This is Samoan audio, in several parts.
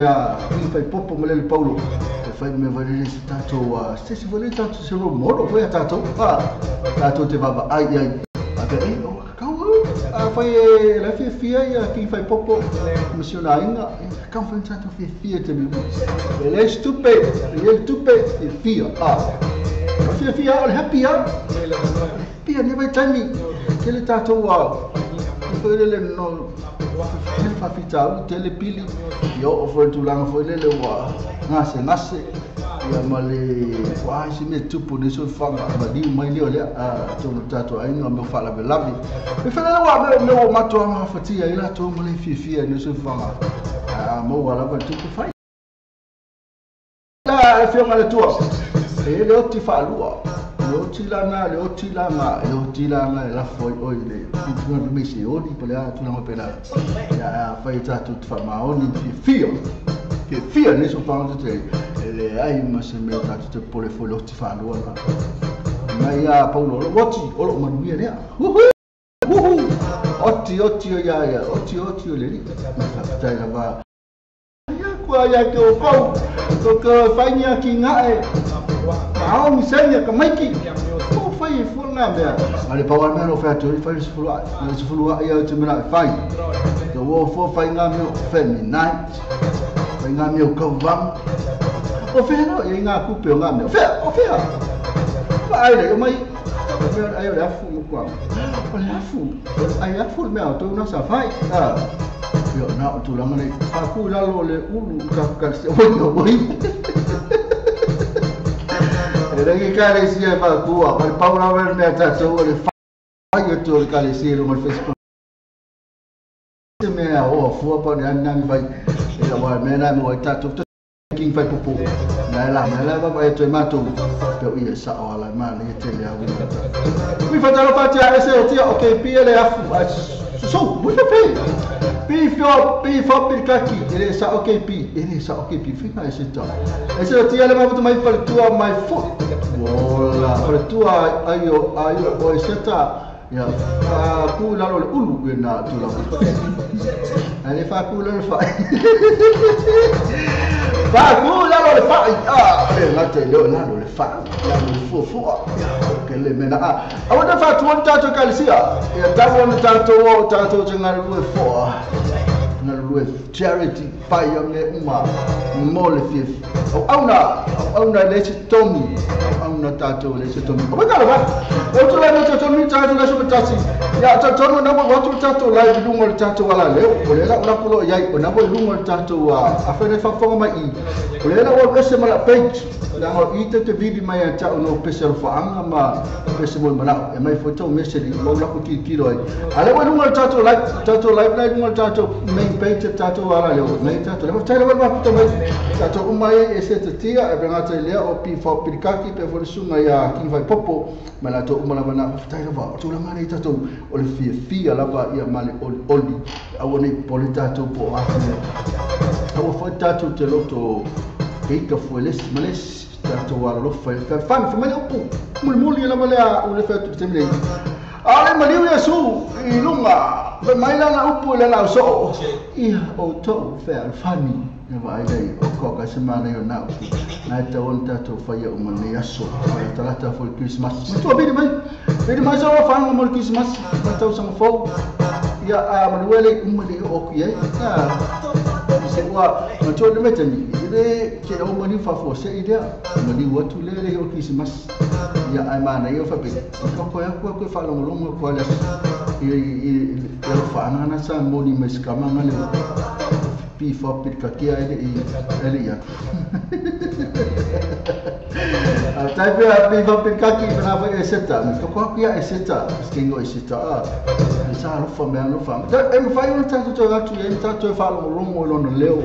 Ia i fai popo ma lele paulo e fai me vai le se tatou se se foi le tatou se ro moro foi a tatou a tatou te vava ai ai a pe ei o kau a fai e la fia fia ia ki fai popo misionainga kau fai tatou fia fia te mi e le stupe le tupe fia fia a fia fia o le happy a pia ni vai taimi ke le tatou a foi le no tele faafitauli tele pili ia oo foi le tulaga foi lele ua gasegase ia ma le ua isi mea tupu nei soifuaga maliu mai lea o lea totonu o le tatou aiga mea o faalavelave e felele ua mea mea ua matou gafatia ai latou ma le fiafia i nei soifuaga a maua lava le tupe fai la afioga le Atua e le oti faalua le oti lana le oti lana le oti lana e lafo ai oi le tulaga mai se oli po le a tulaga pena ia a fai tatou te faamaoni fiafia fiafia nei soifuaga te e leai ma se mea tatou te popole foi le oti faalua la mai a Paulo o lou oti o lou manuia lea. Uhu! Oti oti o ia ia oti oti o le alii faafetai lava ia kua ia ke o kou ko ko whaingia ki ngae maongi senya ka maiki o fai e fua ngā mea a le pau mea no whai atu i fai le sefulu ai le sefulu ai au te mea e fai te o fua fai ngā mea o family night fai ngā mea o kauwang o whea no i ngā kupe o ngā mea o whea o whea wha ai le o mai o mea ai o le afu mo kua o le afu ai afu le mea o tau nasa fai a ia na o tulaga nei faku i lalo o le ulu ka ka se oi oi e rangi ka le sia fakua o le pau lava le mea tatou o le fai atu o le kalesia i luga o le Facebook te mea o fua pa ni anangi fai e la wa mea na mo ai tatou king fai popo na la na la va e toe matou pe ia sa o ala ma le tele a wina mi fa talo fa tia ese tia o ke pi le afu so mu fa pe pi fio pi fo pi kaki ele sa o ke pi ele sa o ke pi fi na ese ta ese tia le ma mai fa tua my foot wala fa tua ayo ayo o ese ta ia fa ku lalo le ulu e na tu la ale fa ku lalo fa fa ku lalo le fa a le la te le lalo le fa lalo le fu fu ke le mena a a wona fa tu tato kalisia ia tabu ona tato o tato te ngalue fo ngalue charity pai o me uma mo le fie au auna auna le se tomi auna tato le se tomi o ka ba o tu la no tomi tato la so tasi ya tato no na mo tu tato la i lungo tato wala le o le la kulo ia o na mo lungo tato a fe le fa fonga mai i o le la o ese mala page la o i te vidi mai a tau no pese fa anga ma pese mo mana e mai foto message mo la ku ki kilo ai ale o lungo tato live la lungo tato main page tato wala le o nei tato le tai le wa puta mai tato umai e se te tia e benga te lea o pi fa pirikaki pe fo sunga ia king fai popo ma la to umala mana tai le wa o la mane tato o le fia fia lava ia male oli oli au nei pole tato po a au fo tato te loto keika fo les males tato wala lo fa fa fa male opu muli muli la male o le fa tu te mele ale maliu ia su i lunga mai lana upu le lau so ia o to fa fani e vai lei o ko ka se mana yo na na ta on tato fa ia o mane aso fa talata fo Christmas ma tu bidi mai bidi mai so fa mo Christmas ma tau sang fo ia a manuele umale o ku ia se ua ma tu le metani ile ke o mani fa fo se idea mani watu le le o Christmas ia ai mana ia fa pe ko ko ya ko ko fa longo longo ko le i i fa ana sa moni mes kama le pi fa pi ka kia ele i ele ia a tai pe a pi fa pi ka ki na fa eseta ko ko ia eseta skingo eseta a sa lo fa me lo fa e me fa yo ta to ga tu e ta to fa lo longo lo no leo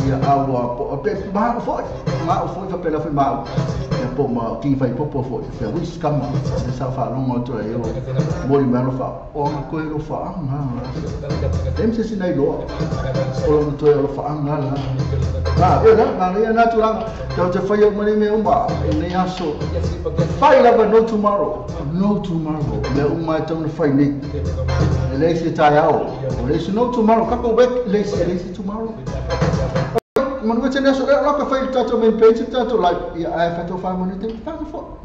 ia awa po pe ma fo ma fo fa pe la fa ma e po ma ki fa po po fo fe wis kama e sa fa longo to e o moli me lo fa o nga ko lo fa nga dem se sinai lo o lo to lo fa nga la ah e la ma le na tu la te fa yo mani me umba e ne aso fai lava no tomorrow no tomorrow me umma to fai ni le se tai ao le se no tomorrow ka ko back le se tomorrow. manu te neso le la ka fai tatou main page tatou live ia ai fa to fa manu te fa fo.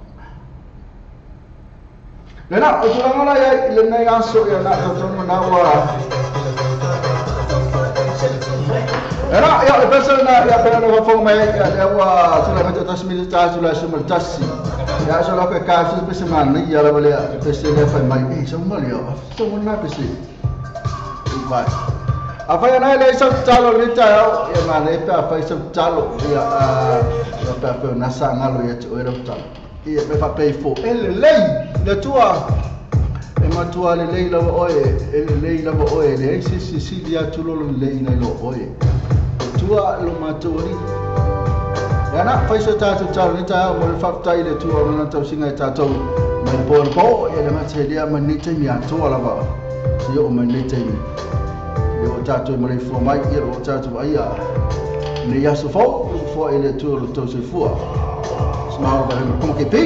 Le na o tulaga la ia le nei aso ia na tatou na ua. Era ia le pesa na ia pena no fo mai ia le ua tula mai tasi mi ta tula su mal tasi. Ia so la ka ka su pesa man ni ia la le pesa le fai mai e so mal ia so na pesa. Vai. A fai na le sa talo le ta ia ma le pa fai sa talo ia ia pa fa na sa ngalo ia te ora talo. Ia me fa pei fo ele lei le tua e matua le lei lava oe ele lei lava oe le si si si dia tulo le lei nei lo oe. Tua lo matori. Ia na fai so tatou talo ni ta mo le faafetai le tua o lona tausiga e tatou mai po le po ia le matelia ma nei taimi atoa lava. Si o mai nei taimi. Le o tatou ma le fua mai ia o tatou aia. Nei aso fou fua e le tua lo tau soifua. Smile ba he ke pi.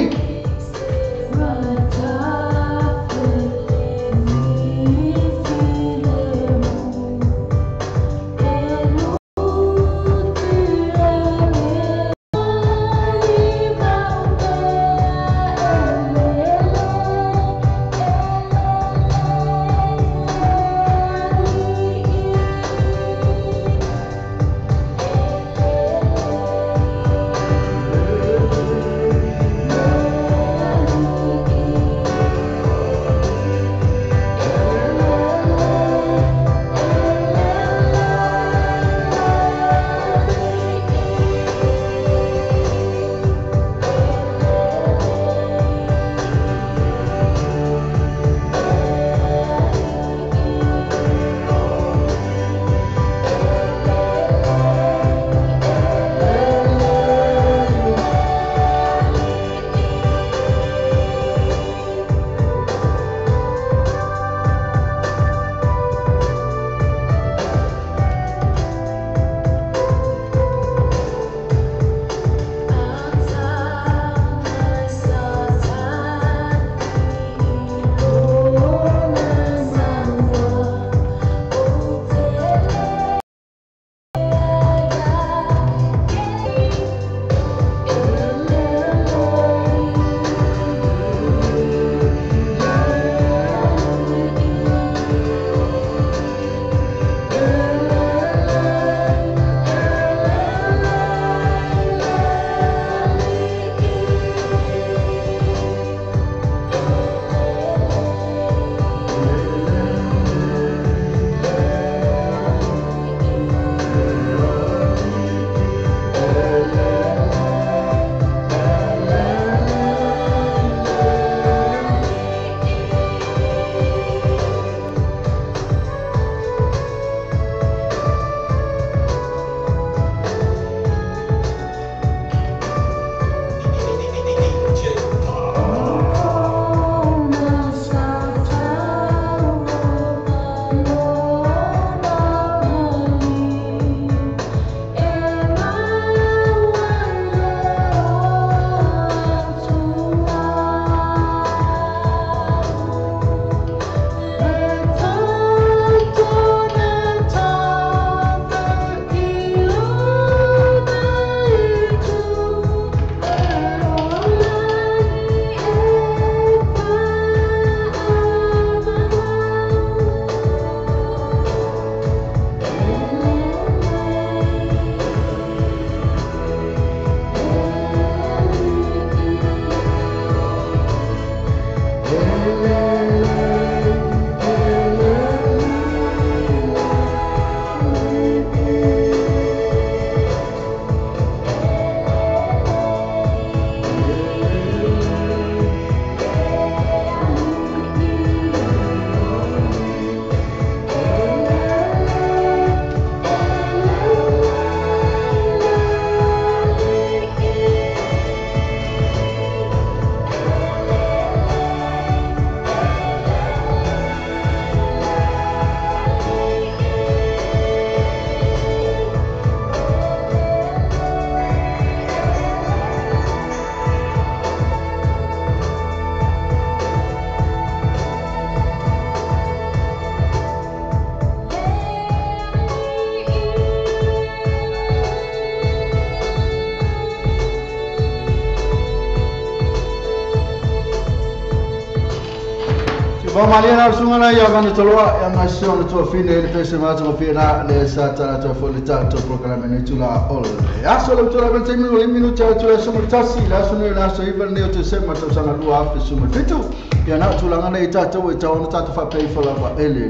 Malia na sunga na ia manu toloa ia mai se ona tua fine le pese ma tua fina le sa tala tua fo le tato programa nei tula ole aso le tula ben temi le minuti a tula so tasi la so ne la so iva ne o te se ma to sanga lua afi su ma fitu ia na tula ngana i tato e tau ona tato fa pei fo lava ele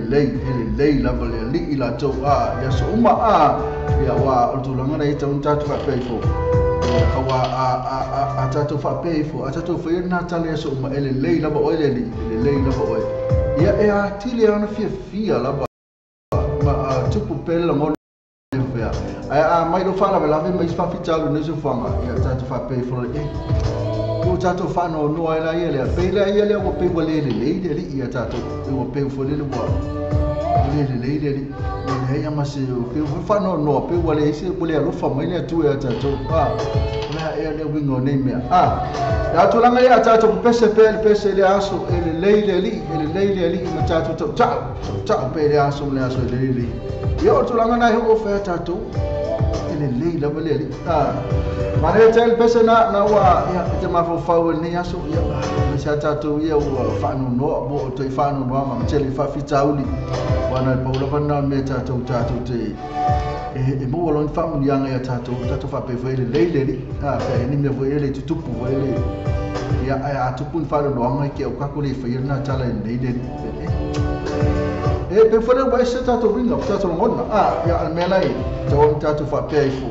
lei lava le li ila to a ia so uma a ia wa o tula ngana i tau tato fa pei fo awa a tato fa pei fo a tato fo na tale so uma ele lei lava o ele li ele lei lava o ia e a tile ana fia fia lava ma tupu pele mo fia a mai lo fala lava mai fa fitalu ne so fanga ia tato fa pei fo e o tato fa no no ela ia le pe la ia le o pe wale le le le ia tato o pe fo le wa le le le le le ia ma se o pe fa no no pe wale se wale lo fa mai le tu ia tato a la ia le wingo nei mea a ia tulaga ia tato pese pe pese le aso ele le le li ele le le li ma tato tau tau pe le aso le aso le le ia o tulaga nai o fa tato ele le la le li a mare tel pese na na wa ia te ma fo fa ni aso ia ma sa tato ia o fa no no mo to fa no no ma tele fa fitauli wa na paula fa na me tato tato te e mo lo fa mo yang ia tato tato fa pe le le le a pe ni me vo ele tutupu vo ele ia a tupu fa no anga ke o ka ko le fa na tala le le e pe fo le wa se tato ringa tato ngona a ia al mela e to tato fa pe fo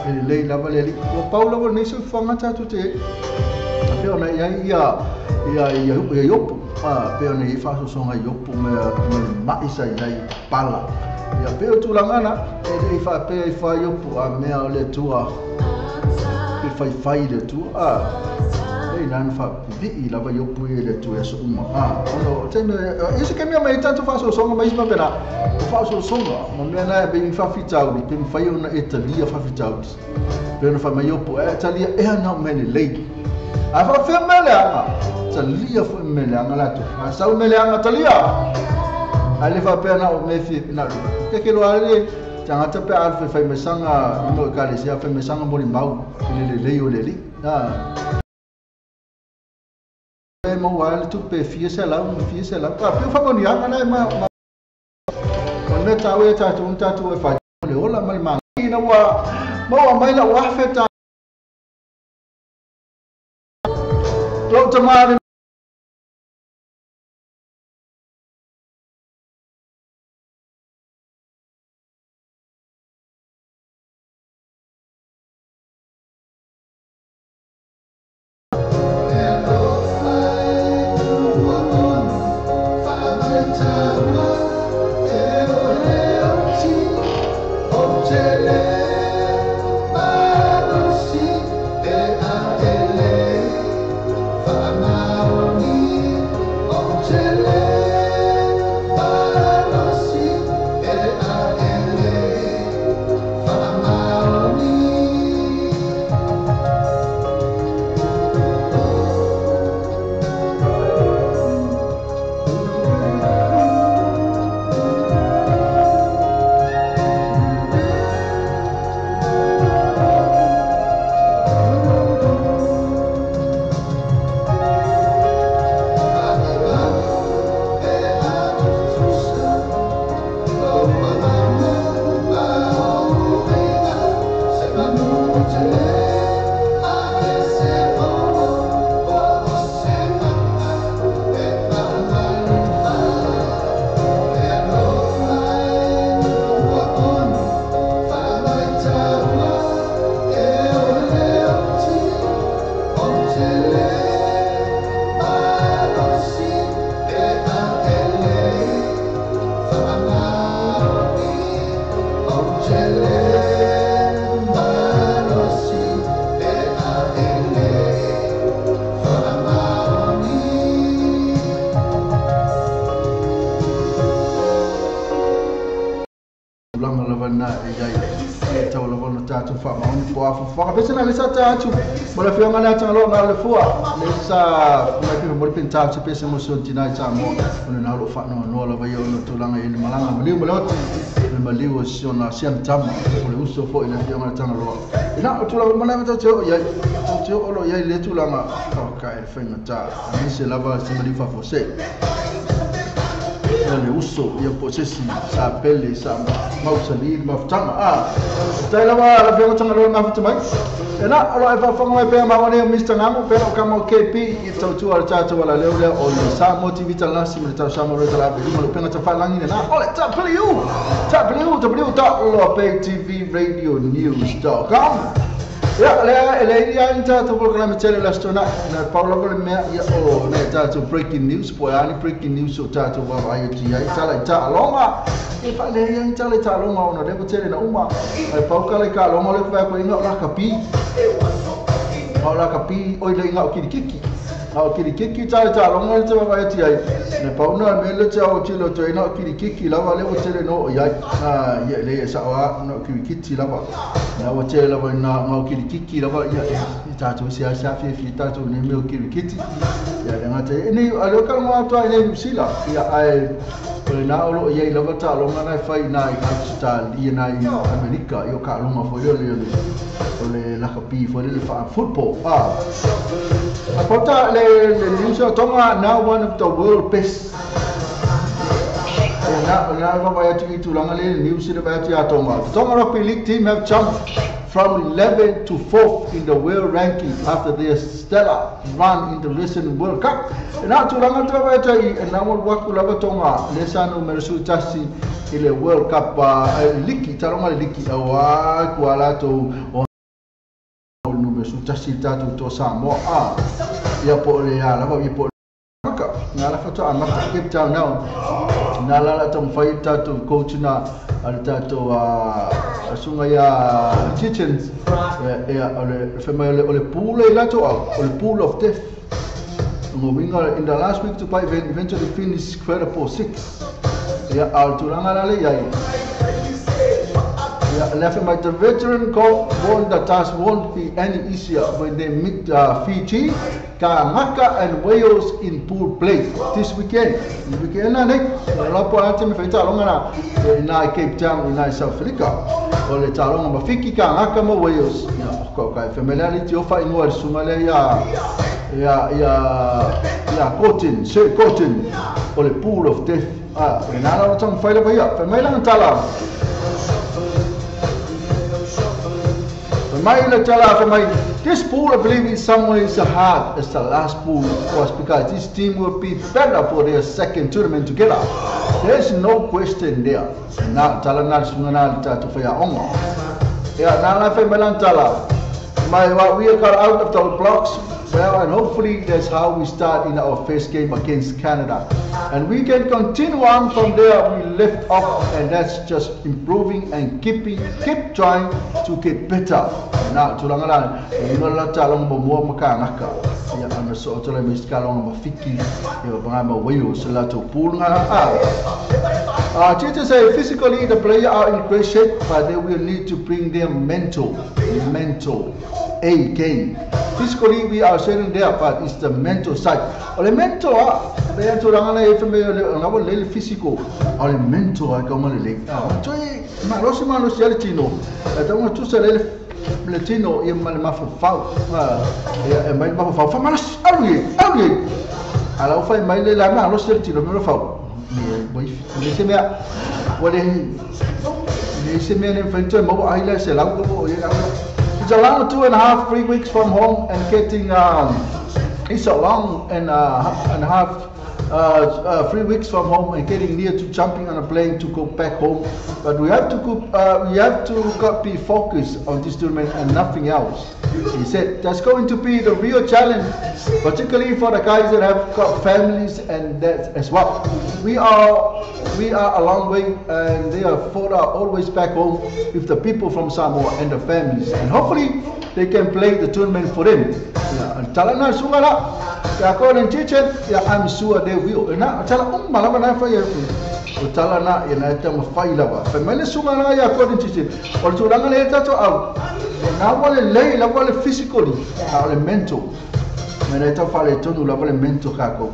ele le la va le o paula vo ni so fa nga tato te pe ona ia ia ia ia yopu a pe ona i fa so songa yopu me ma isa ia pala ia pe o tulaga e fa pe fa yopu a mea o le tua pe fai fai le tua e nan fa vi lava yopu e le tua so uma a ono te me ese que me mai tanto fa so songa mais ma pena fa so songa ma me na be fa fitauli pe fa ona italia fa fitauli pe ona fa mai yopu e italia e na me le a fa fe me le anga italia fo me le anga la tu a sa me le anga italia ale fa pe na o me fi na ke ke lo ale tangata pe al fe me sanga no ka le sia fe me sanga mo mau le le le le a mo wa tu pe fi se la fi se la pa pe fa mo ni anga na ma ma ta we ta tu ta tu fa le ola mal ma ina wa mo wa mai la wa fe ta lo ta ma Mo le fionga na tanga na le fua le sa ma pe mo pe ta pe se mo so tina ta mo ona na lo fa no no la va yo no tulanga ele malanga mo le mo le maliu si ona si am tama o le uso fo ile fionga tanga lo ina tulanga mo la ta te ya te o lo ya le tulanga o ka e fenga ta ni se lava se mali fa fo se. Le uso ia po se sa pele sa mausali mafutanga tai lava la fia tanga lo mafuta mai e na o e fa mai pe ma wani Mr. Ngamo pe o kamo KP i tautua le tatou ala leo lea o le Samoa TV talasi ma le tau Samoa le tala pe luma le penga tafailangi na o le W W dot TV Radio News.com. Ia lea e le ia ni tatou programa tele la stona na Paula le mea ia o na tatou breaking news po ani breaking news o tatou va ai ti ai tala ta alonga e fa le ia tala ta alonga ona le tele na uma ai pauka le ka alonga le fa ko inga la kapi o la kapi oi le inga o kirikiki o kirikiki tala ta alonga le te va ai ti ai na pauna me le te o tilo to ina o kirikiki lava le o tele no ia ia le sa wa no kirikiki lava na o tele lava na o kirikiki lava ia tatou se asa fi fi tatou ne me o kirikiki ia le ngata ni a lo ka mo to ai ni sila ia ai na o lo ia lava ta longa na fai na i ta ia na i Amerika ia ka longa fo ia le o le la kapi fo le fa football a pota le news Tonga now one of the world best na na va va tu tulanga le news le va tu Tonga. The Tonga Rugby League team have jumped from 11 to 4th in the world ranking after their stellar run in the recent World Cup. Na tulanga tu va tu i na mo wa ku lava Tonga le sanu mersu tasi ile World Cup liki talonga liki awa ku ala to numero tasi tatu to Samoa ia po le ala ia po maka na la fato amaka Cape Town now na la la tong fai tatu coach na al tatu sunga ya Chichens ya ole fema ole pool la to ole pool of death ngo in the last week to eventually finish credible 6 ya al turanga la le ya left by the veteran goal won the task won't be any easier when they meet Fiji, Kanaka and Wales in pool play this weekend. Weekend na ne, la po ate me faita longa na Cape Town in South Africa. O le talonga ma Fiji Kanaka ma Wales. Ya ko ka familiarity o fa ingo sunga le ya ya ya ya Cotton, Sir Cotton o le pool of death. Na la tong faila ba ya. Famela tala. This pool, I believe, in some ways hard as the last pool was because this team will be better for their second tournament together. There's no question there. Now, Talana Sunana to Faya Onga. Yeah, now we got out of the blocks well, and hopefully that's how we start in our first game against Canada. And we can continue on from there we left off, and that's just improving and keep trying to get better. Now tulanga la talong mo maka ngaka ya ana so tole miskalong mafiki ya banga ma Wales la to pool nga teachers say physically the players are in great shape, but they will need to bring their mental A game. Physically we are sitting there, but it's the mental side. O le mental le tulanga la fme le nga le physical o le mental ka mo le toi ma lo se ma lo se le tino ta mo tu se le le tino e ma ma fa e ma ma fa fa ma alu alu ala fa mai le la ma lo se tino me lo fa ni le se me o le le se me le fa mo ai la se la ko e It's a long 2.5, 3 weeks from home and getting it's a long and a half 3 weeks from home and getting near to jumping on a plane to go back home. But we have to go, we have to be focused on this tournament and nothing else. He said that's going to be the real challenge, particularly for the guys that have got families and that as well. We are a long way, and they are further always back home with the people from Samoa and the families, and hopefully they can play the tournament for them. Talana sungala, according to Chichen, I'm sure they will. And tala malama na fa ya talana ya na ta mafaila ba. Family sungala ya according to Chichen. Or tulanga le ta to au. Na wale lei la wale physically, la mental. Mena ta fa le tonu la wale mental kako.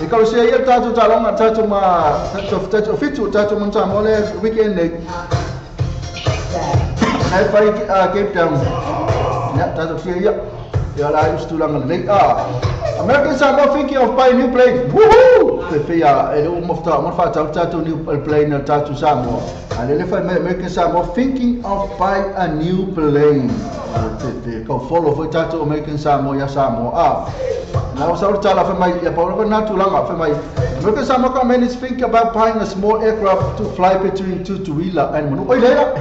E ka se ia ta to talonga ta to ma ta to fitu ta to monta mole weekend ne. Na fa Cape Town. Ya ta to fia ya. Ya la istu langa le a. American Samoa thinking of buying new plane. Woohoo! Te whia, e le umofta, mo whātau tātou new plane na tātou Samoa. A le lefa American Samoa thinking of buy a new plane. Te kau follow foi tātou American Samoa ia Samoa. Ah. Na o sauru tala whai mai, ia paura nā tūlanga whai mai. American Samoa government is thinking about buying a small aircraft to fly between Tutuila and Manu. Oi leila!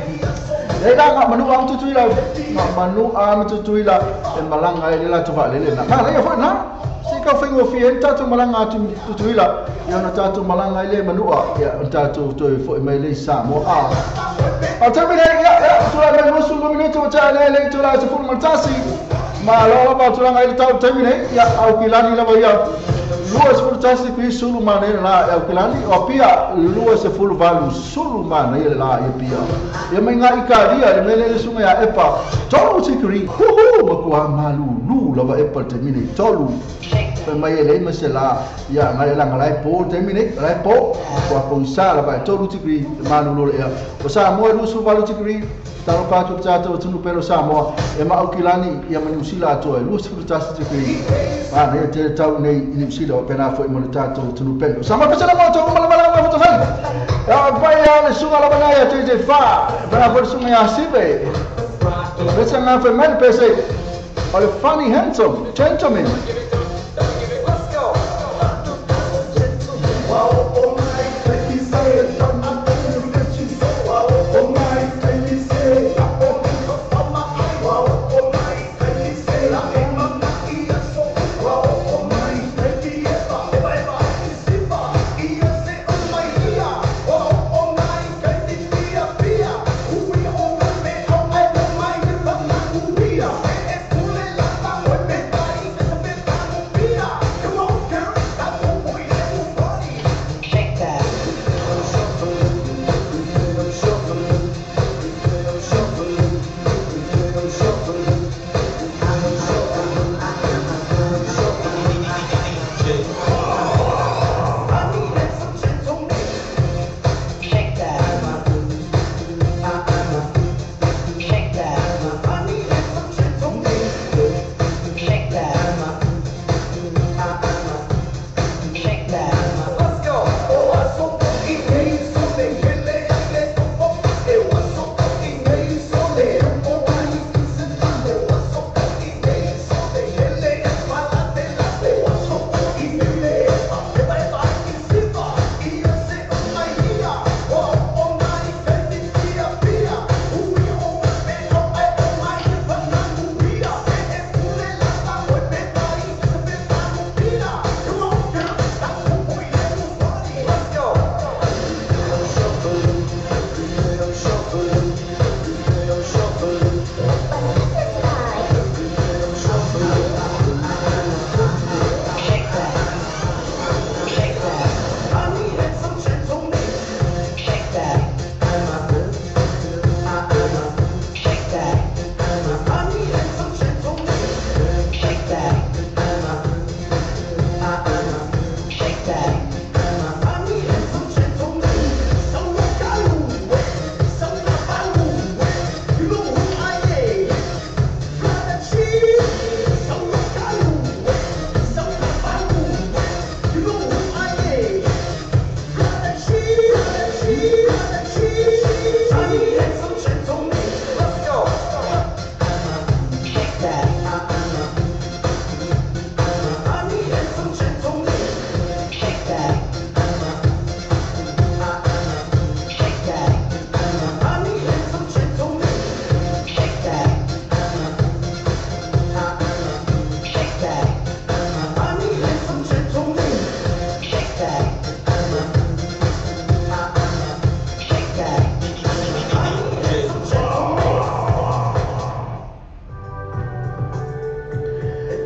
Leila ngā Manu am Tutuila. Ngā Manu am Tutuila. E malanga e le latu whaalele na. Ngā leia whai nā. Si ka whaingo fi e tātou malanga atu Tutuila. Ia na tātou malanga i le Manua. Ia na tātou toi fo e mai le Samoa. A taimi nei, ia, ia, tūla mai luasu lua minutu o taa le le tūla se fulu matasi. Ma loa lava tūlanga i le tau taimi nei, ia au kilani lava ia. Lua se fulu tasi kui sulu mana i la au kilani. O pia lua se fulu valu sulu mana i la ia pia. Ia mai ngā ikaria, le mele le sunga ia epa. Tolu tikiri, huhu, makua malu lu lava epa le taimi nei, tolu. Fai mai e le ma se la, ia ngai la ngai po taimi nei, lai po, kua pongsa lava e tolu tikiri malu lo ia. O Samoa lusu valu tikiri, talo pātu tātou tunu pelo Samoa, e ma au kilani ia ma New Zealand atoa, lusu fulu tasi tikiri. Ah, nei te tau nei i New Zealand, o pena fo i mo le tātou tunu pelo. Samoa pesana mo tau mala mala mala mala mala. Ia pai ia le sunga lava nei a te te wha, pena fo le sunga ia sipe. Pesa ngā whai mai le pese, o le funny handsome gentleman.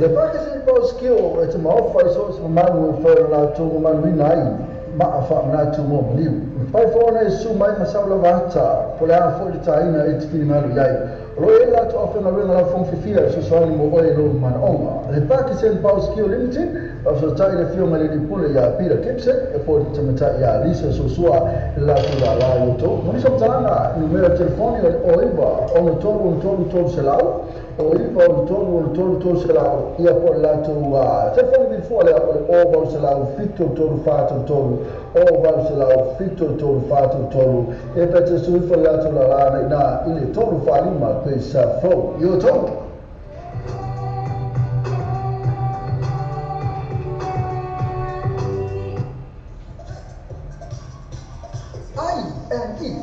Le pakasi pau skill e te maofa i so se manu e whae la tū manu ina ai maa wha mna tū mō maliu. Pai fōna e su mai masau lava ata, po le a fo le tāina e te whini malu iai. O lo e la to awhenga renga lau fong fifia so swani mo oe lo manaonga. Le Pakistan Power Skill Limited, o so tai le fionga le pule ya Peter Gibson, e po te mata ya Lisa Sosua la tula la yoto. Monisa talanga numero telefoni o iwa ono tolu tolu tolu selau o iwa ono tolu tolu tolu selau ia po la tu telefoni vi le o valu selau fito tolu fatu tolu o valu selau fito tolu fatu tolu e pete suifo la tu la la na ile tolu falima pesa fo yoto. I&E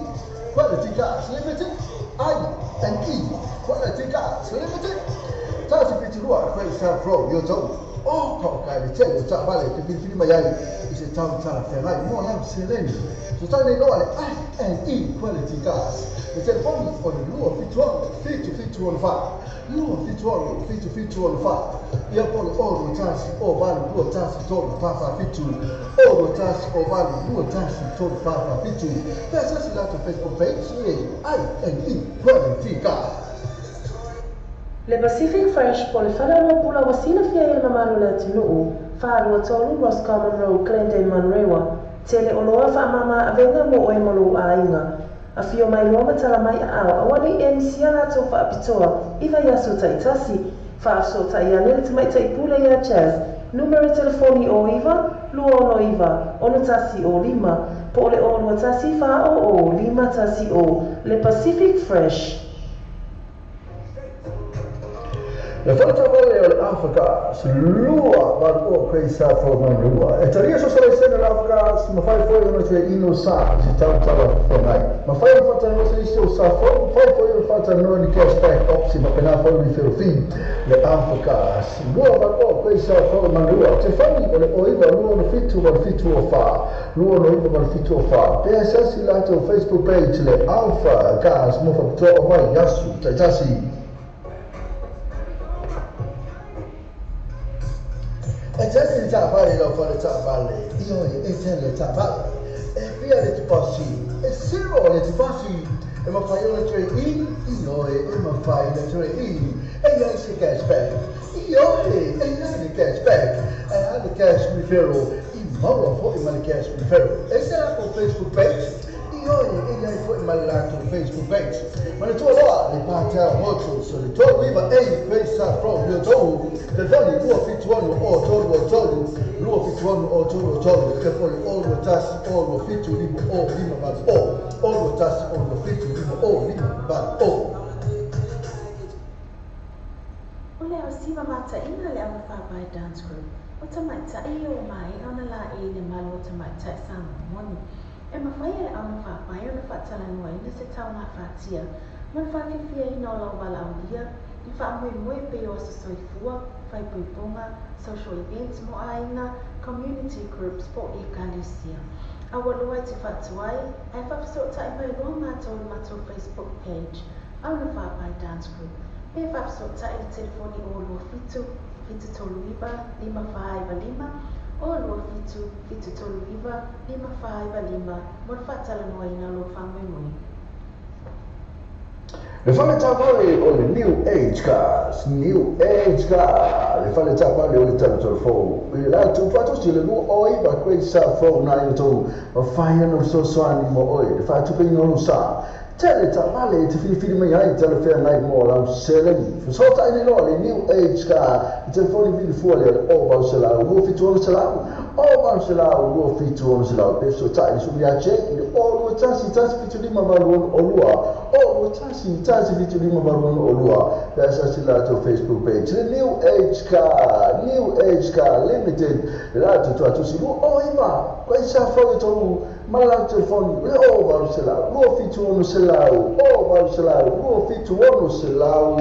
Quality Cars Limited, I&E Quality Cars Limited. Tasi fitirua kwesa fro yoto. Oh, ka le tele ta vale te filifili mai i se tau tala ferai mo lau seleni. So tane loa le I&E Quality Cars. Le telefoni o le lua fituano fitu fitu ono fa. Lua fituano fitu fitu ono fa. Ia po le oro tasi o valu lua tasi tolu fa fa fitu. Oro tasi o valu lua tasi tolu fa fa fitu. Pesa si lato Facebook page I&E Quality Cars. Le Pacific Fresh po le whanau pula wasila fia i mamalu le atunuu, whaalua tolu Roscommon Road, Glendale Manrewa, tele oloa whaamama awenga mo oe molo a inga. A fio mai loa matala mai a ao, awani e misia lato whaapitoa, iwa yaso taitasi, whaaso taiane le tamaitai pule ia Jazz, numero telefoni o iwa, lua ono iwa, ono tasi o lima, po le o lua tasi wha o o, lima tasi o, le Pacific Fresh. Le whaletawale o le Afrika, lua valu o kwesa fo manrua. E taria so sala sene le Afrika, mawhai foi ono te ino sa, si tau tala whangai. Mawhai o whatanoa se isi o sa fo, mawhai foi o whatanoa ni cashback opsi, mapena foi ni whiro. Le Afrika, lua valu o kwesa fo manrua. Te whangi o le oiwa lua no fitu valu fitu o wha. Lua no iwa valu fitu o wha. Pea sasi lato Facebook page le Alpha Gas mofa o mai yasu taitasi. E tele ta vale lo fale ta vale io e tele ta vale e via le tipasi e siro le tipasi e ma fai le tre i io e ma fai le tre i e io si cashback io e le cashback e le cash referral i maua fo i ma le cash referral e se la ko Facebook page io e le fo i ma la to Facebook page ma le tuo loa le pata moto so le tuo viva e questa from your toe telefoni lua fituano o tolu tolu lua fituano o tolu tolu telefoni o lua tasi o lua fitu lima o lima valu o o lua tasi o lua fitu lima o lima valu o. O le ausiva mataina le Augafaapae Dance Group o tamaitai o mai ona la e le malu o tamaitai sa moni. E mawhai le Augafaapae ona whaatalanuaina se taunga whaatia ma le whaafifiaina o lau walaaulia i whaamoemoe pe o aso soifua, whaipoiponga, social events mo aiga, community groups po ekalesia. Awaloa te whatuai, ai whawhisotai mai loa mātou i mātou Facebook page, Augafaapae Dance Group. Pe whawhisotai le telefoni o lua fitu, fitu tolu iwa, lima whaaiwa lima, o lua fitu, fitu tolu iwa, lima whaaiwa lima, mo le whaatalanoaina lo whaamoemoe. Le whaletawale o le New Age Cars, New Age Car, le whaletawale o le tau fo. I la tu whatosi le lua o iwa koe sa fo nā i o tau, ma whai ano so soani mo oe, le whatupe ino sa. Tele tawale te whiriwhiri mai ai tele whea ngai mo lau seleni. Fasota ine loa le New Age Car, i telefoni vilifua le o vau selau, lua fitu ono selau, o vau selau, lua fitu ono selau. Pe fasota ine sumi a check, i le o lua tasi, tasi fitu lima valu ono o lua, o lua tasi, tasi fitu lima valu ono o lua. Pe asasi lato Facebook page, le New Age Car, New Age Car Limited, le lato tuatusi lua o iwa, koe sa whau tolu, ma lau telefoni, le o valu selau, lua fitu ono selau, o valu selau, lua fitu ono selau.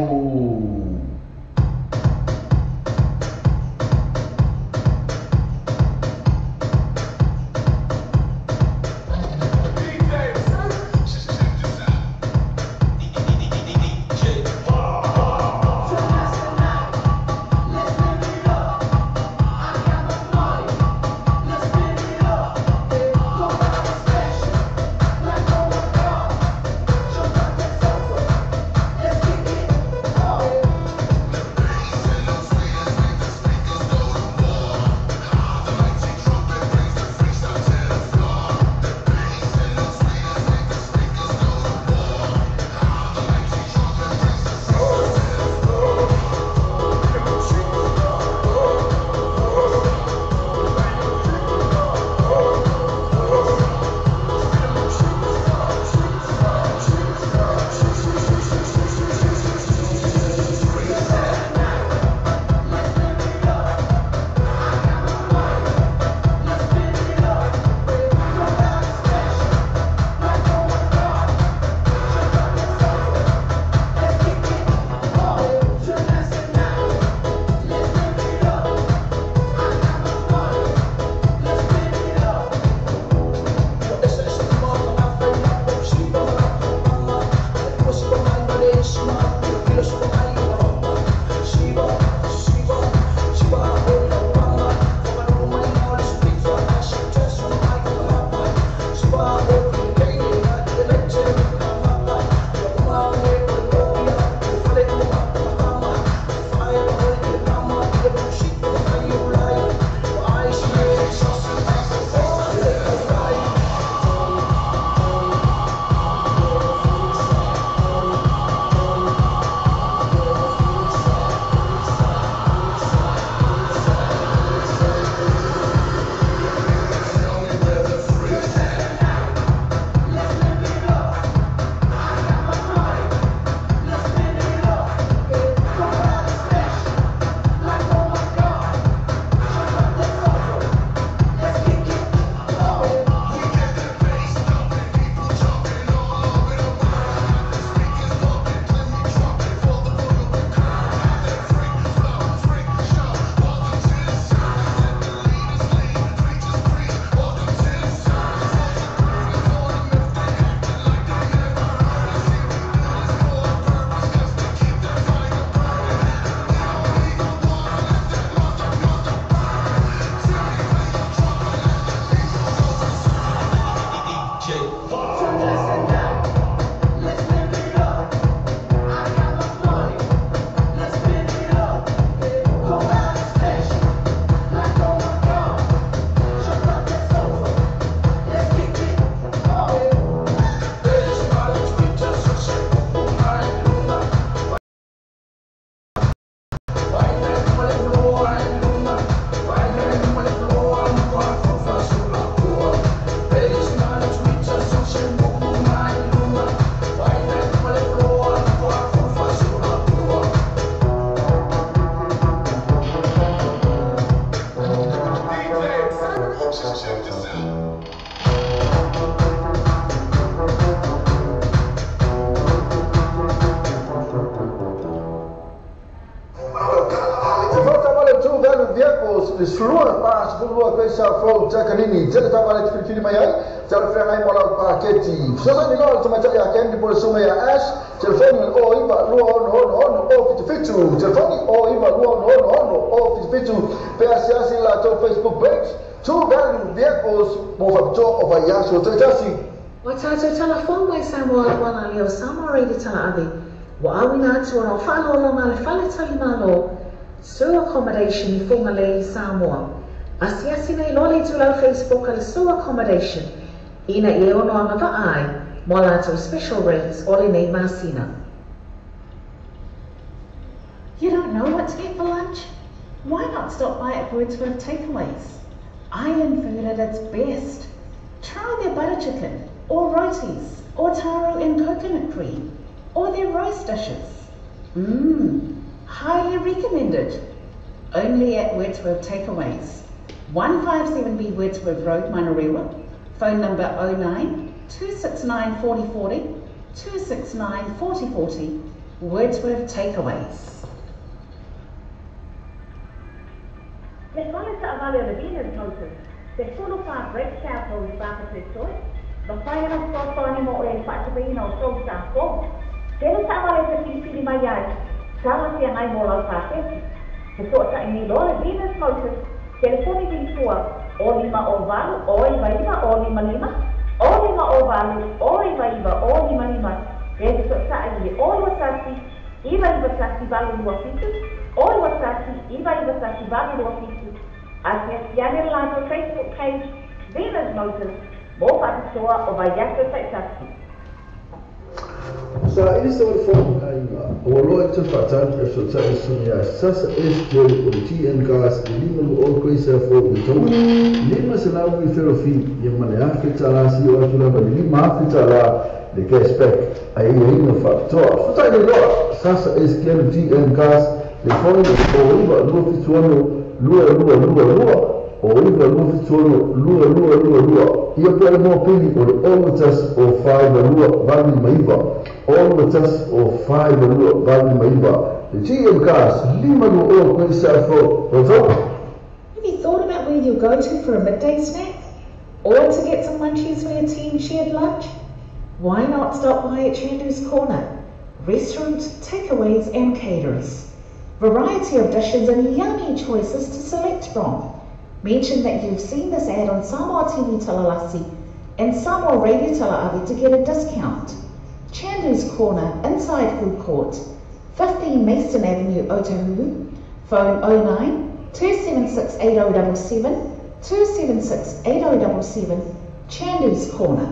Let's get Le slua pa sefulu lua Great South Road Takanini tele taavale te filifili mai ai talafeagai mo lau paketi. Fesoasoani loa le tamaitai ia Candy po le susuga ia Ash. Telefoni o le 092666 077. Telefoni o 92666 077 pe asiasi i le latou Facebook page True Value Vehicles mo faapitoa o vaiaso taitasi. Ua tatou talafou mai Samoa ua leo Samoa Radio Talaave ua auina atu ona o faaaloaloga a le Fale Talimalo Sue Accommodation i Fugalei, Samoa. Asiasi nei loa le itulau Facebook a le Sue Accommodation ina ia ono agavaa ai mo a latou special rates o lenei masina. You don't know what to get for lunch? Why not stop by at Wordsworth Takeaways? Island food at its best. Try their butter chicken, or rotis, or taro and coconut cream, or their roast dishes. Highly recommended. Only at Wordsworth Takeaways. 157B Wordsworth Road, Manurewa. Phone number 09 269 4040, 269 4040. Wordsworth Takeaways. Le fale taavale o le Venus Motors, 14 Great South Road, Papatoetoe, mafai ona fesoasoani mo oe i le faatupeina o tou sa fou. Tele taavale te filifili mai ai, talafeagai mo lau paketi. Fesootai nei loa le Venus Motors, telefoni vilifua o 5 o 8 o 9 9 o 5 5, o 5 o 8 o 9 9 o 5 5, pe fesootai i le o 21 9 9 1 8 2 7, o 21 9 9 1 8 2 7. Asiasi ane le latou Facebook page Venus Motors mo faapitoa o vaiaso taitasi. Sa ili sa le fono aiga ua loa i te faatanu e fesoatai le susuga ia Sasa SJ o le TN Gas i 5 20 Great South Road Mataua 500 i felofi ia ma le $1,000 sio atu lava i le $5,000 le cashback ai ia ina faapitoa. Fesoatai nei loa Sasa SJ o le TN Gas le foni o 9 2 7 6 2 2 2 2 o 9 2 7 6 2 2 2 2 ia po le mopili o le 0 1 o 5 2 8 5 9 0 1 o 5 2 8 5 9 le TM Gas 5 2 o Great South Road Rotorua. Have you thought about where you'll go to for a midday snack? Or to get some munchies for your team shared lunch? Why not stop by at Chandu's Corner? Restaurant, takeaways and caterers. Variety of dishes and yummy choices to select from. Mention that you've seen this ad on Samoa TV Talalasi and Samoa Radio Talaave to get a discount. Chandu's Corner, inside Food Court, 15 Mason Avenue, Otahuhu. Phone 09 276 8077, 276 8077, Chandu's Corner.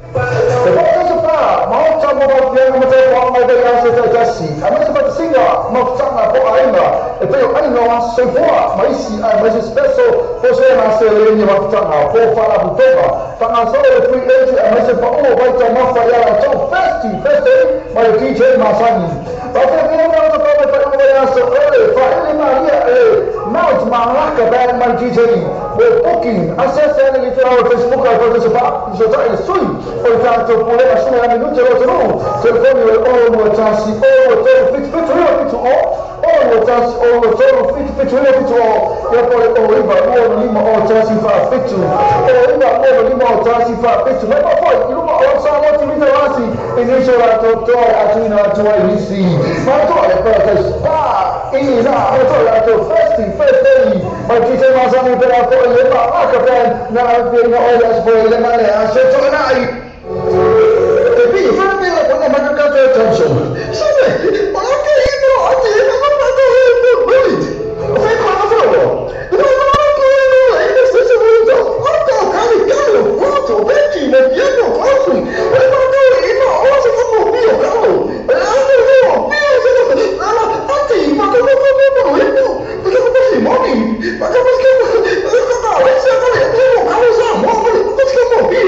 E faatasi pa maota mo vafiaga ma taefoaga mai vaiaso taitasi aemaise faatasiga mafutaga po o aiga e pei o aiga o aso soifua ma isi aemaise special foseana seleni mafutaga po o faalaputoga faagasolo le free entry aemaise paʻu o vaitaumafa ia latou festi festi mai o DJ Masani. Faafeafia maota pa mai faaiuga vaiaso ole faaili malia e Mount Malaka Band mai DJ mo booking. Asiasi ane le itulau o Facebook ai faatasi pa fesoatai le sui o le tatou pulega susuga ia Minute Lotonuu. Telefoni o le 0 2 1 0 3 7 7 9 7 0 0 2 1 0 3 7 7 9 7 0 ia po le 0 9 2 5 0 1 4 7 0 9 2 5 0 1 4 7 mai pafo'i i luma o Samoa TV Talasi i nisi o latou toa e atuina atu ai nisi matoa le Paradise Spa i na matoa latou festi festi mai DJ Masani pe la fo'i le Malaka Band na afiaina o le aso fo'i le ma le aso to'ana'i. Te pi, whana pila kona maka kato Thompson. Sabe, malaka ino ati e maka kato e wait. O fai kona whawa. No malaka ino e se se mo ata kali kalo foto beki mo piano kasu. E maka ino o se mo pio kalo. E ate mo pio se mo ala ati maka mo mo mo ino. Maka mo si moni. Maka mo se mo ka se ka le mo kalo sa mo mo se mo pi.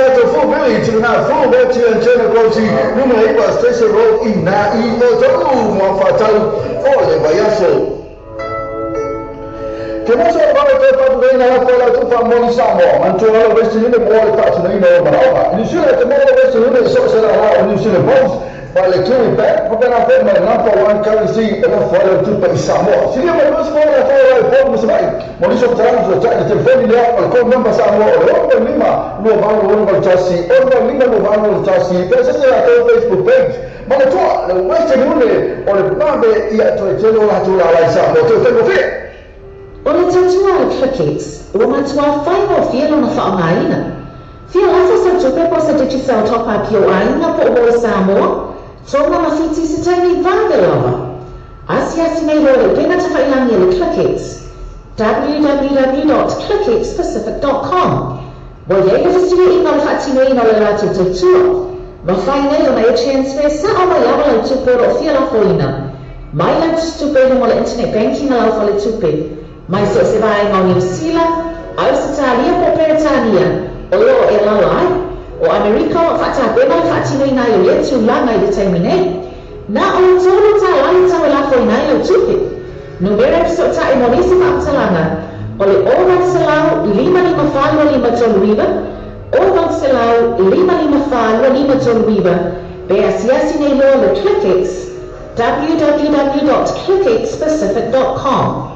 Te full village na full veti and Chena Groti numero 9 Station Road i na i o tolu mo fatau o le vaiaso. Ke moso o pare te patu reina la fola tu fa moni Samoa mantua la Western Union mo le faatinoina o manaoga. I New Zealand te mo le Western Union so se la o New Zealand Bulls Ma le Kiwi Bank, faapena foi ma le number one currency e nofo ai le tupe i Samoa. Silia mai 20 le tau ai po ma Savaii. Mo nisi o faamatalaga fesootai i le telefoni lea o le call number Samoa o le 65 28 61 65 28 61 pe se se latou Facebook page. Manatua le Western Union o le vave ia toe tele o latou lala i Samoa. Toe faigofie. O le tautua a le Clickx ua matuā faigofie lona faaaogaina. Fia lafo sau tupe po o se Digicel Top Up i ou aiga po o moe Samoa, Tonga ma Fiti i se taimi vave lava. Asiasi nei loa i le upega tafailagi a le Clickx, www.clickxpacific.com. Ua i ai le fesiliʻiga o le faatinoina o le latou tautua. Mafai nei ona e transfer saʻo mai lava lau tupe o lo o fia lafoina mai lau tusitupe i luga o le internet banking a lau faletupe mai so o se vaega o Niu Sila, Ausetalia po o Peretania o lo o e alaala ai. O Amerika o lo o faatapena le faatinoina ai o lea tulaga i le taimi nei. Na o le $3 le tau e lafoina ai lau tupe. Numera e fesootai mo nisi faamatalaga o le 0800 554 2539, 0800 554 2539, pe asiasi nei loa le Clickx, www.clickxpacific.com.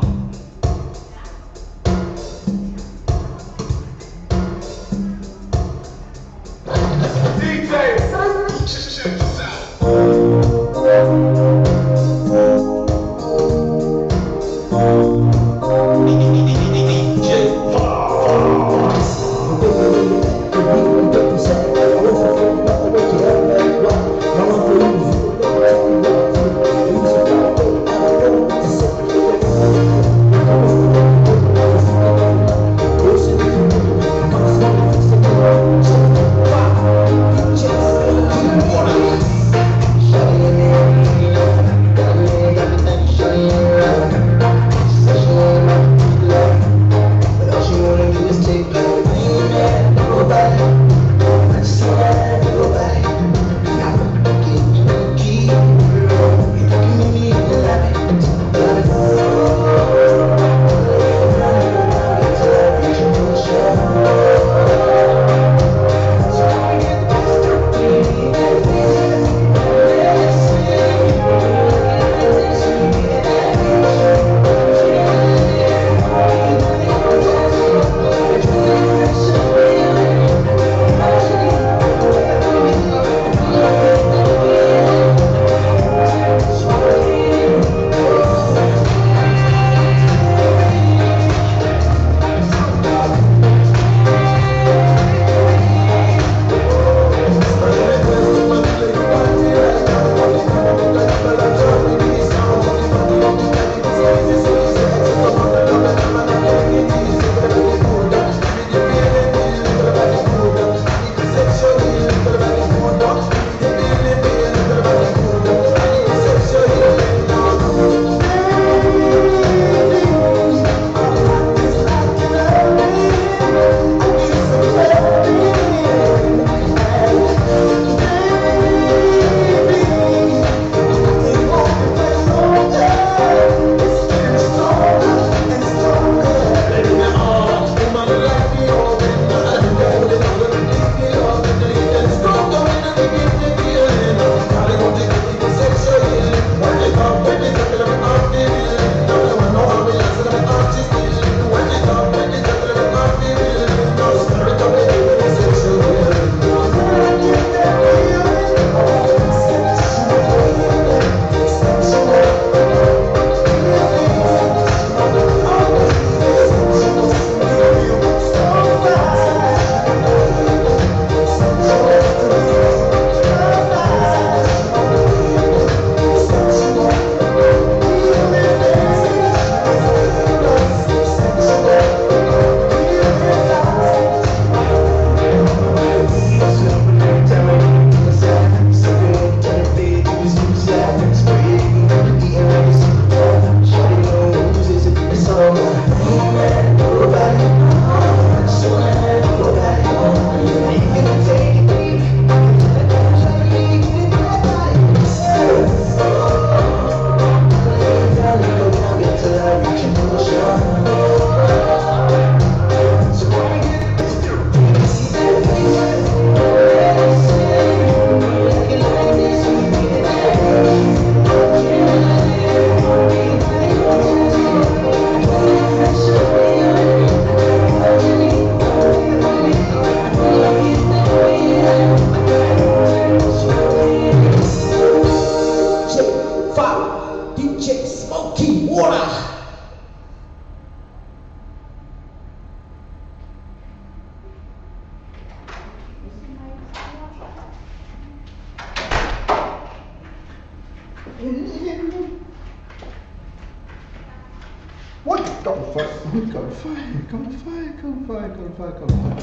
What? Got fire, got fire, got fire, got fire, got fire, got fire.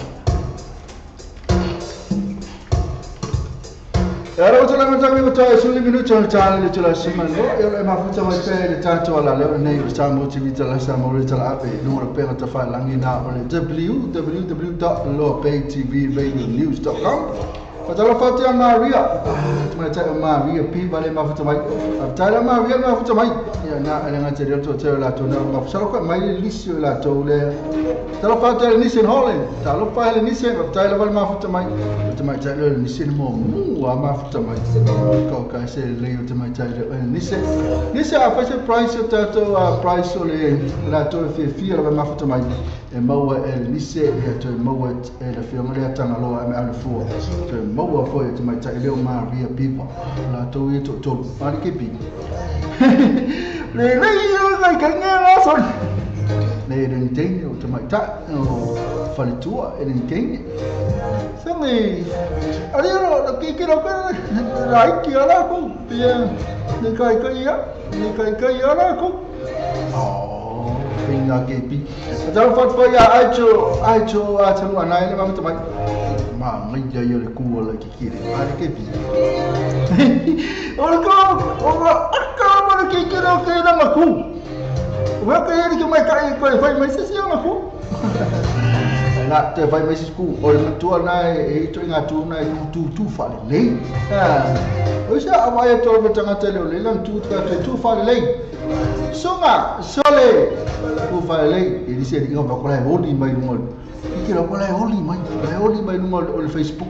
Era o tala ngata ko ta suli minuto na tala le tala simano e le mafuta mai pe le tato ala le nei o sa mo TV tala sa mo le tala ape no le pe ngata fa langi na o le www.lobaytvradionews.com. Fatala fatia Maria, tama Maria P vale mafuta mai. Tala Maria mafuta mai. Ya na ele ngata le to tela to na mafuta ko mai lisio la to le. Tala fatia Nissan Holland. Tala fatia Nissan, tala vale mafuta mai. Tama tala Nissan mo mu mafuta mai. Ko ka se le tama tala Nissan. Nissan a fa se price tato price le la to fi fi la mafuta mai. E maua e le nise ia toe maua e le fionga lea Tagaloa e ale fua toe maua foi e te maitai leo Maria Pipa la tou ia to'atolu ali ke pi le lei o kai kai ngā soli le le nteine o te maitai o faletua e le nteine sangi ali ro la ki ki ro ka la ki ala ku pia le kai kai ia le kai kai ala ku Pinga kepi. Tala fatu ia aicho aicho atanu anai le mafuta mai. Ma ngai ia le ku la kikiri. Ali kepi. Ora ko ora aka mo le kikiri o ke na maku. Wa ka eri ke mai kai ko fai mai se se maku. Na te fai mai se ku o le tua na e to inga tu na tu tu fa le le. Ah. O sa awai to batanga tele o le lan tu ka tu fa le le. Songa sole ku fa le e dise ni va kola holi mai lunga ki la kola holi mai la holi mai lunga o Facebook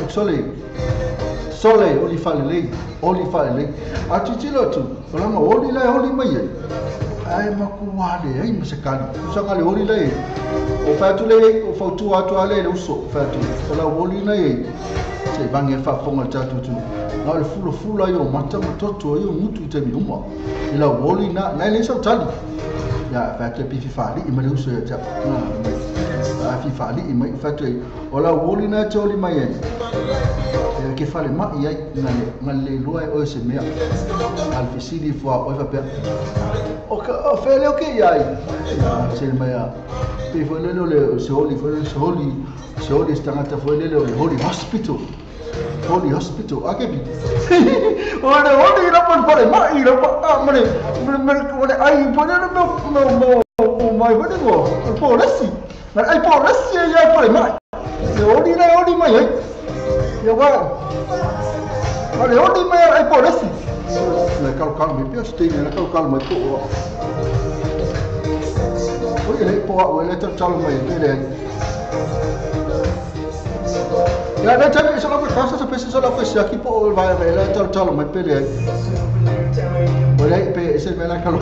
sole sole oli fa le oli fa le a ti ti lo tu kola ma holi la holi mai ai ma ku wa le ai ma sakali sanga le holi le o fa tu le o fa tu a tu ale le uso fa tu kola holi na e se vange fa fonga ta tu tu na le fula fula yo mata matoto yo mutu te mi uma ila woli na na le so tali ya fa te pi fi fa li ma le uso ya ta na fi fa li ma fa te ola woli na toli mai e ke fa le ma ia na le na le loi o se mea al fi si di fois o fa per o ka fe le o ke ia se ma ya pe fo le le se holi fo le se holi se holi stangata fo le le holi hospital Holy hospital, akebi. Ore holi la pon pare ma i la pa mare mare mare ai pone no no no mai pone go po lesi. Ai po lesi ya pare ma. Se holi la holi mai ai. Ya wa. Ore holi mai ai po lesi. La kal kal me pia ste la kal kal mai ko. Oi le po o le tal mai le. Ya na tami so la ko sa pese so la ko sa ki po va va la tal tal mai pele. Ole pe se me la kalo.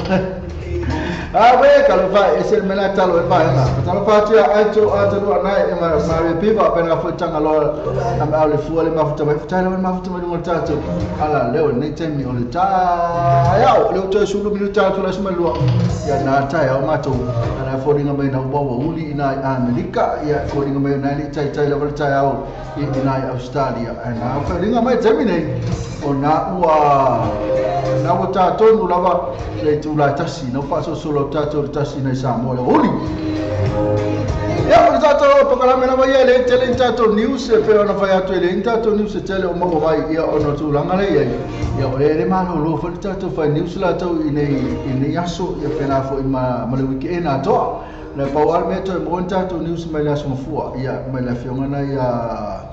Ah we kalo fa se me la tal va na. Tal fa ti a to a to na e ma ma re piva pe na fo tanga lo am a le fu le ma futa mai futa le ma futa mai mo tato. Ala le o ne temi o le ta ya o le to sulu minuta to la sma lo. Ya na ta ya ma to ana fo ringa mai na wa uli ina Amerika ya ko ringa mai na li tai tai la ta ya o ina Australia ana fa ringa mai temi nei o na ua na o tato no lava le tu la tasi no fa so solo tato tasi nei sa mo le uli ya o tato pokalame na vai le tele tato news e pe ona fa ya tele tato news tele o mo vai ia ono tu langa le ia ia o le ma no lo fa tato fa news la to ine aso ia pe na fo ma ma le weekend na to le pa o me to mo tato news mai la so fua ia mai la fionga na ia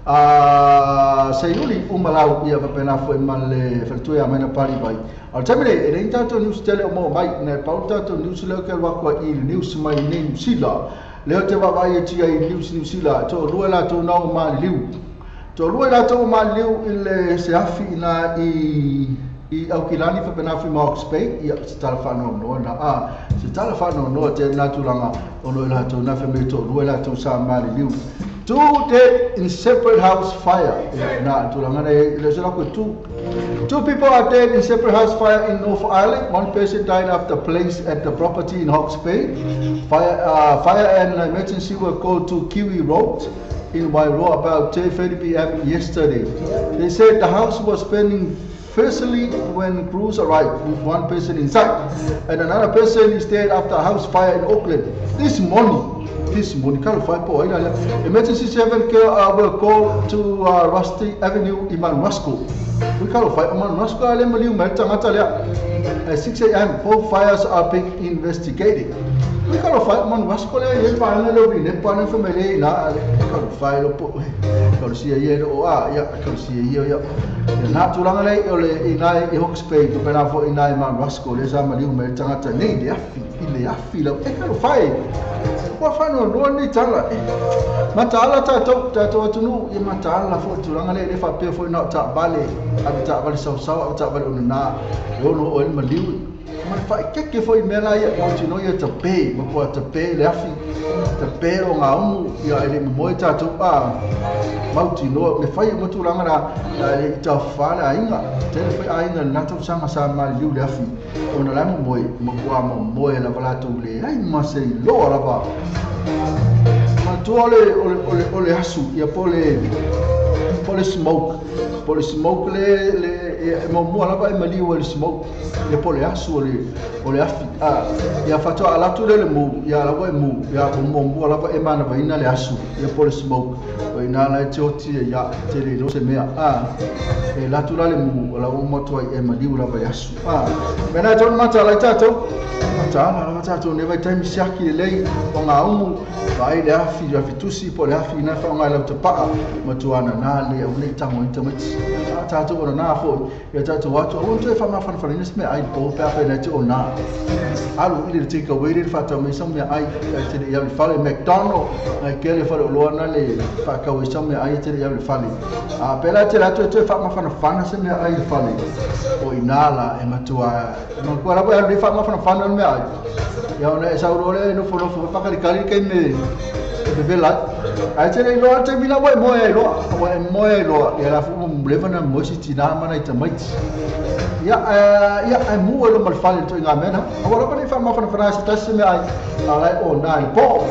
a Seiuli umalau ia papena foi male feltuia mai na pari vai. Al tamile e tato news tele o mo mai na pauta to news le ke wa ko i news mai nei New Zealand. Le te va vai e tia i news New Zealand to lua la to na ma liu. To lua la to ma liu ile se afi na i Aukilani papena foi Hawke's Bay ia se tala fa no no na a se tala fa no no te na tulanga ono la to na fe me to lua la to sa ma liu. Two dead in separate house fire. Na two people are dead in separate house fire in North Island. One person died after blaze at the property in Hawke's Bay. Fire and emergency were called to Kiwi Road in Wairoa about 10:30 p.m. yesterday. They said the house was burning fiercely when crews arrived, with one person inside and another person is dead after a house fire in Auckland. This morning, emergency 7 were called to Rusty Avenue in Mount Roscoe. We can't fight Mount Roscoe at 6 a.m. Both fires are being investigated. We can't fight Mount Roscoe. Matala tato atunu ye matala fo tulanga le fa pe fo na ta vale a ta vale sau sau ta vale ona ono o el maliu ma fa ke fo mela ye o tino ye ta pe ma ko ta pe le afi ta pe o nga umu ya ele mo ta to a mautino me fai mo tulanga la le ta fa la inga te fa inga na to sanga sa maliu le afi ona la mo mo ko mo la vala to le ai ma se lo la va ole asu ia pole smoke le mo lava e maliu le smoke ia pole asu ole afi a ia fato ala tu le mo ia la mo ia mo lava e mana vaina le asu ia pole smoke o ina la tioti ia te le lo se mea a e la tu la le mo la mo to e maliu lava e asu a mena to mata la tato mata la tato ne vai time siaki le o nga umu vai le afi le fitusi po le afi na fa ngai la te paa matuana na le o le tango intamit tato ona na fo ia tato atu o te fa ma fa fa ni sme ai po pa fa na te ona alu ile te ka wele fa ta me sa me ai te ia le fale McDonald ai ke le fa lo na le fa ka we sa me ai te ia le fale a pela te la te fa ma fa fa se me ai le fale o inala e matua no ko la le fa ma fa fa me ai ia ona e sa ro le no fo no fo fa ka le ke me bela ai te le lo te mina mo e lo e lo ia la fu mo na mo si tina mana ita mai ia ia ai mo lo mal fale to inga mena agora pa ni fa ma fa fa se tasi me ai ala o na po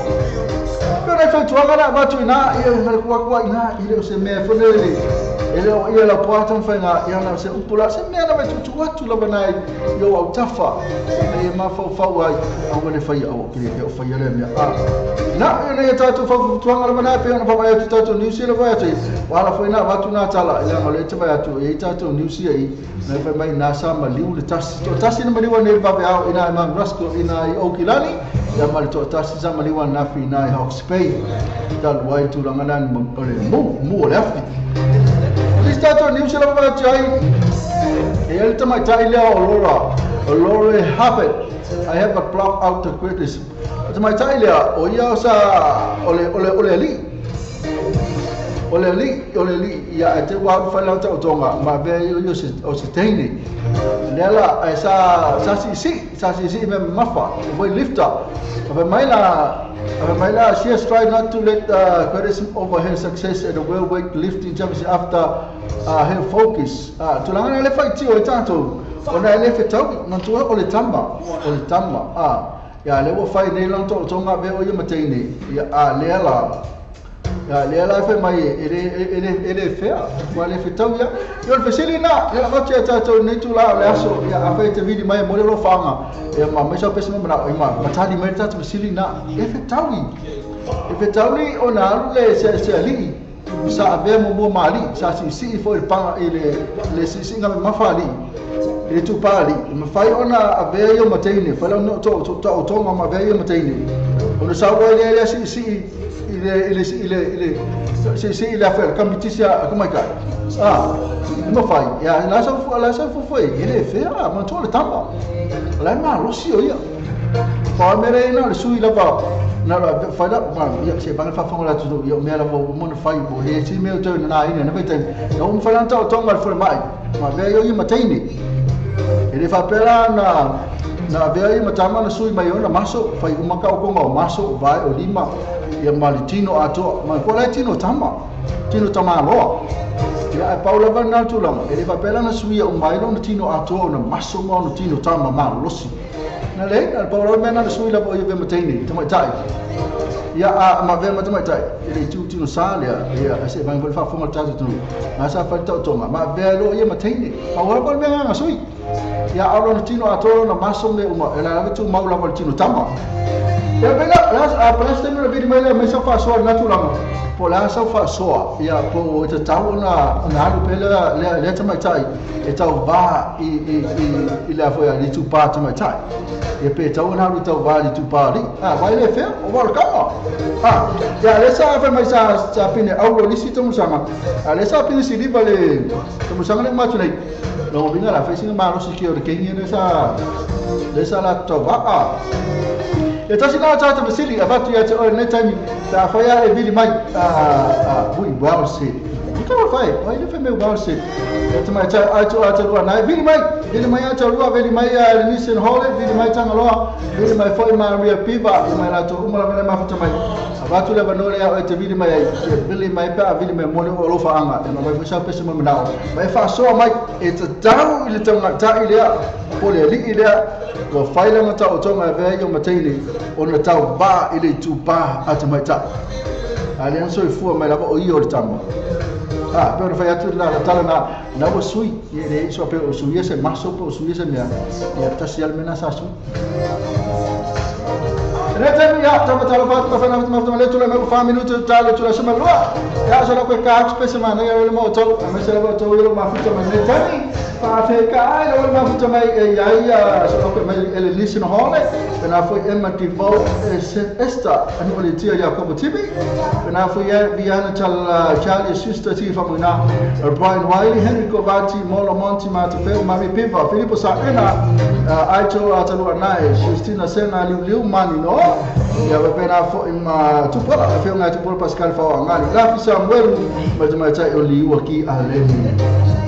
pero ai fa tu agora va tu ina ia na ku ina ile o se me fo le ele o ia la poata fa nga ia na se upula se me na tu tu atu la banai yo au tafa e ma fa fa ai au le fa ia au ke o fa ia le me a na ia tato fa tu anga la pe na fa ia tato New Zealand fa ia wala foi na watu na tala ia ngale te vai atu e tato New Zealand na fa mai na sa maliu le tasi to tasi na maliu ne va au ina ma Roscoe ina i Okilani ia mal to tasi sa maliu na fi na i Hawke's Bay tal wai tu langa nan ole mu le afi tato New Zealand va ai e el tamai tai le Aurora Aurora habit I have a block out the greatest tamai tai le o ia sa ole ole li ole li ia te wa fa la ta tonga ma ve yo se o se teine lela ai sa si si me mafa we lifter ave mai la she has tried not to let criticism over her success at the world weight lifting championship after her focus tulanga le fa ti o tanto ona le fe tau na tu ole tamba a ia le wo fai nei lang to tonga ve o ia mateine ia a le la ya le la fe mai ele fea wa le fe tau ia yo le fesili na le va che ta to ni tu la le aso ia a fe te vidi mai mo le lo fanga ia ma me sa pese ma na ma matali mai ta fesili na e fe tau o na le se ali sa ave mo mali sa si fo le panga ele le si nga ma fa ali le tu pali ma fai ona ave yo mateine fa la no to to to ma ave yo mateine ona sa wa le si ile si ile affaire comme tu sais comment ah ma fai ya la sa fu foi ele fe a ma to le tamba la ma lo si o ya fa mere na le sui la va na la fa la ma ya se ba fa fa la tu yo me la mo mo fai bo he si me to na ina na te no fa la to to ma fa mai ma ve yo mateine ele fa pela na ve ai matama na sui mai ona maso fai uma ka o konga o maso vai o lima ia malitino ato ma ko la tino tama loa ia paula va na tulanga ele fa pela na sui o mai no tino ato na maso ma no tino tama ma losi na le na paula me na sui la bo ia ve mateine tama tai Ia a ma vea matamaitai e le itu tino sa lea ia se vai foi faafofoga le tatou atunuu na sa fai taotoga ma avea loa ia ma teine pau lava le mea agaga sui ia a o lona tino atoa lona maso me uma e la lava tumau lava le tino tama. Ia pei la a po le a se taimi ona vili mai lea mai sau faasoa i lena tulaga po o le a sau faasoa ia po o e tatau ona ona alu pea lea lea lea tamaitai e tauvā i i i i le a foi a le itupā tamaitai ia pe tatau ona alu e tauvā i le itupā alii a vai le fea o wao le kama a ia lea sa fai mai sa sa pine auro i le isi tamusaga a lea sa pine siliva le tamusaga lea ua atu nei lona uiga la fai sina malosi ki o le kengi lea sa lea sa latou tauvā a E tasi la tātou fesili avatu ia te oe lenei taimi pe afai a e vili mai a ui well said. I ka whai, ai le whai well said. E te mai tau ai tō a te rua nai, vili mai, vili mai a te rua, vili mai a Lenise Hole, vili mai Tangaloa, vili mai foi Maria Piva, i mai rātou uma lava le mafuta mai. Avatu le avanoa lea oe te vili mai ai, e vili mai pe a vili mai moni o alofa anga, e mai foi sau pese mo manao. Mai whaasoa mai, e te tau i le taungatai lea, po le alii lea, Ua fai lana taotoga e avea ai o Mataine ona tauvā i le itupā a tamaitai. A lea na soifua mai lava o ia o le tama. A, pei ona fai atu le tala na, na ua sui, e leai so pei o suia se maso po o suia se mea, ia tasi lava le mea na sa sui. Nei taimi, ia, tama talofa atu, mawhena atu, mawhena le tula mai ua wha minutu ta le tula sema lua. Ia, so la koe ka atu pese mana ia le mo tau, a mese lava tau ia lo mafuta mai nei taimi. Whaafeka ai le ole mafuta mai e ia ia, so la koe mai ele listen hole, pena foi Emma Devoe e Seth Esther, anu ole tia ia kopo tibi, pena foi ia Viana Tal Charlie Sister Ti Famuina, Brian Wiley, Henry Kovati, Molo Monti Matafeo, Mami Piva, Filipo Saena, Aito Atalua Nae, Justina Sena Liu Liu Mani No, ia pena foi ma Tupola, Afio Ngai Tupola Pascal Fao Angali, Lafi Samuelu, ma te maitai o Liua Ki Aleni.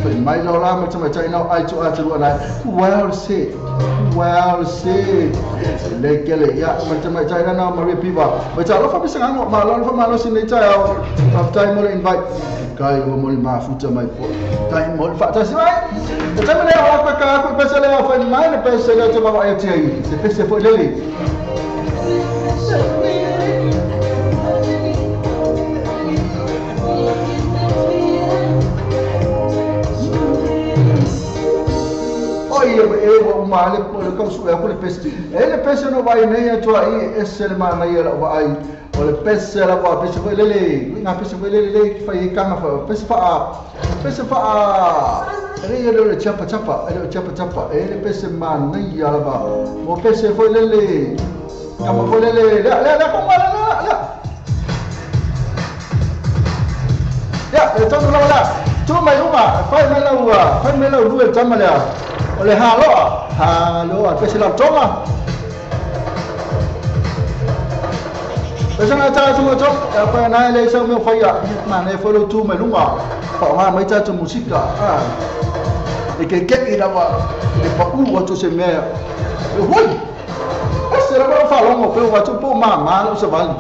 Fai mai lau la ma te maitai nau Aito Atalua Nae. Well said, well said. Le kele, ia, ma te maitai na nau Maria Piva. Mai tā alofa pisa ngano, ma alofa malosi nei tai au. Aftai mo le invite. Kai ua mo le mafuta mai po. Tai mo le whaatasi mai. Te taimi lea o koe ka aku i pese lea whai mai le pese lea te wawa e tia i. Te pese foi lele. Oi e ua uma le le kausu e aku le pese. E le pese no vai nei atua i ese le mana ia lau ai. O le pese la wa pese foi lele. Ngā pese foi lele le ki whai e kanga wha. Pese wha pese wha e le le chapa chapa e le chapa chapa e le pese mana ia lava. Mo pese foi lele. Kama foi lele. Lea lea lea konga lea lea. Lea e tonu lava lea. Tu mai uma fai mai lau fai mai lau lue tama lea. O le haloa, haloa, pese lau tonga. Pese ngā tātou ngā tonga, e pai nai le sau mea whaia, mā nei whai lau tū mai lunga, wha ngā mai tātou musika, e ke kei rawa, e pa u atu se mea, e hui, pese rawa lau whalongo, pe watu po mā mā lau sa vali.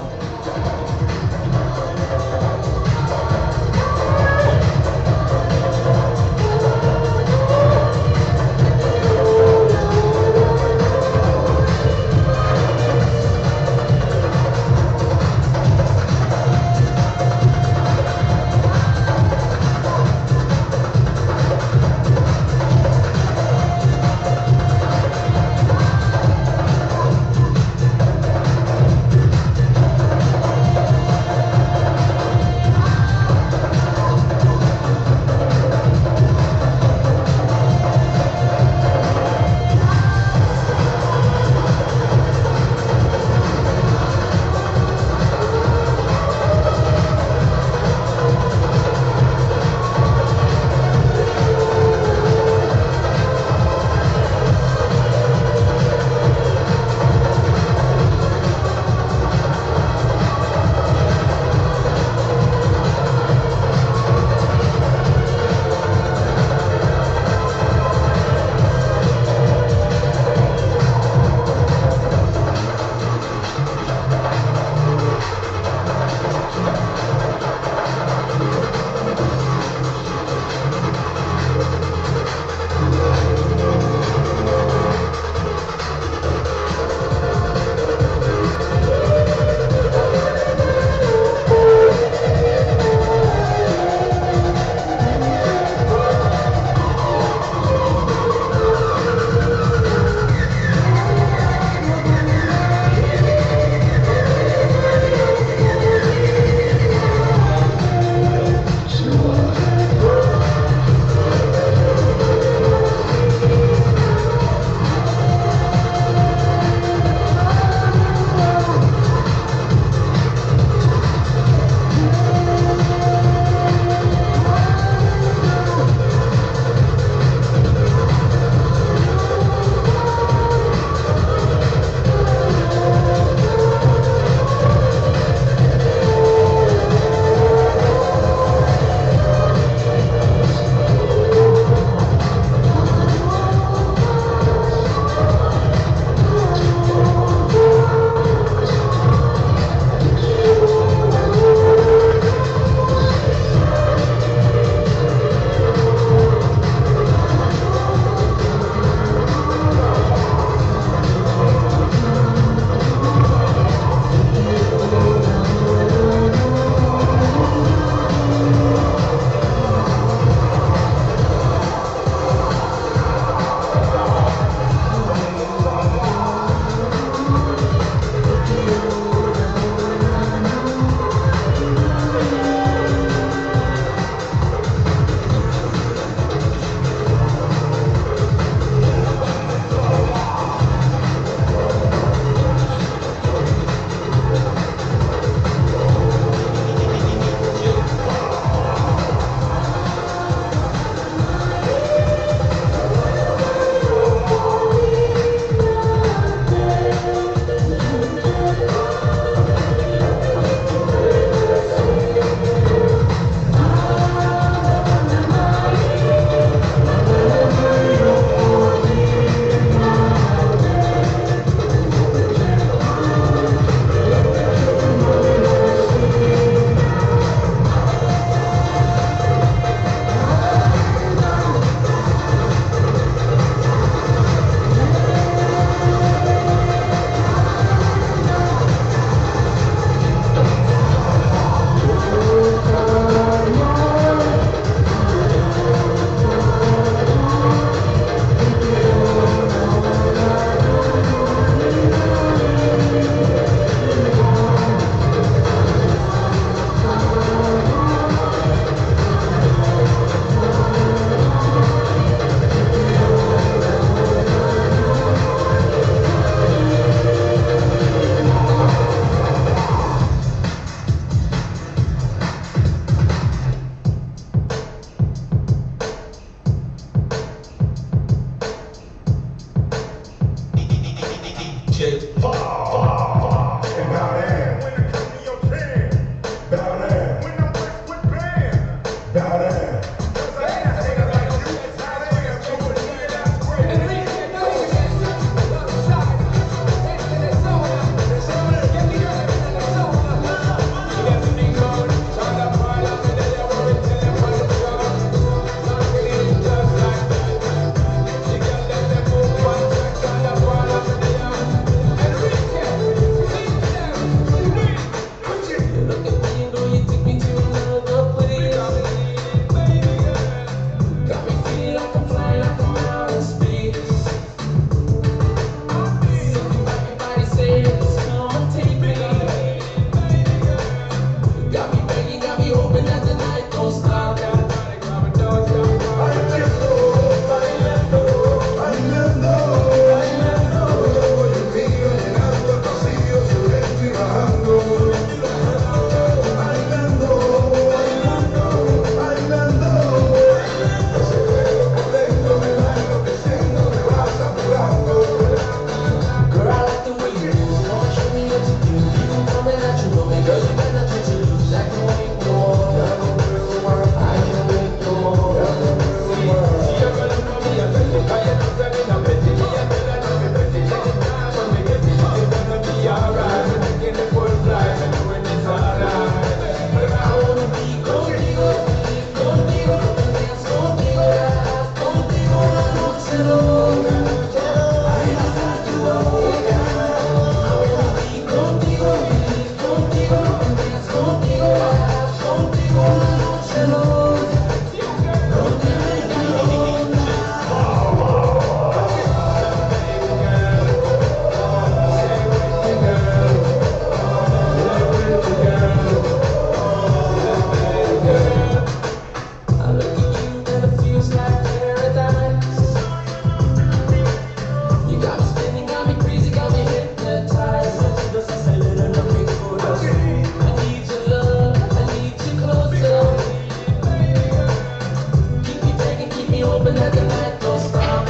Let the night don't stop.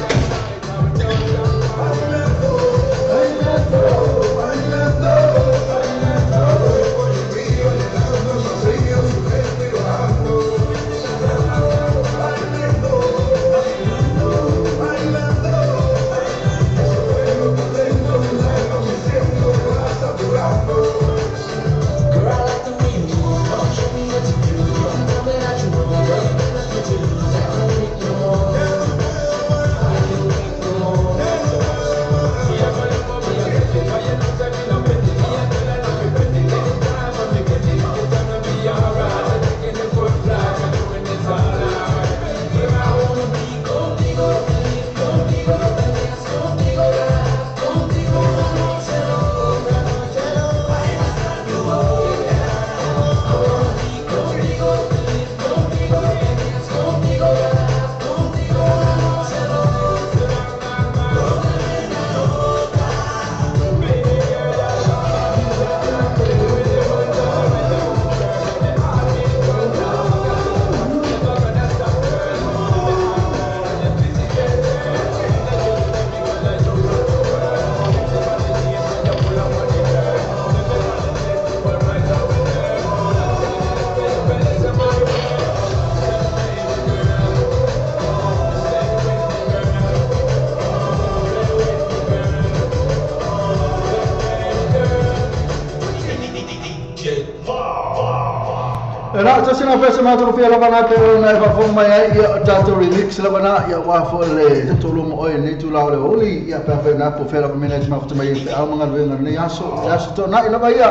Tasi na pesa matou fia lava na pe ona e faafofoga mai ai ia o tatou remix lava na ia ua foi le tolu mo oe nei tula o le oli ia pe afai na po fea lava mena te mafuta mai e feau ma galuega lenei aso le aso tona'i lava ia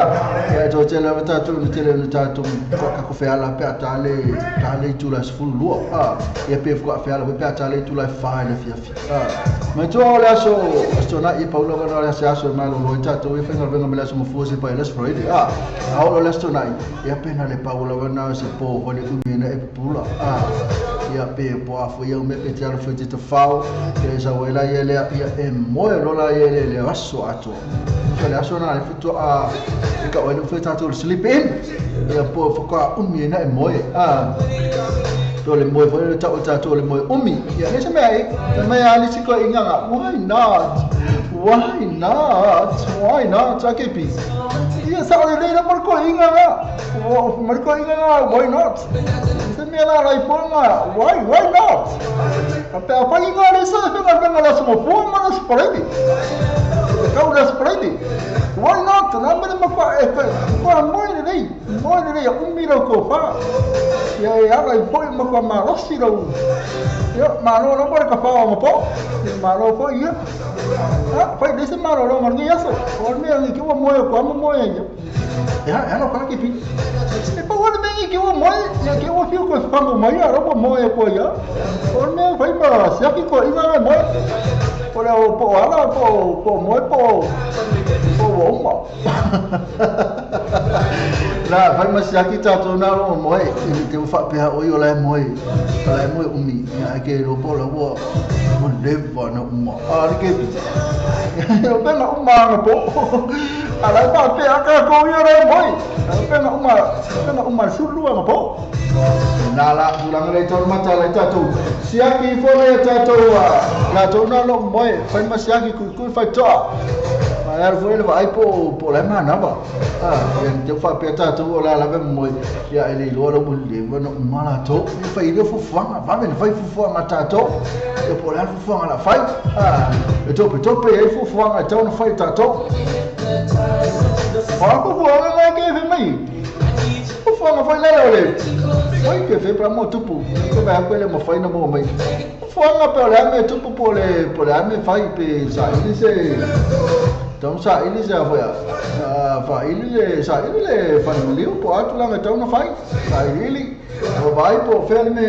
ia e toatele lava tatou na tele ona tatou kako feala pe a tale i tula e 12 ia pe fuka'a feala foi pe a tale i tula e 4 i le afiafi matua o le aso aso tona'i e pau lava na o le ase aso e malolo ai tatou ia faigaluega ma le aso mafua se pai le aso Friday a oo le aso tona'i ia pe na le pau lava na se po foi le umi na e pupula ia pe po a foi au me pe te alo foi te tafao ia sa wela ia lea ia e moe lola ia le le aso atoa so le aso na le futu a i ka oe le foi tatou le sleep in ia po fuka umi na e moe to le moe foi le tau tatou le moe umi ia le se mea e te mea ali si ko inganga why not why not why not akepi ia sa ole le mar ko inganga mar ko inganga why not se mea la rai ponga why not a pe a pai inga le sa fe nga la so mo ma la spreadi kau la spreadi why not na me ma fa e fa mo le mo le umi ro ko fa ia ia rai po ma fa ma rosi ro ia ma no no ka fa ma po ma ro fo ia ah fai desse ma ro ma ni aso o me ni que o mo ko mo mo ia ia no ka ki pi e pa o me que o mo ia que o fio ko fa mo ia ro mo ia ko ia o me fai ma se ki ko inga mo po le po ala po po mo po po o ma la fai ma se ki tatou na ro mo e te o fa pe o i o la mo e la mo umi ia ke ro po la wo mo leva na uma a le ke o pe na uma na po a la pa pe a ka ko i o mo e pe na uma sulu na po na la tulanga le tolu mata le tatou siaki fo le tatou a tatou na lo mo e fai ma siaki kui fai toa ma le foi le vai po po le mana ba ia te fa pe tatou o la la mo ia ele lo lo mo le no ma la to fai le fufuanga va me fai fufuanga tatou e po le fufuanga la fai e to pe e fufuanga tau na fai tatou o fufuanga la ke fe mai fufuanga fai le ole fai ke fe pra mo tupu ko ba ko le mo fai na mo mai fufuanga pe le me tupu po le me fai pe sa ile se tau sa ile se foi a fa ile sa ile fa no liu po atu la tau na fai sa ile o vai po fe me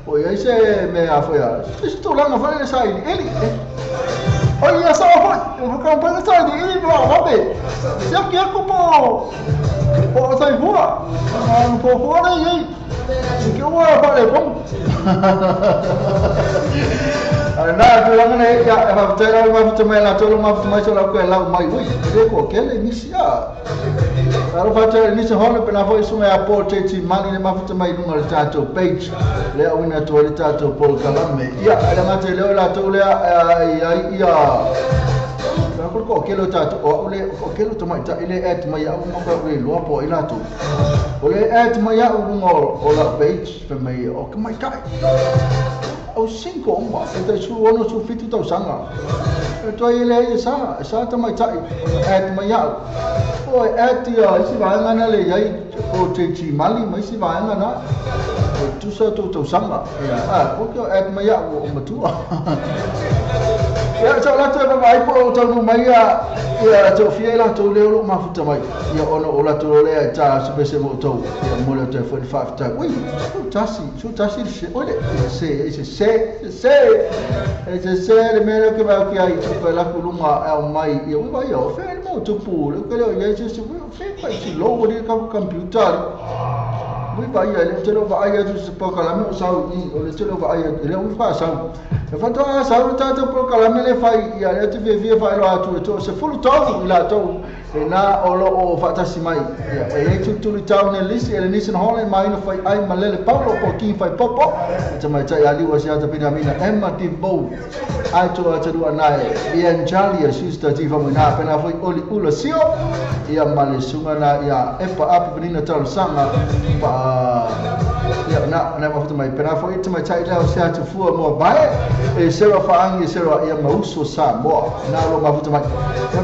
o ia se me a foi a se tu la na fai sa ile o ia sa foi o ka pa sa ile po a be se que ko po po sa voa po po le ia que o fa le bom na tulaga nei ia e faafetai lava mafuta mai latou lo mafuta mai so lau koe lau mai ui e le ko kele nisi a Alo fata ni se hona pena foi sunga ya Paul JT Mali le mafuta mai lunga le tatou page le awina to le tatou Paul Kalame ia ala mate le la to le ia ia la ko ko kelo tatou o le ko kelo to mai ta ile at mai au mo ka le lo po ila to o le at mai au lunga o la page fe mai o ka mai kai o cinco uma e te su ono su fitu tau sanga e toi ele e sa sa ta mai tai at mai au o at ia isi vaenga na le iai o te ti mali mai isi vaenga na o tusa tau tau sanga ia a o ke at mai au o matua ia sa la te vai po o tau mai ia ia te fia la to le o mafuta mai ia ono o la to le e ta se pese mo tau ia mo le te 45 ta ui tasi su tasi se ole se se se se se se le mele ke va ki ai tu la kulunga e mai ia ui vai o fe mo tu pu le ke le ia se se fe pa ti lo o le ka computer ui vai ia le te lo vai ia tu se po kala me sa i o le te lo vai ia le ui fa sa e fa to a sa ta te po kala me le fai ia le te ve fai lo atu to se fulu to ila to e na o lo o fatasi mai ia e tu tu tau ne lisi ele nisi hole mai no fai ai malele paulo po ki fai popo te mai tai ali wa sia ta pina mina Emma Timbo ai to atu nai ia Charlie sister ti fa na pena foi oli ulo sio ia male sunga na ia epa api pina tau sanga pa ia na na ma mai pena foi te mai tai leo sia tu fua mo bai e sero fa angi sero ia mauso sa mo na lo ma futa mai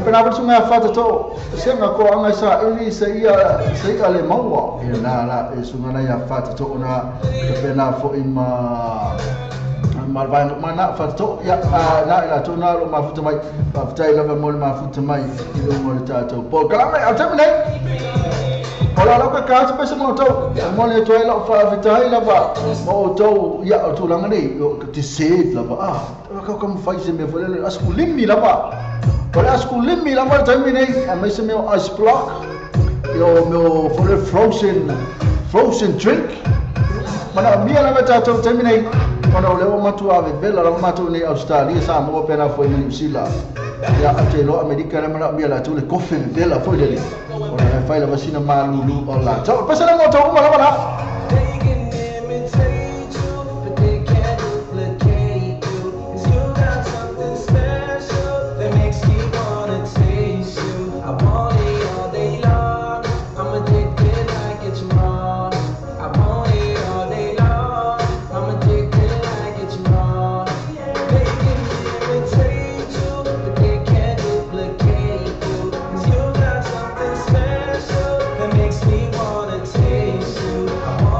pena foi sunga fa to se nga ko anga sa ili se ia le maua ia na la e sunga na ia fa to na pena foi ma malvain mana fa to ia na ila to na lo mafuta mai fa tai lava mo mafuta mai i lo mo ta to po kala mai au tamne ola lo ka ka se mo to mo le to ila fa tai lava mo to ia o to langa nei te se lava ah ka ka mo fai se me fole askulimi lava ola askulimi lava tamne nei a mai se me ice block yo mo fole frozen drink mana mia lava ta to tamne ona o leo matua ave vela lava matou nei Australia Samoa pena foi ma New Zealand ia te lo Amerika le mana mia la tu le kofe vela foi le ona e fai lava sina malulu o la tau pesa le moto uma lava la. Makes me wanna taste you.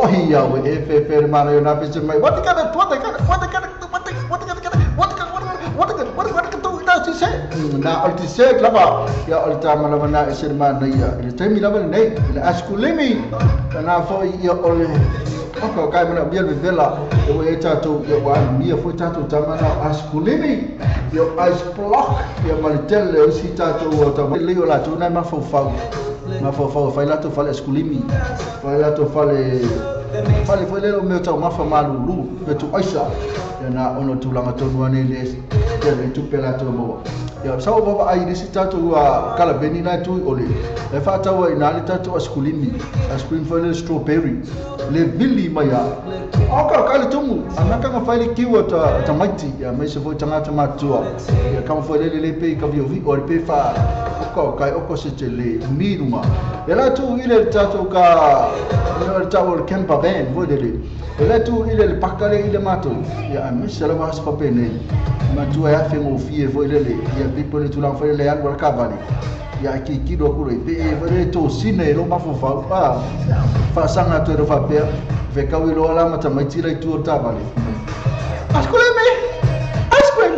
Ia we e fe fe mana yo na pe mai. What the what the what the what the what the what the what the what the what the what the ti se na o ti se lava ia o ta mana mana e se mana ia le taimi lava nei le askulimi na fo ia o le o ka mana bia vela e o e tatou ia wa mia fo tatou tamana askulimi ia ice block ia malitele o si tatou o ta le o la tu na mafofau mafofau fai la tu fale askulimi fai la tu fale fale foi le o meu tau mafa malulu me tu aisa ia na ono tulaga tonu ane le le tupe la tu mo ia sa o baba ai le tatou a kala beni na tu ole e fa tau ina le tatou askulimi askulimi foi le strawberry le vili mai a o ka ka le tumu anaka ka fai le kiwa ta tamaiti ia me se foi tangata matua ia ka foi le le pe ka vi o le pe fa o ka o ko se te le miruma e la tu ile tatou ka le tau le camper van voi le e la tu ile le pakale ile mato ia me se la vas pa pene matua ia fe mo fie voi le ia people le tulang foi le al kavali ia ki ki do kuro pe e voi to sine lo mafofau pa fa sanga to ro fa pe ve ka wi lo ala mata mai tira i tu tavali askuleme ice cream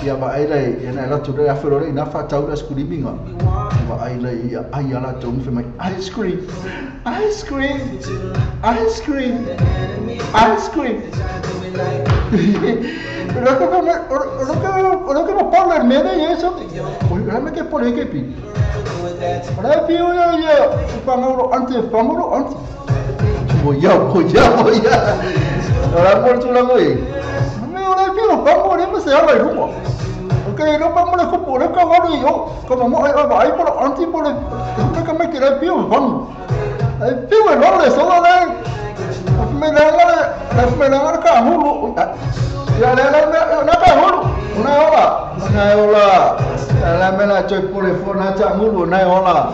ia va ai le ia na la tu le afero le na fa tau askuliminga va ai le ia ai ala to fe mai ice cream ice cream ice cream ice cream. Lo que me parla el medio y eso. Pues que por ahí que pi. Ahora pi yo yo pangoro antes pangoro antes. Voy a. Ahora por tu lado ahí. Me ahora pi lo pangoro me se habla el humo. Okay, no pangoro como por el caballo y yo como mo ahí por antes por el que me quiere pi vamos. Ahí pi el hombre solo de me la ka hulu. Ya le na ka hulu. Na hola. Na hola. La me la choi por el na cha hulu na hola.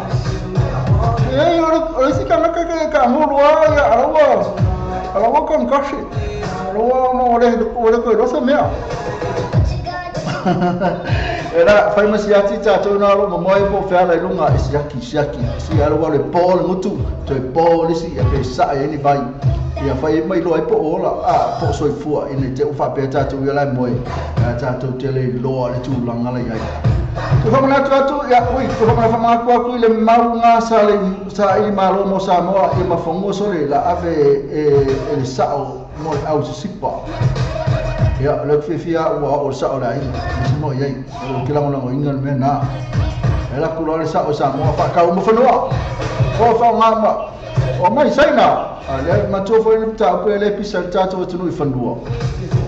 Eh yo si ka na ka ka hulu ya arawa. Arawa kan kashi. Arawa mo ore ore ko ro se me. Era farmacia ti ta to na lo mo e po fe la lunga siaki siaki si arawa le pol mutu to pol si ya pe sa e ni vai. Ia fai mai loa po ola a po soifua ina te ufa pe tatou ia lai moe a tatou tele loa le tulaga la iai. Te whamanatu atu ia ui te whamanatu aku i le maunga sa le sa i malo mo Samoa i mafongo sole la ave e le sao mo le au sisipa. Ia le fifia ua o sao la i mo iai o ke langolango inga le mea na. E la kula le sao Samoa whakau mo whanua. O whaongama o mai saina. Le matua foi le ta pe le pisa tatou atu i fanua.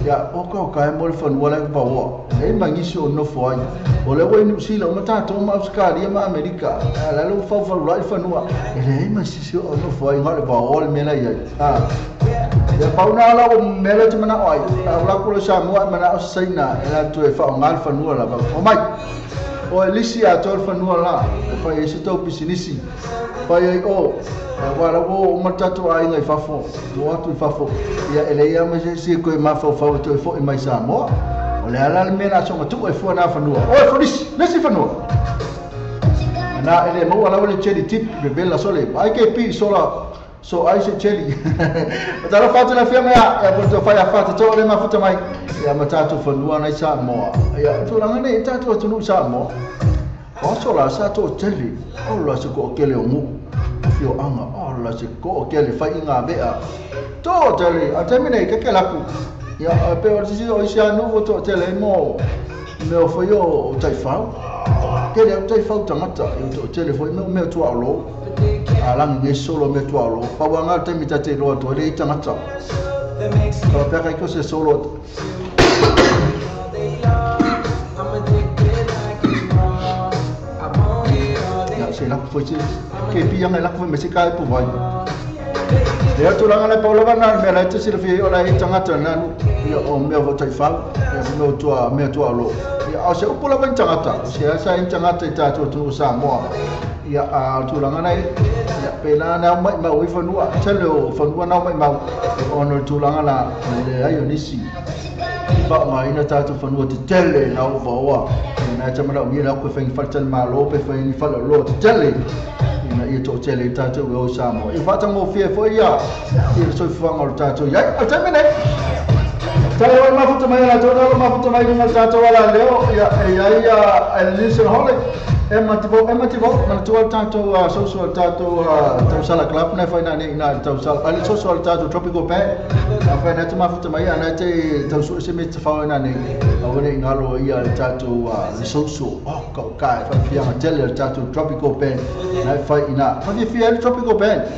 Ia o ka ka mo le fanua le vaoa. E mangisi o nofo ai. O le wai New Zealand ma tatou ma Australia ma Amerika. La lo fa fa la i fanua. E le mangisi o nofo ai ngā le vaoa le mea ia. Ah. Ia pauna la o mea te mana ai. La ko Samoa mana o saina e la tu e fa ngā le fanua la. O mai. O elisi a tō fanua la. E fai e se tau pisinisi. Fai ai o wala wo matatu ai ngai fafo wo atu i fafo ia ele ia ma se ko ma fo fo to fo i mai Samoa o le ala me na so matu e fo na fanua o e fo lisi fanua na ele mo ala le cheli tip bebela sole ai ke pi sola so ai se cheli o tala fatu la fiama ya bo to fa ya fatu to le mafuta mai ia matatu fanua na Samoa ia tulaga nei tatu atu nu Samoa o sola sa to cheli o la se ko kele o mu fio anga o la se ko ke le fai inga bea to tele a termine ke ke laku ia pe o si o sia no to tele mo me o foi o tai fau ke le tai fau tangata e to tele foi me me to alo a la nge solo me to alo pa wa nga te mi tate lo to le tangata to pe ka ko se solo se la foi ke pia ngai la foi me se kai po vai le atu langa le paula na me la te se le o la e tangata na ia o me o tai fau ia me o tua me tua lo ia o se upu la ban tangata se sa in tangata ta tu tu Samoa ia a tu langa nei ia pe la na mai mau i fanua tele o fanua na mai mau o no tu langa la le ai o nisi. Whaamaina tātou whanua te tele na o vaoa. Ina e tamana o mira koe whaingi whaletali malo pe whaingi whale loa te tele. Ina ia tō tele i tātou e o Samoa. I whaatango fia fo ia. I le soifuanga o le tātou iai. O te mene! Tai wai mafuta mai ala tō nalo mafuta mai runga tātou ala leo. Ia e ia ia Elison Holic. Emma Tivo, mana tua tātou social tātou tausala club na whai nani ina tausala. Ali social tātou tropical band. A whai nā te mafuta mai ana te tausu se me te whau nani. A wane ingalo ia le tātou le social. Oh, kau kai, whai whianga tele le tātou tropical band. Na whai ina. Whai whia le tropical band.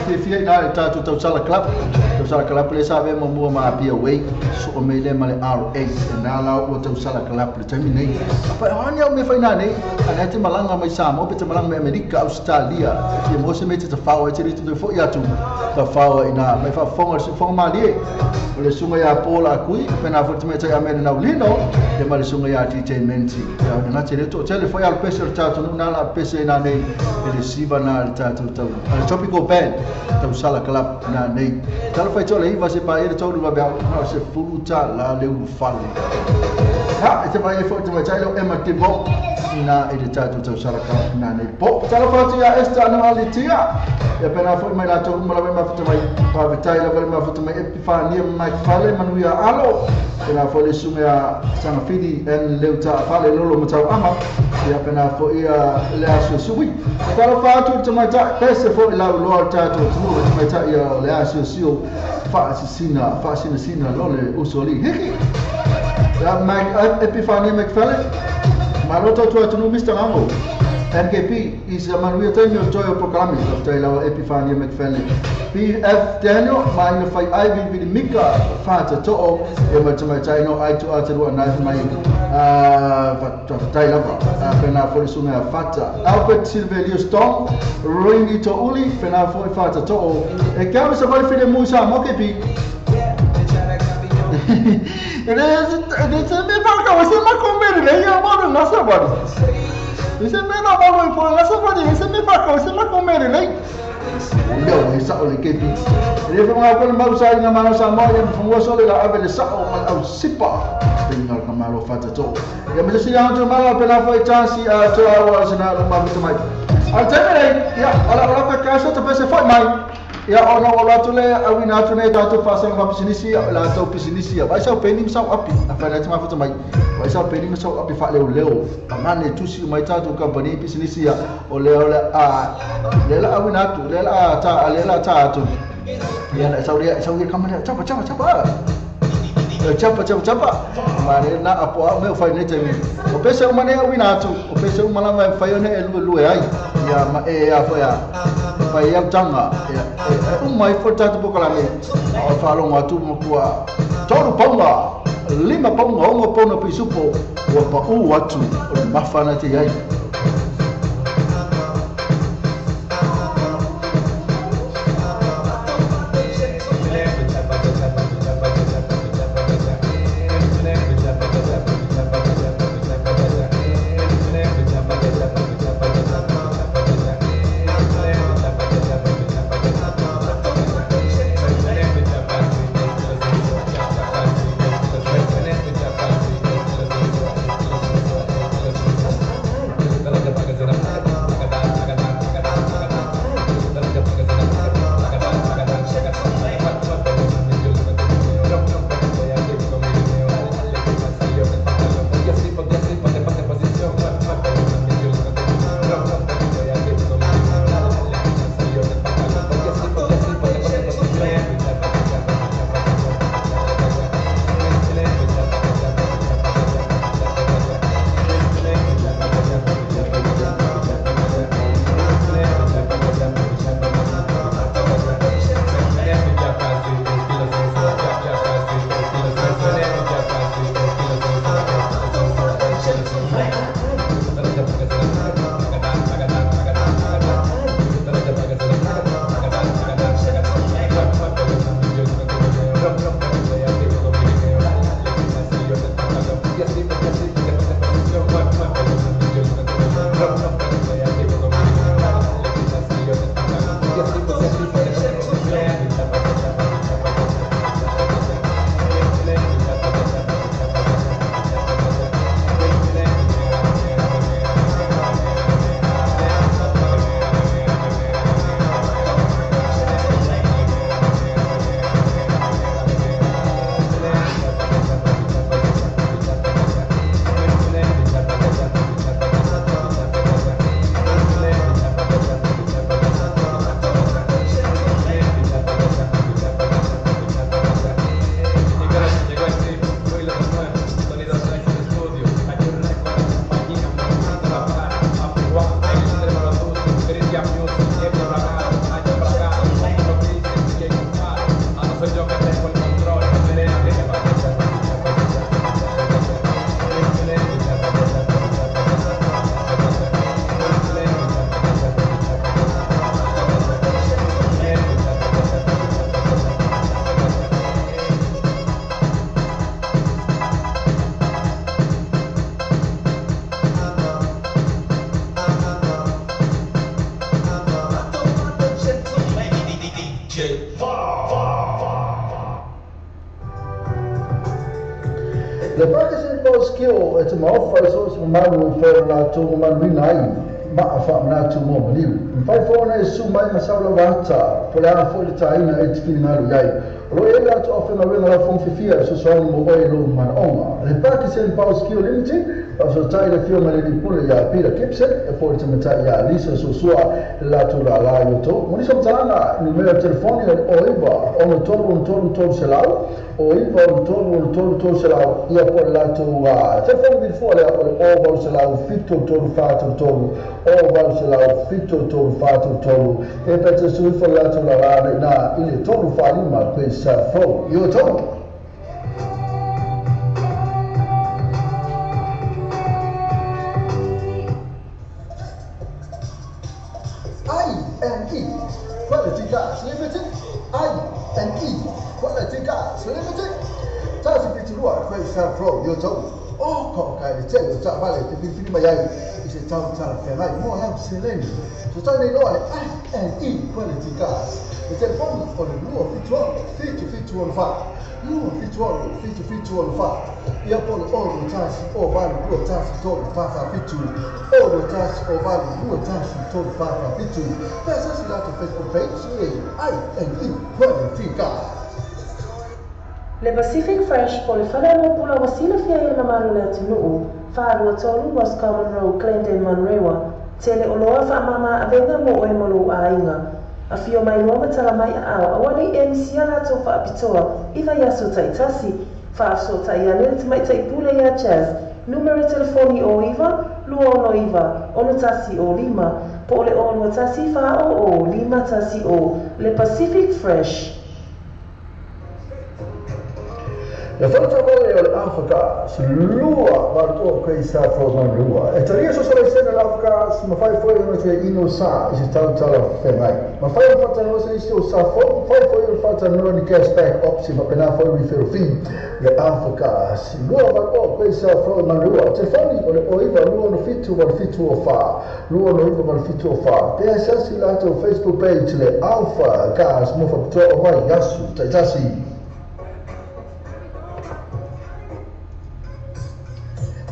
Whai whia ina le tātou tausala club. Tausala club le sa ve mua ma apia wei. So o meile ma le RA. Nā lau ua tausala club le taimi nei. Apa e hani au me whai nani. Ana te malanga mai Samoa, pe te malanga mai Amerika, Australia. Te mo se me te whao, e te rito te fo i atu. Te whao ina, mai whafonga, se whonga malie. O le sunga ia Paula Akui, pena fo te mea te amene nau lino, te ma le sunga ia TJ Menti. Ia, nga te rito, te le fo i alu pese o le tātou, nu nā la pese ina nei, e le siva nā le tātou tau. A le Tropical Band, tausala club nā nei. Tala whai tō le iwa se pa e le tōru wabe au, nā se fuluta la le ufale. Ha, e te vai e fo te mai tai leo Emma Tibo, ina e le tātou tausala club nā nei. Po, tala whatu ia Esther anu alitia. Ia pena fo mai lātou umalawe mafuta mai, pāwetai lawale mafuta mai Epifania Mike Fale manuia alo. Pena fo le sunga Sangafidi en leuta fale lolo matau ama. Ia pena fo ia le aso sui. Tala whatu te mai tai, pese fo i lau loa tātou tunu te mai tai ia le aso sio whaasisina, whaasinasina lole usoli. Hiki! Ia Mike Epifania McFarlane. Malo tau tunu Mr. Ngango. NKP is a manuia taimi o toi o prokalame o tai lawa Epifania McFarlane. PF Daniel, maina whai Ivy vili Mika whata to'o e mai tai no ai tu aterua nai mai tai lava pena fo le sunga fata. Albert Silvelio Stong, Ringi To'uli, pena fo e whata to'o. E kia mesa wale while musa mo kepi. E le me whaka o se makomere le ia moro nasa wari. Ese me na moro i pō nasa wari, ese me whaka o se makomere le. Leo e sao le kepi. E le whangaa koe le mausa i ngā mano sa moa ia mwhangua sole la ave le sao ma au sipa. Pinga ka malo whata tō. Ia me se ia antu malo pena fo i tāsi a tō awa sina lo mafuta mai. A te mere, ia ala ala ka kasa te pese fo mai. Ia ona o la tule a wina atu nei tātou whasanga wha pisinisi la tau pisinisi ia. Vai sau peni masau api. A whaina te mafuta mai. Vai sau peni masau api wha leo leo. A mane tusi mai tātou kampani pisinisi ia. O leo le a le la a wina atu, le la a tā, le la tā atu. Ia na sau rea, sau rea kamane, chapa, chapa, chapa. Chapa, chapa, chapa. Mane na apo a meo whai nei te mi. O pese umane a wina atu. O pese umalanga e whai one e lue lue ai. Ia ma e a whai a. Whai au tanga. E umai fo tātou pokalame. O whalonga atu makua. 3 paunga, 5 paunga, 6 pauna pisupo. Ua pa u atu. O le mawhana te ai. Le Pakistan Skill e te maofa e so se mamalu i fōna lātou mamaluina ai maa whaamanatu mo maliu. Mwhai fōna e su mai masaula wata, po le ana fōi le tāina e te whiningalu iai. O lo e lātou au whengawenga lau whongwhiwhia e sosoani mo oe lo manaonga. Le Pakistan Power Skill Limited, so tai le fio mai le pule ia Peter Gibson e fōi te matai ia Lisa Sosua le lātou la la i o tō. Monisa mtalanga numero telefoni o iwa ono tolu ono tolu tolu selau o iwa ono tolu ono tolu tolu selau ia po le lātou telefoni vilifua lea o le o valu selau fito tolu whātau tolu o valu selau fito tolu whātau tolu e pete suifo le lātou la la nā i le tolu whaalima koe sa fo i o tō. Quality Gas Limited, I&E Quality Gas Limited. Tasi Piturua, Great San Pro, Yoto, Oh, Kokai, the Taylor, Tap Valley, the Pipini Mayai, is a town Talaferai, more Lamp Seleni. So Tiny Law, I&E Quality Gas. The telephone on the Lua Fituan, 5215, Lua Fituan, 5215. Ia pole o tasi o valu lua tasi tolu fa fitu o lua tasi o valu lua tasi tolu fa fitu. Pesa si lato Facebook page I&E Quality Gas. Le Pacific Fresh po le whale pula wasila fia i le mamalu le atunuu, whaalua tolu Roscommon Road, Glendale, Manrewa, tele o loa whaamama avenga mo oe mo lou āinga. A fio mai loa matala mai a ao, awane e misia lato whaapitoa, i vai aso taitasi, whaafsota i ane te maitai pule ia Jazz, numero telefoni o iwa, lua ono iwa, ono tasi o lima, po le o lua tasi wha o lima tasi o, le Pacific Fresh. Le whalatawale o le Alpha lua valutoa koe sa fro lua. E taria so le sena le Alpha mawhai foi ona te ino sa i se tautala whengai. Mawhai o whatanoa se isi o sa fo, mawhai foi o whatanoa ni cashback option mapena foi referral fee. Le Alpha lua valutoa koe sa fro lua. Telefoni o le oiva lua no fitu walu fitu o wha. Lua no iwa walu fitu o wha. Pea sasi lato Facebook page le Alpha Gas mo whaputoa o mai yasu taitasi.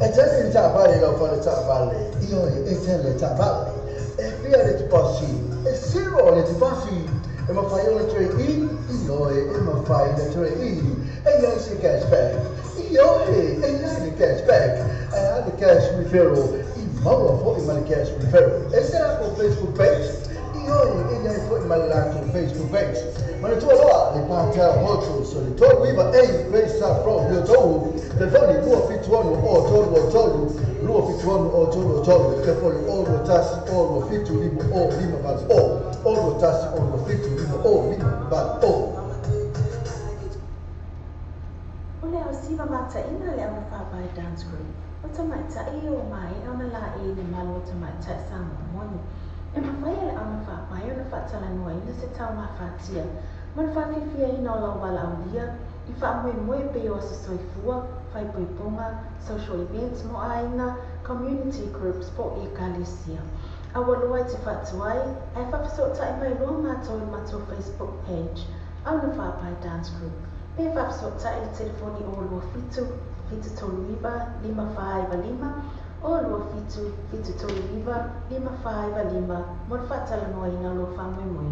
E tele le taavale lau fale taavale, ioe e tele le taavale, e fia le tupasi, e zero le tupasi, e mawhai o le ture i, ioe e mawhai le ture i, e iai se cashback, ioe e iai le cashback, e a le cash referral, i maua foi ma le cash referral. E se lako Facebook page, ioe e iai foi ma le lako Facebook page. Mana tua loa le pātau hotu, so le tolu iwa e Grace Sa Fro, yo tolu, telefoni lua fituanu o tolu o tolu, lua fituanu o tolu o tolu, telefoni o lua tasi o lua fitu lima o lima valu o lua tasi o lua fitu lima o lima valu o. O le au siva mataina le au whaapai dance group, o tamaitai o mai ona la e le malu o tamaitai sa moni. E mawhai le au whaapai ona whaatalanoa ina se tau mawhatia, mo le whawhiwhia ina o lau wala aulia, i whaamoemoe pe o aso soifua, whaipoiponga, social events mo aina, community groups po e kalesia. Awa loa i te whatuai, ai whawhisotai mai loa mātou i mātou Facebook page, au na whaapai dance group. Pe whawhisotai le telefoni o lua fitu, fitu tolu iwa, lima whaaiwa lima, o lua fitu, fitu tolu iwa, lima whaaiwa lima, mo le whaatalanoa ina loa whaamoemoe.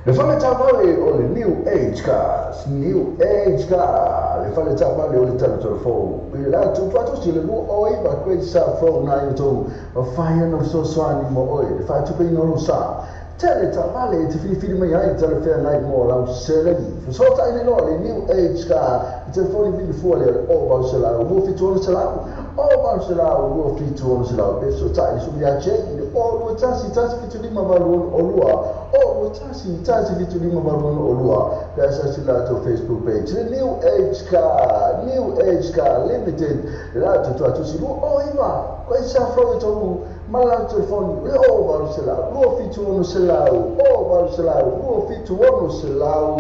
Le fale taavale o le New Age Cars, New Age Car, le fale taavale o le talatala fou. I le lātou tuatosi le lua o iwa koe sa fou nā i o tō, o whai ana sosoani mo oe, le whaatupeina o sa. Tele taavale te whiriwhiri mai ai tele whea nai mo lau seleni. Fasota i le loa le New Age Car, i telefoni vilifua le o vau selau, lua fitu ono selau, o vau selau, lua fitu ono selau. Peso tai le sumi a che, i le o lua tasi, tasi fitu lima valu ono o lua, o lua tasi, tasi fitu lima valu ono o lua. Pea sasi lato Facebook page, le New Age Car, New Age Car Limited, le lato tuatusi lua o iwa, koe sa fro i tonu, malau telefoni, le o valu selau, lua fitu ono selau, o valu selau, lua fitu ono selau.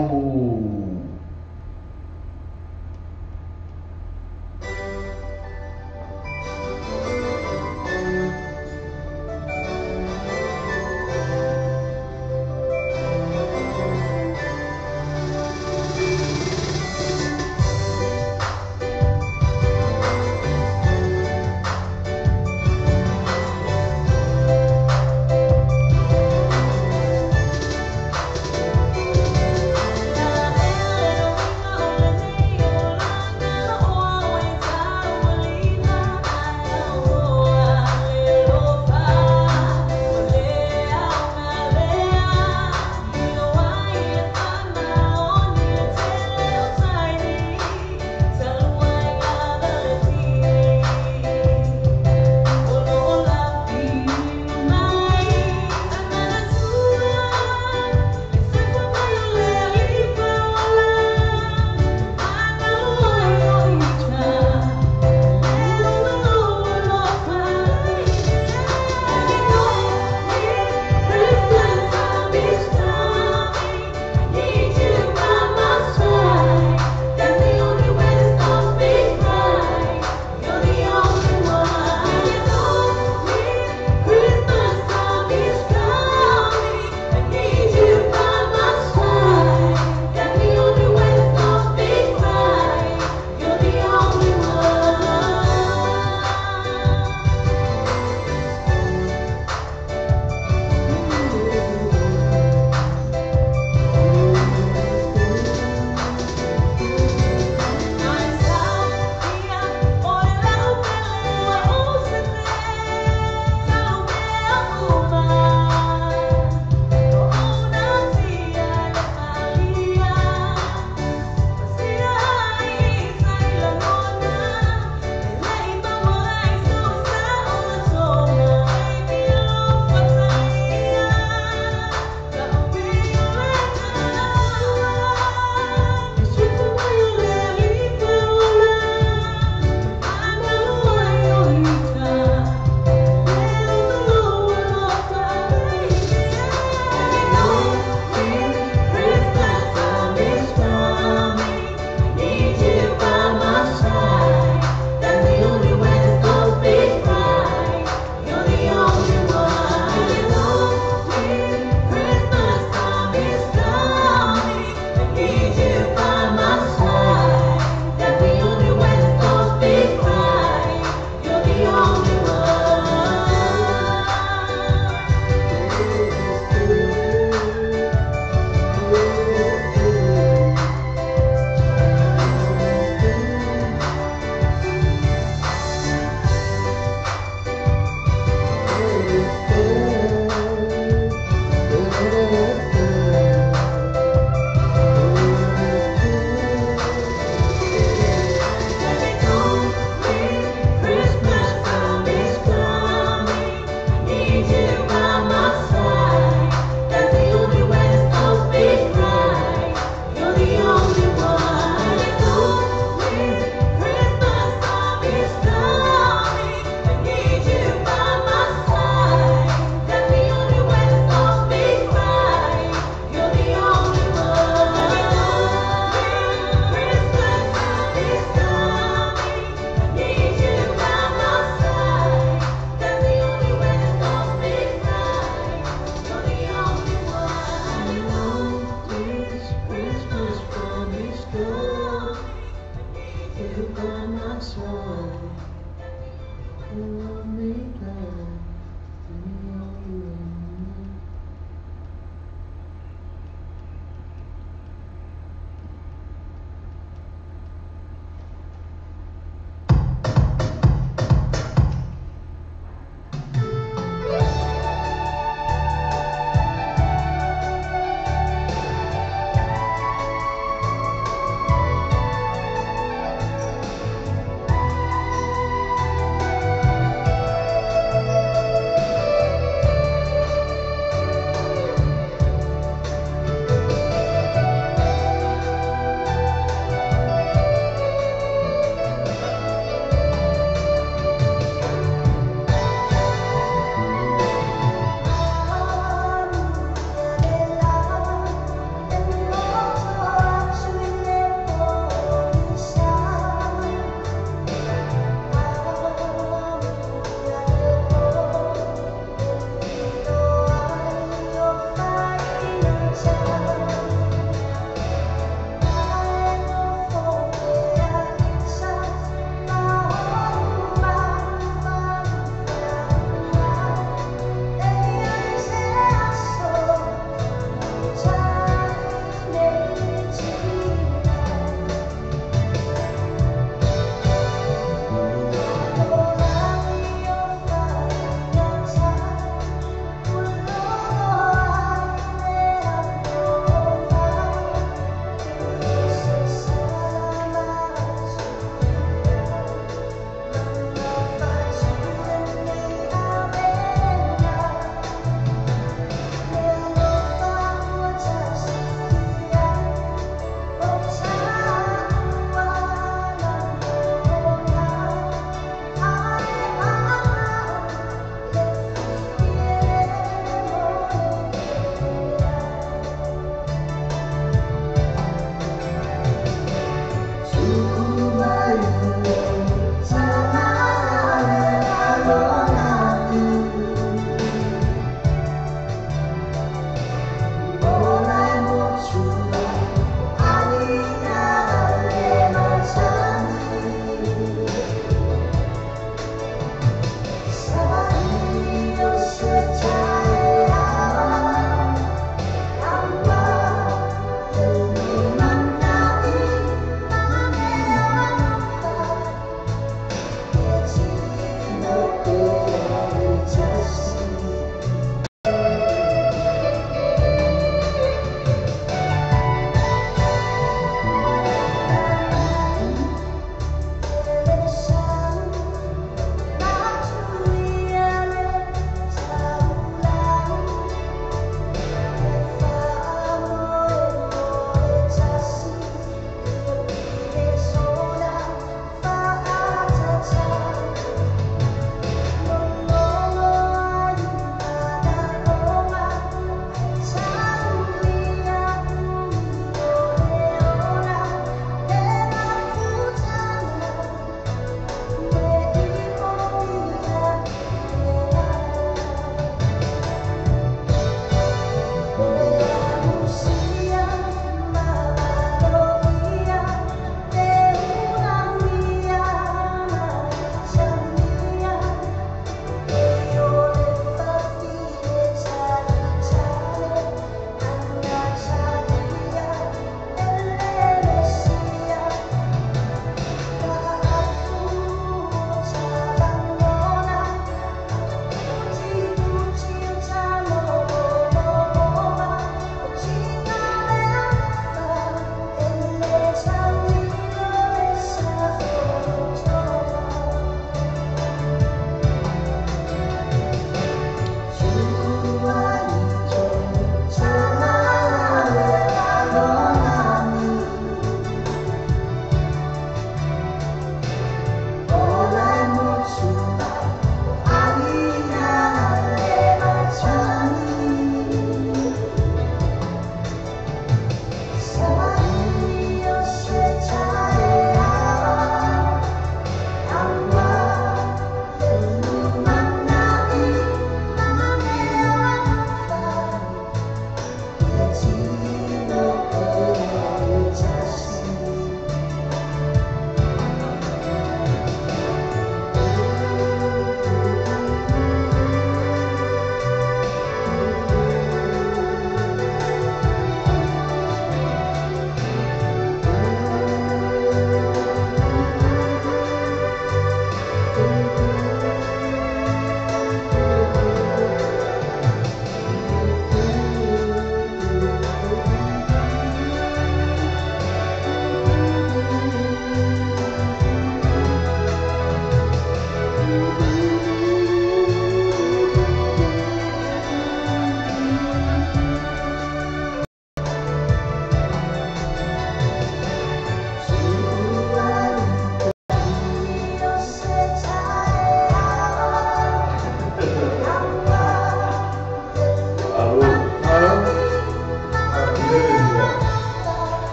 Oh.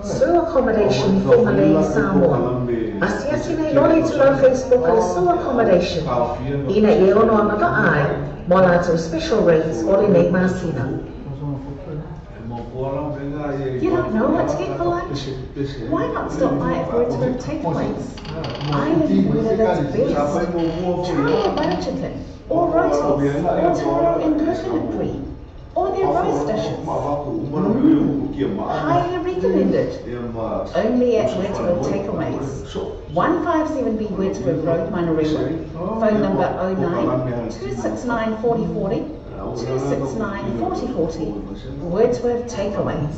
Su Accommodation formerly Samoa. Asiasi nei lole to lau Facebook o le Su Accommodation. Ina e ono anga vaai, mo lātou special rates o le nei masina. You don't know what to get for lunch? Why not stop by at Wordsworth Takeaways? Island weather that's best. Try their butter chicken, or rotis, or taro and coconut cream, or their rice dishes. Highly recommended. Only at Wordsworth Takeaways. 157B Wordsworth Road, Manurewa. Phone number 09 269 4040 269 4040. Wordsworth Takeaways.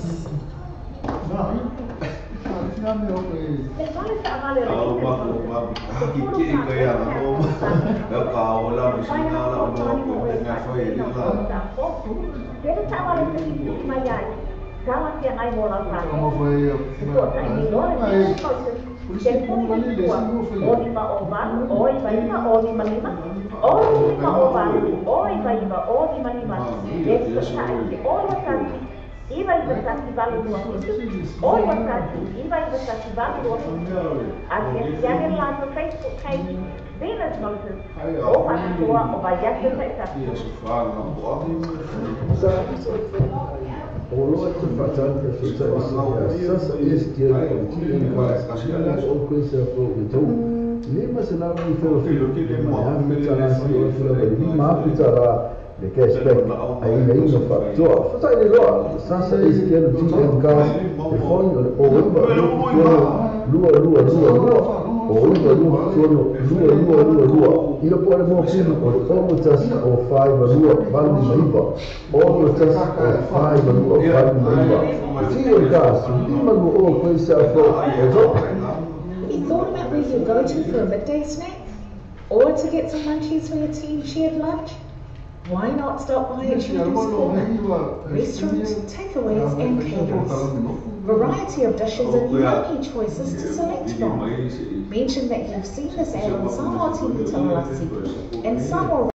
Le cashback ai ina faapitoa fatai le loa sasa STL GM Cars telefoni o le 09 2 2 2 2 o 9 2 2 2 2 2 ia po le mōpili o le 6 1 o 5 2 8 9 6 1 o 5 2 8 9 GM Cars 5 2 o koisa fo e zo. Have you thought about where you go to for a midday snack? Or to get some munchies for your team shared lunch? Why not stop by at Children's Corner? Restaurant, takeaways and caterers. Variety of dishes and yummy choices to select from. Mention that you've seen this ad on Samoa TV Talalasi and Samoa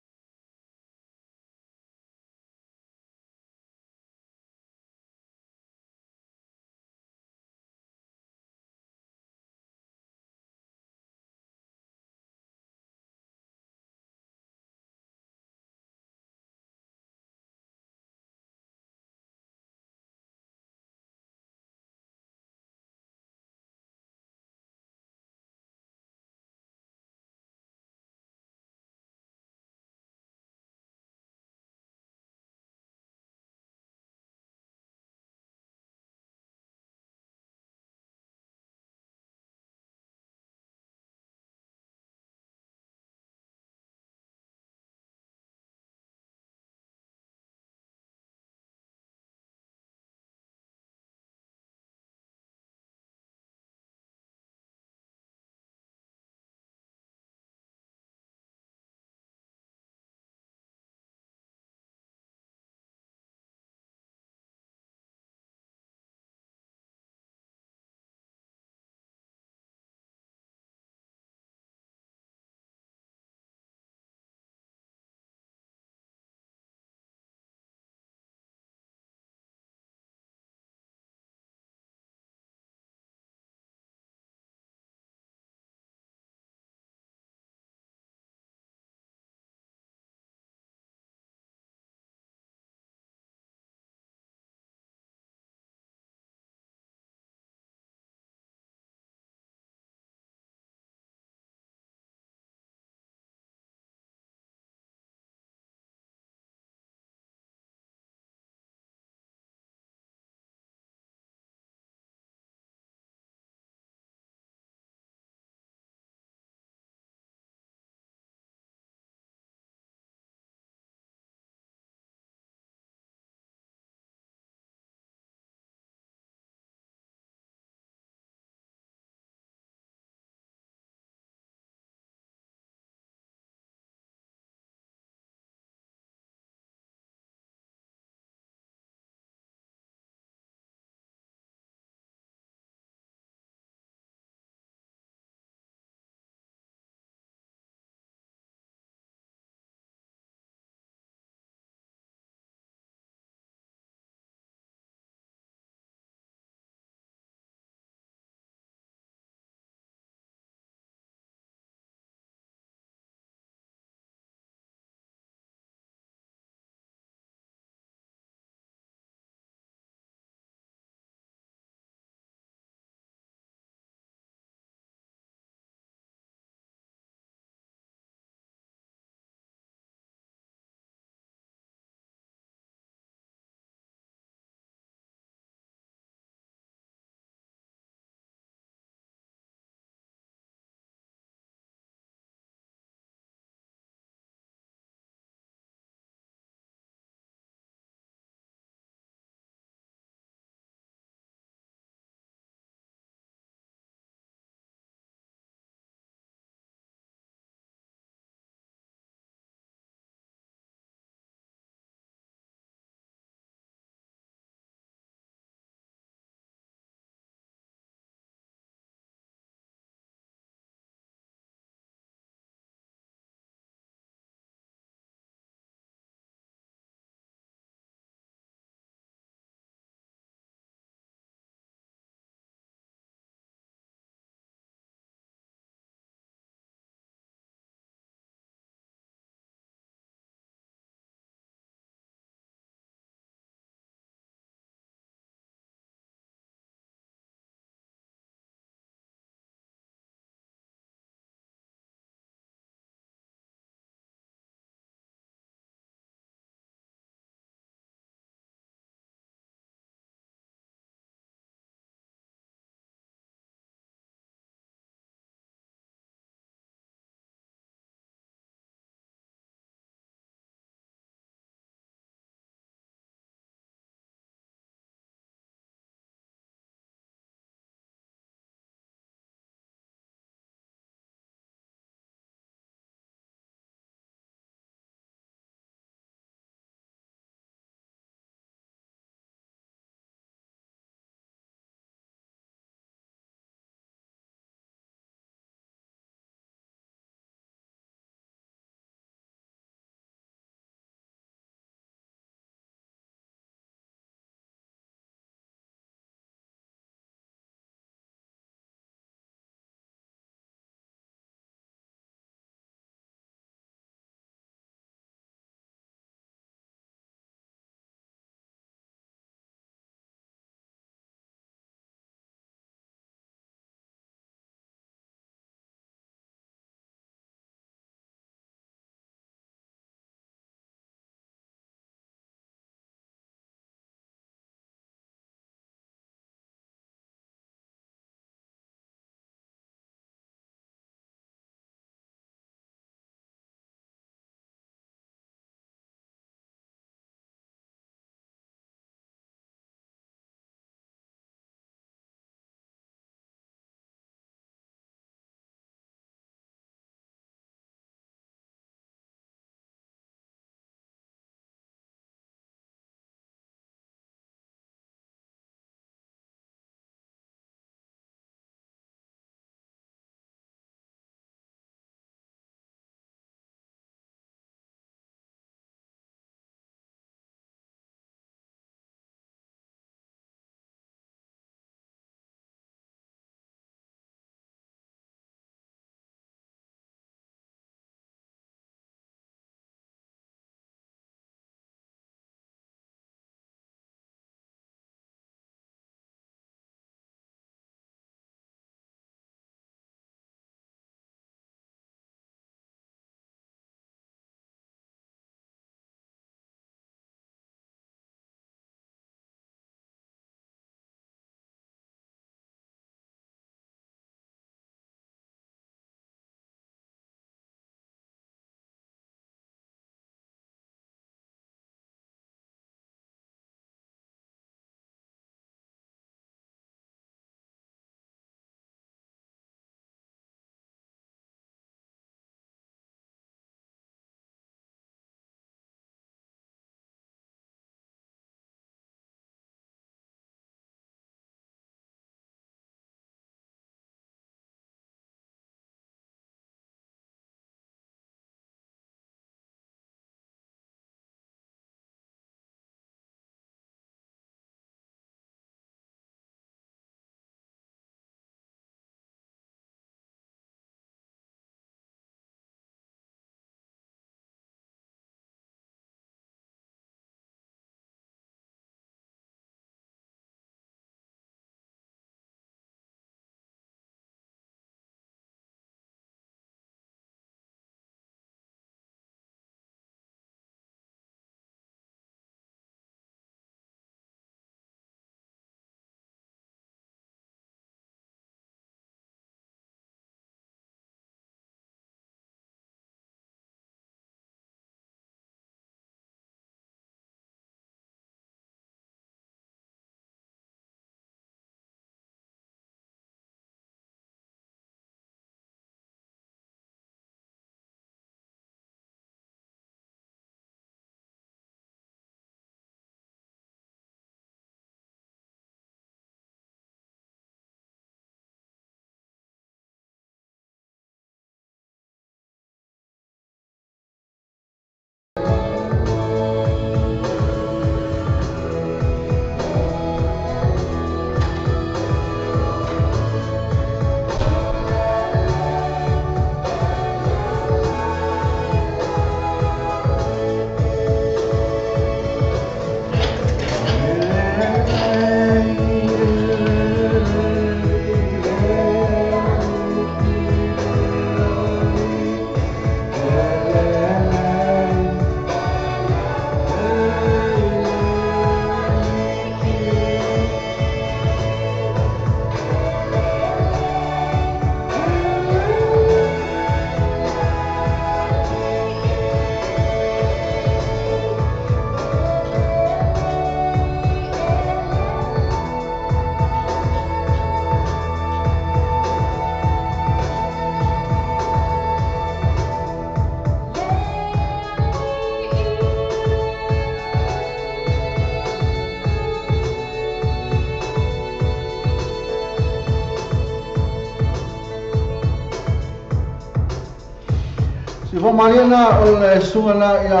Si fo maria o le sunga na ia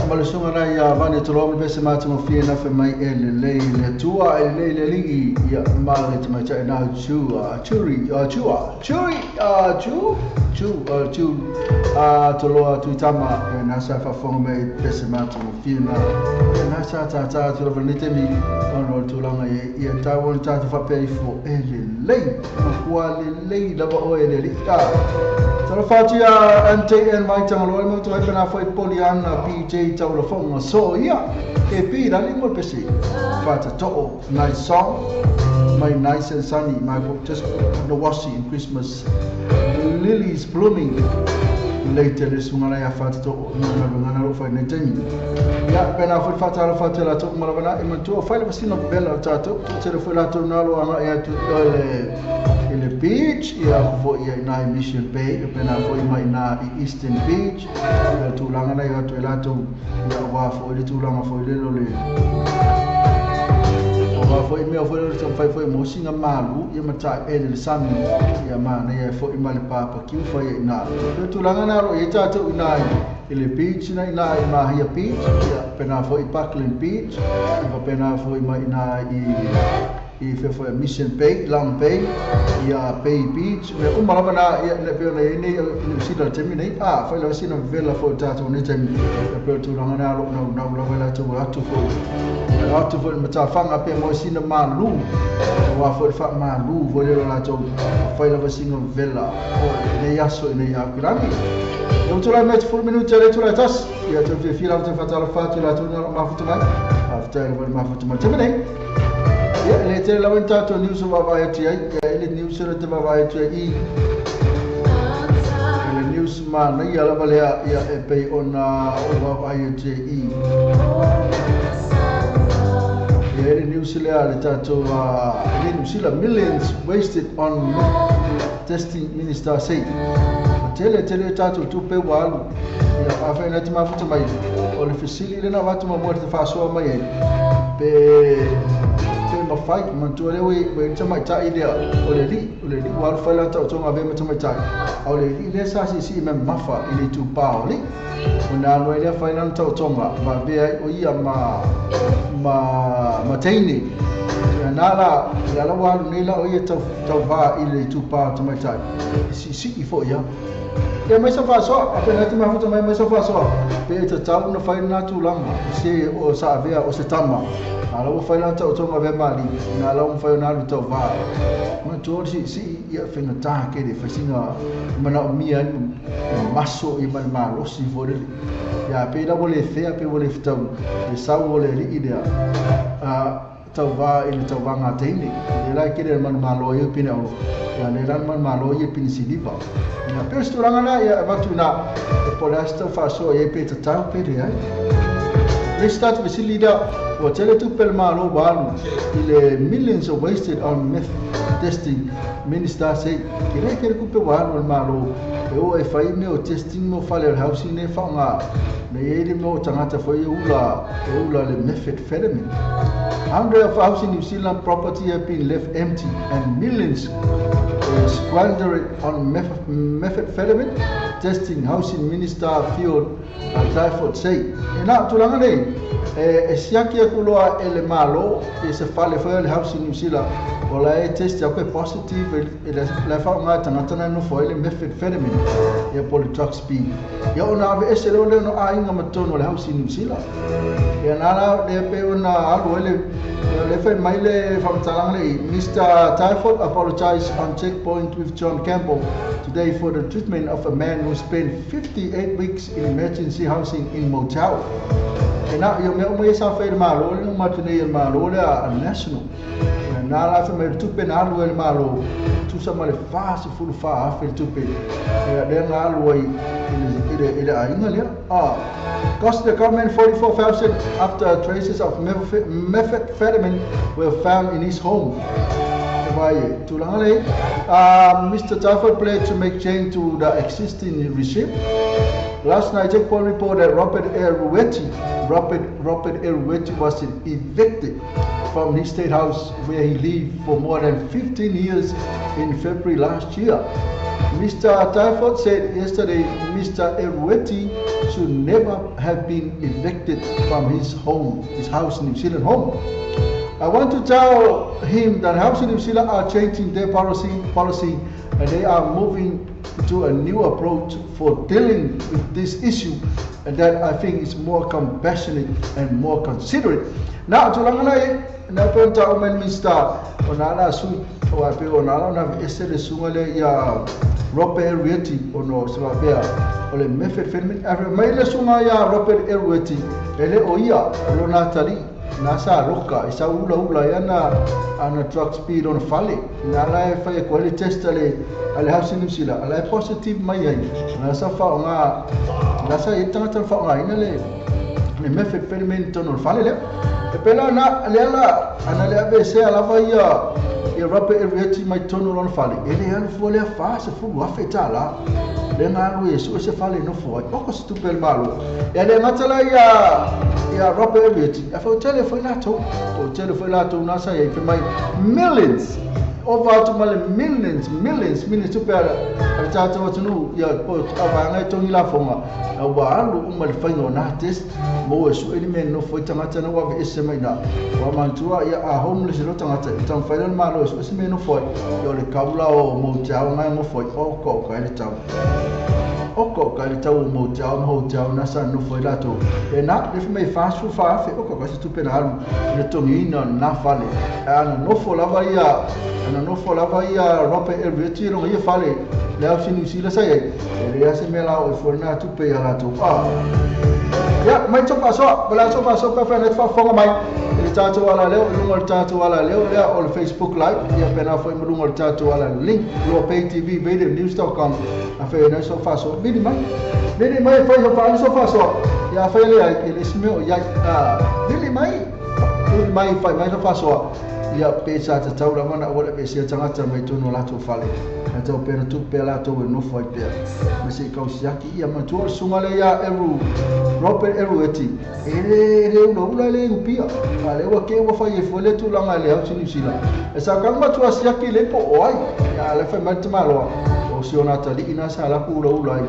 ma le sunga na ia vani tolo me pese matu mo fie na fe mai e le lei le tua e le le ligi ia ma le te mai tai na chu churi chua churi chu chu chu tolo tu tama e na sa fa fo me pese matu mo fie na na sa ta ta tu le te mi ono tulanga ia ta won ta tu fa pe fo e le lei ma le lei la o e le li Talofatia MTN mai tangalo mo to pena foi Poliana PJ Taulafonga so ia e pi rali mo pesi fata to nice song my nice and sunny my just the wasi in Christmas lilies blooming later this one ya fata to no na no fa ne temi ya pena foi fata la fata la to malabana e mantua fai la sino bella ta to te foi la to na lo ana ya tu le beach ia fo ia na Mission Bay pena foi mai na Eastern Beach ia tulaga na ia to la to ia wa fo le tulaga fo le lo le wa fo me fo le to fai fo mo singa malu ia mata e le sami ia ma na ia fo mai le papa ki fo ia na to tulaga na ro ia ta to na le beach na na ma ia beach ia pena fo i Parkland Beach ia pena fo mai na i fe fo Mission Bay, Long Bay, ia Bay Beach, me uma na ia le pe nei nei New Zealand temi nei a fai la sina vela fo tato nei temi e pe tu ranga na lo na na la tu atu fo mata fanga pe mo sina malu wa fo fa malu fo le la tu fai la sina vela o nei aso nei akirani eu tu la met full minute le tu la tas ia tu fe fila tu fatala fatu la tu na ma futu mai after ma futu mai temi nei ia le te la wenta to news of our ti ai le news le te va ti ai le news ma na ia la valea ia e pe ona o va ti ia le news le le ta to le news la millions wasted on testing minister say tele tele ta to tu pe walu ia a fa na te ma futu mai o le fisili le na va tu ma mo te fa so mai pe ma fai mantua le we te mai tai le o le li wa fa la ta to ngave ma tai o le li le sa si si me mafa i le tu pa o le ona no le fa na ta to nga ma be o ia ma ma ma teini ya na la ya la wa ni la o ia ta va i le tu pa te mai tai si si i fo ia ia mai sa fa so a pena te ma futa mai sa fa so pe te tau na fa na tu langa se o sa vea o se tama ala o fai la tau tonga ve mali na la o fai na lu tau va ma tu si si ia fenga ta ke de fasinga mana o mia maso i man malo si fo ia pe la vole fe pe vole ftau le sa vole li idea a tau va i le tau va ngā teine le la ke le man malo i pina o ia le lan man malo i pina siliva ia pe sturanga na ia vatu na e polasta fa so e pe tau pe le ai le start with leader wa tele tu pel malo walu ile millions are wasted on meth testing minister say ke le ku pe walu malo e o e fai me o testing mo fale housing ne fa nga ne ele mo tangata fo e ula le methamphetamine. Hundreds of housing New Zealand property have been left empty and millions squandered on methamphetamine testing, housing minister Field Tyford say. E na tulanga nei e siaki e kuloa e le malo e se fale foi le housing New Zealand o la e test ya positive e la fa nga tangata na no foi le methamphetamine e poli drugs B ia ona ave ese le no a inga matono le housing New Zealand ia na la le pe ona alu le le fai mai le famtalang le Mr. Tyford apologized on checkpoint with John Campbell today for the treatment of a man who spent 58 weeks in emergency housing in motel. E na ia mea uma sa fai malo le matune ia malo le a national. E na la fa me tupe na alu le malo tu sa male fa se fulu fa afe tupe. E le na alu ai ile a inga le a cost the government 44,000 after traces of methamphetamine were found in his home. Mr. Tyford pledged to make change to the existing regime. Last night, Checkpoint reported that Robert Erueti was evicted from his state house where he lived for more than 15 years in February last year. Mr. Taefoa said yesterday Mr. Erueti should never have been evicted from his home, his house, New Zealand home. I want to tell him that House in New Zealand are changing their policy and they are moving to a new approach for dealing with this issue, and that I think is more compassionate and more considerate. Now, tulaga na penta o Minister o nala su o ape o nala na ese le sunga le ia Robert Erueti o no se pea o le methamphetamine ave mai le sunga ia Robert Erueti ele o ia o Natali nasa roka isa ula ula ia na ana drug speed on fale na la e fai ko le test le ale house in New Zealand ala positive mai ai na sa fa nga na sa itanga fa nga ina le methamphetamine tono fale le e pela na le ala ana le ABC ala vai ia Robert Erueti mai tono lona fale ele alu fua le fa se fu afe tala le ngalu e su se fale no foi o ko se tupe malo e le matala ia Robert Erueti a fa tele foi la to o tele foi la to na sa e mai millions over to male millions tupe ala tata watunu ia po ava ngai tongi la fonga na wa alu uma le fainga na test mo e su ele men no foi tangata na wa ese mai na wa mantua ia a homeless lo tangata tang fainga malo su ese men no foi yo le kaula o mo tau ngai mo foi o ko ka le tau o ko ka le tau mo tau na sa no foi la to e na le mai fa su fa fe o ko ka se tupe na alu le tongi na na fale ana no fo lava ia ana no fo lava ia Robert Erueti lo ia fale le au sinu sila sai e le ase mela o fo na tupe ia la to a ya mai to paso bala to paso pa fa net fa fonga mai le tato ala leo lunga tato ala leo le o Facebook live ia pena foi lunga tato ala link lo pay tv video news.com a fe na so faso bidi mai foi so fa so faso ya fa le ai le smeo ya bidi mai fai mai so faso ia pesa te taura mana o le pesa tangata mai tono la to fale na tau pena tu pela to no foi pea ma se kau siaki ia matua sunga le ia eru Robert Erueti ele ele no ula le upia ale wa ke wa fai fo le tulanga le au New Zealand e sa ka matua siaki le po oi ia le fai mai malo o si ona tali ina sa la ku ula ula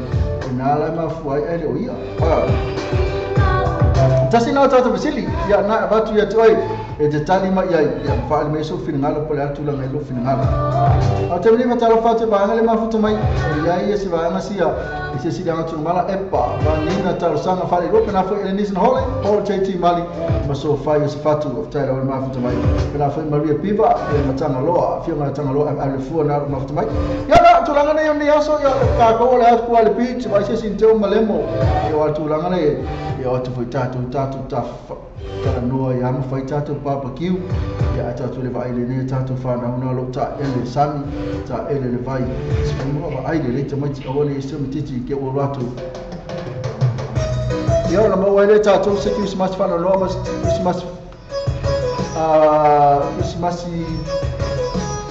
na la ma foi ele o ia tasi na tata vasili ia na batu ia toi e te tali mai ia ia fa le so finngalo pole atu la ngai lo finngalo a te mni matalo fa te ba le mafuta mai ia ia se va sia e se sila ngatu mala epa va ni na talo sanga fa le lo na fo ele nisan hole Paul JT Mali ma so fa ia se fatu of talo le mafuta mai na fo Maria Piva e matanga loa fio matanga loa a le fu na mafuta mai ia na tulanga nei ni aso ia ka ko le atu le pitch vai se sinteu malemo ia atu langa nei ia atu foi tatu tatu ta tala noa ia ma fai tatu barbecue ia tatu le vai le ne tatu fa na una lo ta ele sami ta ele le vai mo ba ai le te mai o le se mtiti ke o rato ia na mo le tatu se Christmas fa na no mas Christmas Christmas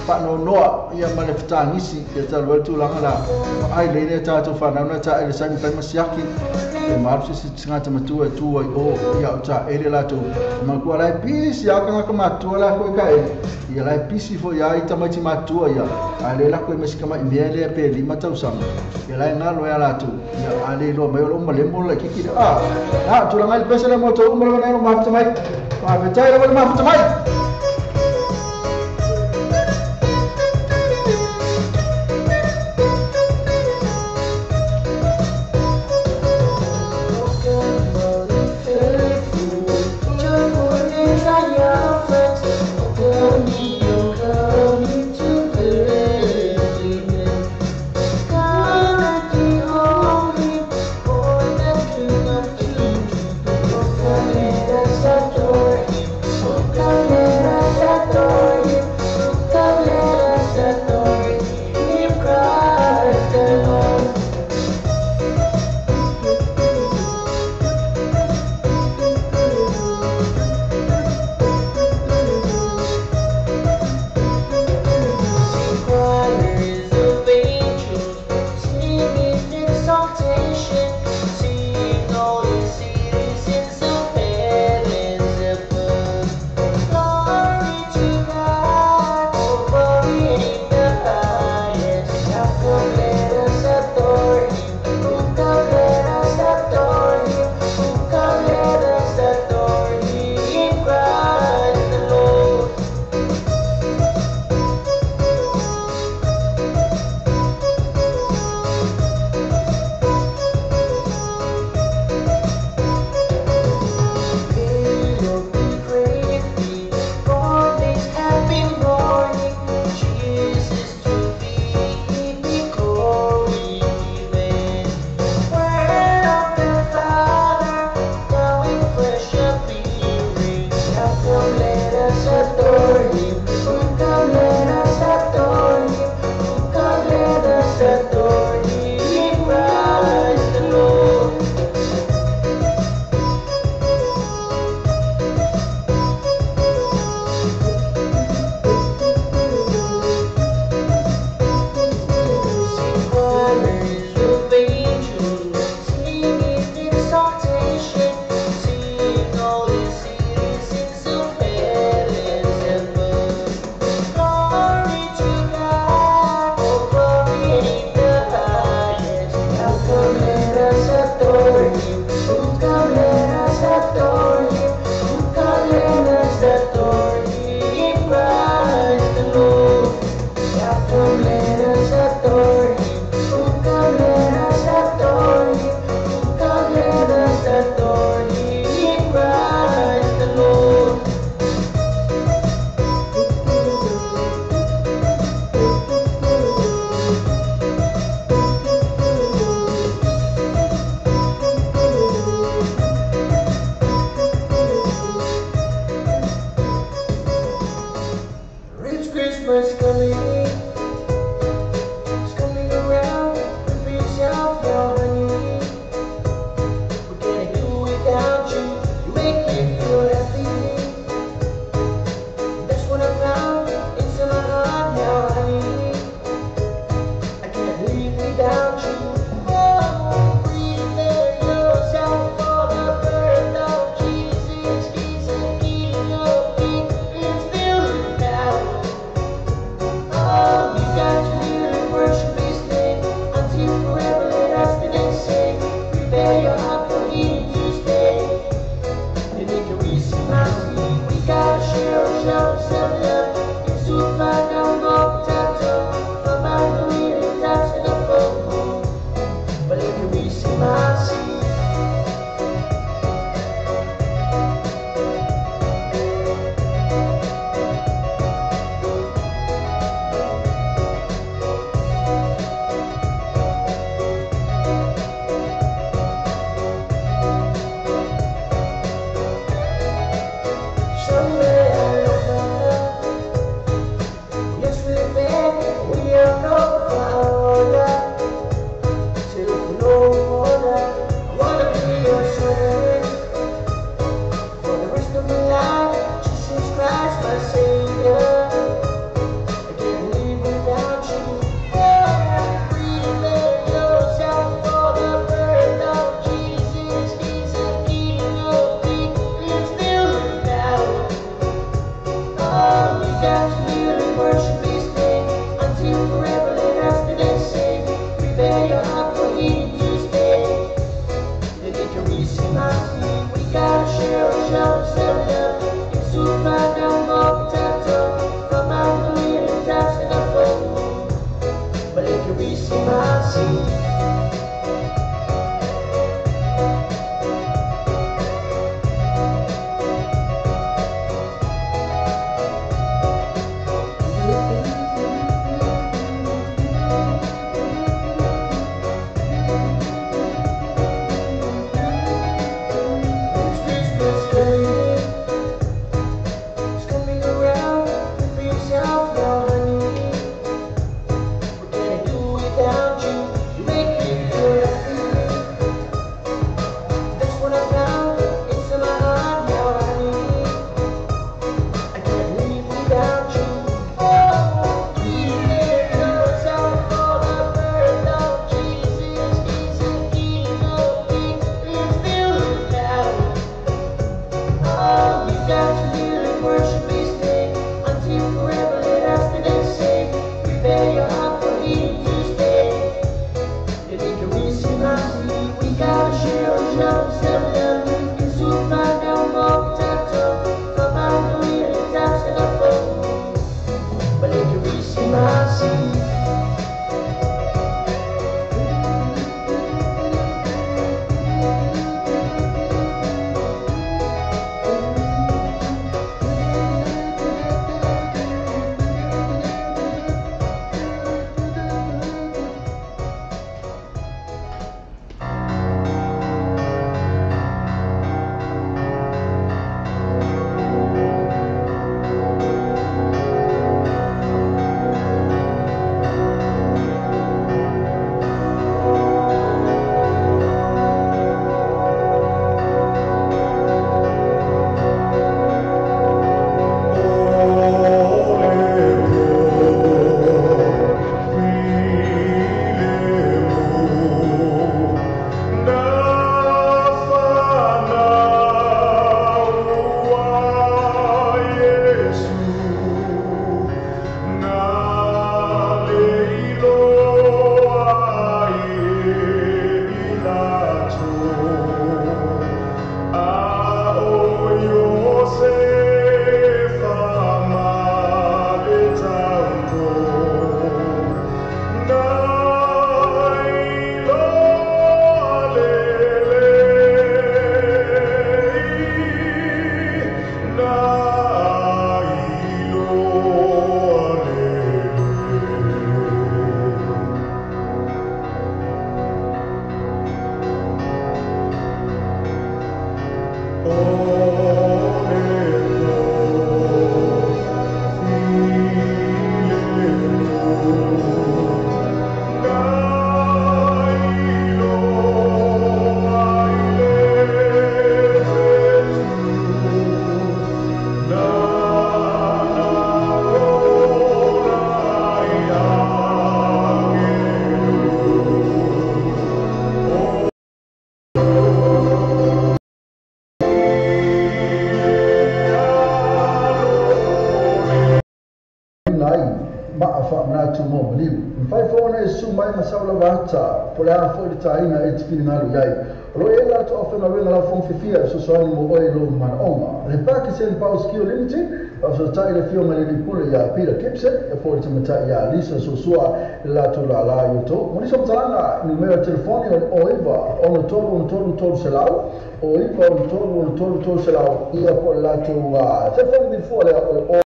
fa no noa ia ma le fitangisi ia ta lo tu langa la ai le ne tatu fa na una ta ele sami fa masiaki e maru se tangata matua tu ai o ia ta ele la tu ma ko la pisi ia ka matua la ko ka e ia la pisi fo ia ita mai matua ia ale la ko mesika mai mele pe lima tausaga ia la ngalo ia la tu ia ale lo mai lo male mo la kiki a a tu la ngai pese le moto mo la ngai ma mai ma vetai la ma mai. Adore. come let us adore him. Oh, come let us adore him. Oh, come let us adore him, Christ the Lord. May Lord be grateful for this happy morning. Jesus to be the glory given. Word of the Father, now in fresh appearing. Now come let us adore him. Oh, come let us adore him. Oh, come let us adore him, Christ the Lord. Sing choirs of angels, sing in exaltation, sing all the citizens of heavens above. Glory to God, oh glory in the highest. Now come let us adore him, oh come let us adore him, oh come let us adore him, Christ the Lord. Now come let us adore him. Oh, come let us adore him. Oh, come let us adore him, Christ the Lord. It's Christmas coming. It's coming around. Prepare yourself now, honey. What can I do without you? You make me feel happy. That's what I found. It's in my heart now, honey. I can't live without you. Oh, prepare yourself for the birth of Jesus. He's the King of Kings. It's still now. Oh, you got to hear and worship his name. Until forever let us be dancing. Prepare your heart for him to stay. And if you receive mercy, we gotta share our shout of love. It's too far down, tato. But if you receive mercy. Somewhere yes, we been, we are no further. Till no more, I wanna be your slave for the rest of my life. Jesus Christ, my Savior. I can't live without you. Oh, prepare yourself for the birth of Jesus. He's the King of Kings. It's still now. Oh, we got to hear and worship his name. Until forever let us be dancing. Prepare your heart for him to stay. And if you receive mercy, we gotta share our shout of love. It's too far down, tato. From out the little taps in the phone. But if you receive mercy. It's Christmas coming. It's coming around. Prepare yourself now, honey. What can I do without you? You make me feel happy. mai ma sau lava ata po le a foi le tāina e te whiringalu iai. O lo e la to awhenga lau fong whiwhia so soani mo oe lo manaonga. Le Pakistan Power Skill Limited, au so tai le fionga le lipule ia Peter Gibson, e fo le tamatai ia Lisa Sosua le latou la la i o Monisa Matalanga, numero telefoni o iva, ono tolu, ono tolu, tolu selau, o iva, ono tolu, ono tolu, tolu selau, ia po le latou telefoni vilifua lea o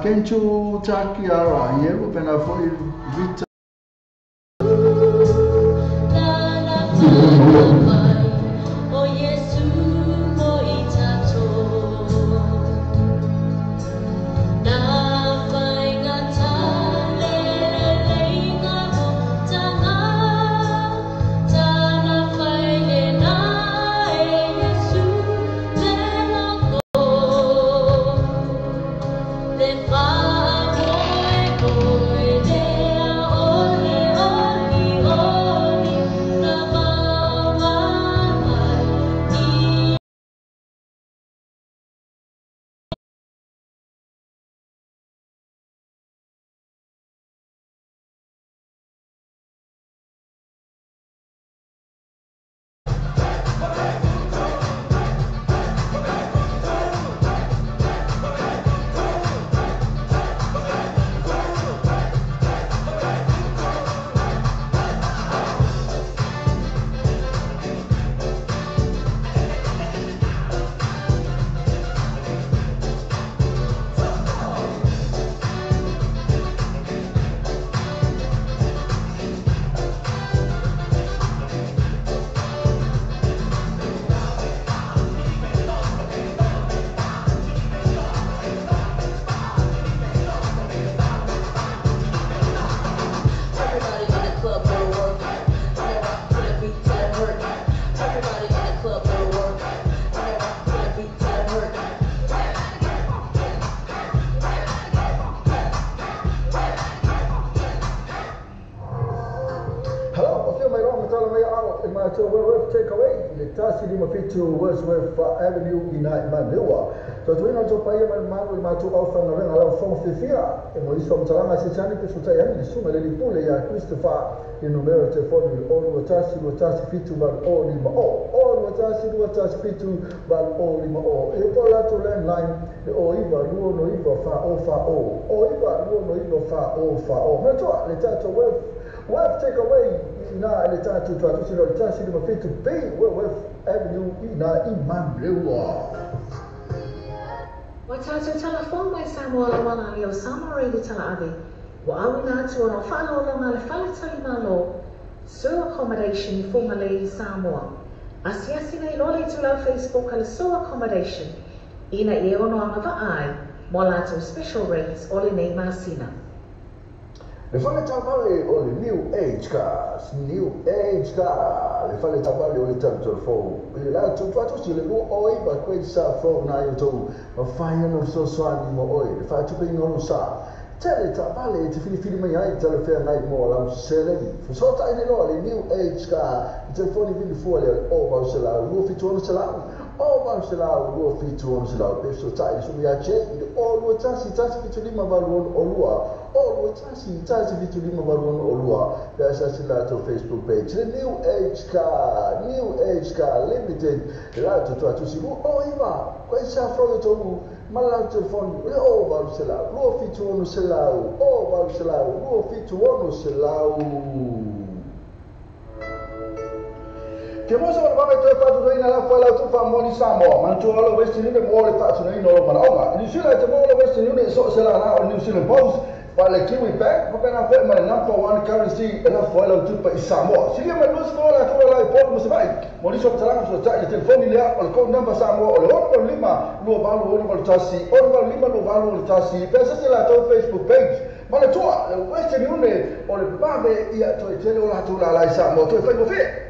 Kenchu Takiara, ye pena foi Vita. To Wordsworth Avenue in Manurewa. So tuina to paia mai malu ma tu au whanga renga lau fong whiwhia. E mo iso mtalanga se tani pe sotai ani le suma le lipule ia Christopher i numero telefoni o 2 1 7 8 o 5 o o 2 1 7 8 o 5 o. E po lato landline le o iwa lua no iwa fa o fa o. O iwa lua no iwa fa o fa o. Matoa le tato Wealth take away ina le tato tuatu sino le tasi lima fitu B Wordsworth Avenue ina i Manurewa. Wa tātou telefon mai Samoa la wana leo Samoa Radio tala ave. Wa au ngā tua no whaalolo le whaletali malo So Accommodation i Whangalei Samoa. Asiasi nei lole tulau Facebook ale So Accommodation. Ina i ono anga vaai mo lātou special rates o le nei masina. Le fale tavale o le New Age Cars, New Age Car, le fale tavale o le tatou fou. Le latou tuatu si le lua o iwa koe sa fou nai o tou, ma whai ano fesoasoani mo oe, le whaatupe ono sa. Tele tavale te whiriwhiri mai ai tale whea ngai mo lau seleni. Fesoatai nei loa le New Age Car, le telefoni vilifua le o vau selau, lua fitu ono selau, o 800 2 7 600 peso tai sumia che i o 2 1 1 7 5 8 6 2 o 2 1 1 7 5 8 6 2 pe sa la to Facebook page le New Age Car New Age Car Limited la to to tu sibu o iva questa fro to mala telefone le o 800 2 7 600 o 800 2 7 600. Te mosa o mame toe whatuina la whalau tu whamoni Samoa. Mantua lo Western Union mo le whatuina o manaonga. New Zealand te mo le Western Union so se la na o New Zealand Post. Pa le Kiwi Bank, pa pena whae ma le number one currency e la whalau tu pa i Samoa. Silia mai lusi mo la tua la i polu musawai. Mo niso patalanga so tai le telefoni lea o le code number Samoa o le 6 5 2 8 6 1 6 5 2 8 6. Pesa se la tau Facebook page. Ma le tua, le Western Union o le mame ia toi tele o la tua la i Samoa. Toi whai mo whia.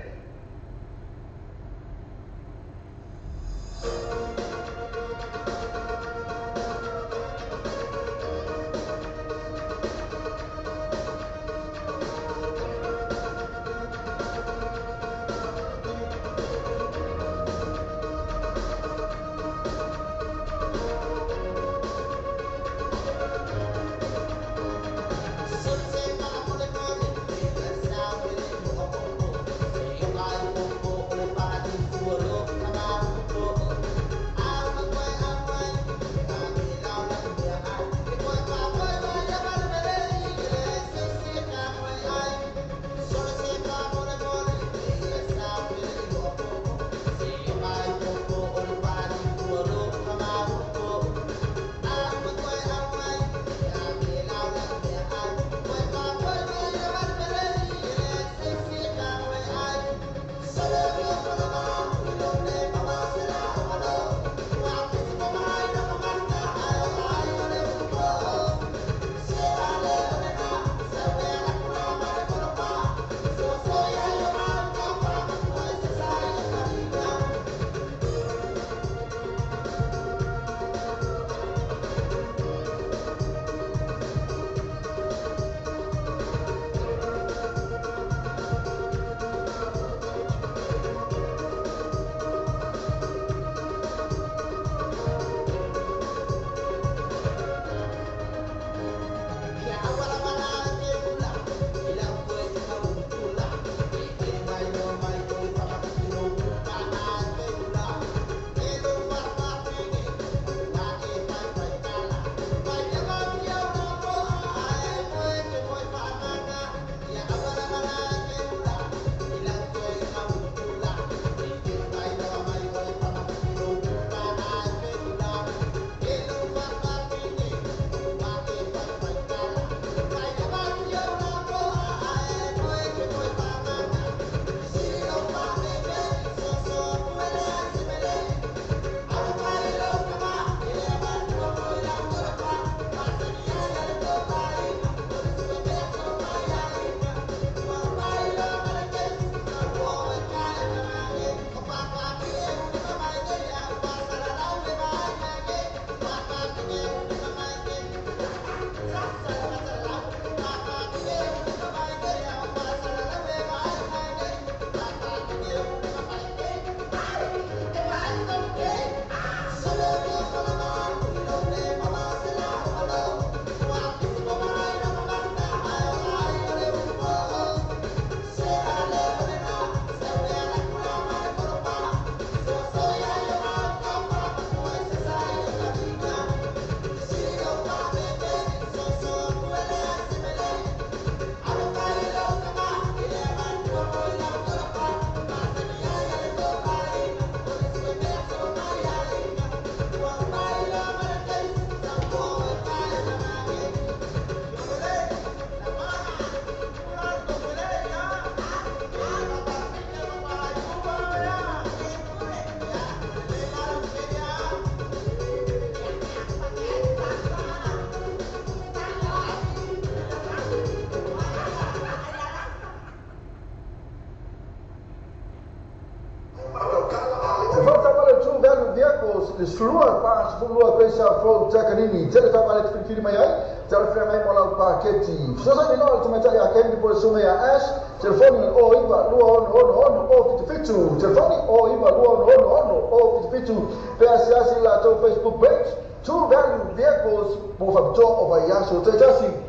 Slua pas fulua pesa fo takanini tele ta vale tfili mai ai tele fle mai mola paketi so ni no te mai ya kendi por sume ya as telefoni o iva lua ono ono ono o fitu fitu telefoni o iva lua ono ono ono o fitu 7 pe asiasi latou Facebook page True Value Vehicles mo faapitoa o vaiaso taitasi.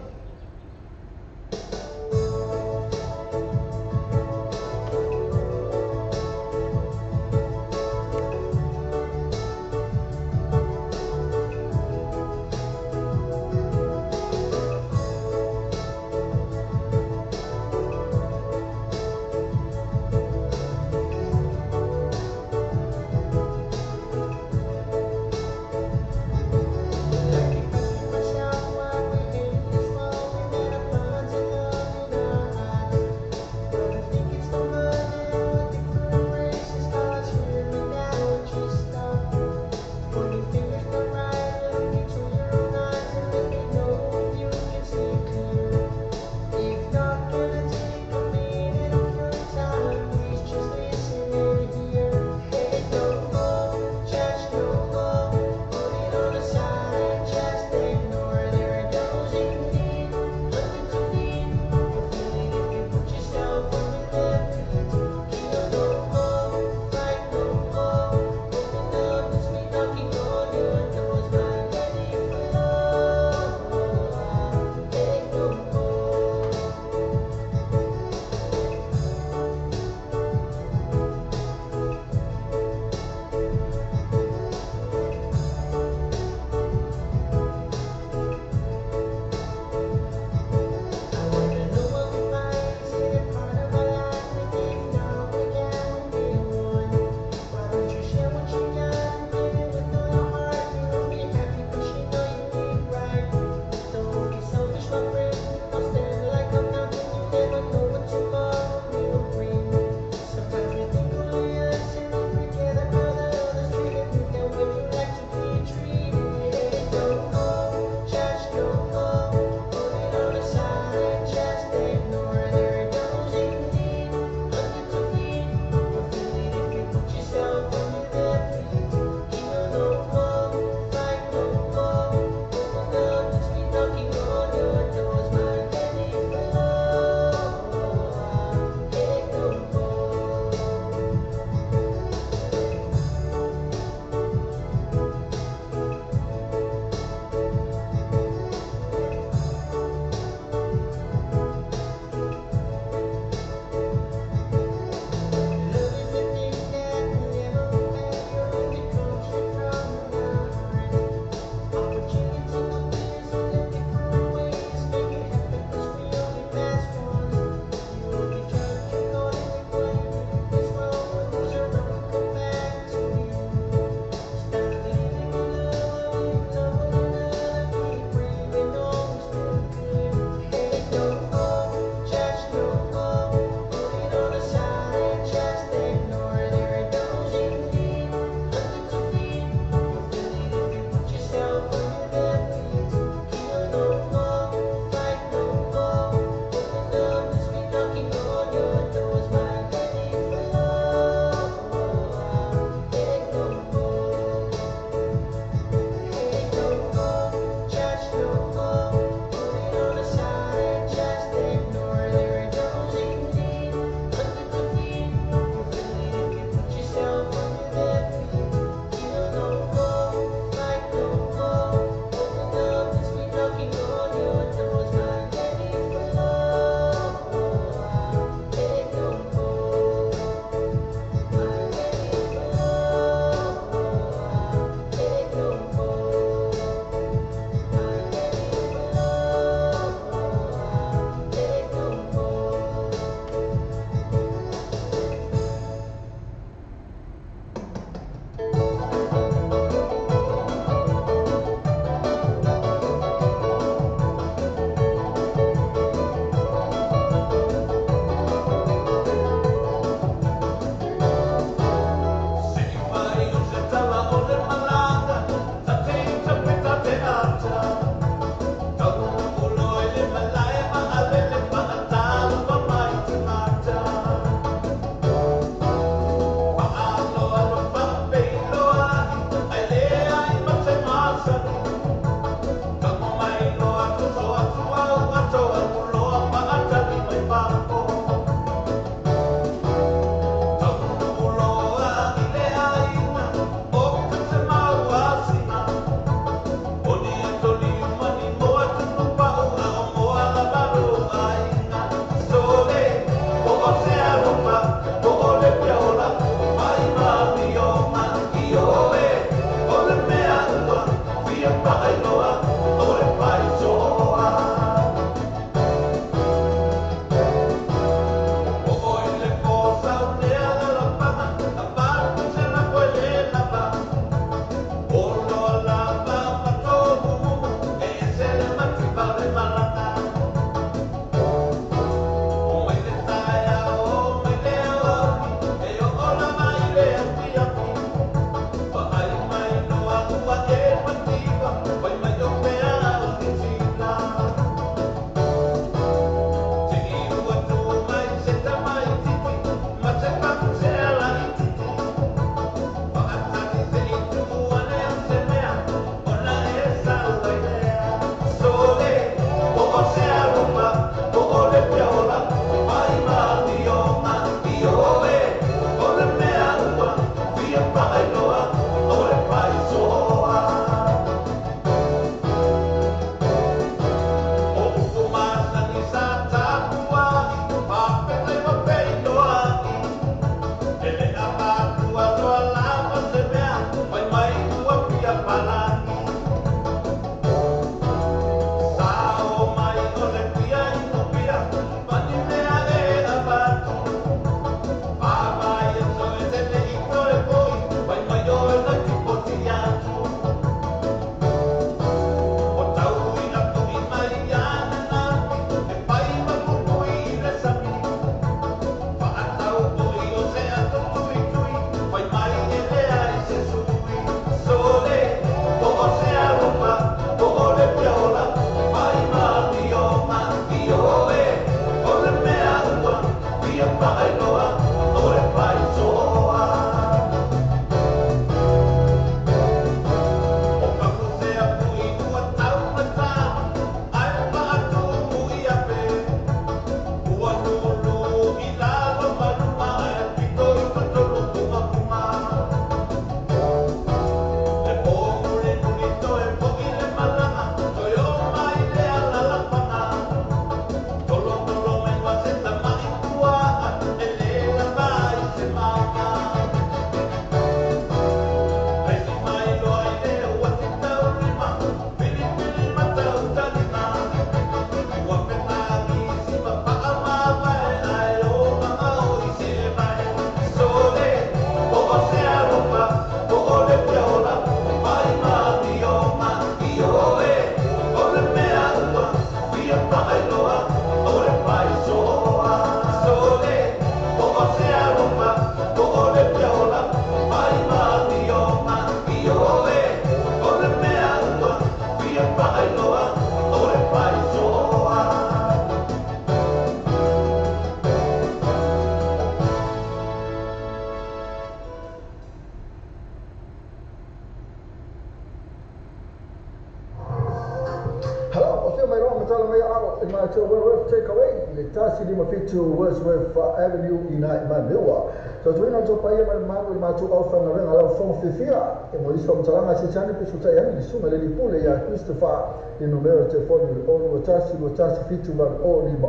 Matala mai alo i matou Wellworth Takeaway i le 157 Wordsworth Avenue i nai Manewa. Tautuina o paia ma le malu i matou aufaigaluega lau fofoga fiafia e mo isi faamatalaga se pe sutai ani le susuga le lipule ia Christopher i numera o telefoni le 021 217 8050 021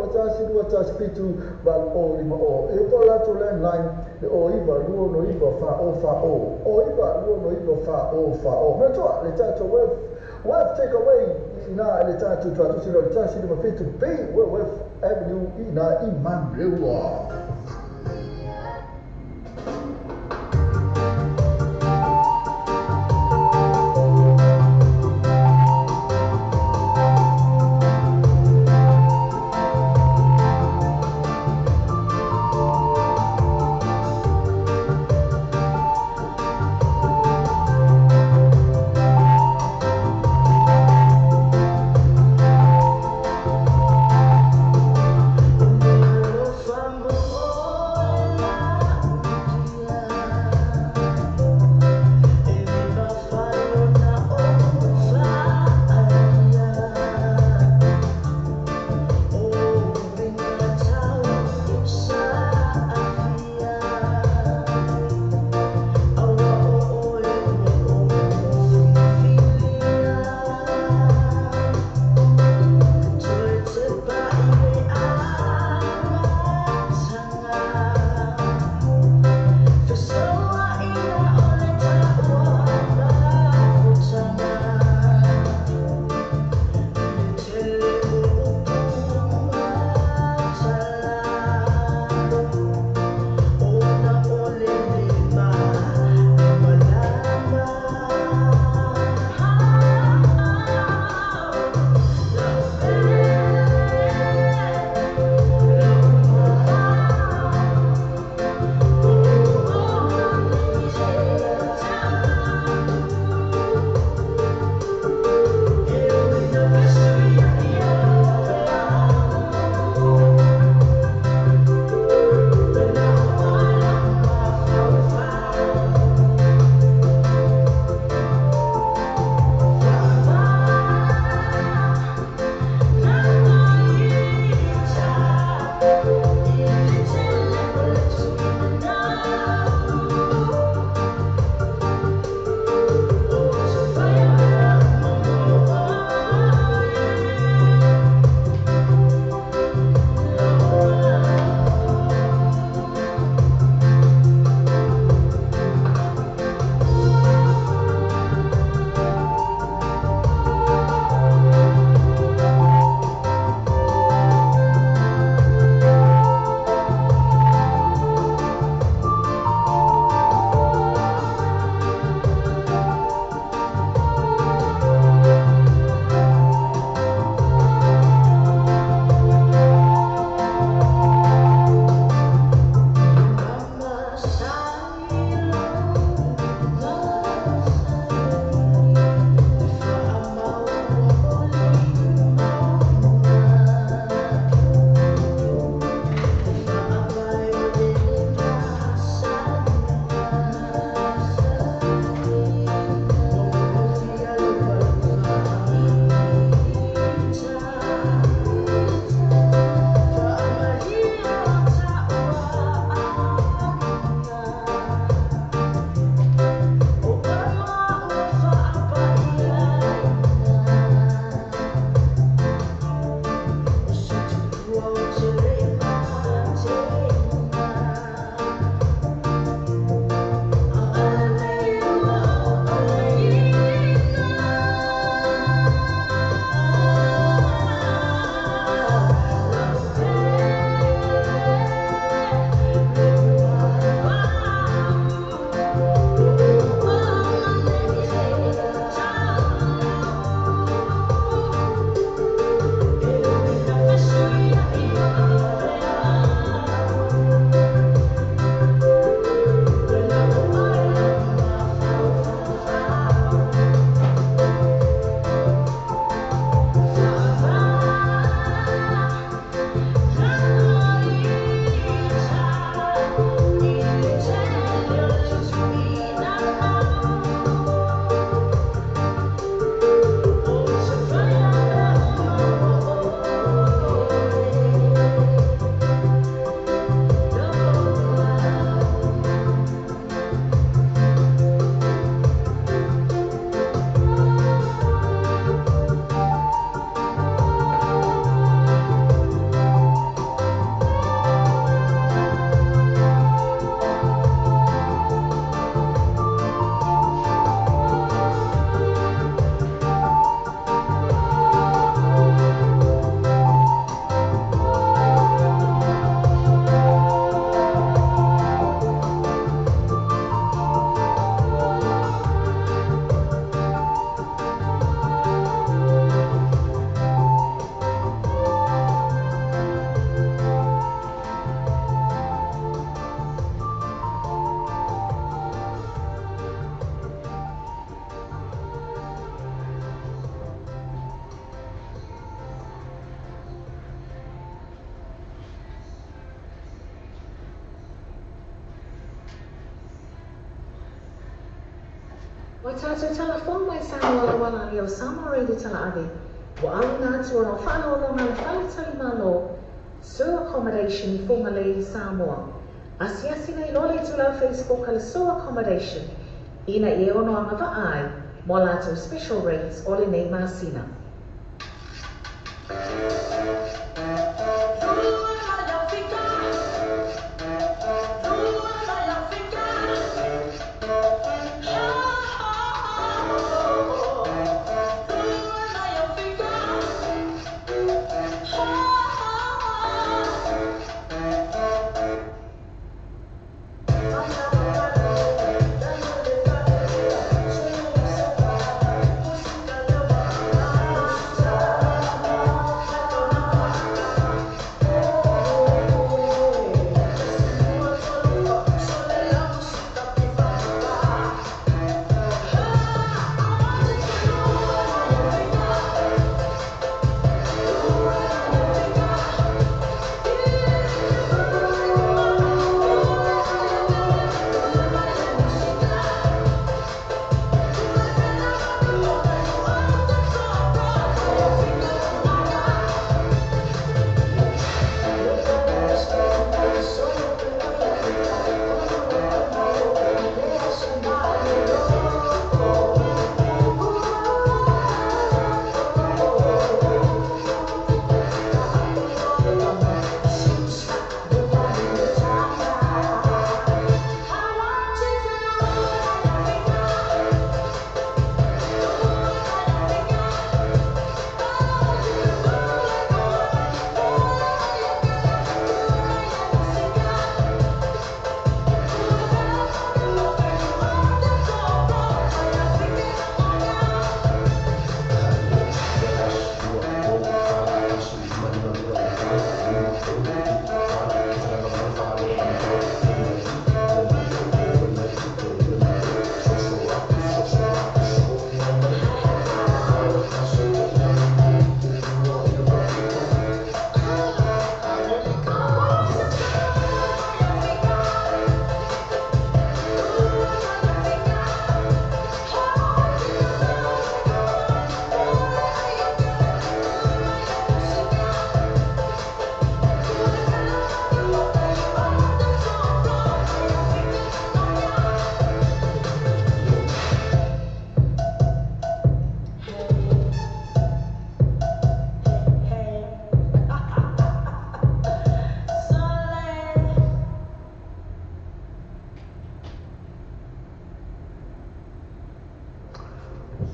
217 8050 e po latou landline le 09 29 40 40 09 29 40 40. Manatua le tatou Web Takeaway i na le tatou tuatusi le 157 B Wellworth Avenue i na i Manurewa. Fumble. Ua tātou talafou mai Samoa lauala i o Samoa Radio Tala'ave, ua auina atu ona o faaaloaloga a le Faletalimalo, Sur Accommodation i Fugalei, Samoa. Asiasi nei loa le itulau Facebook a le Sur Accommodation ina ia e ono agavaa ai mo a latou special rates o lenei masina.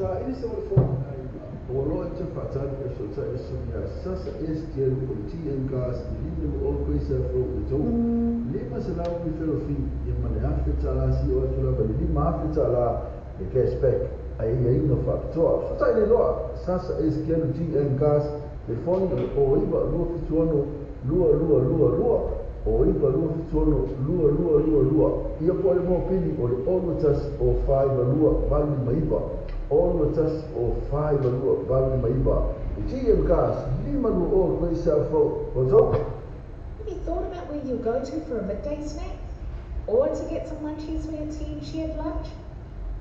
Sa ili se o fo o lo te whatari e sota e sonia sasa STL o le TM gas i lime o koisa fo o tau. Lima se lau mi fero fi i mane afe tala si o atu lava le lima afe tala le cashback ai ai no whakatoa. Sota i le loa sasa STL TM gas le foni o iwa lua fituano lua lua lua lua o iwa lua fituano lua lua lua lua. Ia po le mōpili o le ono tasi o whaiva lua valu maiva. Ono tasi o whaiva lua valu maiva. GM gas lima lua o koisa fo o tau. Have you thought about where you'll go to for a midday snack? Or to get some munchies for your team shared lunch?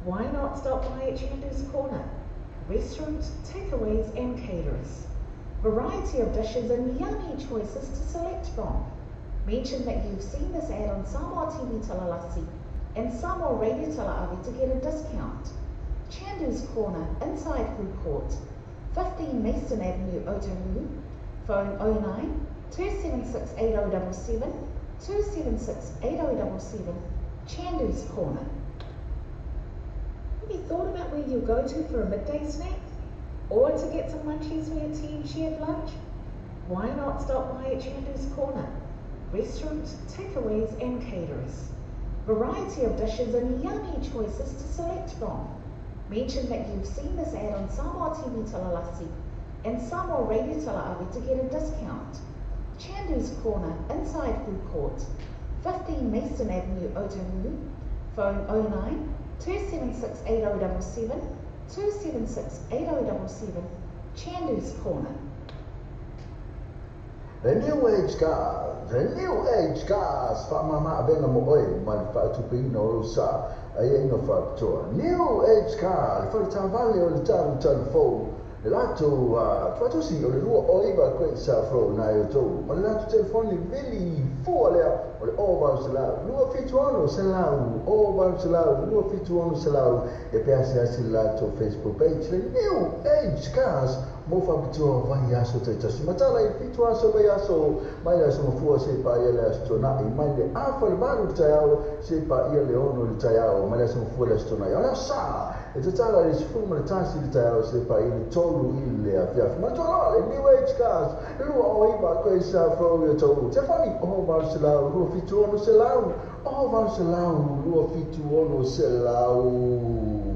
Why not stop by at Chandu's Corner? Restaurant, takeaways and caterers. Variety of dishes and yummy choices to select from. Mention that you've seen this ad on Samoa TV Talalasi and Samoa Radio Tala'ave to get a discount. Chandu's Corner, inside Food Court, 15 Mason Avenue, Otahuhu. Phone 09 276 8077 276 8077. Chandu's Corner. Have you thought about where you'll go to for a midday snack? Or to get some munchies for your team shared lunch? Why not stop by at Chandu's Corner? Restaurant, takeaways and caterers. Variety of dishes and yummy choices to select from. Mention that you've seen this ad on Samoa TV Talalasi and Samoa Radio Tala'ave to get a discount. Chandu's Corner, inside Food Court, 15 Mason Avenue, Otahuhu. Phone 09 276 8077 276 8077. Chandu's Corner. The New Age Cars, the New Age Cars, whaamama awenga mo oe, ma le whaatupeina o sa. Ai ina faapitoa. New Age Car, le fale o le talu fou. Le latou tuatusi o le 2 o 9 koe sa fro nai o tou. Ma le latou telefoni vili fua lea o le 0 800 276 0 800 276 e pe asiasi le latou Facebook page le New Age Cars mo faapitoa vai aso taitasi. Matala i 7 aso vai aso mai le aso mafua se pa ia le aso tonai mai le afa le 8 le taeao se pa ia le 6 le taeao mai le aso mafua le aso tonai. O le sa e tatala le 11 le 1 le taeao se pa ia le 3 i le afiafi. Matualoa le New Age Cars 2 o 9 koe sa fro i o tau. Telefoni 0 800 276 0 800 276.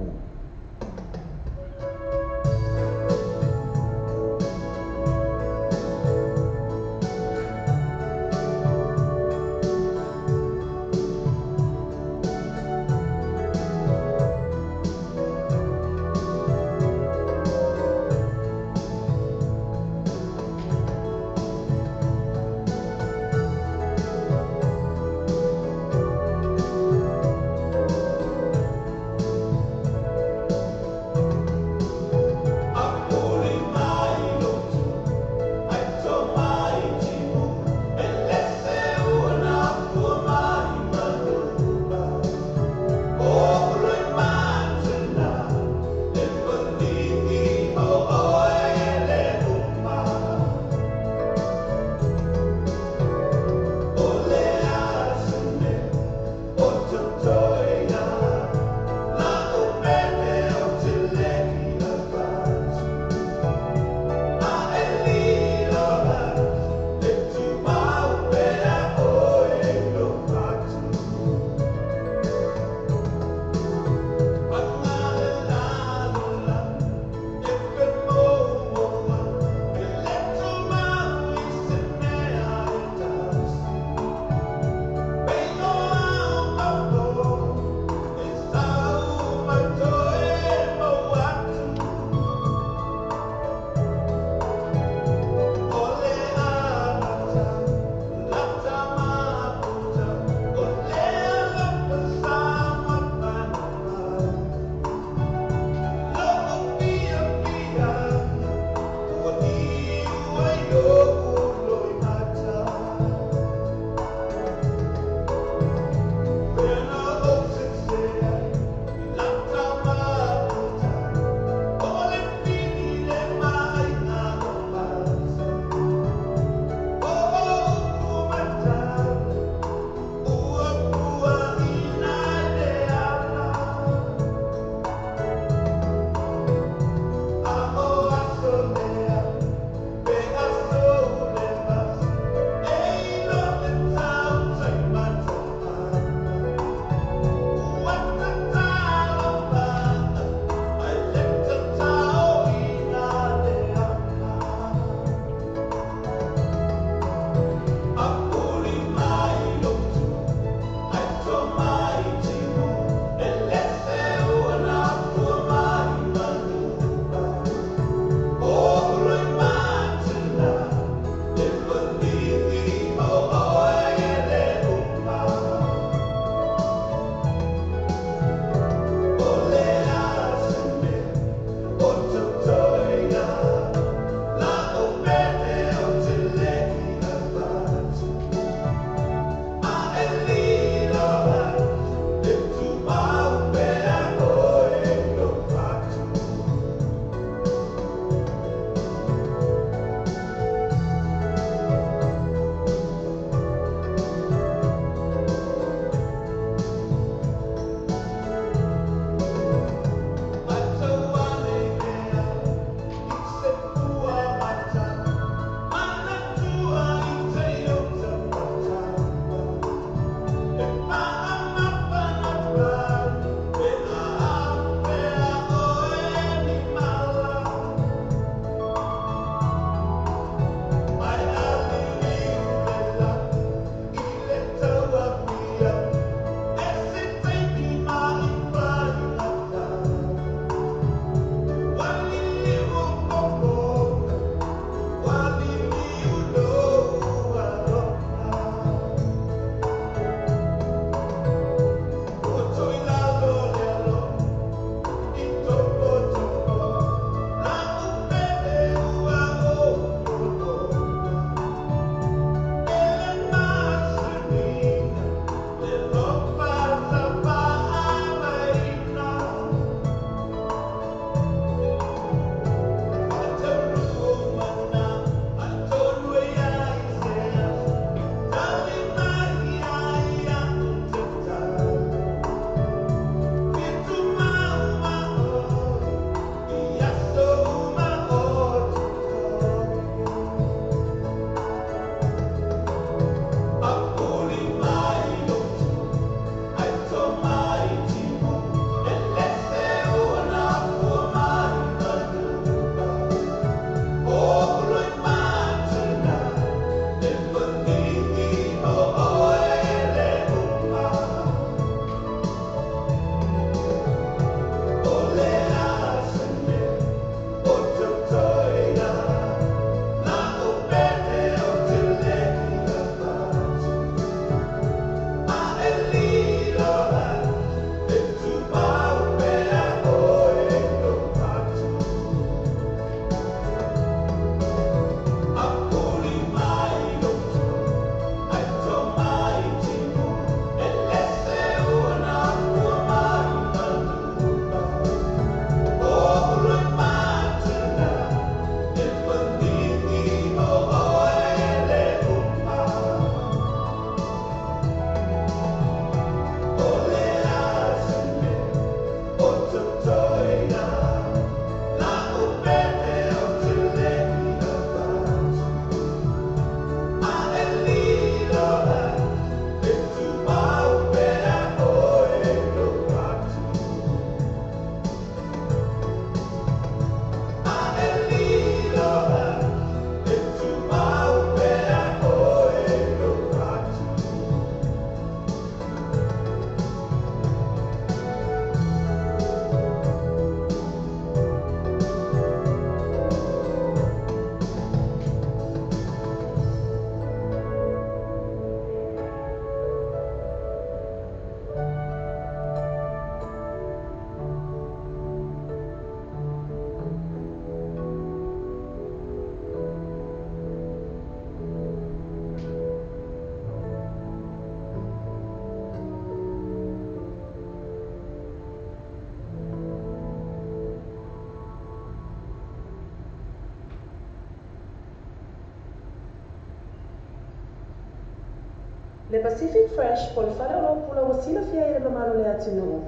Le Pacific Fresh po o le fale oloa pula ua silafia e le mamalu o le atunuu.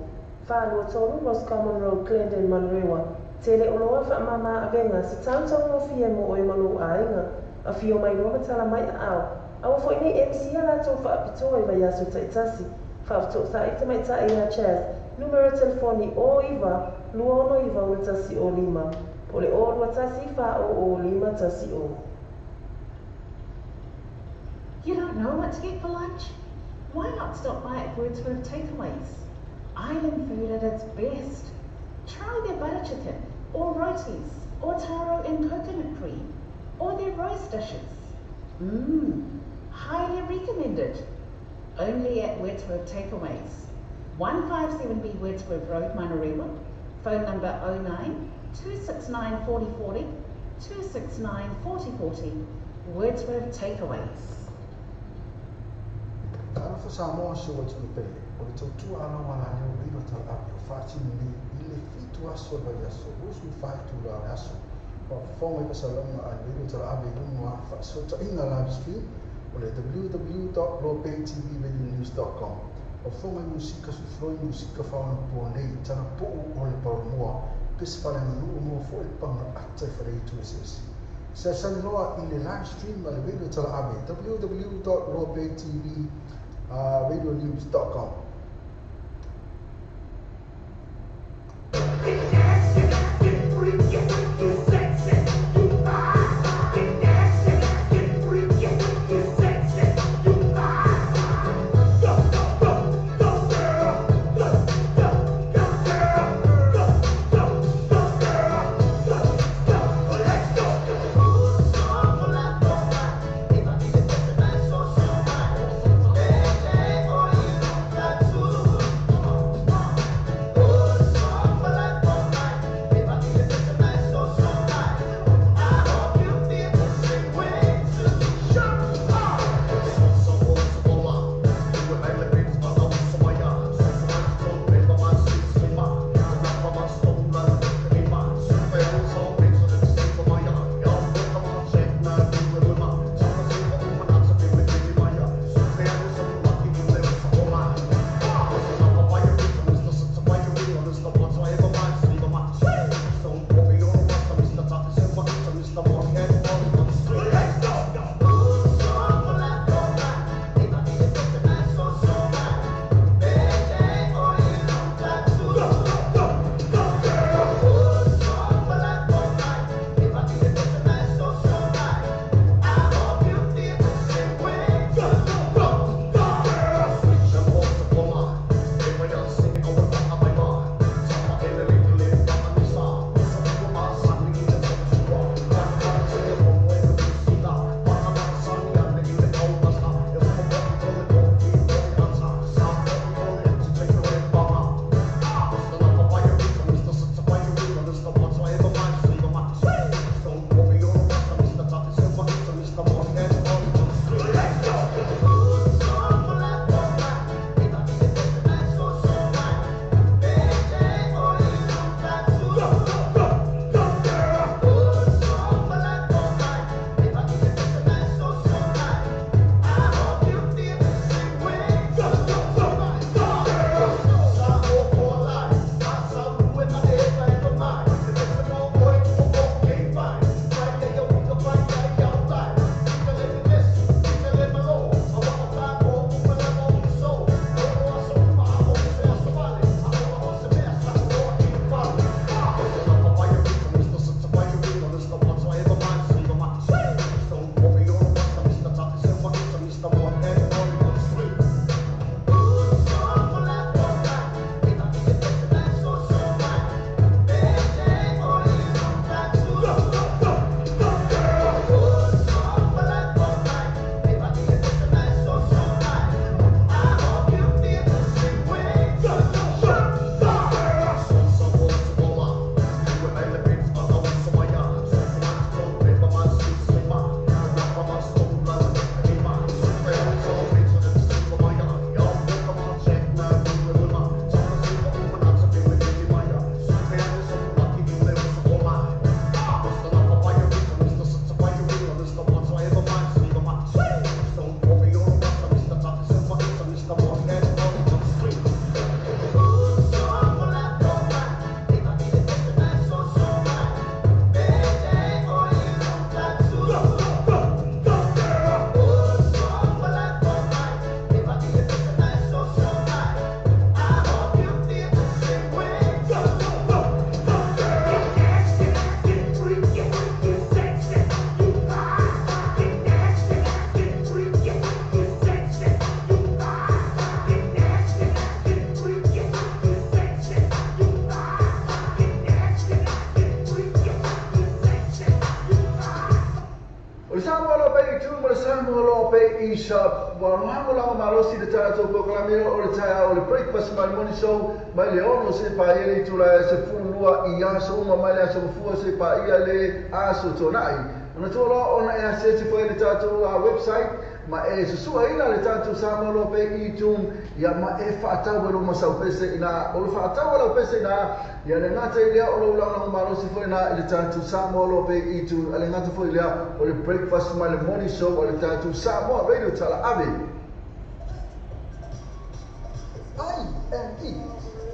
423 Roscommon Road, Glendon, Manurewa. Tele oloa faamama avega se tautaugofie mo oe ma lou aiga. Afio mai loa ma tala mai aao. Aua foi nei MC a latou faapitoa i vaiaso taitasi. Faafesootai tamaitai ia Chas, numera telefoni 09 269 105 po o le 021 400 510. You don't know what to get for lunch? Why not stop by at Wordsworth Takeaways? Island food at its best. Try their butter chicken, or rotis, or taro and coconut cream, or their roast dishes. Mmm, highly recommended. Only at Wordsworth Takeaways. 157B Wordsworth Road, Manurewa. Phone number 09 269 4040, 269 4040. Wordsworth Takeaways. Talofa Samoa si ou atunuu pele, o le tautua alaualagi o Radio Talaave o faatino nei i le 7 aso o le vaiaso, 24 itula o le aso. Faafofoga i faasalaga a le Radio Talaave i luga o faafesootaiga live stream o le www.lobaytvradionews.com. Faafofoga i musika sufuloi musika faaonaponei, talapuu o le paolomoa, pese faaleaganuu moa foi le pagaata i faleitu eseese. Salasali loa i le live stream a le Radio Talaave www.lobaytvradionews.com. e-shop. Ua lagolago malosi le tatou polokalame o le taeao o le breakfast ma le morning show mai le 6 seia paia le itula e 12 i aso uma mai le aso Gafua seia paia le aso Toonai. Manatua loa ona e asiasi foi i le tatou website ma e susuaina le tatou Samoa Loa Pay e-tune ia ma e faatau ai lou masau pese ina o le faatau a lau pese ina ia le gata i lea o lou lagolago malosi foi ina i le tatou Samoa Loa Pay e-tune a le gata foi lea o le breakfast ma le morning show a le tatou Samoa Radio Tala Ave. I&E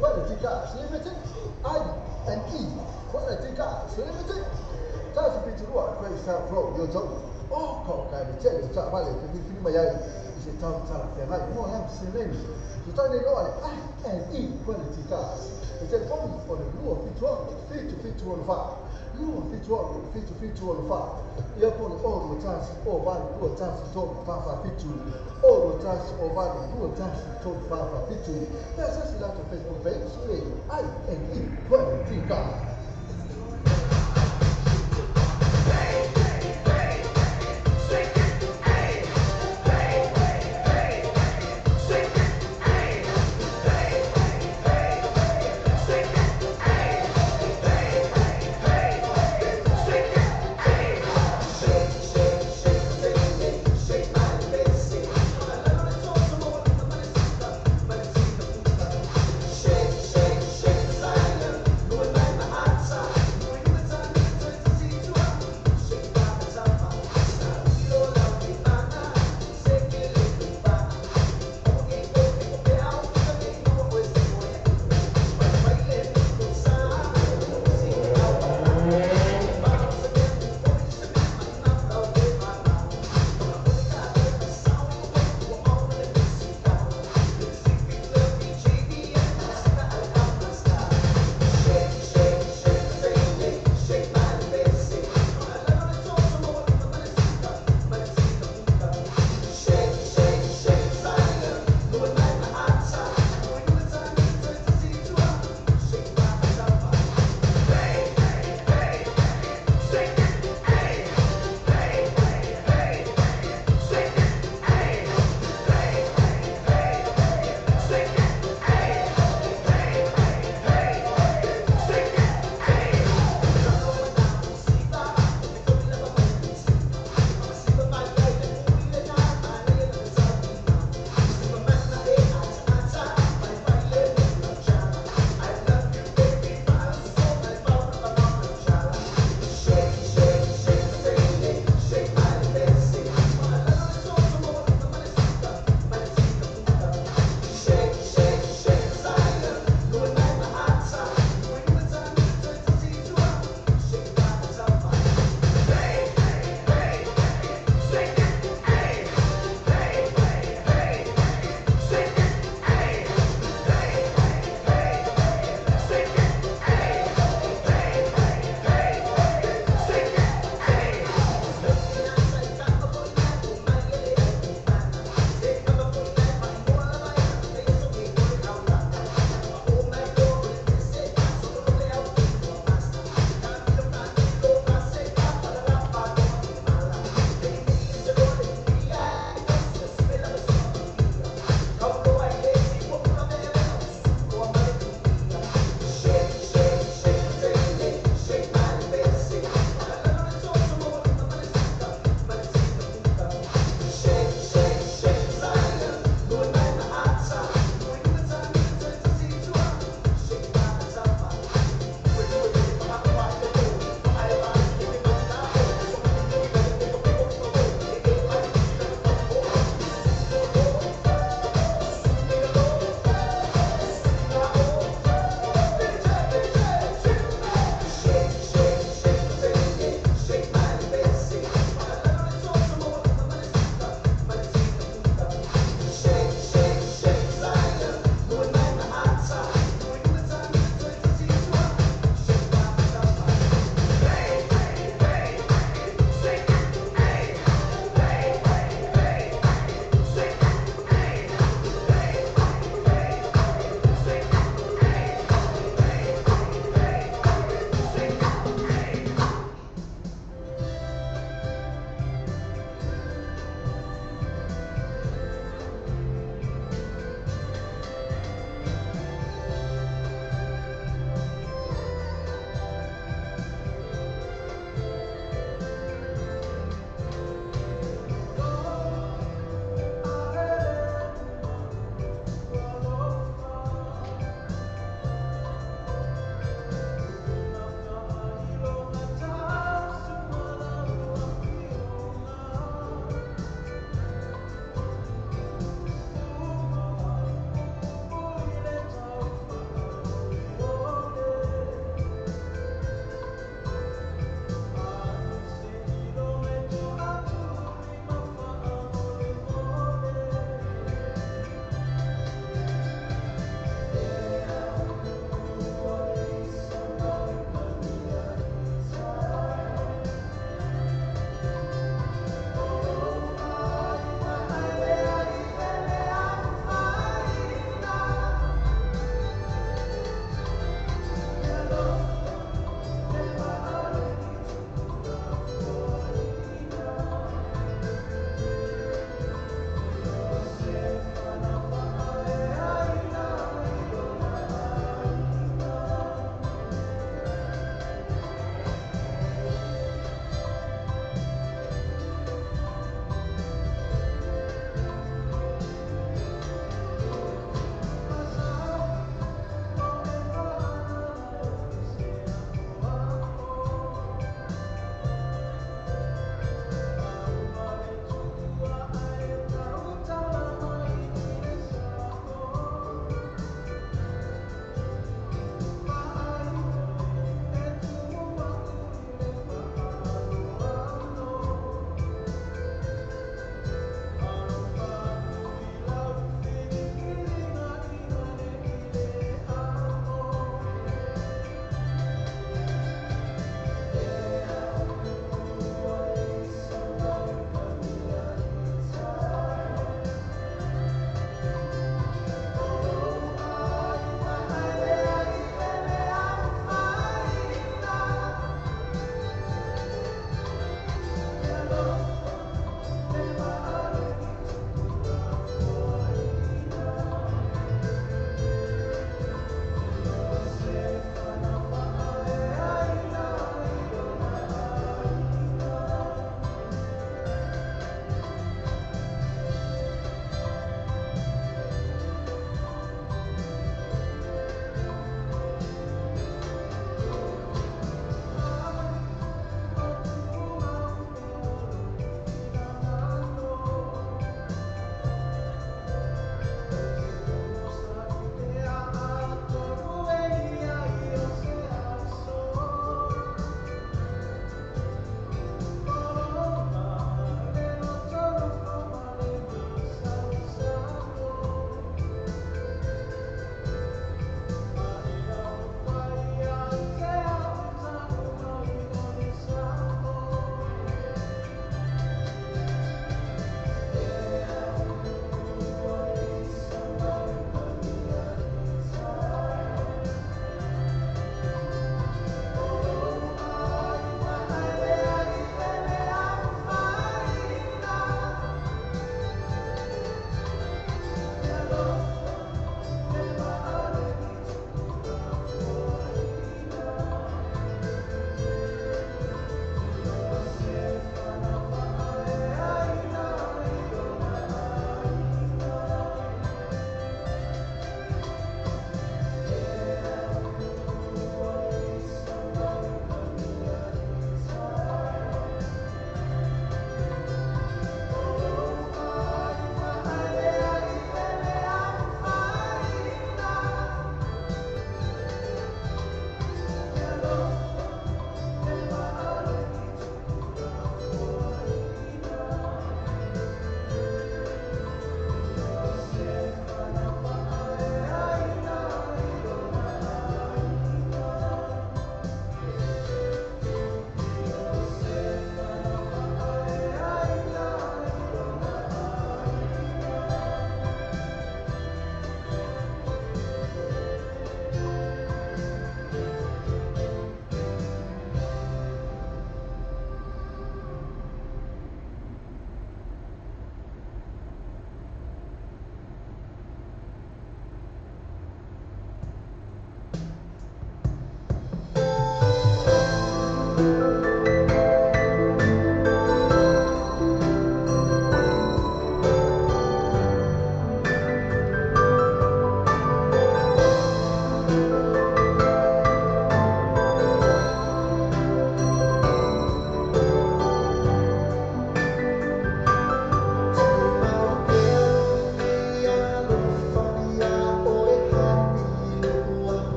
Quality Cars Limited I&E Quality Cars Limited Tasi 72 Queenstown Road Yoto O ko ka le tele o taavale e filifili mai ai i se tau talafeagai mo lau seleni. Susai nei loa le I&E Quality Cars. Le telefoni o le 276 7764, 276 7764, ia po le 0 1 0 8 2 1 3 4 4 7, 0 1 0 8 2 1 3 4 4 7. Pe asiasi latou Facebook page e I&E Quality Cars.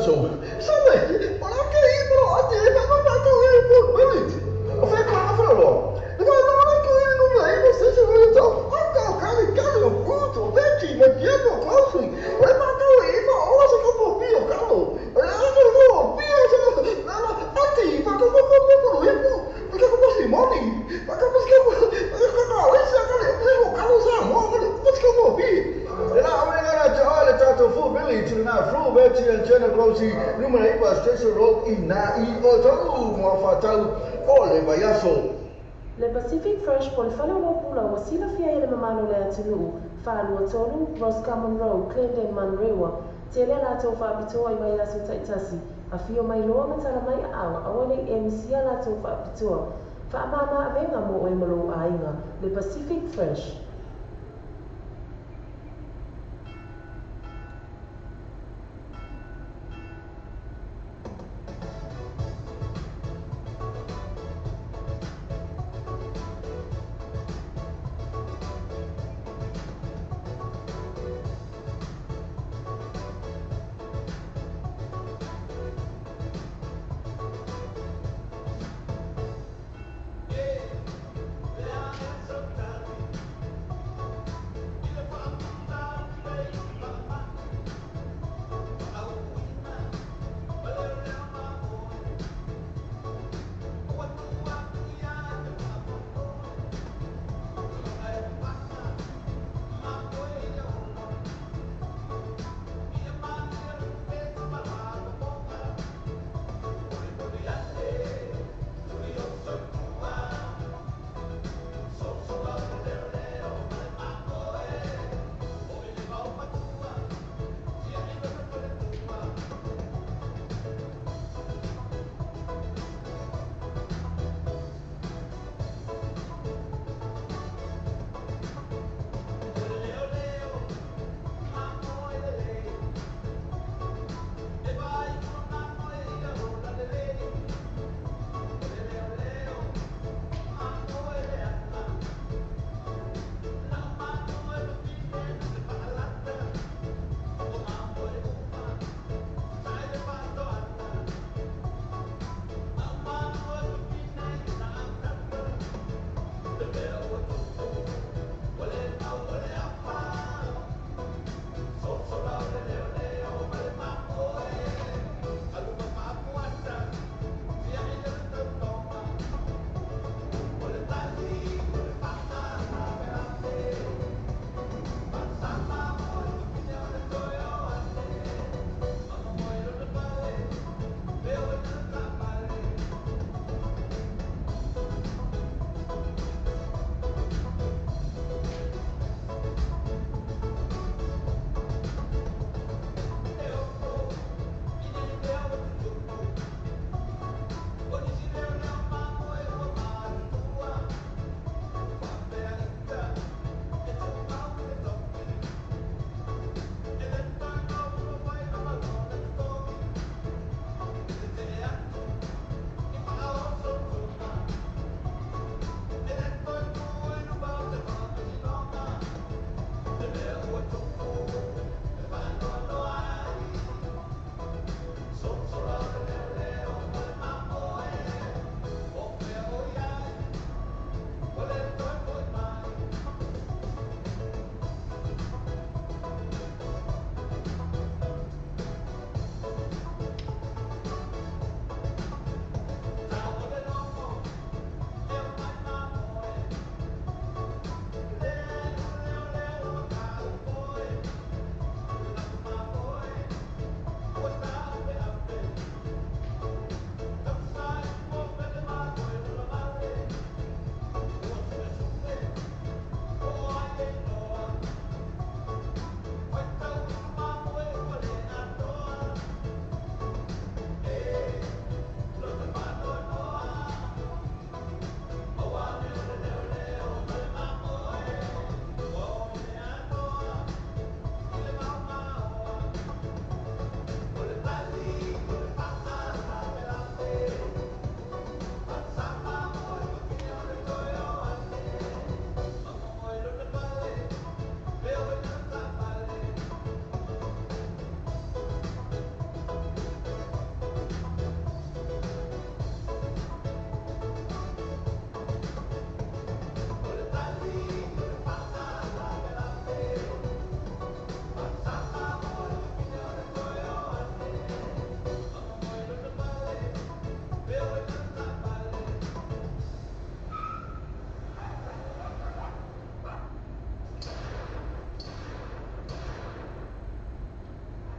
vaiaso. Sabe, o la ke i mo ati e fa fa tu e mo minute. O fe ko na fro lo. E fa no na ko i no me mo se se ve to. A ka ka ni ka lo fruto, veggie, ma piano così. E ma tu e ma o se ko pio ka lo. E la ko ko pio se na na ati ma ko ko ko ko e mo. Ka ko si moni. Ma ko ko ko ko ko e sa ka le ko ka lo sa mo ko ko ko mo pi. E la o le na te ole tato fu Billy to na fru Betty and Jenna Grossi numero 8 Station Road i na i o tolu mo fatau o le vaiaso. Le Pacific Fresh po le fale o pula ua silafia e le mamalu o le atunuu, 423 Roscommon Road, Glendale, Manurewa, tele a latou faapitoa i vaiaso taitasi, afio mai loa ma tala mai aao, aua nei e misia latou faapitoa. Faamama avega mo oe ma lou aiga, le Pacific Fresh. Yeah.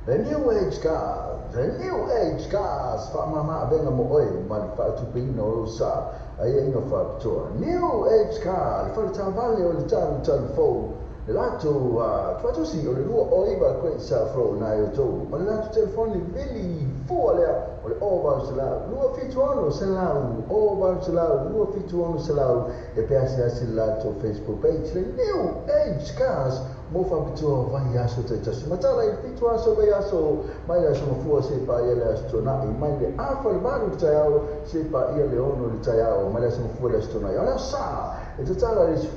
The New Age Cars, The New Age Cars, faamama avega mo oe ma le faatupeina o lou sa aiaiga faapitoa. New Age Car, le faletaavale o le talutalu fou, le latou tuatosi o le 209 Great South Road i nai outou, ma le latou telefoni vili fua lea o le 0800 276 0800 276 e pe asiasi le latou Facebook page, le New Age Cars, mo faapitoa vaiaso taitasi. Matala i le 7 aso vaiaso, mai le aso mafua seia paia le aso tuanai, mai le 7:30 i le taeao seia paia le 6 i le taeao, mai le aso mafua i le aso tuanai. O le aso Sa e tatala i le 11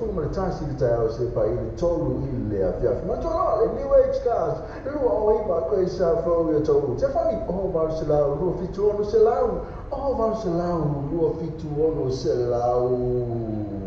i le taeao seia paia le 3 i le afiafi. Manatua loa le New Age Cars, le 209 Great South Road i Otahuhu. Telefoni 0800 276 0800 276.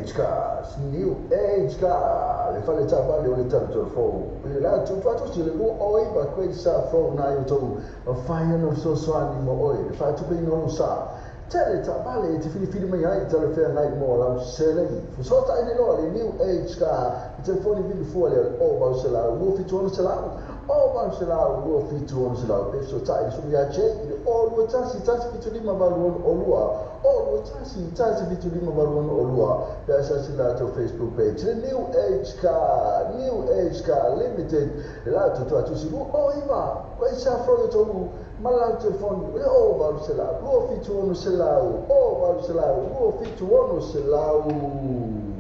Age Cars, New Age Car, le fale taavale o le talatala fou. I le latou tuatosi le 29 Great South Road na i outou, mafai ona fesoasoani mo oe le faatupeina o lou sā. Tele taavale e te filifili mai ai talafeagai mo lau seleni. Fesoatai nei loa le New Age Car, le telefoni vili fua lea o 800 276 o 800 276 pe fesoatai le sui ia J i le o 21 175 86 o 21 175 86 pe asiasi latou Facebook page le New Age Car, New Age Car Limited, le latou tuatusi 29 Great South Road tolu ma le latou telefoni le o 800 276 o 800 276.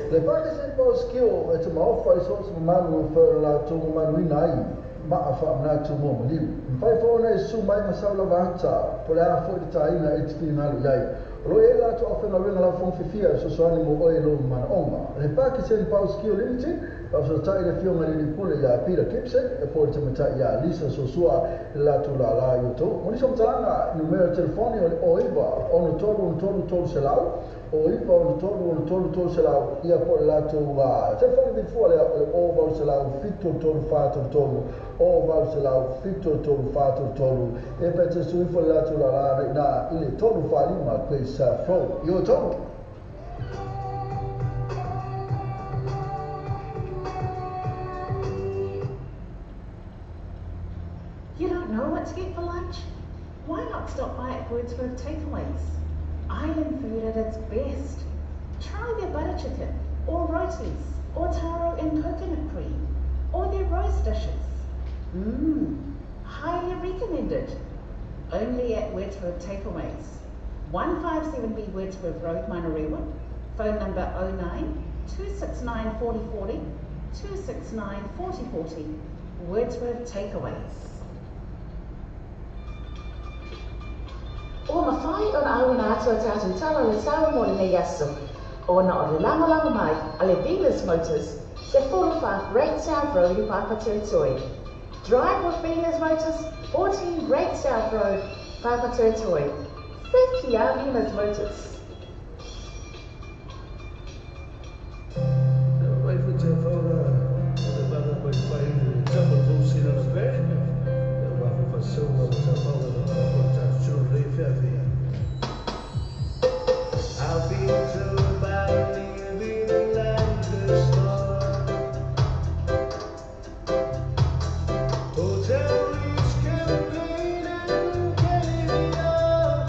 Le Pakistan Skill e te maofa i so se mamalu o latou mamaluina ai maa faamanatu mo maliu. Mafai foi ona e susu mai ma sau lava ata po o le a foi le taina e te finagalo i ai. O lo e la to awhenga renga lau fong fifia so soani mo oe lo mana onga. Le Pakistan Power Skill Limited, pa so tai le fionga le pule ia Peter Gibson, e po te mata ia Lisa Sosua le latu la la i to. Mo nisa mtalanga numero telefoni o le oiva ono tolu ono tolu tolu selau, oiva ono tolu ono tolu tolu selau, ia po le latu telefoni vifua le o valu selau fito tolu fa tolu tolu, o valu selau fito tolu fa tolu tolu, e pe te suifo le latu la la na ile tolu fa lima kwesa fro. Yo tolu. You don't know what to get for lunch? Why not stop by at Wordsworth Takeaways? Island food at its best. Try their butter chicken, or rotis, or taro and coconut cream, or their roast dishes. Highly recommended. Only at Wordsworth Takeaways. 157B Wordsworth Road, Manurewa. Phone number 09 269 4040, 269 4040. Wordsworth Takeaways. O mawhai o na au na atua tātou tala le sawa mo le nei aso. O na o le langa mai a le Venus Motors, se 45 Great South Road i Papatoetoe. Drive with Venus Motors, 14 Great South Road, Papatoetoe. Whitia Venus Motors. I'll be told by living like a star. Hotel rooms, champagne and caviar.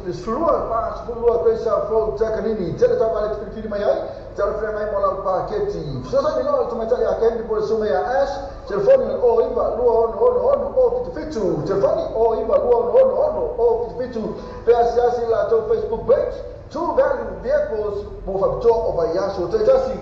le 12 Great South Road, Takanini, tele taavale te filifili mai ai, talafeagai mo lau paketi. Fesoasoani loa le tamaitai ia Candy po o le susuga ia Ash, telefoni o le 09 266 077, telefoni 09 266 077, pe asiasi i latou Facebook page, True Value Vehicles mo faapitoa o vaiaso taitasi.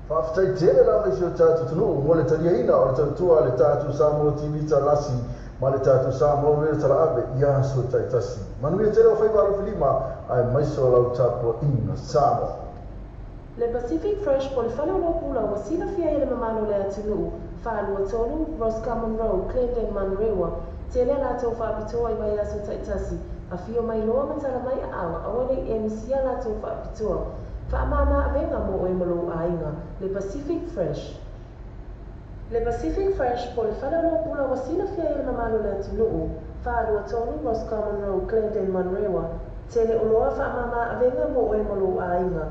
Faafetai tele lava i si o tatou atunuu mo le taliaina o le tautua a le tatou Samoa TV Talasi ma le tatou Samoa Radio Talaave i aso taitasi. Manuia tele o faiva alofilima aemaise o lau tapuaiga Samoa. Le Pacific Fresh po o le fale oloa pula ua silafia ai e le mamalu o le atunuu, 423 Roscommon Road, Glendale, Manurewa. Tele a latou faapitoa i vaiaso taitasi, afio mai loa ma tala mai aao, aua ne i e misia a latou faapitoa. Faamama avega mo oe ma lou aiga. Le Pacific Fresh. Le Pacific Fresh po o le fale oloa pula ua silafia ai e le mamalu o le atunuu, 423 Roscommon Road, Glendale, Manurewa. Tele oloa faamama avega mo oe ma lou aiga.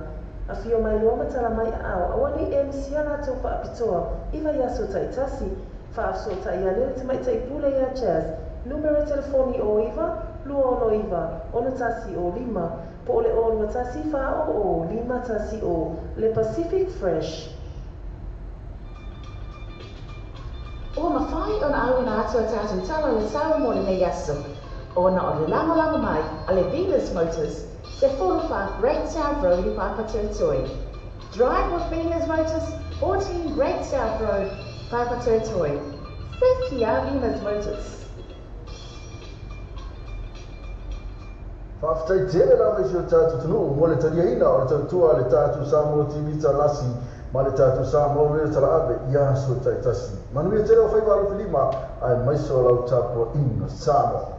Afio mai loa ma tala mai aao, aua ne i e misia a latou faapitoa i vaiaso taitasi. Faafesootai ane le tamaitai pule ia Jazz, numera telefoni 09 269 6105, po o le 021 400 510. Le Pacific Fresh. Ua mafai ona auina atu a tatou tala o le sao mo lenei aso, ona o le lagolago mai a le Venus Motors, 14 Great South Road i Papatoetoe. Drive with Venus Motors, 14 Great South Road, Papatoetoe. Sefi a Venus Motors. Faafetai tele lava i si o tatou atunuu mo le taliaina o le tautua a le tatou Samoa TV Talasi ma le tatou Samoa Radio Talaave i aso taitasi. Manuia tele o faiva alofilima aemaise o lau tapuaiga Samoa.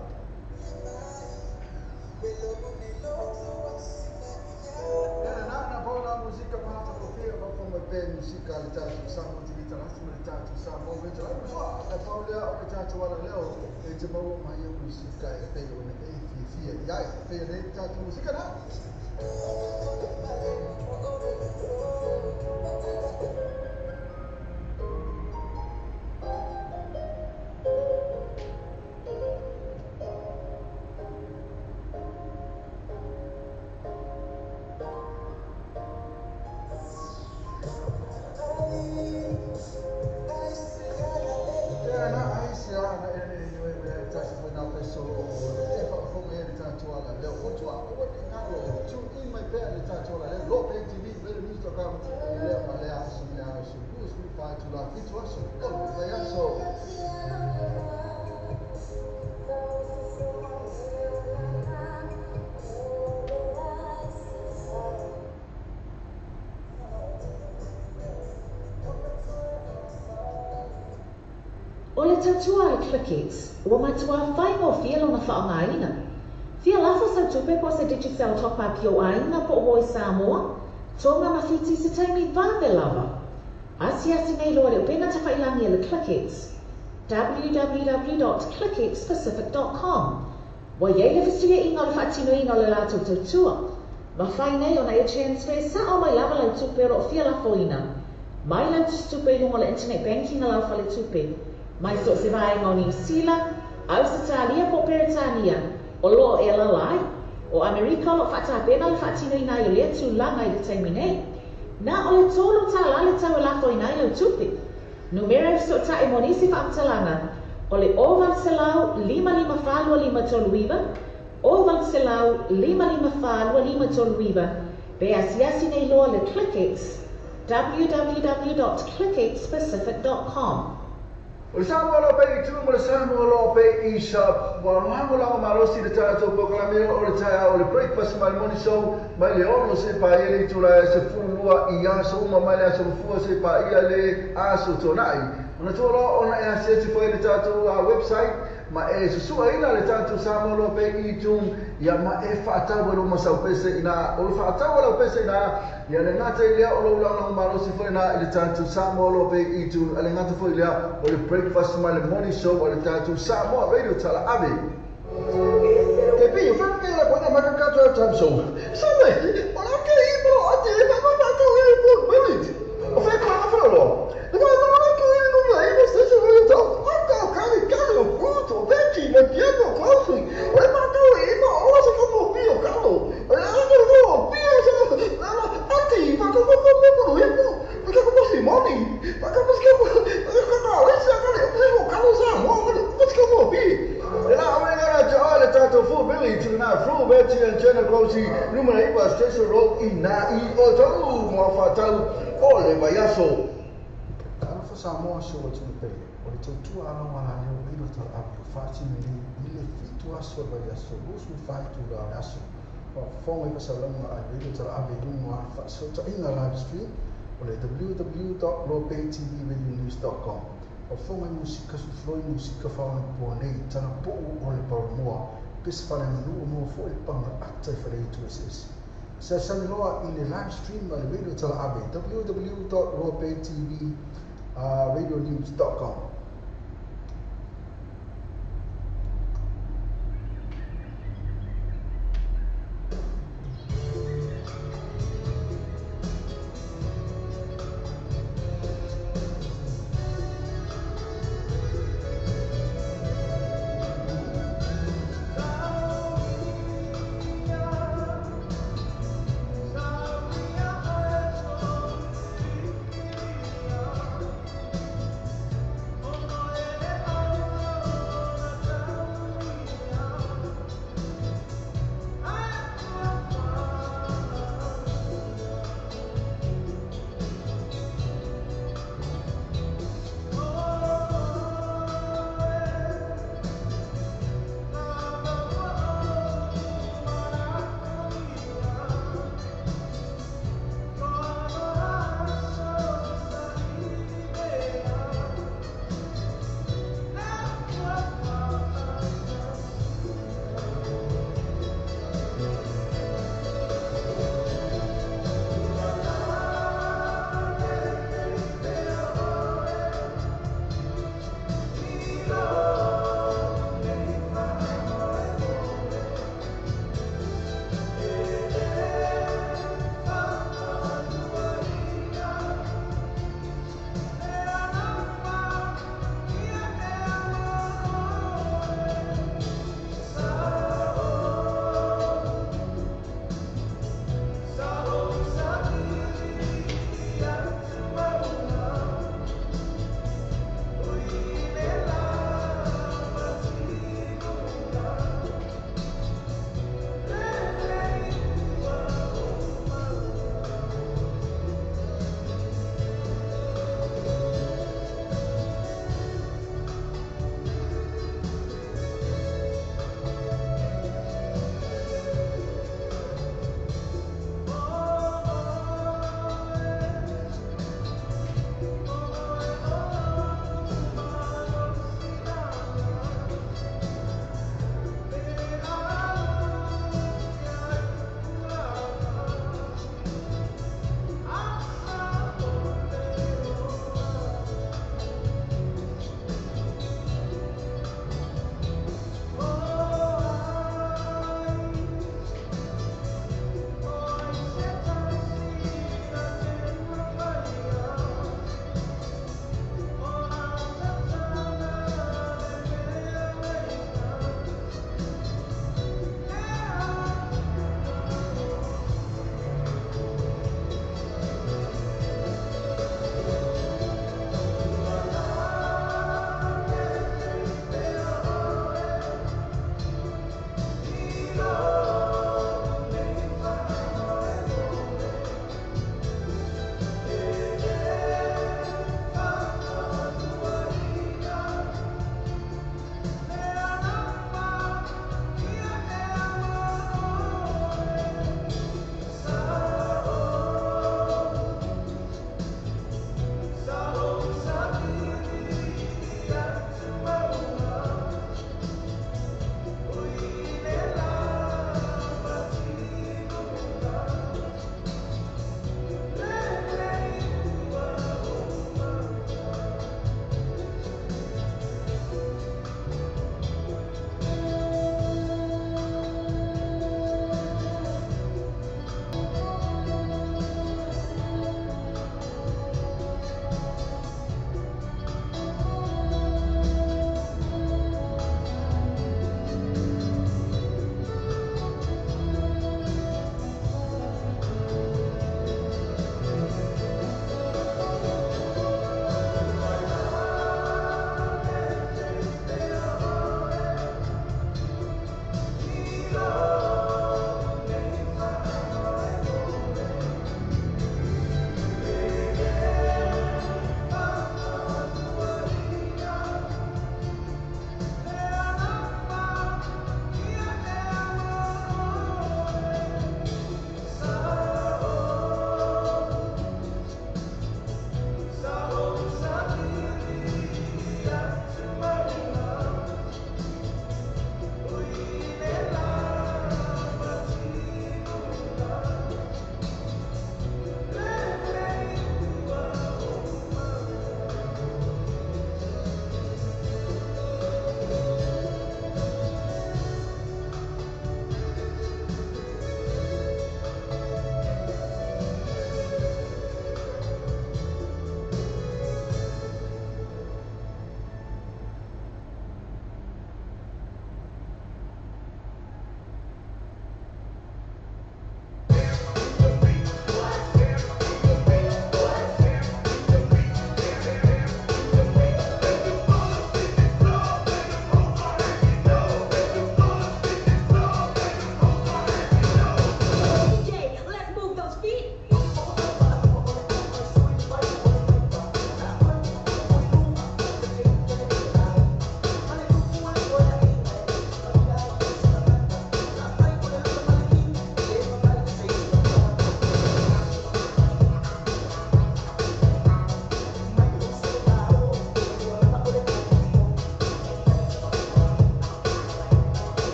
O le tautua a le ClickX, ua matua faigofie lona faaaogaina. Fia lafo sau tupe po o se Digicel top-up i ou aiga po o Voi Samoa, Tonga ma Fiti i se taimi vave lava. Asiasi nei loa le upega tafailagi a le ClickX, www.clickxpacific.com. Ua i ai le fesuiaiga o le faatinoina o le latou tautua. Mafai nei ona e transfer sao mai lava lau tupe o lo o fia lafoina mai lau tusitupe i luga o le internet banking a lau faletupe, mai so o se vaega o Niu Sila, Ausetalia po o Peretania o lo o e alaala ai. O Amerika o lo o faatapena le faatinoina ai o lea tulaga i le taimi nei. Na o le $3 le tau e lafoina ai lau tupe. Numera e fesootai mo nisi faamatalaga o le 0800 554 2539, 0800 554 2539, pe asiasi nei loa le ClickX, www.clickxpacific.com. O le Samoa loa pe i tu ma le Samoa loa pe i sa ua lagolago malosi le tatou polokalame o le taeao o le breakfast ma le morning show mai le 6 seia paia le itula e 12 i aso uma mai le aso Gafua seia paia le aso Toonai. Manatua loa ona e asiasi foi i le tatou website ma e susuaina le tatou Samoa loa pe i tu ia ma e faatau e lou masau pese ina o le faatau a lau pese ina ia le gata i lea o lou lagolago malosi foi ina i le tatou Samoa loa pe i tu a le gata foi lea o le breakfast ma le morning show a le tatou Samoa Radio Talaave. Ke pi, fa ke la kona ma ka ka ta so. Sa me, o la ke i bro a te ma ma ma ka i bo minute. O fa ko na fa lo. Le ma ma ka i no ma i mo se se ro ta. A ka ka i ka lo fruto, veggie, ma piano coffee. O le ma ka i ma o se ka mo pi o ka lo. O le a no pi o se la a ti ma ka mo mo mo mo i mo. Ma ka mo si money. Ma ka mo se ka ka ka o se ka le o ka lo sa mo mo se ka mo pi. Le la o le na ja le tatou full billy tu na ina Fru Betsy and Jenna Grossy, numera 9 Station Road ina i o tau mo whatau o le vaiaso. Talofa Samoa se o tunu pele, o le tautua ala wala leo wilo talaave o whaatino nei i le 7 aso o le vaiaso, 24 itula o le aso. Faafofoga i faasalaga a le Radio Talaave i luga o ana faasootaiga live stream o le www.lobaytvradionews.com. Faafofoga i musika sufuloi musika faaonapoa nei tanapuu o le paulamoa pese faaleaganuu mo foʻi le pagaata i faleitu eseese. Seasani loa i le live stream a le Radio Talaave www.lobaytvradionews.com. Oh.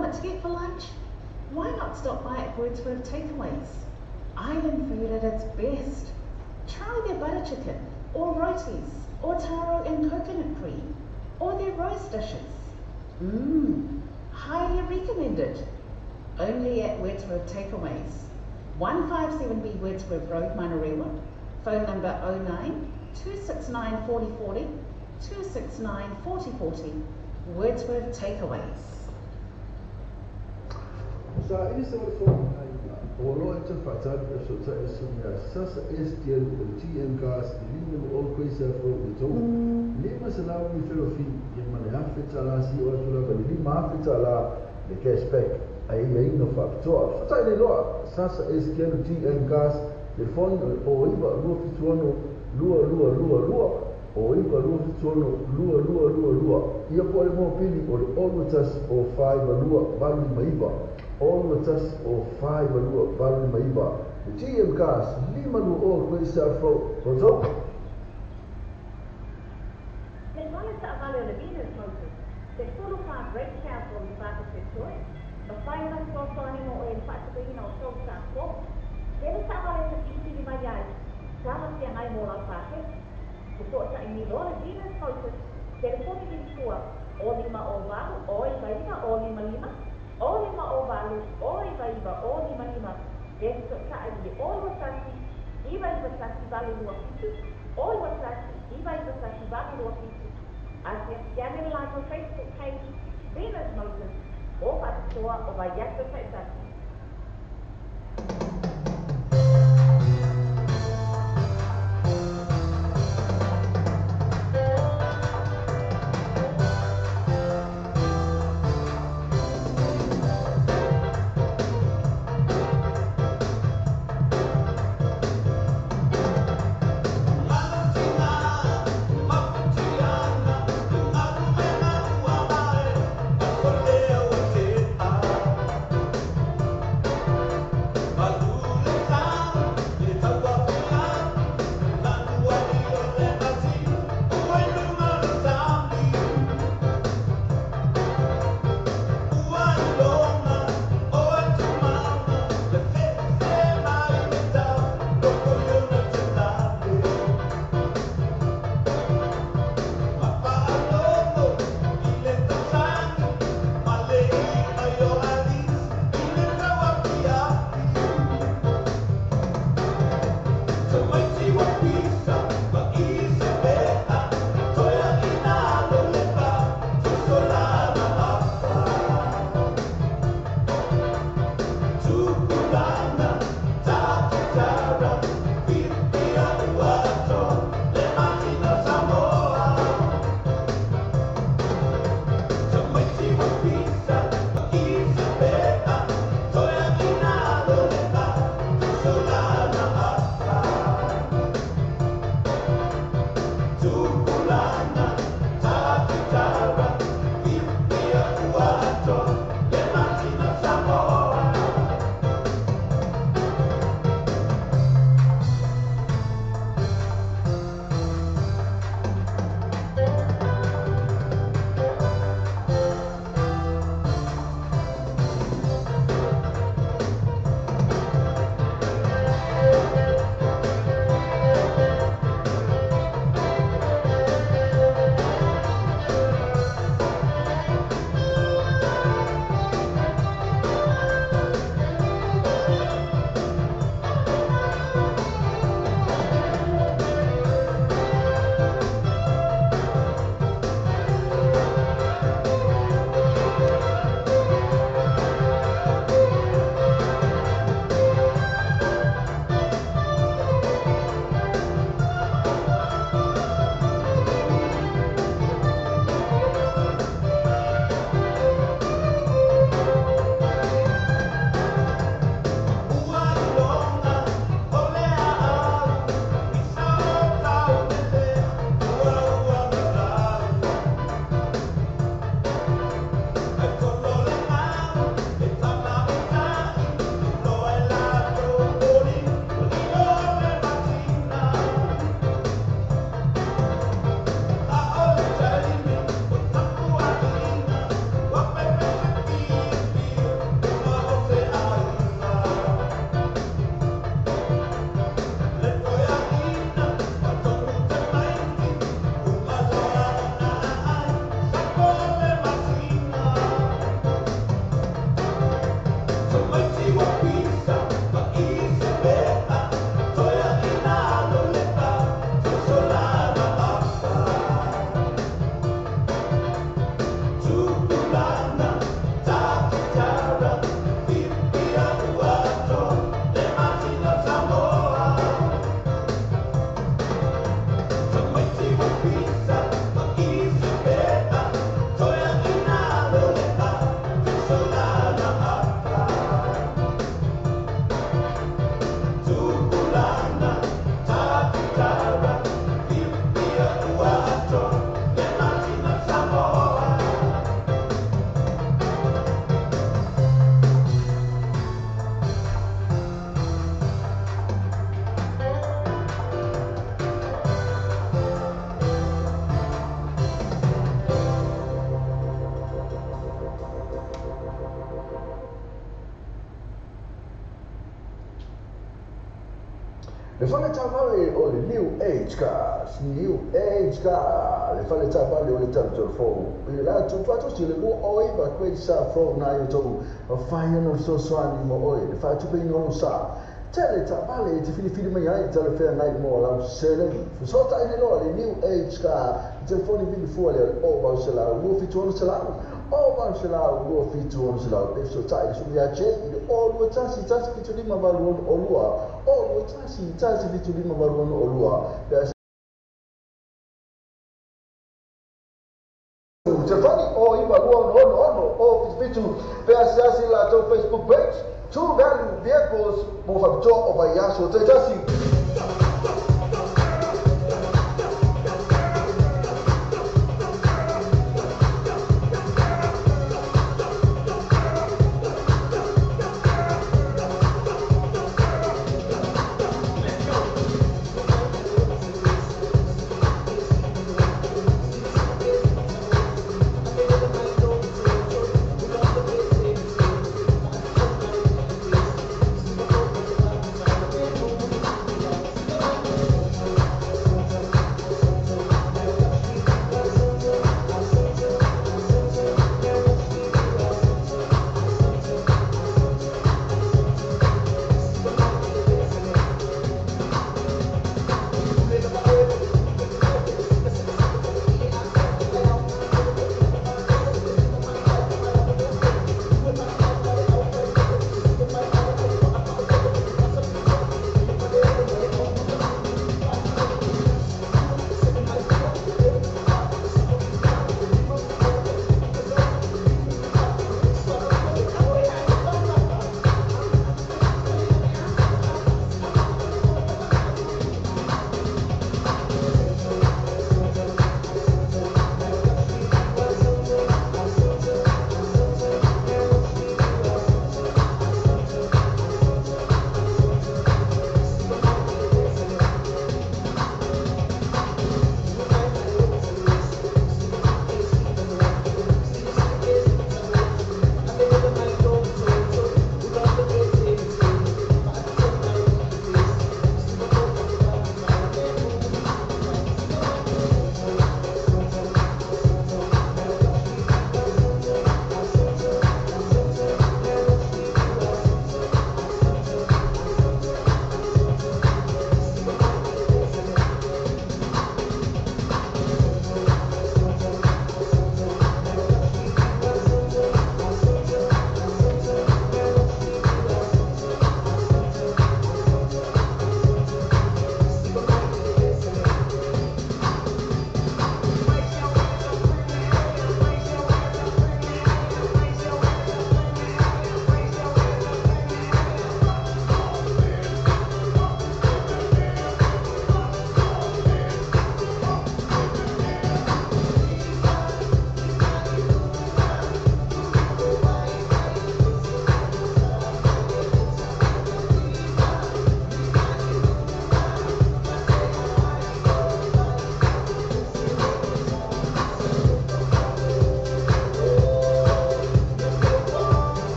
what to get for lunch? Why not stop by at Wordsworth Takeaways? Island food at its best. Try their butter chicken, or rotis, or taro and coconut cream, or their roast dishes. Mmm, highly recommended. Only at Wordsworth Takeaways. 157B Wordsworth Road, Manurewa. Phone number 09 269 4040, 269 4040. Wordsworth Takeaways. Sa ili se o fo o lo e te whatari e so ta e so mea sasa STL o TM Gas lima o koisa fo o tau lima se lau mi ferofi ia ma le afe tala si o atu lava le lima afe tala le cashback ai ai no whapitoa whatai le loa sasa STL o TM Gas le foni o iwa lua fituono lua lua lua lua o iwa lua fituono lua lua lua lua ia po le mōpili o le olu tasi o whaiwa lua valu maiwa olu tasi o whaiwa lua valu maiwa le TM Gas lima lua o koisa fo o tau. Le fale taavale o le Venus Motors, te solo wha brake council o le whakatetoe, ma whai ana soasoani mo e le whaatapeina o tau tāko, tele taavale te whiwhiri mai ai, tāna sia ngai mō lau whake, te soa i ni loa le Venus Motors, telefoni lima o lima o valu o iwa iwa o lima lima, o lima o valu o iwa iwa o lima lima, te soa i le o iwa tasi, iwa iwa tasi valu lua fitu, o iwa tasi, iwa iwa tasi valu lua fitu. Asia siane le latou Facebook page, Venus Motors, o whaatitoa o Vaiaso Taitasi. Le fale taavale o le New Age Cars, New Age Car, le fale taavale o le tatou fou. I le latou faatosi le 29 Great South Road na i outou, mafai ona fesoasoani mo oe le faatupeina o lou sa. Tele taavale e te filifili mai ai talafeagai mo lau seleni. Fesootai nei loa le New Age Car, le telefoni vili fua lea o le 0800 276 0800 276 pe fesootai le susuga ia Jay i le 021 175 86 02 021 175 86 pe telefoni o 9266 o 77 pe asiasi latou Facebook page True Value Vehicles mo faapitoa o vaiaso taitasi.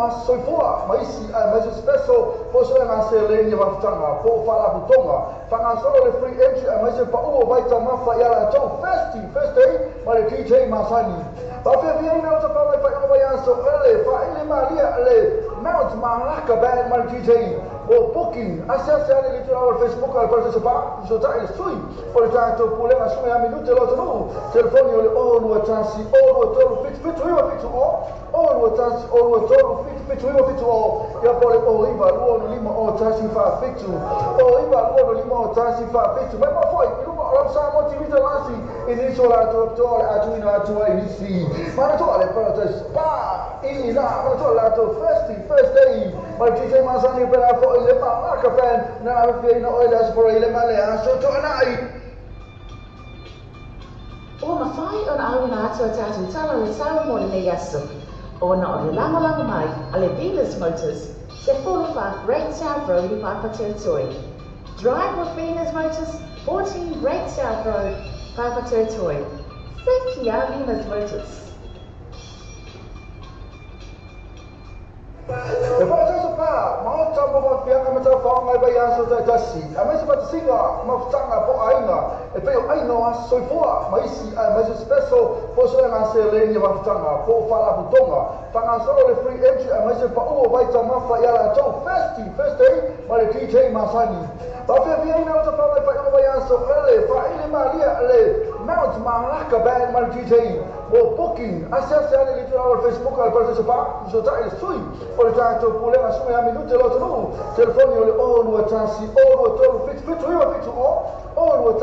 o Aso Soifua ma isi aemaise special po o suega seleni e mafutaga po o faalapotoga faagasolo le free entry aemaise paʻu o vaitamafa ia latou Festi First Day ma le DJ masani. Faafiafiaina o tafaga i faaiuga vaiaso ele faaili malia le Mount Malaka Band ma le DJ. Mo booking asiasi ane i le itulā o le Facebook a le Parataiso Pa fesotaʻi le sui o le tatou pulega suga ia minute lo atunuu. Telefoni o le 0 21 023 77 9 70 0 21 023 77 9 70 ia po o le 09 2 5 0 1 4 7 09 2 5 0 1 4 7 mai mafo'i i luga o lau Samoa TV talasi i nisi o latou apitoa o le atuina atu ai nisi manatua le Paradise Pa i ina manatua latou Festi First Day ma le DJ masani pe la fo'i le Malaka Band na afiaina oe le Aso Faraile ma le Aso Toanai. Ua mafai ona auina atu a tatou tala o le sao mo lenei aso, ona o le lagolago mai a le Venus Motors, 14 Great South Road i Papatoetoe. Drive with Venus Motors, 14 Great South Road, Papatoetoe. Thank you, Venus Motors. E faataso pa maota mo mafiaga ma tafaoga e vaiaso taitasi aemaise fatasiga mafutaga po o aiga e pei o aiga o Aso Soifua ma isi aemaise special po o suega seleni e mafutaga po o faalapotoga faagasolo le free entry aemaise paʻu o vaitamafa ia latou Festi First Day ma le DJ masani. Faafiafiaina o tafaga i faaiuga vaiaso ele faaili malia le Mount Malaka Band ma le DJ. Mo booking asiasi ane i le itulā o le Facebook a le Parataiso Pa fesotaʻi le sui o le tatou pulega suga ia minute lo atunuu. Telefoni o le 0 21 023 77 9 70 0 21 023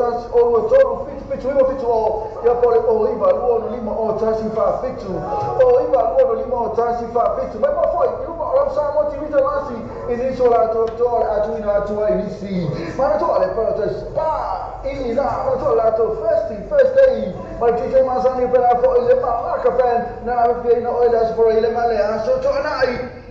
77 9 70 ia po o le 09 2 5 0 1 4 7 09 2 5 0 1 4 7 mai mafo'i i luga o lau Samoa TV talasi i nisi o latou apitoa o le atuina atu ai nisi manatua le Paradise Pa i ina manatua latou Festi First Day ma le DJ masani pe la fo'i le Malaka Band na afiaina oe le Aso Faraile ma le Aso Toanai.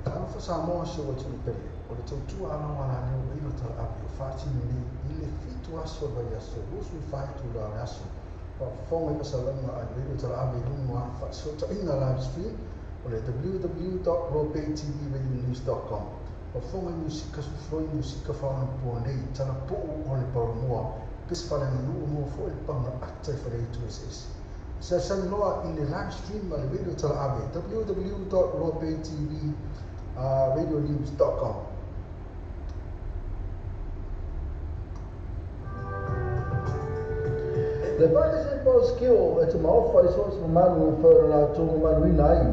Talofa Samoa si o atunuu pele, o le tautua alaualāleo o ilo talaave o faatino nei i le 7 aso o le vaiaso 24 itula o le aso. Faafofoga i faasalaga a le ilo talaave i luga o ana faasootaiga live stream o le www.robaytvradionews.com. Faafofoga i musika sufloi musika faaonapoa nei talapuu o le palomua pesi faaleaganuu mo foi le paga ata i faleaitu eseese. Siasani loa i le live stream ma le radio talaave www.robaytvradionews.com. Le Pakistan Pauskio e te maofa i so se mamalu e whaira la tō mamalu ina ai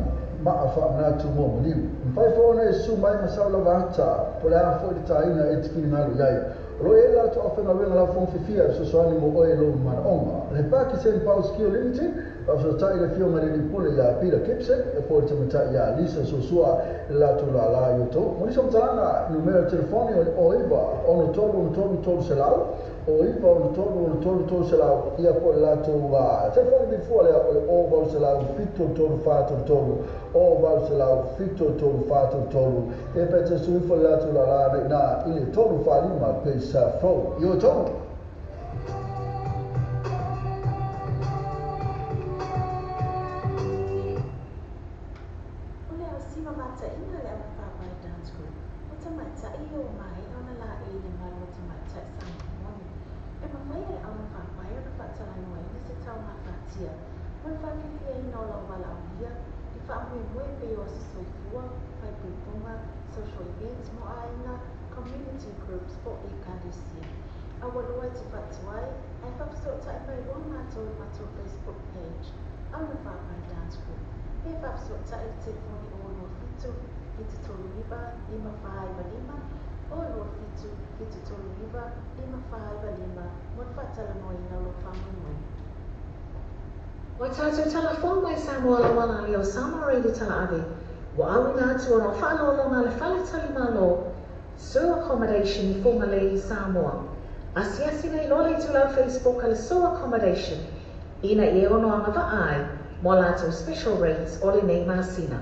maa wha amnatu mō maliu. Mwhai whaona e su mai masau lava ata, po le a fo i le tāina e te whiri ngalu iai. O lo e la tō awhenga wenga la fong whiwhia sosoani mo oe lo mana onga. Le Pakistan Pauskio Limited, whafsotai le fio ngariri pule ia Peter Gibson, e po le tamatai ia Lisa Sosua le latu la la yoto. Monisa mtalanga numero telefoni o le oiva, ono tolu, ono tolu, tolu selau, o iva, ono tolu, ono tolu, tolu selau, ia po le latu telefoni bifua lea o le o valu selau, fito tolu, fa tolu tolu, o valu selau, fito tolu, fa tolu tolu, e pete suifo le latu la la na i le tolu fa lima pesa fo. Yo tolu. Social events mo aina community groups po e kalesia. Awaloa te fatuai, ai whapsotai mai roa mātou i mātou Facebook page, Auna Whāpai Dance Group. He whapsotai i telefoni o 07 739 555 o 07 739 555 mo te whātalanoa i ngā lo whamumui. Wa tātou talafou mai Samoa la wala leo Samoa Radio Talaave. Wa au ngā atu ona whaalolonga le whaletali malo, So Accommodation i Whangalei i Samoa. Asiasi nei loa le tulau Facebook a le So Accommodation, ina i e ono anga vaai, mo lātou special rates o le nei masina.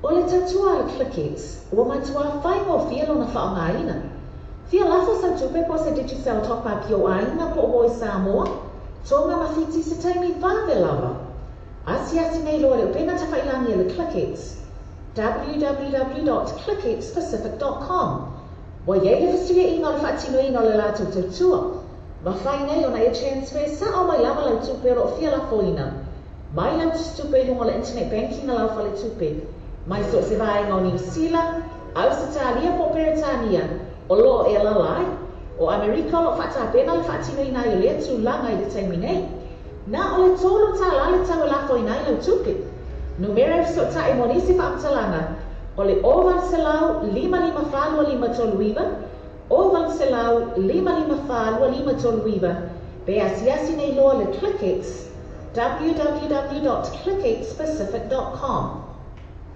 O le tautua le ClickX, ua matua whaingo fia lona whaongaina. Fia lafo sa tupe po se Digicel top up i o ainga po o i Samoa, tō ngā mawhiti se taimi vāve lava. Asiasi nei loa le upena tawhailangi e le ClickX, www.clickxpacific.com. Wa iei le whasuia inga o le whaatino inga o le lātou tautua. Mawhai nei ona e transfer sa o mai lava lau tupe o fia lafoina. Mai lau tupe i lunga o le internet banking a lau whale tupe. Mai so se vaenga o New Zealand, Ausitalia po Peretania, o loo e lalai, o Amerika o lo whaatapena le whaatino ina i o lea tūlanga i le taimi nei. Nā o le tōlo tā lale tau e lafo ina i lau tupe. Numera e so tae monisi whaamtalanga, o le o valu lima lima whalua lima tolu iwa, o valu lima lima whalua lima tolu iwa, pe asiasi nei loa le ClickX, www.clickxpacific.com.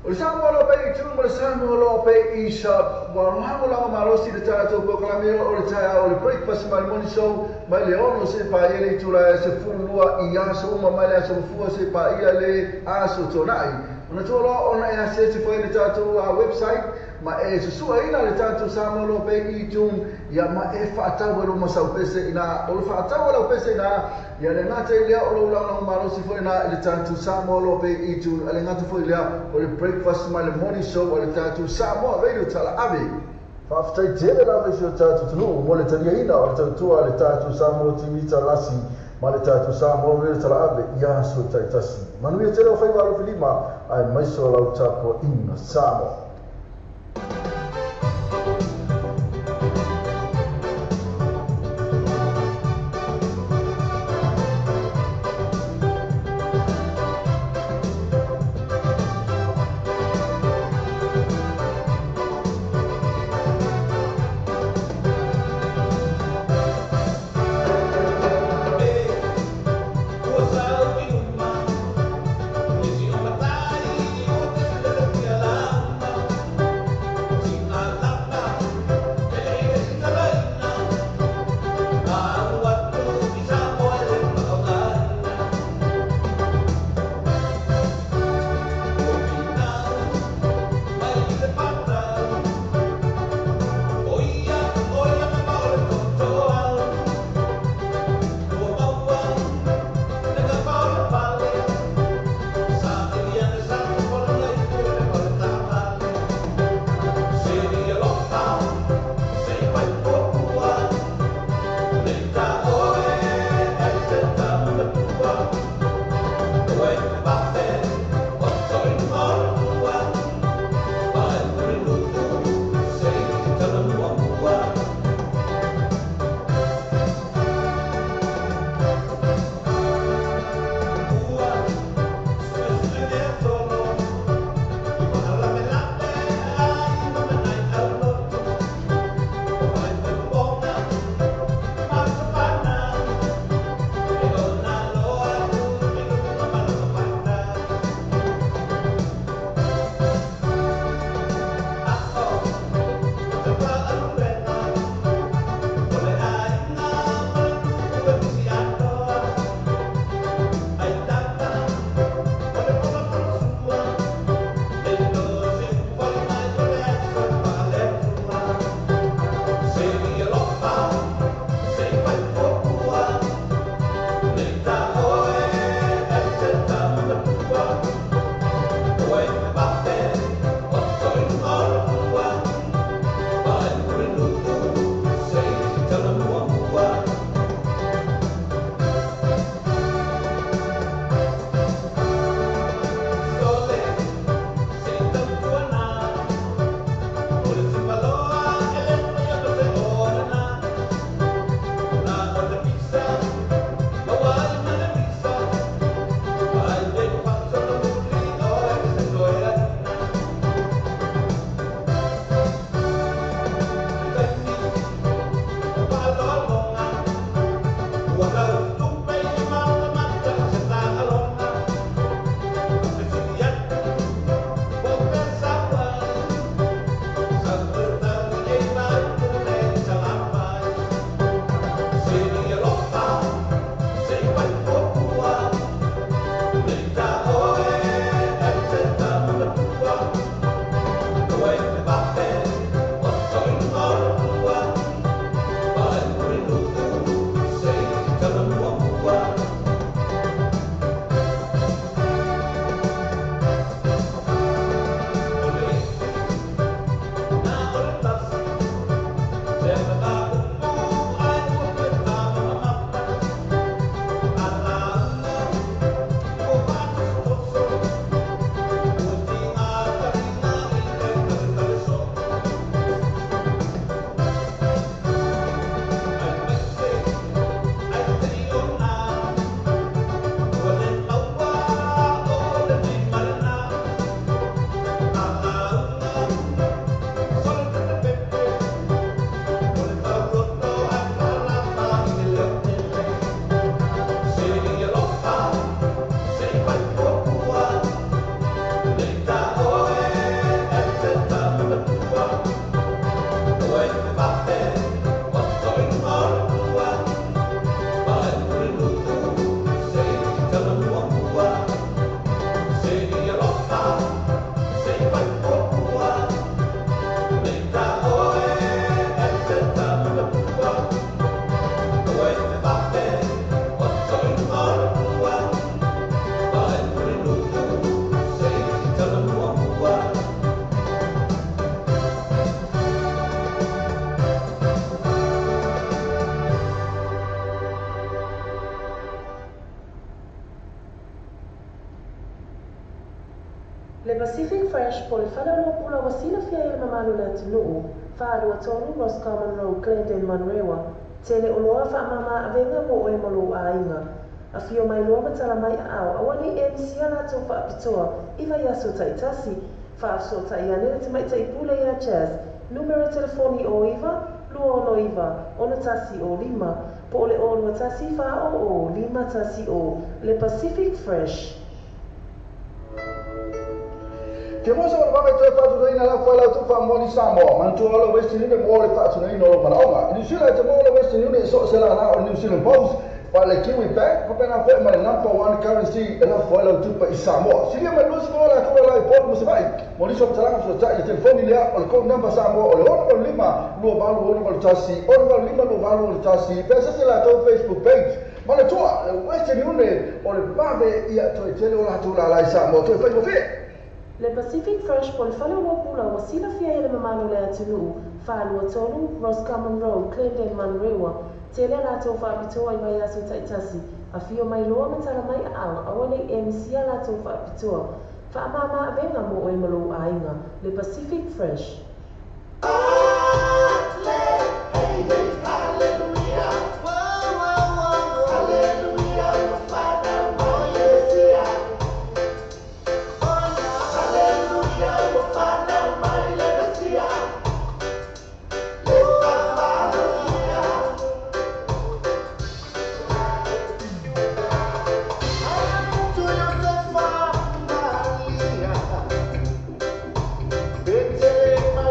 O le Samoa loa pe i tū ma le Samoa loa pe i sa warohango langa malosi le tātou pokalame o le taia o le breakfast ma le morning show mai le ono se pa ia le itula e se fulu i aso uma mai le aso mafua se pa ia le aso tōnai. Ona tua loa ona e asiasi foi le tātou website ma e susua ina le tātou Samoa loa pe i tū ia ma e whaatau e lo masau pese ina o le whaatau e lau pese ina ia le ngata i lea o lo ulanga malosi foi ina i le tātou Samoa loa pe i tū a le ngata foi lea o le breakfast ma le morning show o le tātou Samoa Radio Talaave. Whaaftai tele la vesi o tātou tunu mo le talia ina o le tautua le tātou Samoa TV Talasi ma le tātou Samoa Radio Talaave i aso taitasi. Manuia tele o whaiva alo filima ai maiso lau tapo ina Samoa. Love. Pacific Fresh po le faleoloa pula ua silafia e le mamalu o le atunuu, 423 Roscommon Road, Glendale, Manurewa. Tele oloa faamama avega mo oe ma lou aiga. Afio mai loa ma tala mai aao, aua ne i e misia latou faapitoa i vaiaso taitasi. Faafesootai ane le tamaitai pule ia Jazz, numera telefoni o 9 269 61 05, po o le o 21 400 510. Le Pacific Fresh. Ke mo sa wanga toe whaatunaina la whaila tu wha Samoa, mantua o le Western Union mo le whaatunaina o lo manaonga. New Zealand te mo le Western Union so se la na o New Zealand Post, pa le Kiwi Bank, pa pena whae ma le number one currency e la whaila tu pa i Samoa. Silia mai lusi mo la tua la i pōtu mo se vai, mo liso talanga so tai telefoni lea o le code number Samoa o le 65 28 81 65 28 81, pesa se la tau Facebook page. Ma le tua, le Western Union o le mave ia toe tele o la tua la i Samoa, toe whai mo whia. Le Pacific Fresh po le faleoloa pula ua silafia e le mamalu o le atunuu, 423 Roscommon Road, Glendale, Manurewa. Tele a latou faapitoa i vaiaso taitasi. Afio mai loa ma tala mai aao, aua ne i e misia latou faapitoa. Faamama avega mo oe ma lou aiga. Le Pacific Fresh. It's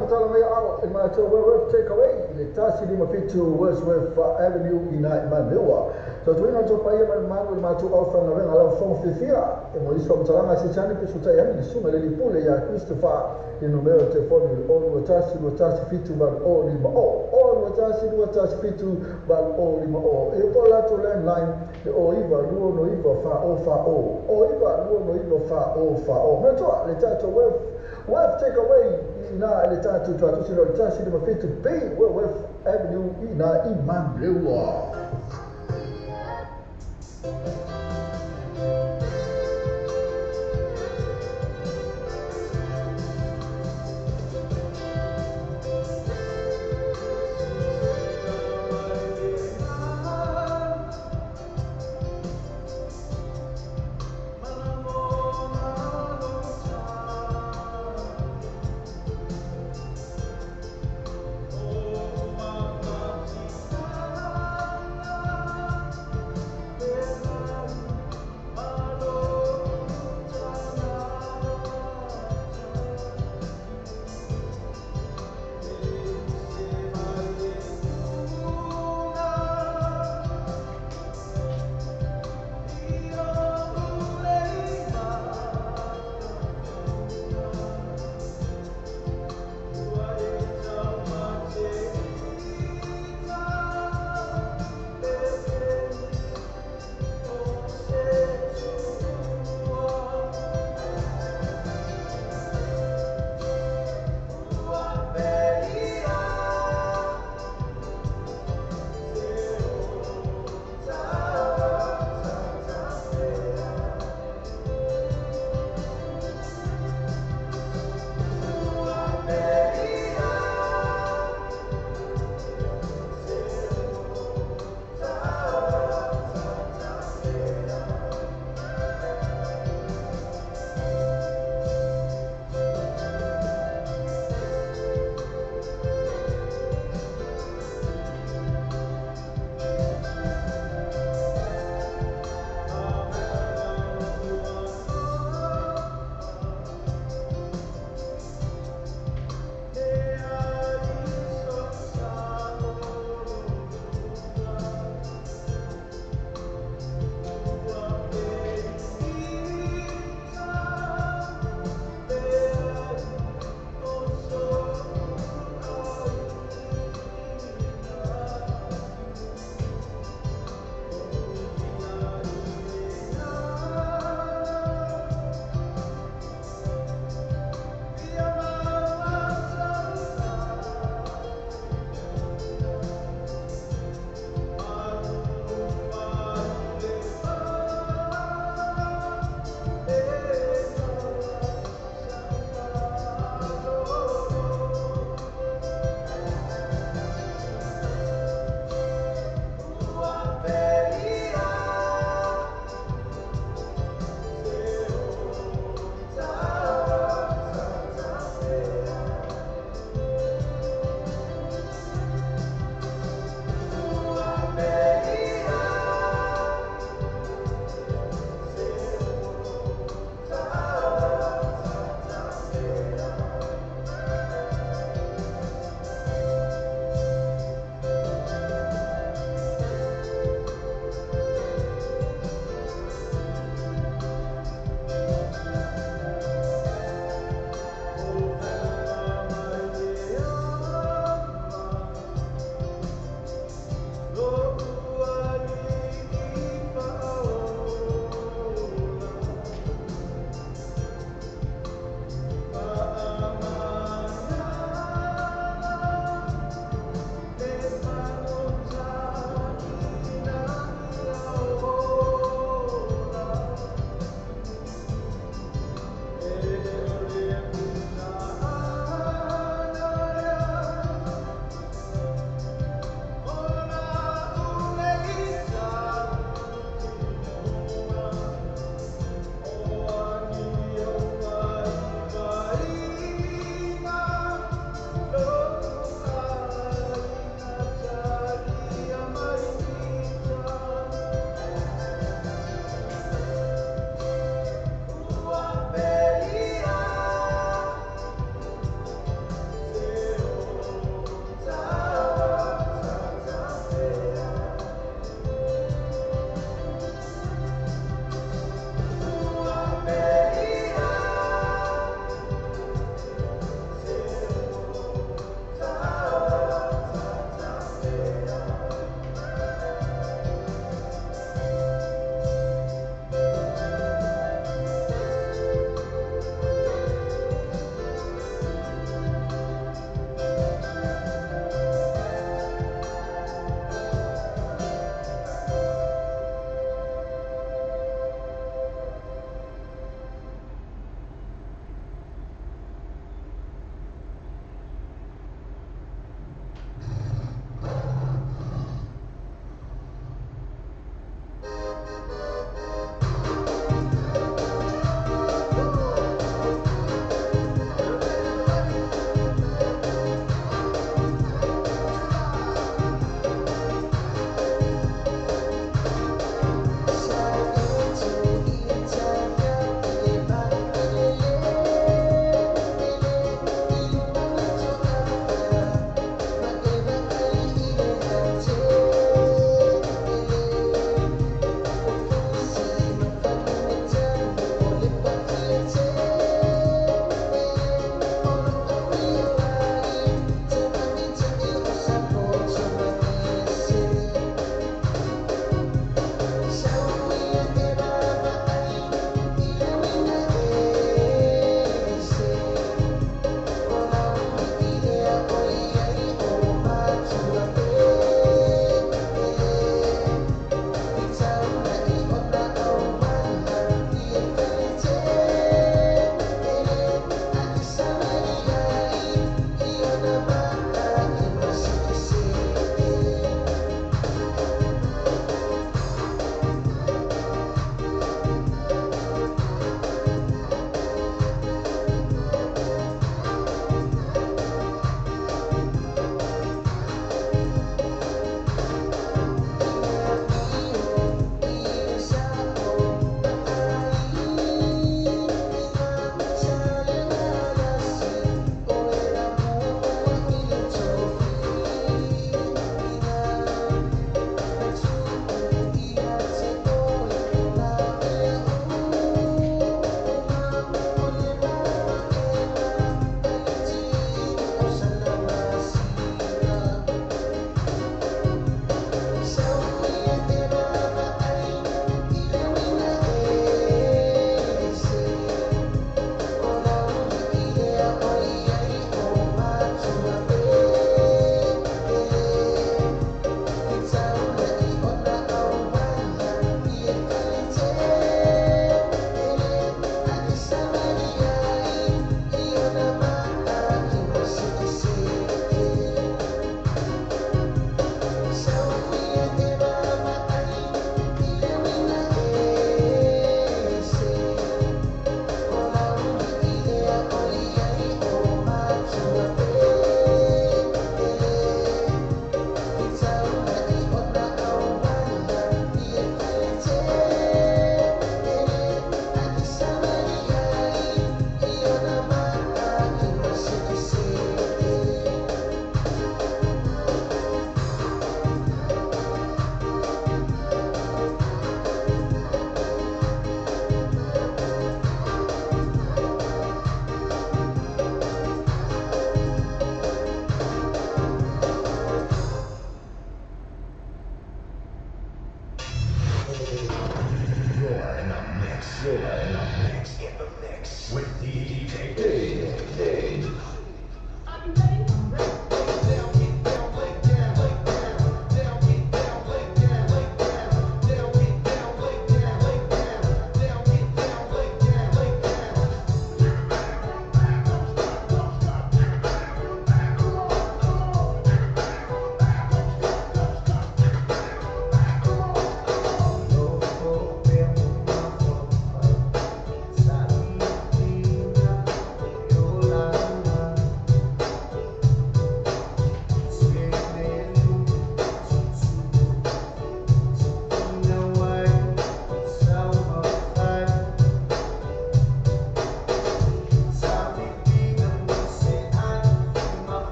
matala mai ao e matou Wellworth Takeaway i le 157 Wordsworth Avenue i nai Manewa. Tautuina o paia mai manu le matou au whangawenga lau fongo fifia. E mo iso matalanga se chani pe sutai ani le sunga le lipule ia Christopher le numero telefoni le 0 2 1 7 8 0 5 0 0 2 1 7 8 0 5 0. E ko lato landline le o iwa lua no iwa fa o fa o. O iwa lua no iwa fa o fa o. Manatua le tatou Wellworth Takeaway i na le tatou tuatusi le 157 B Wellworth Avenue i na i Manurewa.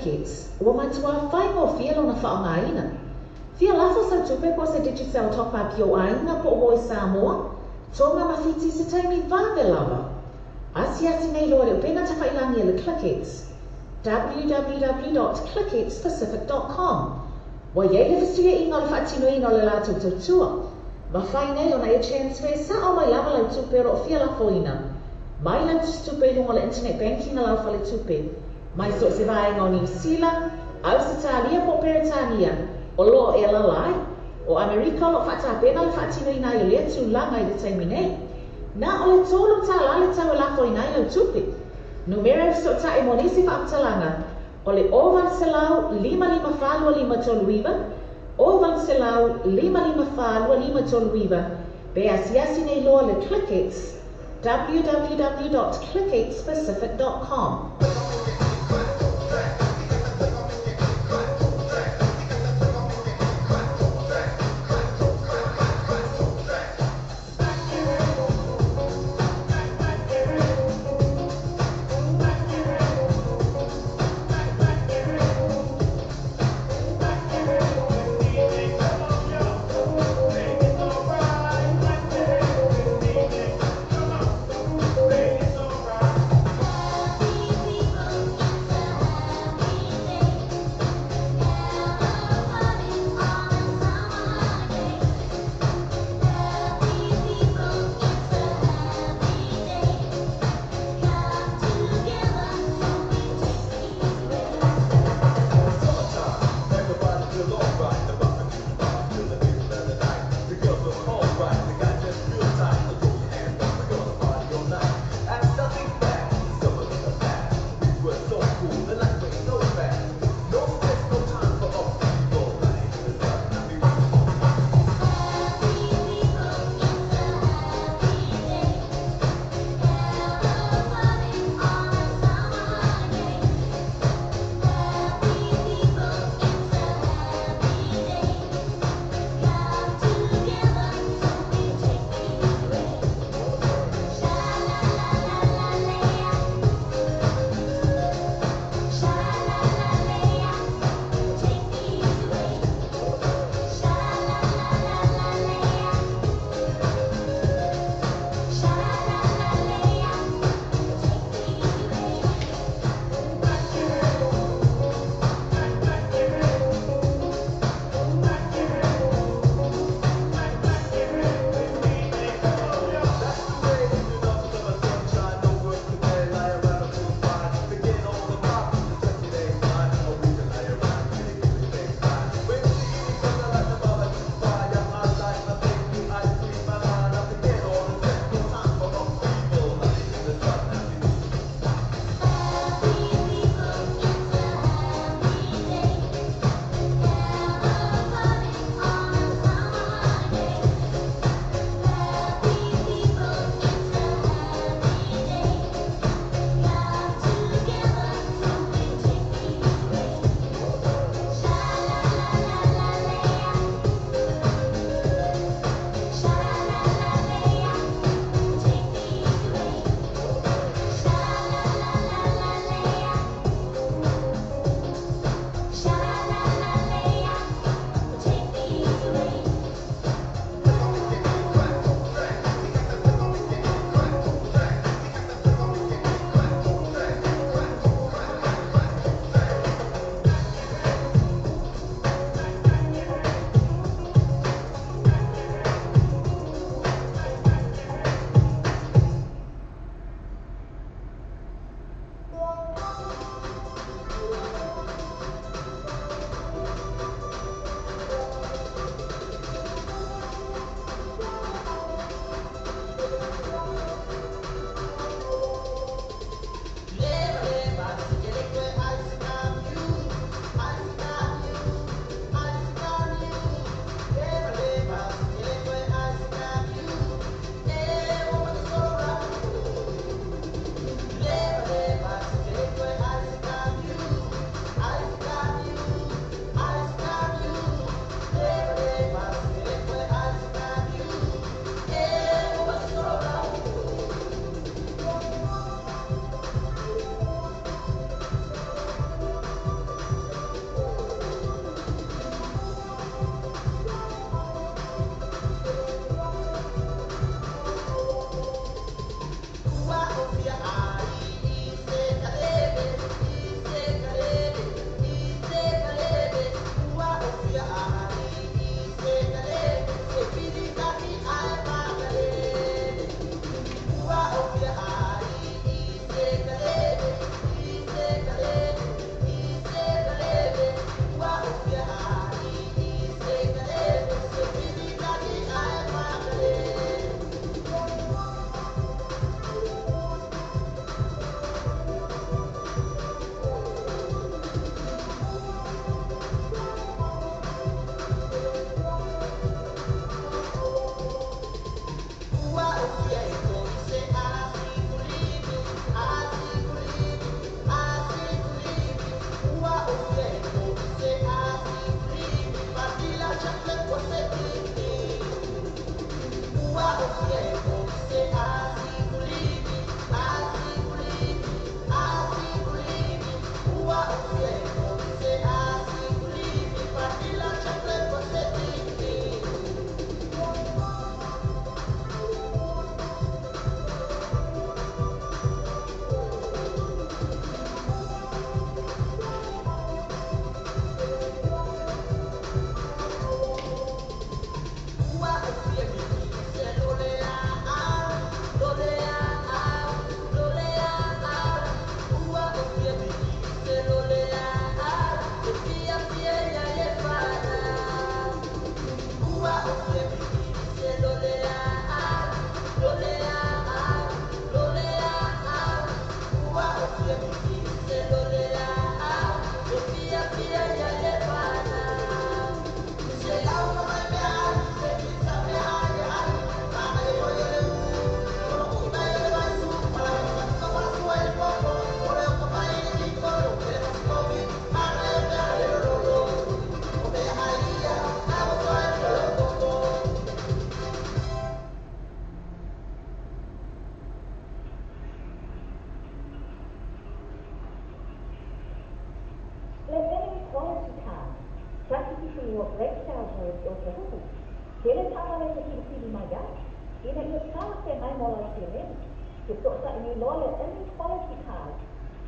Clickex, ua matuā faigofie lona faaaogaina. Fia lafo sau tupe po o se Digicel top up i ou aiga po o Voice Samoa, Tonga ma Fiti i se taimi vave lava. Asiasi nei loa i le upega tafailagi a le Clickex, www.clickxpacific.com. Ua i ai le fesuiaiga o le faatinoina o le latou tautua. Mafai nei ona e transfer sao mai lava lau tupe o lo o fia lafoina mai lau tusitupe i luga o le internet banking a lau faletupe, mai so o se vaega o Niu Sila, Ausetalia po o Peretania o lo o e alaala ai. O Amerika o lo o faatapena le faatinoina ai o lea tulaga i le taimi nei. Na o le $3 le tau e lafoina ai lau tupe. Numera e fesootai mo nisi faamatalaga o le 0800 554 2539, 0800 554 2539, pe asiasi nei loa le Clickex, www.clickxpacific.com. o te huku. Tele taavale te filifili mai ai, ina ia tala whengai mo lau seleni. Te tosa i ni loa le Inequality Card.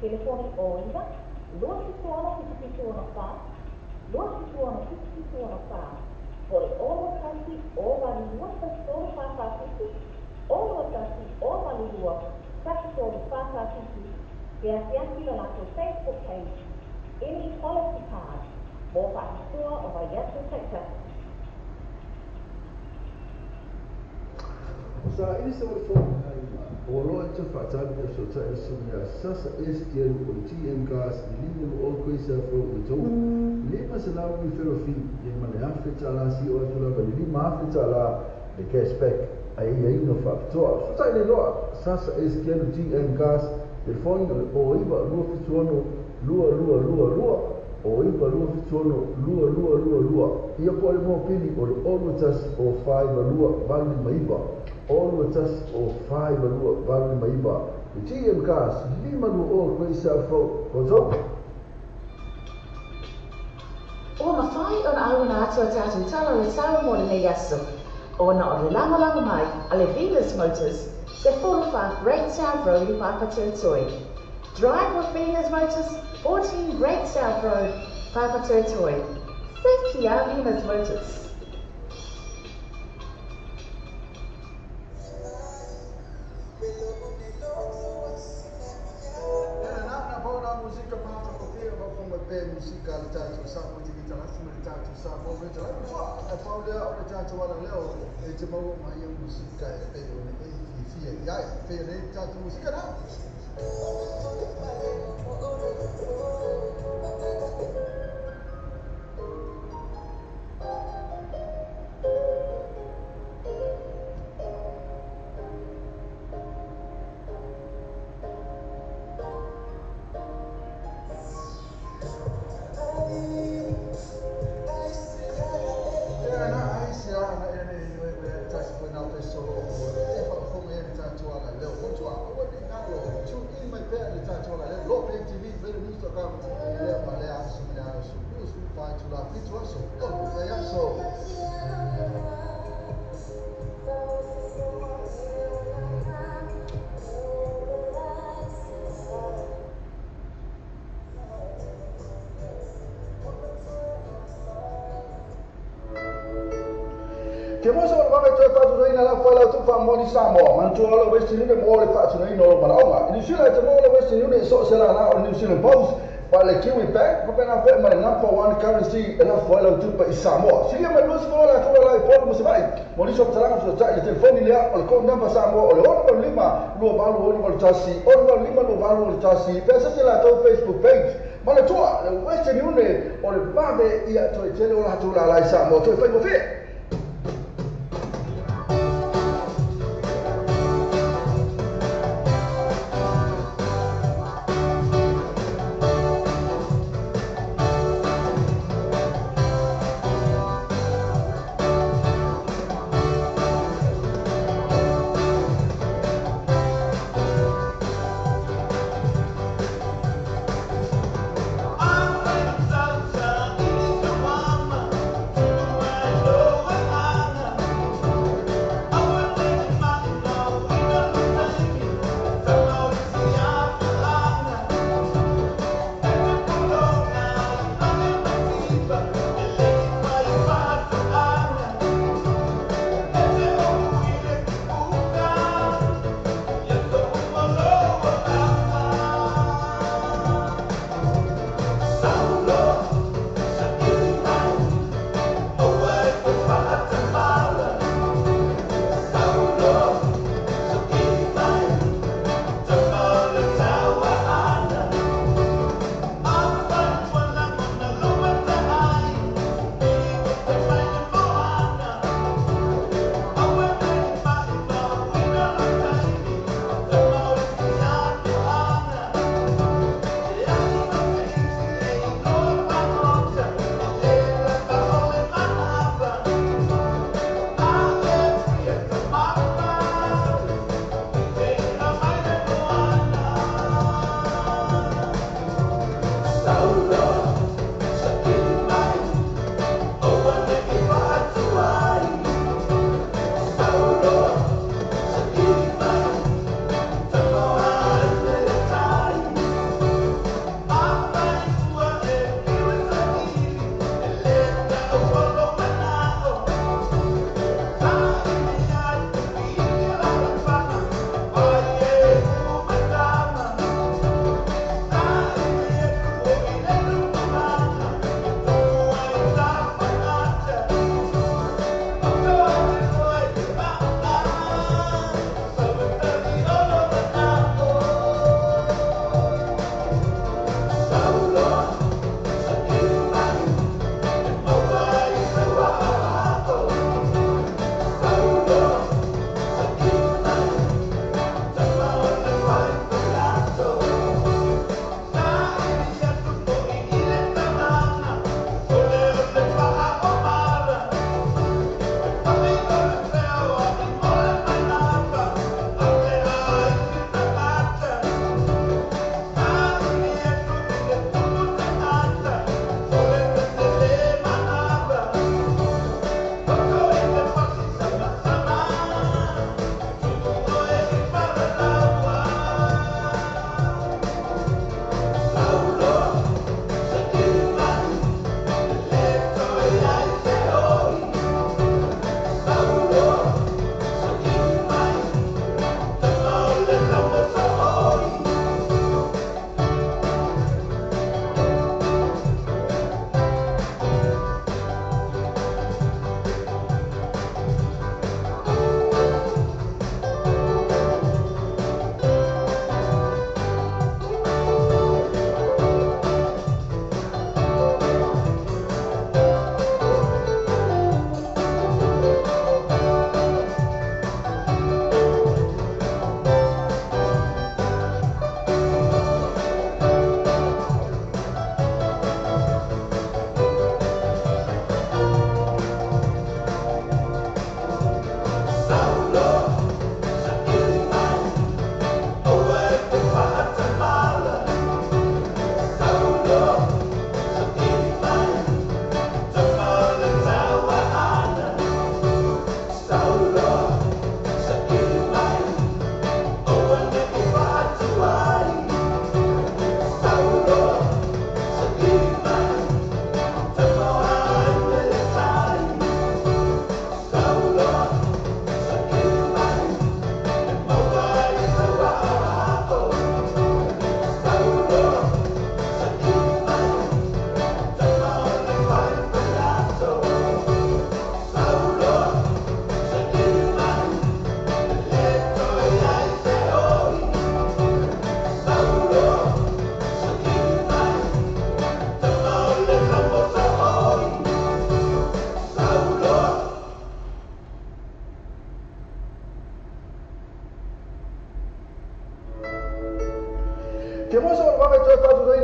Telefoni o 9 276 774 276 774. Po le 0 1 0 8 2 1 3 4 4 7 0 1 0 8 2 1 3 4 4 7. Pe asiasi lo latou Facebook page Inequality Card. Mo faapitoa o vaiaso taitasi. Sa ili se wale fō o loa te whaatani o so tae so mea sasa STL o le TM Gas i lima o koisa fo o tau. Lima se lau i whero fi e ma le afe tala si o atu lava le lima afe tala le cashback ai ia ino whaapitoa. So tae le loa sasa STL o TM Gas telefoni o le o iwa 276 2222 o iwa 276 2222. Ia po le mōpili o le 0 1 o 5 2 8 5 0 1 o 5 2 8 5. Le TM Gas lima lu o koisa fo o tau. O mawhai o na au na atua tātou tala le sawa mo le nei aso. O na o le lagolago mai a le Venus Motors, se 45 Great South Road i Papatoetoe. Drive with Venus Motors, 14 Great South Road, Papatoetoe. Se kia Venus Motors. Musika le tātou sa mo te kita lasi mo le tātou sa mo le tātou fa e paulea o le tātou ala leo e te maua mai e musika e pe o le e fi fi ai fe le tātou musika na. Te mosa o le wawe toe whaatunaina la whaela tupa moni Samoa. Mantua o le Western Union mo le whaatunaina o malaonga. I New Zealand te mo le Western Union so se la na o New Zealand Post pa le Kiwi Bank pa pena whae ma le number one currency e la whaela tupa i Samoa. Silia mai lusi mo la tua la i pōlu musawai. Mo niso patalanga so tai i telefoni lea o le code number Samoa o le 6 5 2 8 6 1 6 5 2 8 6. Pesa se la tau Facebook page. Ma le tua le Western Union o le vave ia toe tele o la tua la i Samoa. Toe whai mo whia. I'm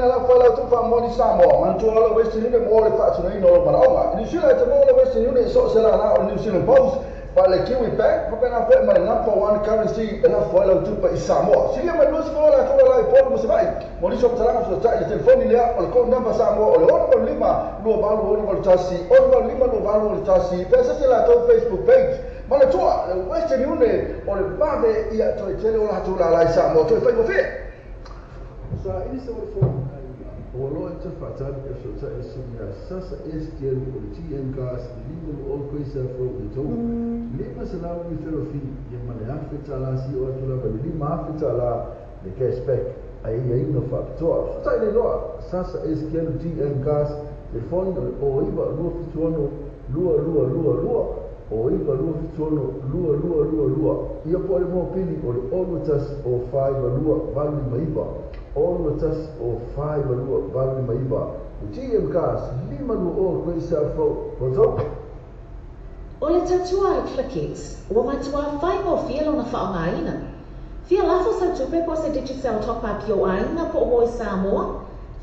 ona lafo ai lau tupe faamomoli i Samoa, manatua loa le Western Union mo le faatinoina o lou manaoga. I Niu Sila e te maua le Western Union i so o se lala o le New Zealand Post, ma le Kiwi Bank, faapena foi ma le Number One Currency e lafo ai lau tupe i Samoa. Silia mai 20 latou e la i Upolu ma Savaii. Mo nisi o faamatalaga fesootai i le telefoni lea o le code number Samoa o le 685 2861 685 2861 pe asasi latou Facebook page. Manatua, le Western Union o le vave ia toe tele o latou lala i Samoa toe faigofie. Sa ili se o le fono ua loa e tafaatali e fesootai le susuga ia Sasa S. Gelu o le TM Gas i le 5 20 Kuisa Fou i le tou 500 fi ia ma le $1,000 sio atu lava i le $5,000 le cashback ai aiaiga faapitoa. Fesootai le iloa Sasa S. Gelu TM Gas telefoni o le 09 276 2222 o 9 276 2222 ia po o le mopili o le 0 21 o 4 2 8 5 9 o 21 o 4 2 8 5 9. O TM Cars 5 2 0 Great South Road, Roto. O le tautua a le ClickX, ua matuā faigofie lona faaaogaina. Fia lafo sau tupe po o se Digicel top up i ou aiga po o uo i Samoa,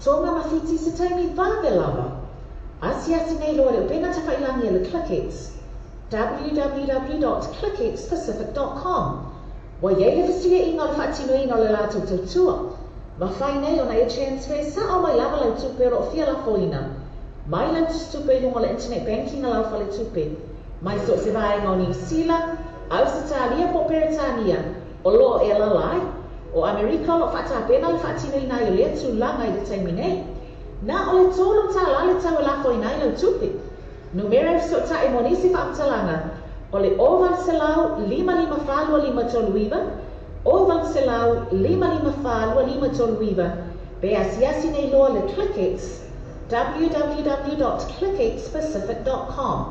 Tonga ma Fiti i se taimi vave lava. Asiasi nei loa i le upega tafailagi a le ClickX, www.clickxpacific.com. Ua i ai le fesuiaiga o le faatinoina o le latou tautua. Mafai nei ona e transfer sa'o mai lava lau tupe o lo o fia lafoina mai lau tusitupe i luga o le internet banking a lau faletupe mai so o se vaega o Niu Sila, Ausetalia po o Peretania o lo o e alaala ai. O Amerika o lo o faatapena le faatinoina ai o lea tulaga i le taimi nei. Na o le $3 le tau e lafoina ai lau tupe. Numera e fesootai mo nisi faamatalaga o le 0800 554 2539, 0800 554 2539 pe asiasi nei loa le ClickX www.clickxpacific.com.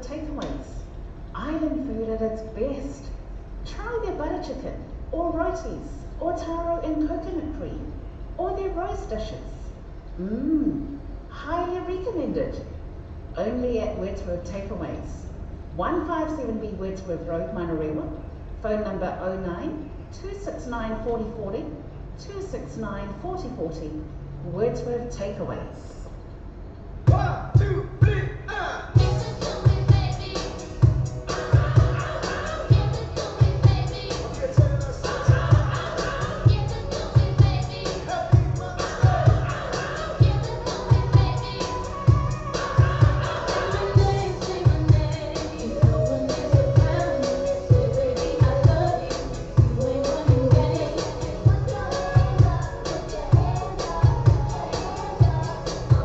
Wordsworth Takeaways. Island food at its best. Try their butter chicken, or rotis, or taro and coconut cream, or their rice dishes. Mmm, highly recommended. Only at Wordsworth Takeaways. 157B Wordsworth Road, Manurewa. Phone number 09 269 4040 269 4040. Wordsworth Takeaways. 1, 2, 3, Put your hands up, put your hands up.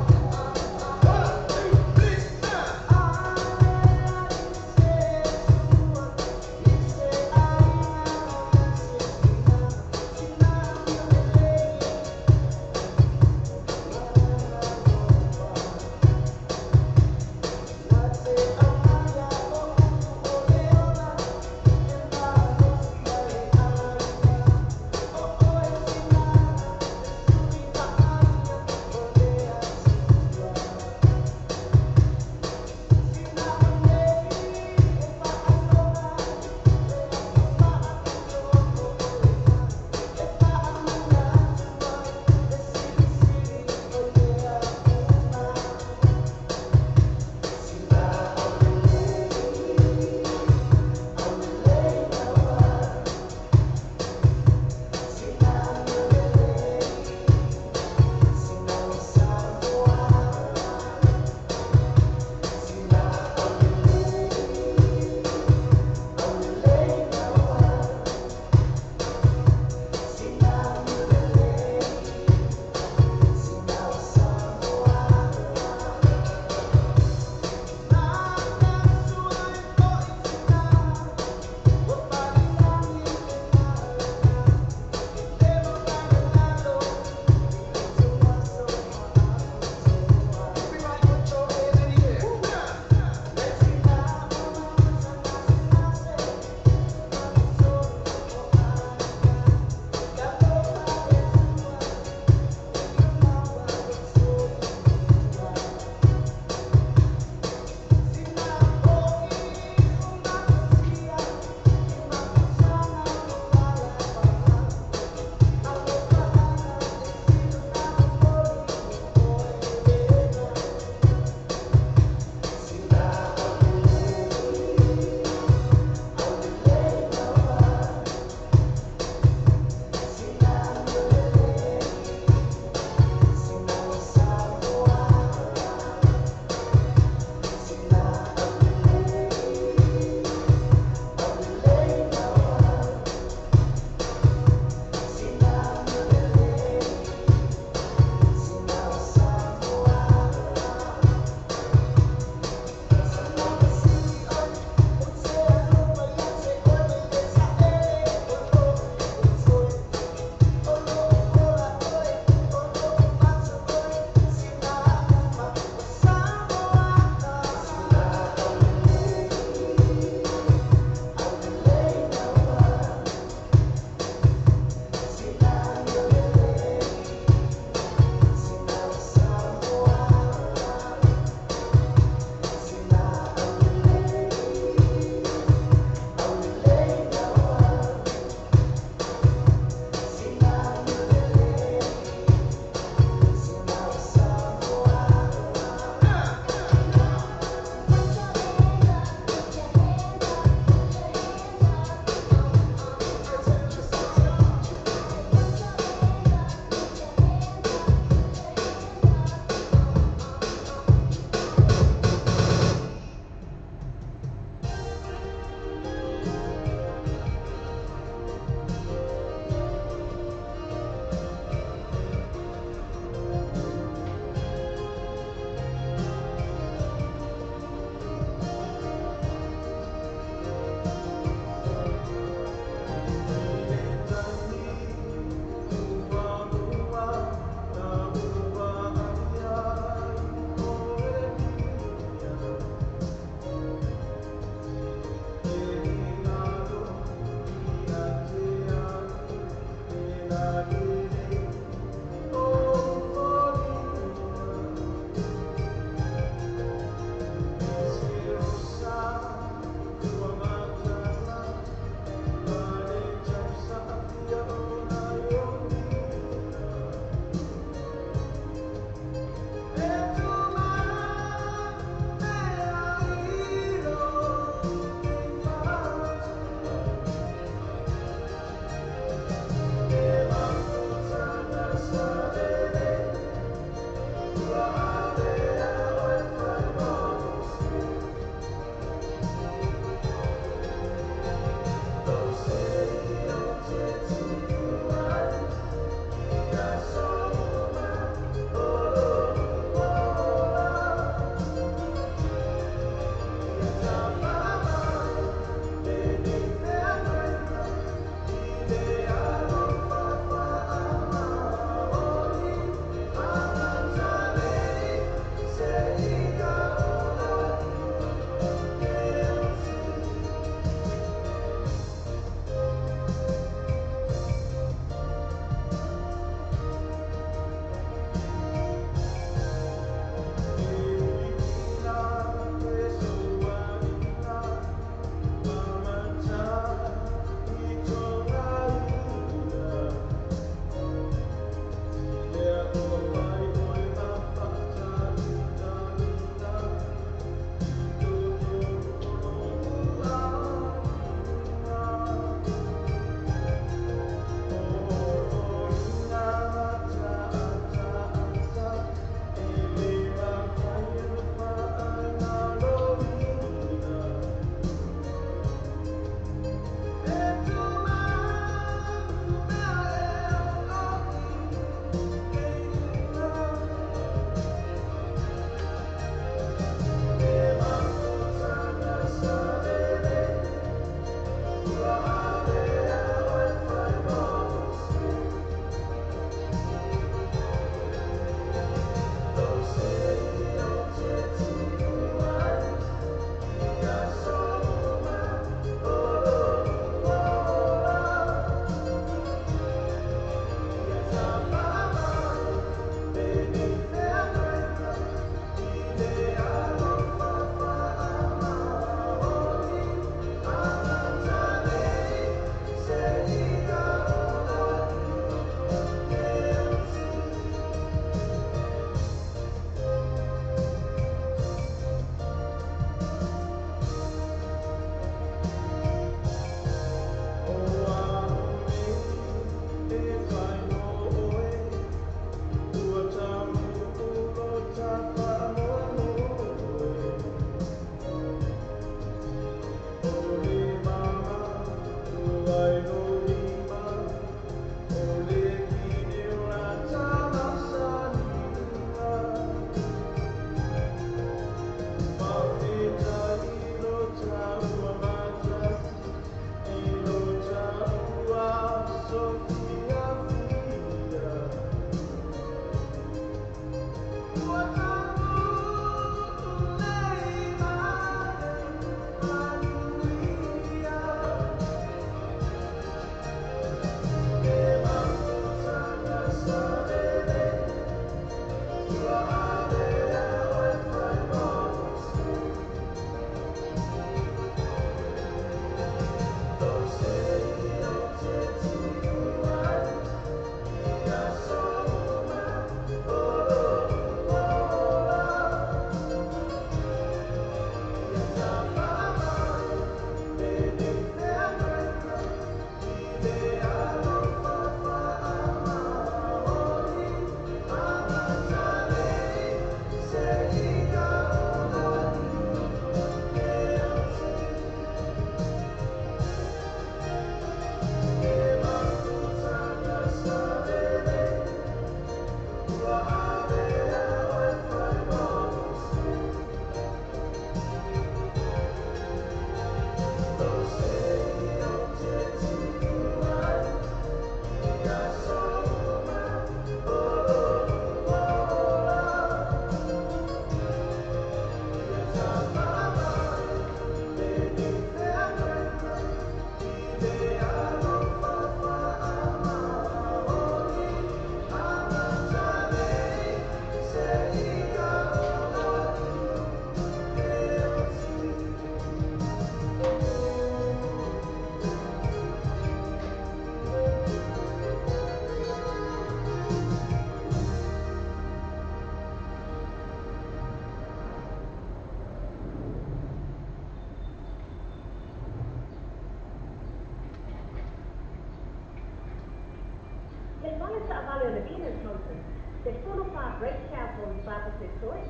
Fale taavale o le Venus Motors, 14 Great South Road, Papatoetoe,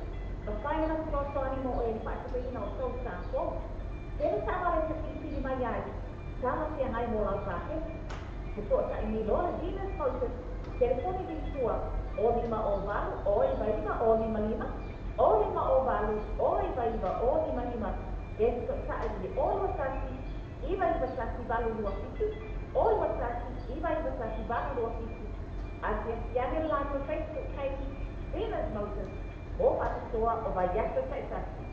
mafai ona fesoasoani mo oe i le faatupeina o tou sa fou. Tele taavale e filifili mai ai, talafeagai mo lau paketi. Fesootai nei loa le Venus Motors, telefoni vilitua o 508 099 055, o 508 099 055, pe fesootai i le 021 991 827, 021 991 827. Asiasi ane le latou Facebook page, Venus Motors, mo faapitoa o vaiaso taitasi.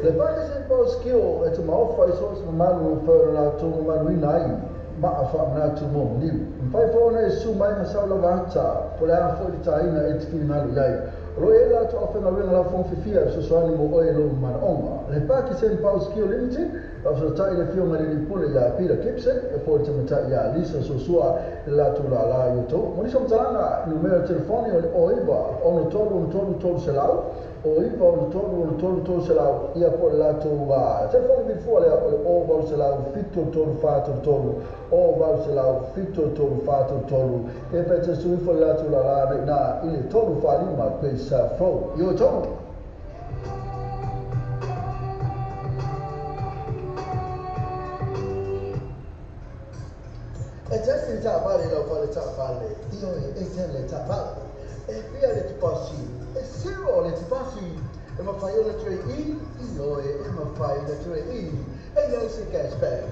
Le Pakistan Post Skill e te maofa i so se mamalu o la tō mamalu ina ai maa wha mo niu. Mwhai fōna e su mai masau lava ata, po le a fo i tāina e te whiringalu iai. Ro e la to awhenga renga la fong fifia e sosoani mo oe lo mana onga. Le Pakistan Post Skill Limited, la so tai le fio ngari ni pule ia Peter Gibson, e fo te mata ia Lisa Sosua e la tu la la yoto. Monisa mtalanga numero telefoni o le oiva, ono tolu ono tolu tolu selau, oiva ono tolu ono tolu tolu selau, ia po le la tu telefoni vilfua lea o le o valu selau fito tolu fa tolu tolu, o valu selau fito tolu fa tolu tolu, e pe te suifo le la tu la la na i le tolu fa lima pesa fo. Yo tolu. E tesi ta vale la vale ta vale, io e tele ta vale, e via le tupasi, e zero le tupasi, e ma fai le tre i, io e ma fai le tre i, e io se cashback,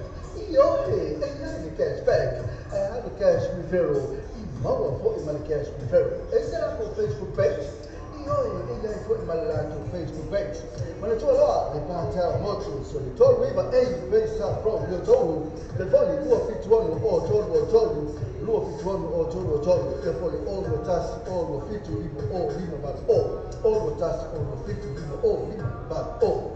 io e io cashback, e ha le cash referral, i maua foi ma le cash referral, e sarà con Facebook page, io e io foi ma la Facebook page, ma le tua loa le pata moto so le tolu iva e pesa from yo tolu le foli lua fitu onu o tolu o tolu lua fitu onu o tolu o tolu e foli o lua tasi o lua fitu ivo o lima valu o lua tasi o lua fitu ivo o lima valu o.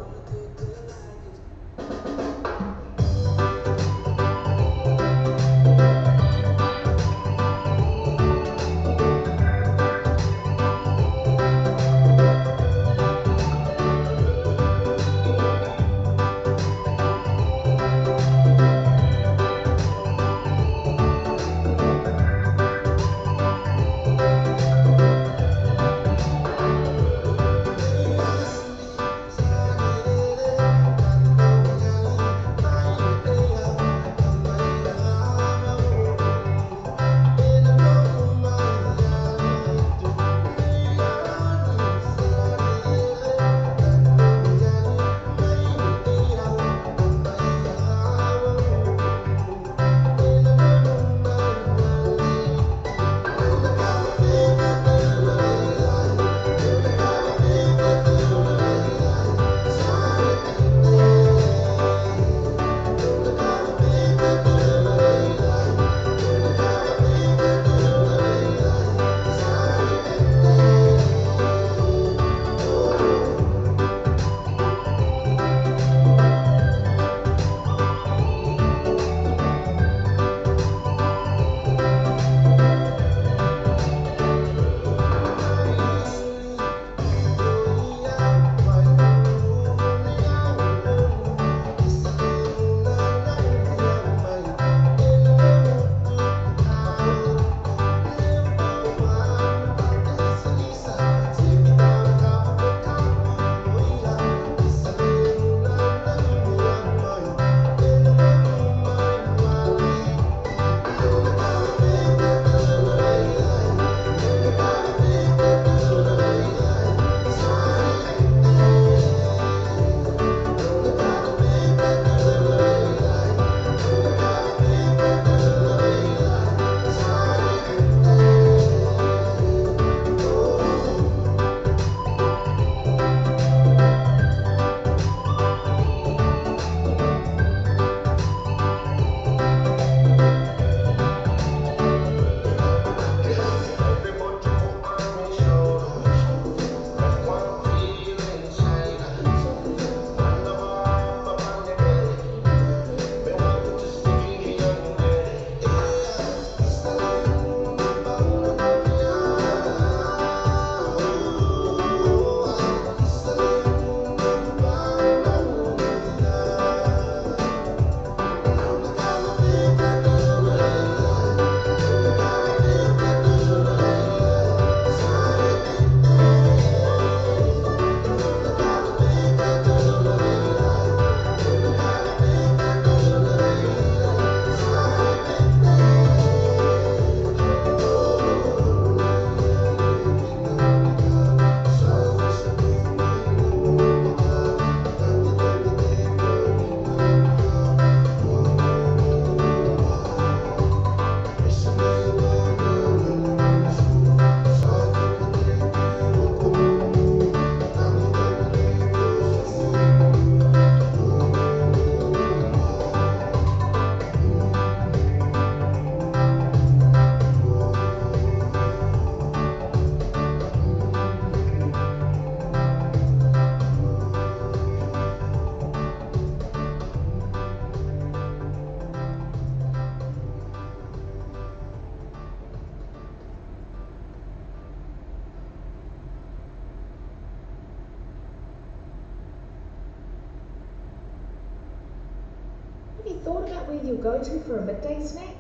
Thought about where you'll go to for a midday snack?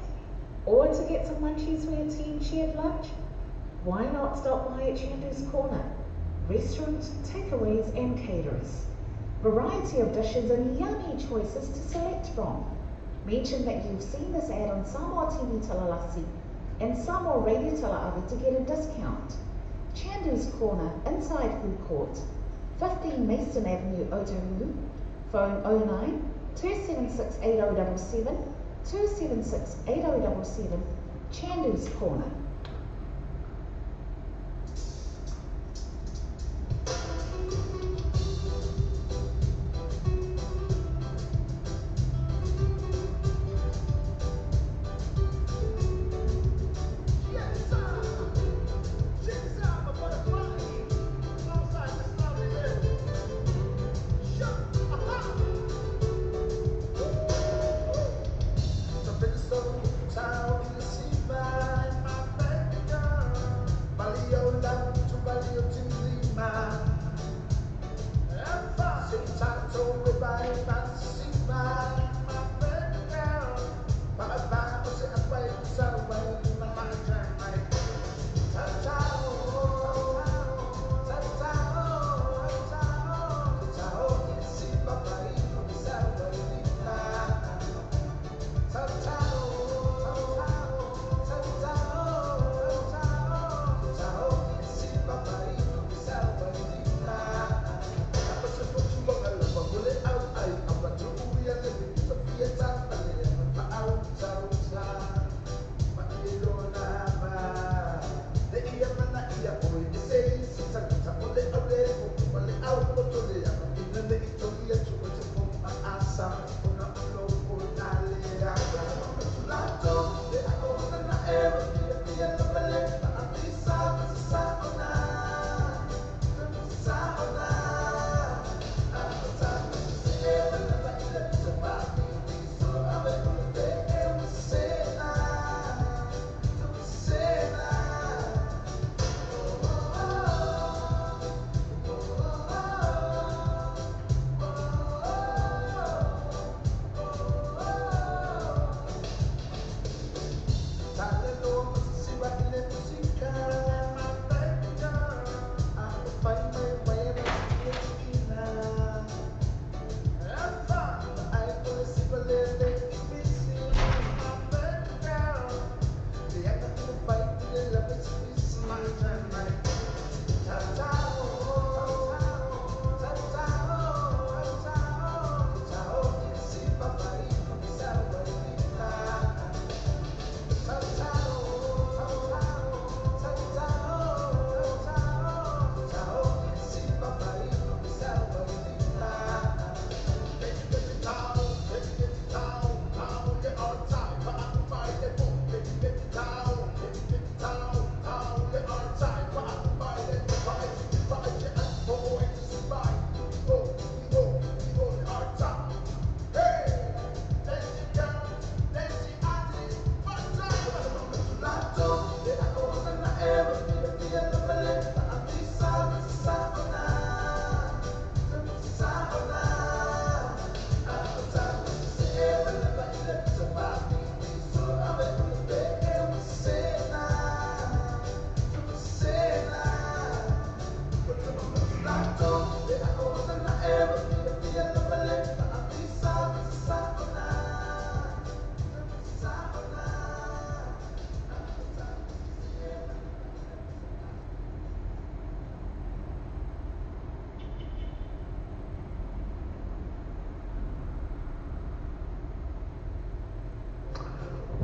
Or to get some munchies for your team shared lunch? Why not stop by at Chandu's Corner? Restaurant, takeaways and caterers. Variety of dishes and yummy choices to select from. Mention that you've seen this ad on Samoa TV Talalasi and Samoa Radio Tala'ave to get a discount. Chandu's Corner, inside Food Court, 15 Mason Avenue, Otahuhu. Phone 09 276 8077, 276 8077, Chandu's Corner.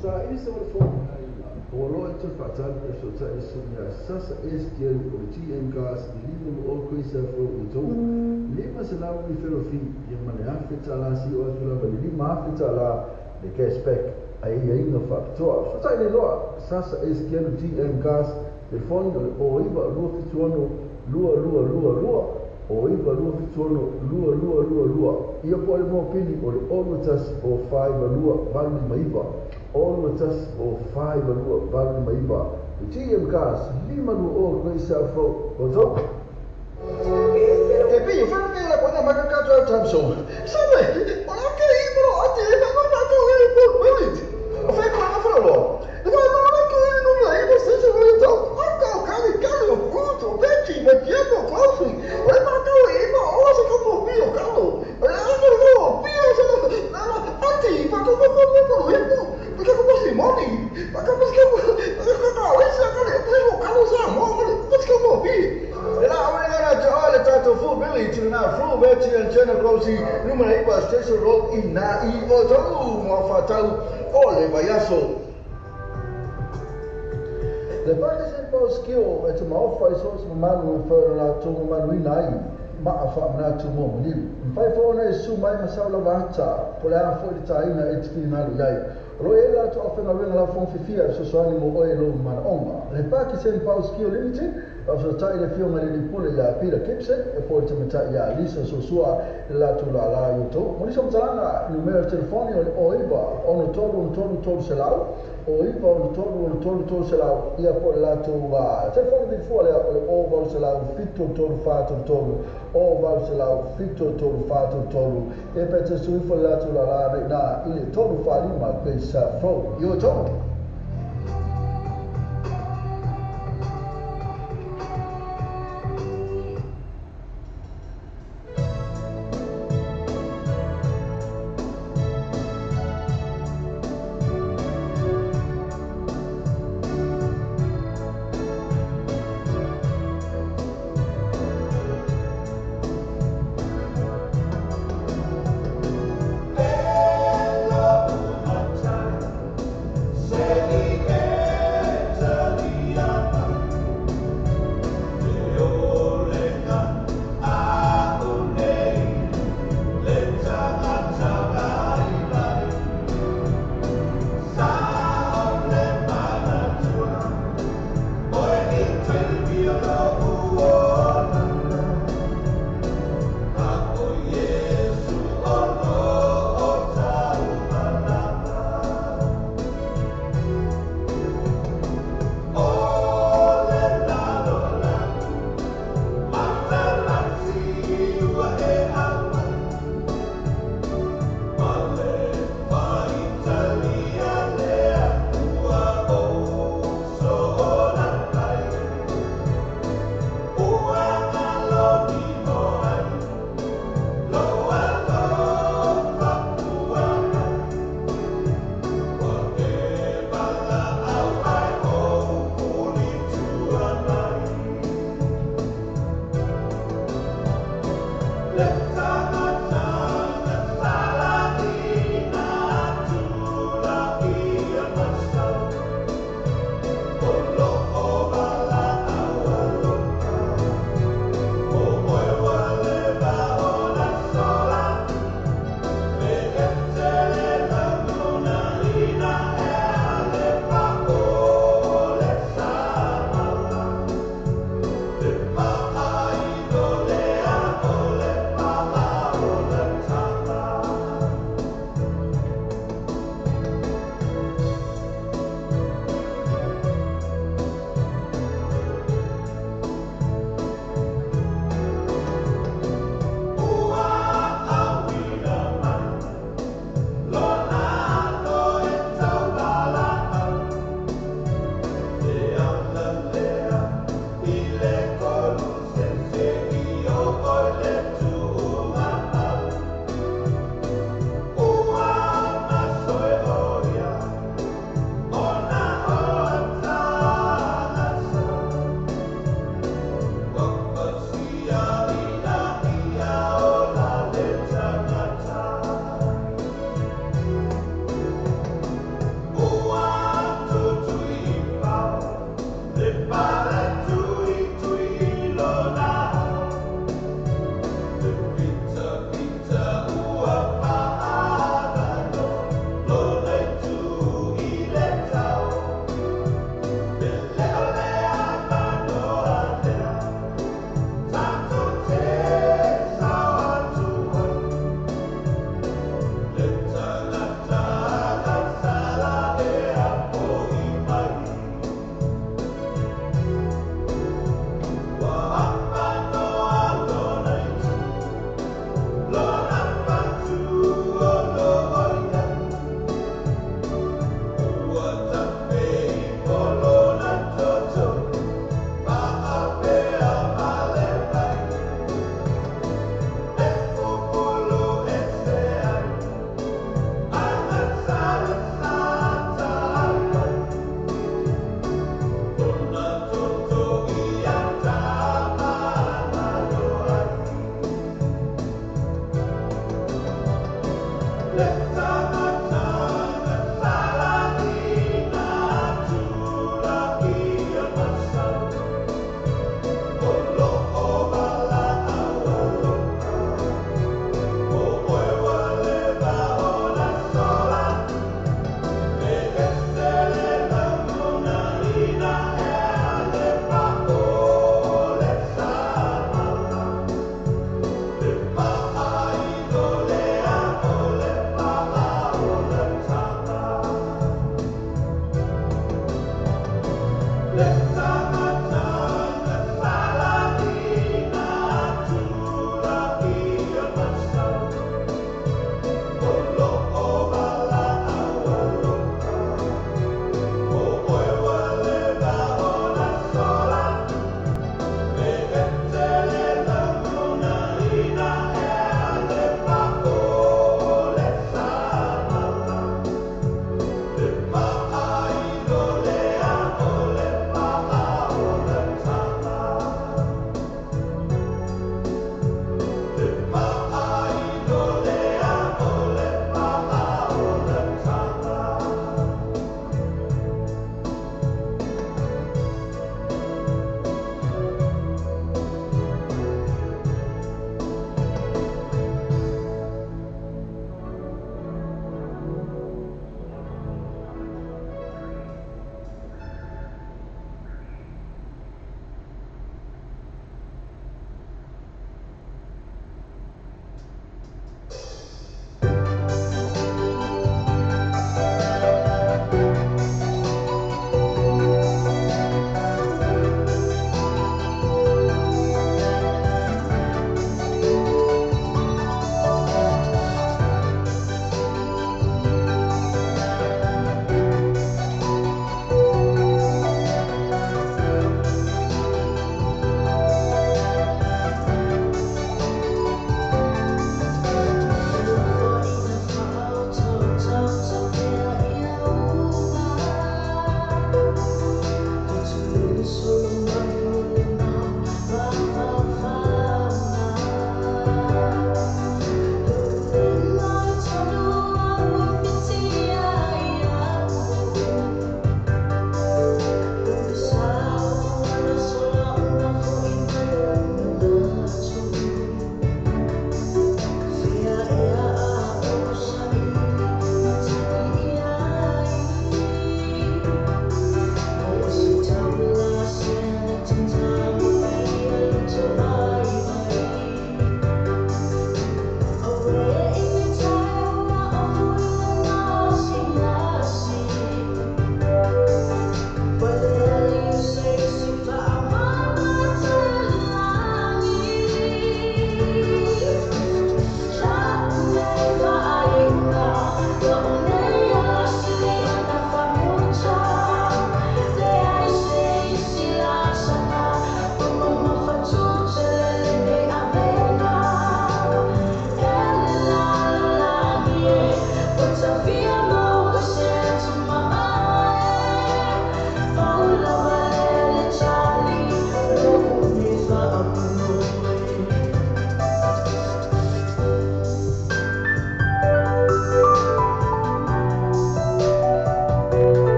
Sa isa o le o loa te whaatali e so ta iso mea sasa SDL o le TM Gas i lima mo o koe sa fo o tau. Lima se lau i whero fi ia mane afe ta la si o atu lava le lima afe ta la le cashback ai ia inga whaapitoa. Whatai le loa sasa SDL o TM Gas telefoni o le o iwa lua fituono lua lua lua lua o iwa lua fituono lua lua lua lua. Ia po le mō pili o le olu tasi o whaiwa lua valu maiva. Olu tasi o whaiwa lua valu maiva. Le TM Gas lima lua o koe sa fo o tau. E pei, whanake la kona makakato au tamso. Sawe, o la ke i moro ate e Tausi, numera 9 Station Road i na i o tau mo whatau o le vaiaso. Le Pakistan Post Kio e te maofa i so se mamalu e whaero la tō mamalu ina ai maa wha manatu mo maniu. Mwhai whaona e su mai masau lava ata, po le a fo i tāina e te whinalu iai. Ro e la to awhenga renga la fong fifia e sosoani mo oe lo mana onga. Le Pakistan Post Kio Limited, au so tai le fionga le lipule ia Peter Gibson, e po i te matai ia Lisa Sosua le la tu la la yoto. Monisa mtalanga numero telefoni o le oiva ono tolu ono tolu tolu selau, oiva ono tolu ono tolu tolu selau, ia po le la tu telefoni bifua le o le o valu selau fito tolu fa tolu tolu, o valu selau fito tolu fa tolu tolu, e pe te suifo le la tu la la re na i le tolu fa lima Grace Fro yoto. Say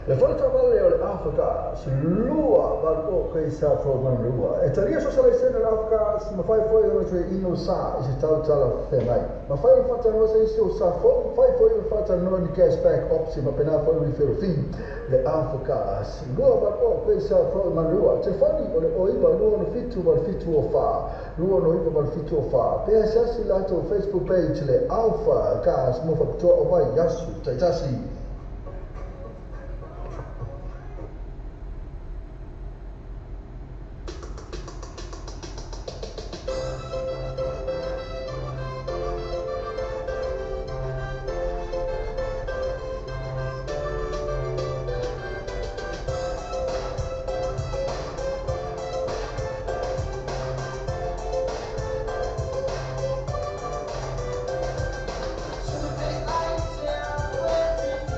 Le fale taavale o le Alpha Gas, lua valu o Quay South Road Manurewa. E talia so sala le Alpha Gas, mafai foi ona toe ino sa i se tau talafeagai. Mafai ona faatalanoa se isi o sa fou, mafai foi ona faatalanoa ni cashback option ma pena foi referral fee. Le Alpha Gas, lua valu o Quay South Road Manurewa. Telefoni o le 09 267 8704, 269 8704. Pe asiasi latou Facebook page le Alpha Gas mo faapitoa o vaiaso taitasi. Thank you.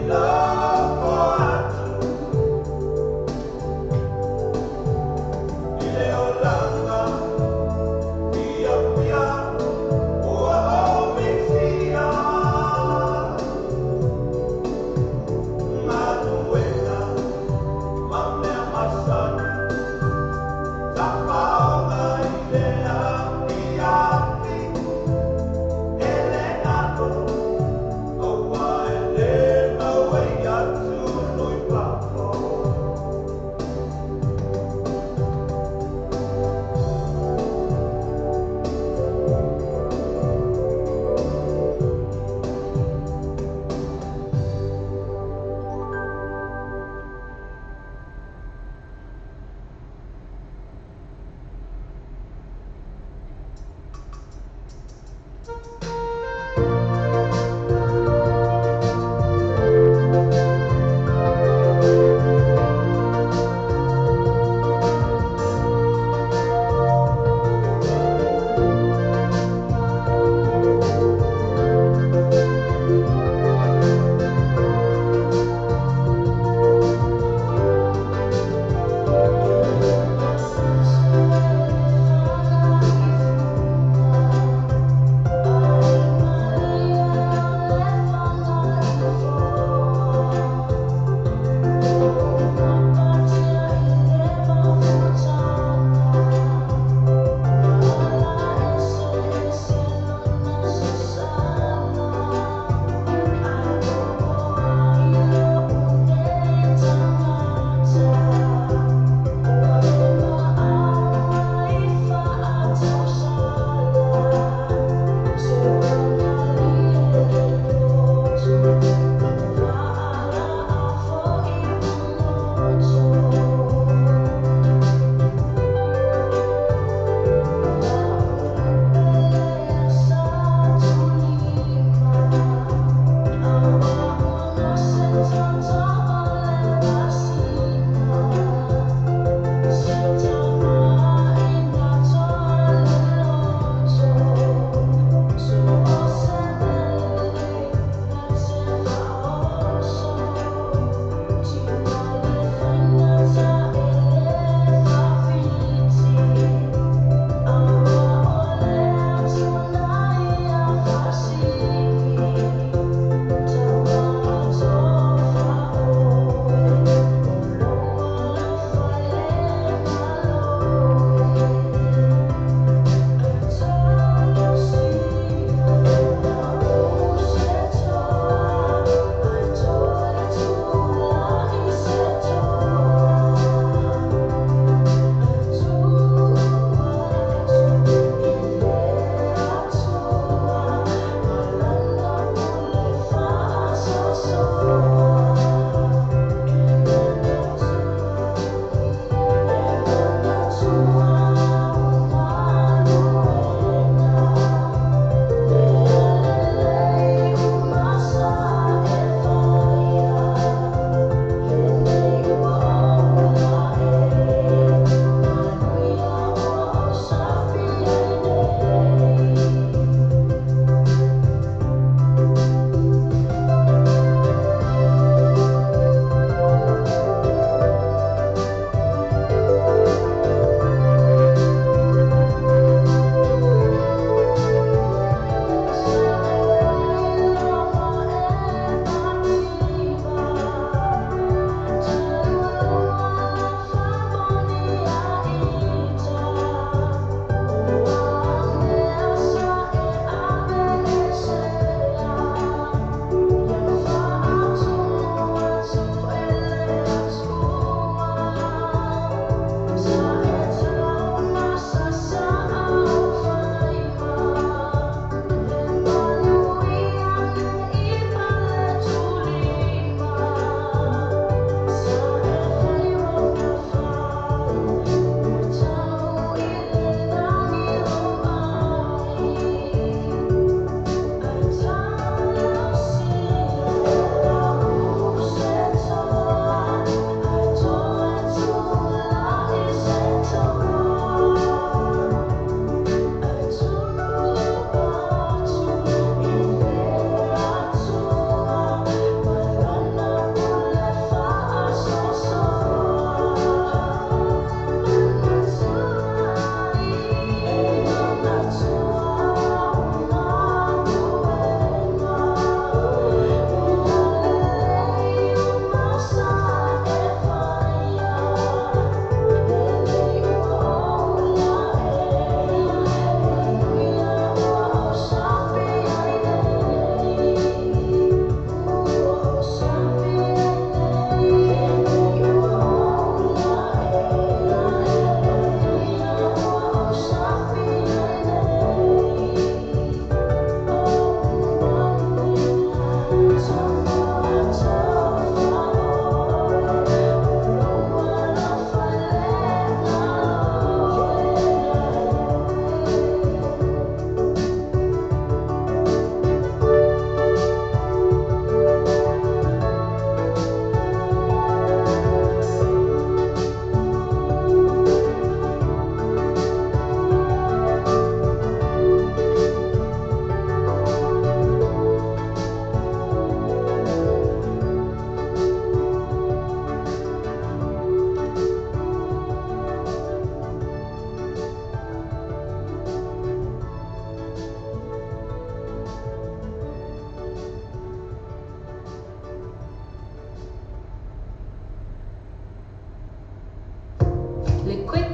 Love.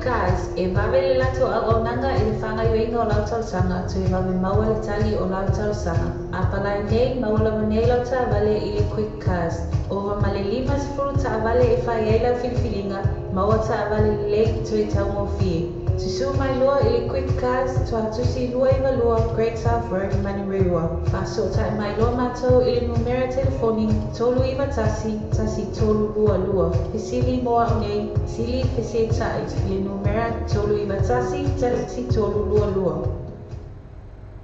Cars, e vave le latou auaunaga i le faagaoioiga o lau talosaga, toe vave maua le tali o lau talosaga. A palai nei, maua lava nei lau taavale i le Quick Cars. Ova ma le 50 taavale e fai ai lau filifiliga, maua taavale lelei toe taugofie. Susū mai loa i le Quick Cars, Tuatusi 292 Great South Road, Manurewa. Faasootai mai loa matou i le numera telefoni 391 1322. Fesili mo au nei, sili fesetai i le numera 391 1322.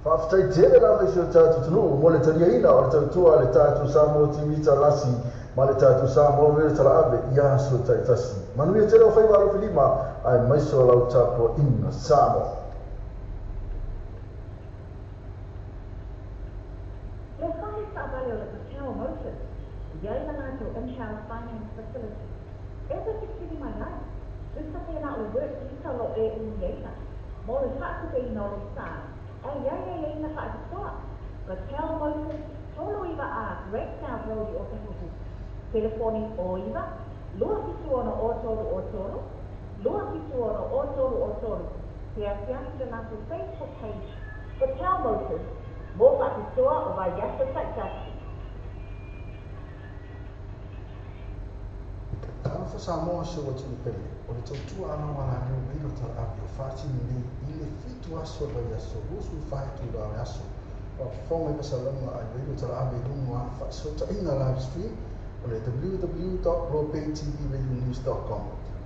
Faafetai tele lava i si o tatou atunuu mo le taliaina o le tautua a le tatou Samoa TV Talasi ma le tatou Samoa Radio Talaave i aso taitasi. Manuia tele o faiva alofilima aemaise o lau tapuaiga Samoa. Le fale taavale o le Patel Motors, e i ai la latou in-house finance facility. E te fesili mai ai, tusa pe na o le work visa o lo o e umiaina, mo le faatupeina o le sa, e i ai aiaiga faapitoa. Patel Motors, 39A Great South Road i Otahuhu. Telefoni 09 276 03 276 03. Te asiasi le latou Facebook page Patel Motors mo faapitoa o vaiaso taitasi. Talofa Samoa si ou atunuu pele, o le tautua alo alaleo mai lo talaave o faatino nei i le 7 aso o le vaiaso 24 itula o le aso. Faafofoga i faasalaga a le radio talaave i luga o ana faasootaiga live stream o le www.robaytvradionews.com.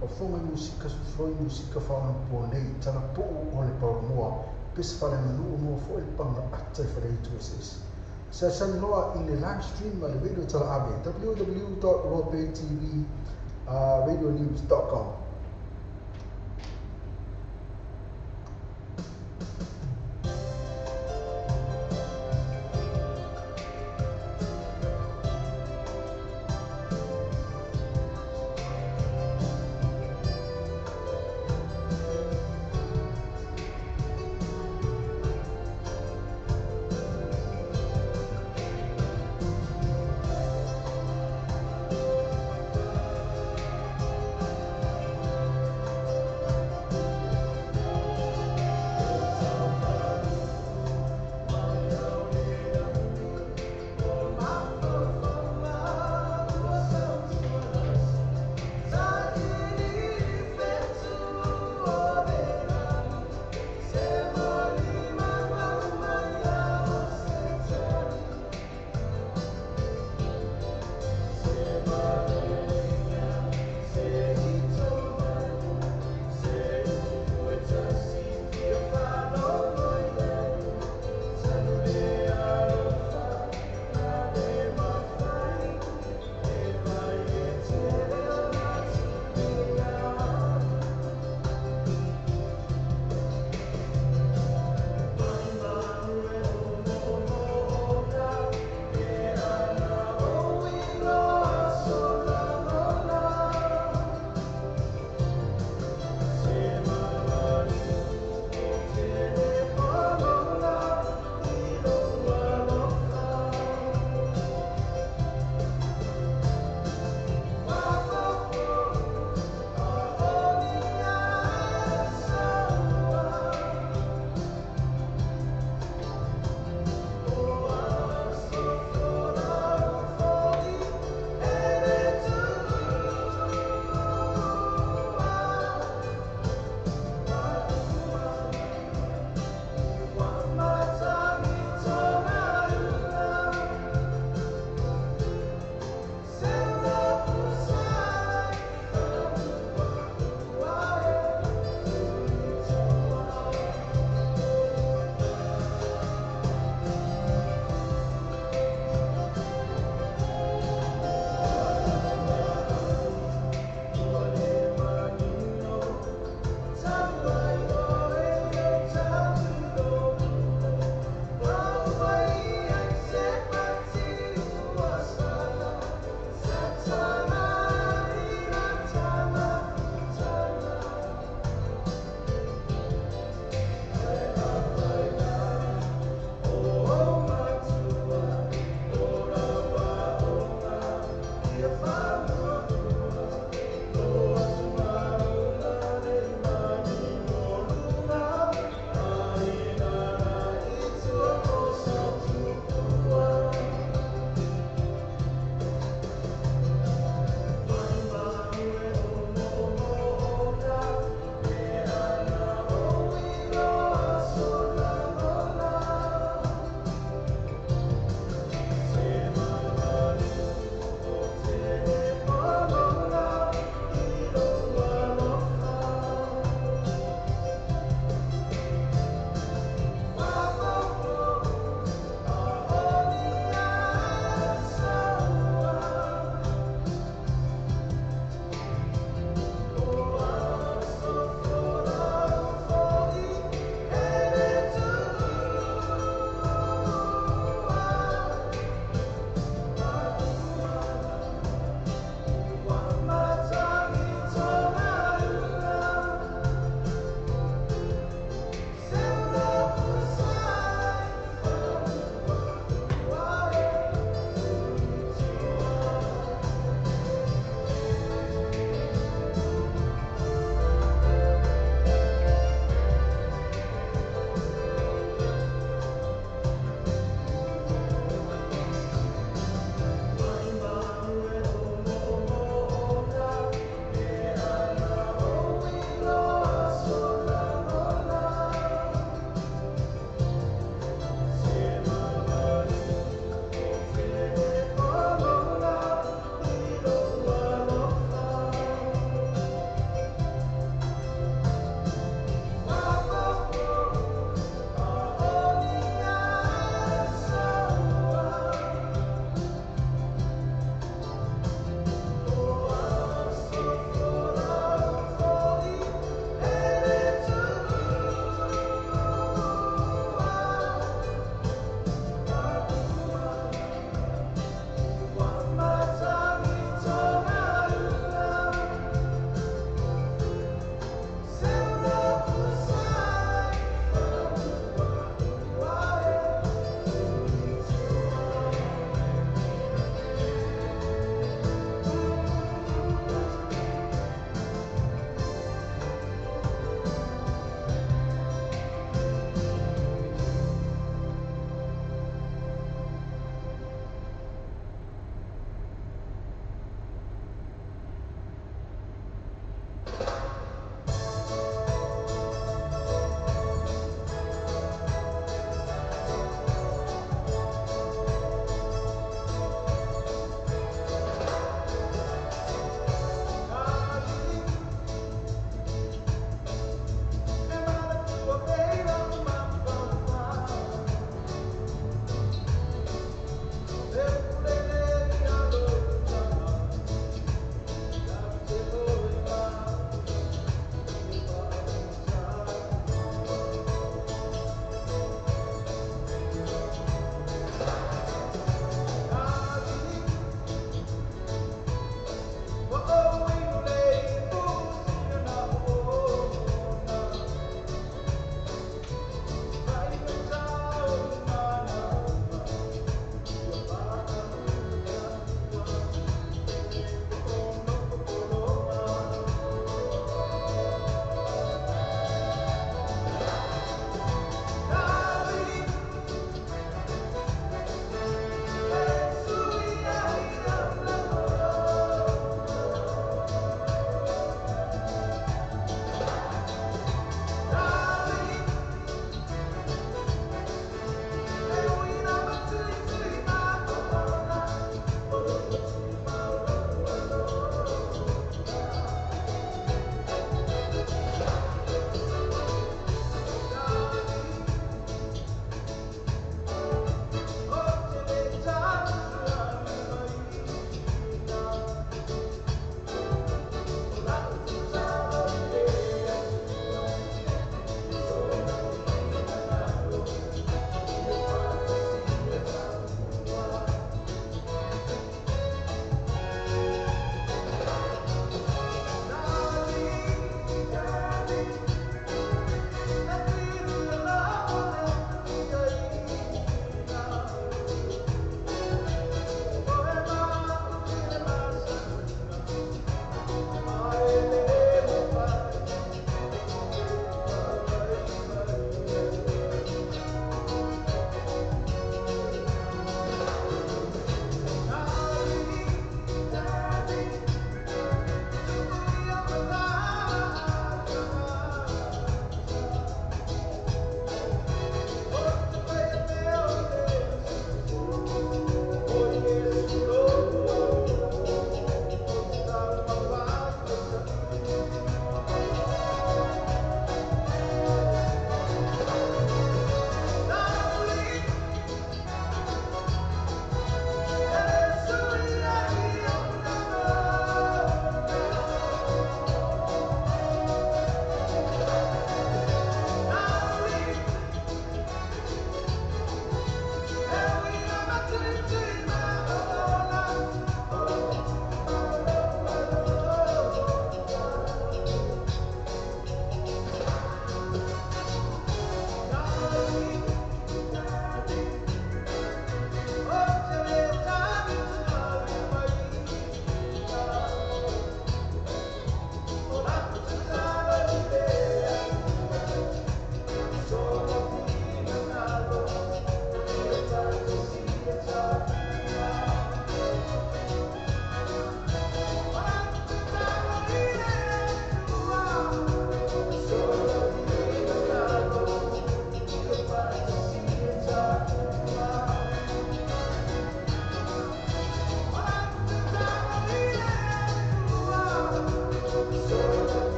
Faafofoga i musika sufloi, musika faaonapoa nei, talapuu o le paolomoa, pese faaleaganuu moa foi le paga ata i faleaitu eseese. Seasani loa i le live stream a le radio talaave www.robaytvradionews.com.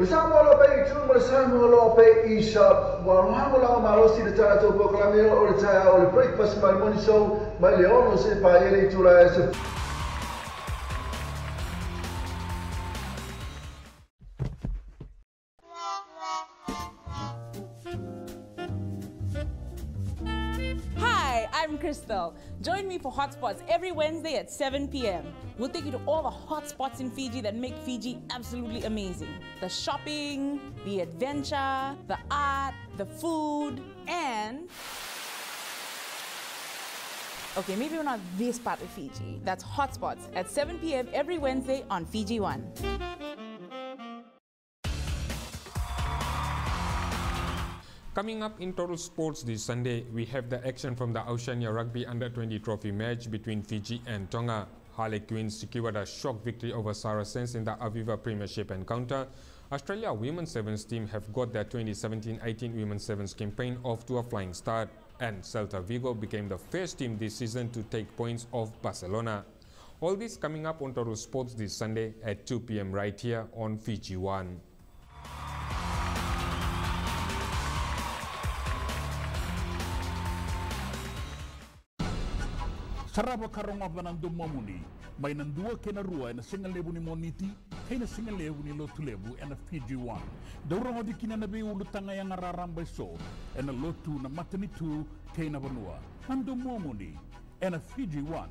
O le Samoa lo pe i tu ma le Samoa lo pe i sa ua lago malosi le tatou polokalame o le taeao o le breakfast ma le morning show mai le 6 seia paia le itula e se Hi, I'm Crystal. Join me for Hotspots every Wednesday at 7 p.m. We'll take you to all the hot spots in Fiji that make Fiji absolutely amazing. The shopping, the adventure, the art, the food, and... Okay, maybe we're not this part of Fiji. That's Hotspots at 7 p.m. every Wednesday on Fiji One. Coming up in Total Sports this Sunday, we have the action from the Oceania Rugby Under-20 Trophy match between Fiji and Tonga. Harlequins secured a shock victory over Saracens in the Aviva Premiership encounter. Australia Women's Sevens team have got their 2017-18 Women's Sevens campaign off to a flying start. And Celta Vigo became the first team this season to take points off Barcelona. All this coming up on Total Sports this Sunday at 2 p.m. right here on Fiji One. Saraba karonga banando mamuni, mai nandua kena rua ena singalevu ni moniti, kena singalevu ni lotulevu ena Fiji One. Dauranga di kina nabe ulu tanga yang araramba so, ena lotu na matanitu kena vanua. Nando momuni, ena Fiji One.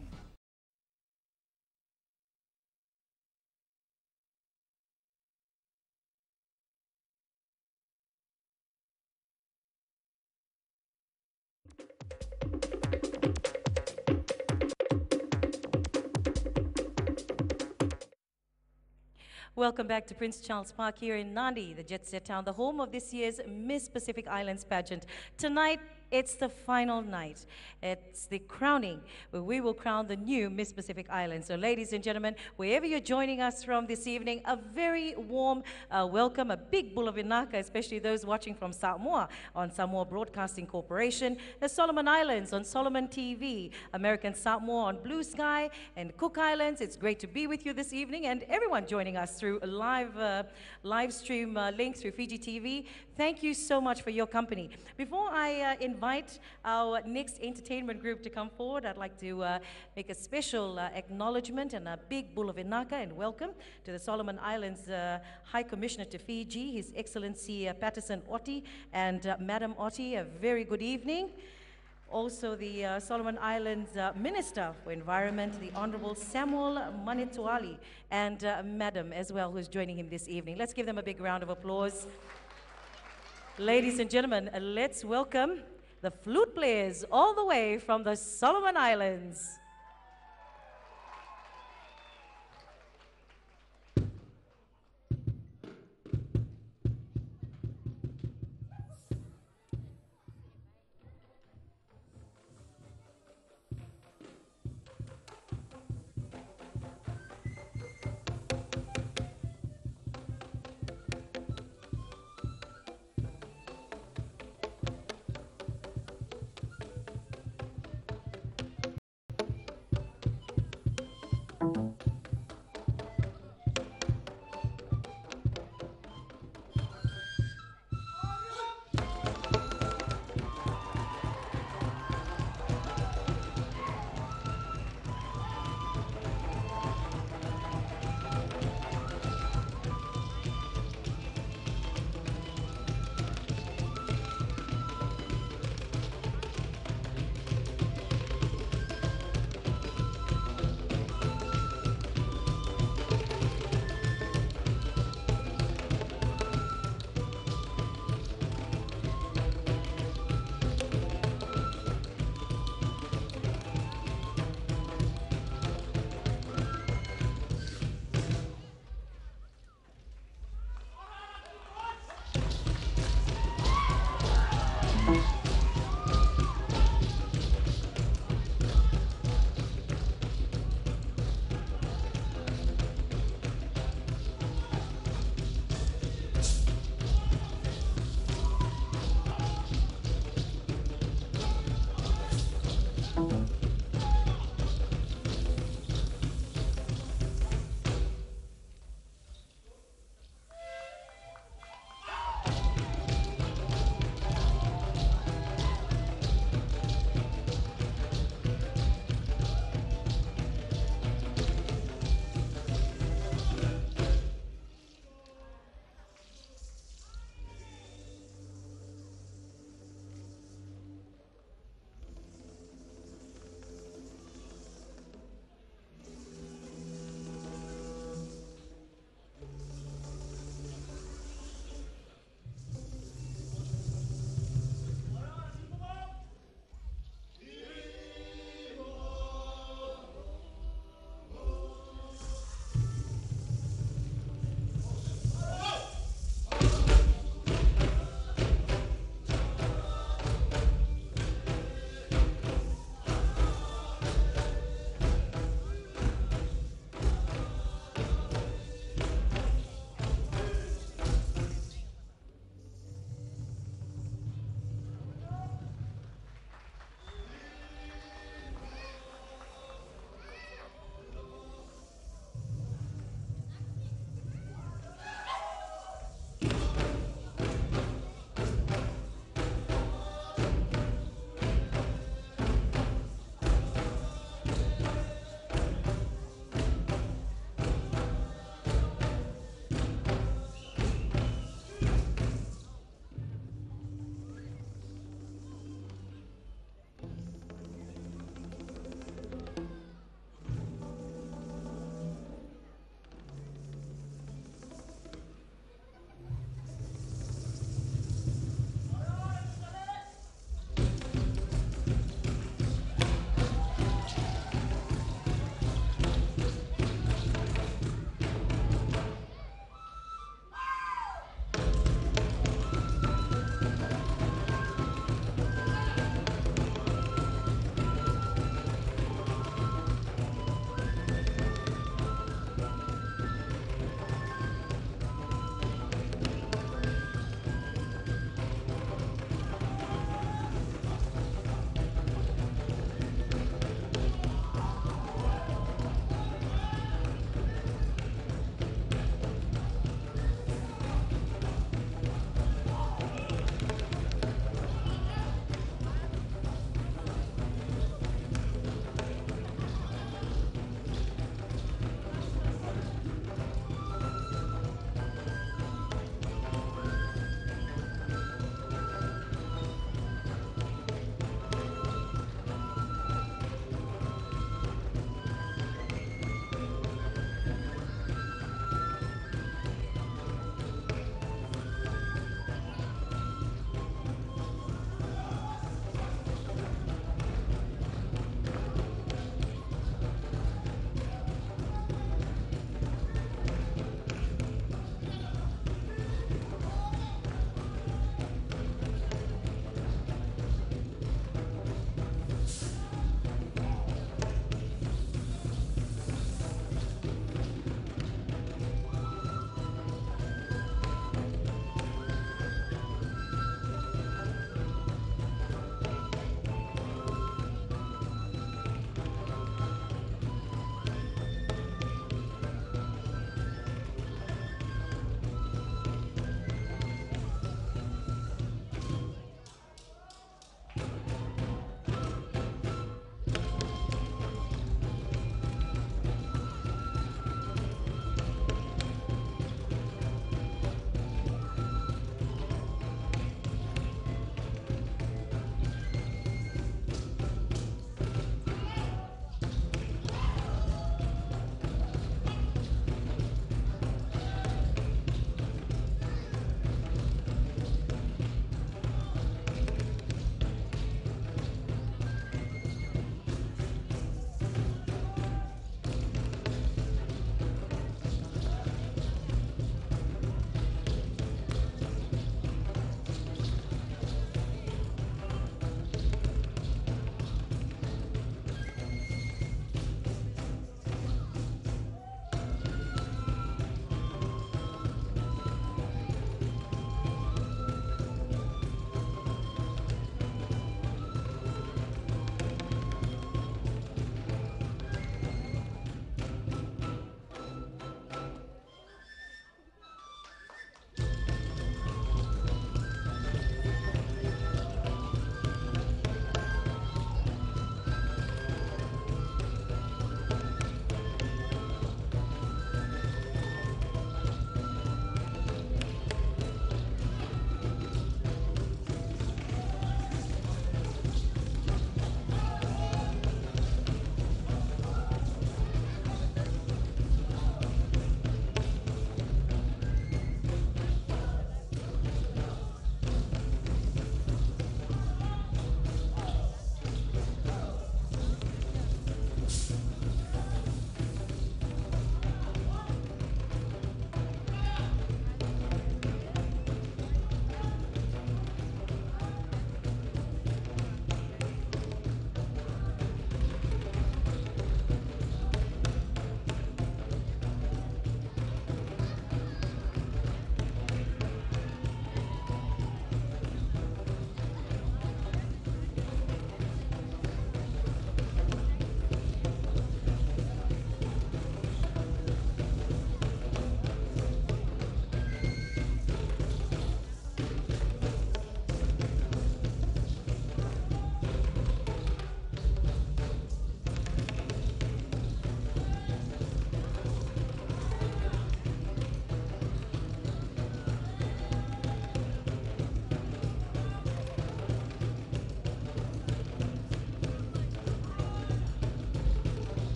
Welcome back to Prince Charles Park here in Nadi, the Jet Set Town, the home of this year's Miss Pacific Islands pageant. Tonight, it's the final night. It's the crowning, where we will crown the new Miss Pacific Islands. So ladies and gentlemen, wherever you're joining us from this evening, a very warm welcome, a big bull of inaka, especially those watching from Samoa on Samoa Broadcasting Corporation, the Solomon Islands on Solomon TV, American Samoa on Blue Sky, and Cook Islands. It's great to be with you this evening, and everyone joining us through live, live stream link through Fiji TV. Thank you so much for your company. Before I invite our next entertainment group to come forward, I'd like to make a special acknowledgement and a big bull of inaka and welcome to the Solomon Islands High Commissioner to Fiji, His Excellency Patterson Otti and Madam Otti. A very good evening. Also the Solomon Islands Minister for Environment, the Honorable Samuel Manitoali, and Madam as well, who's joining him this evening. Let's give them a big round of applause. Ladies and gentlemen, let's welcome the flute players all the way from the Solomon Islands.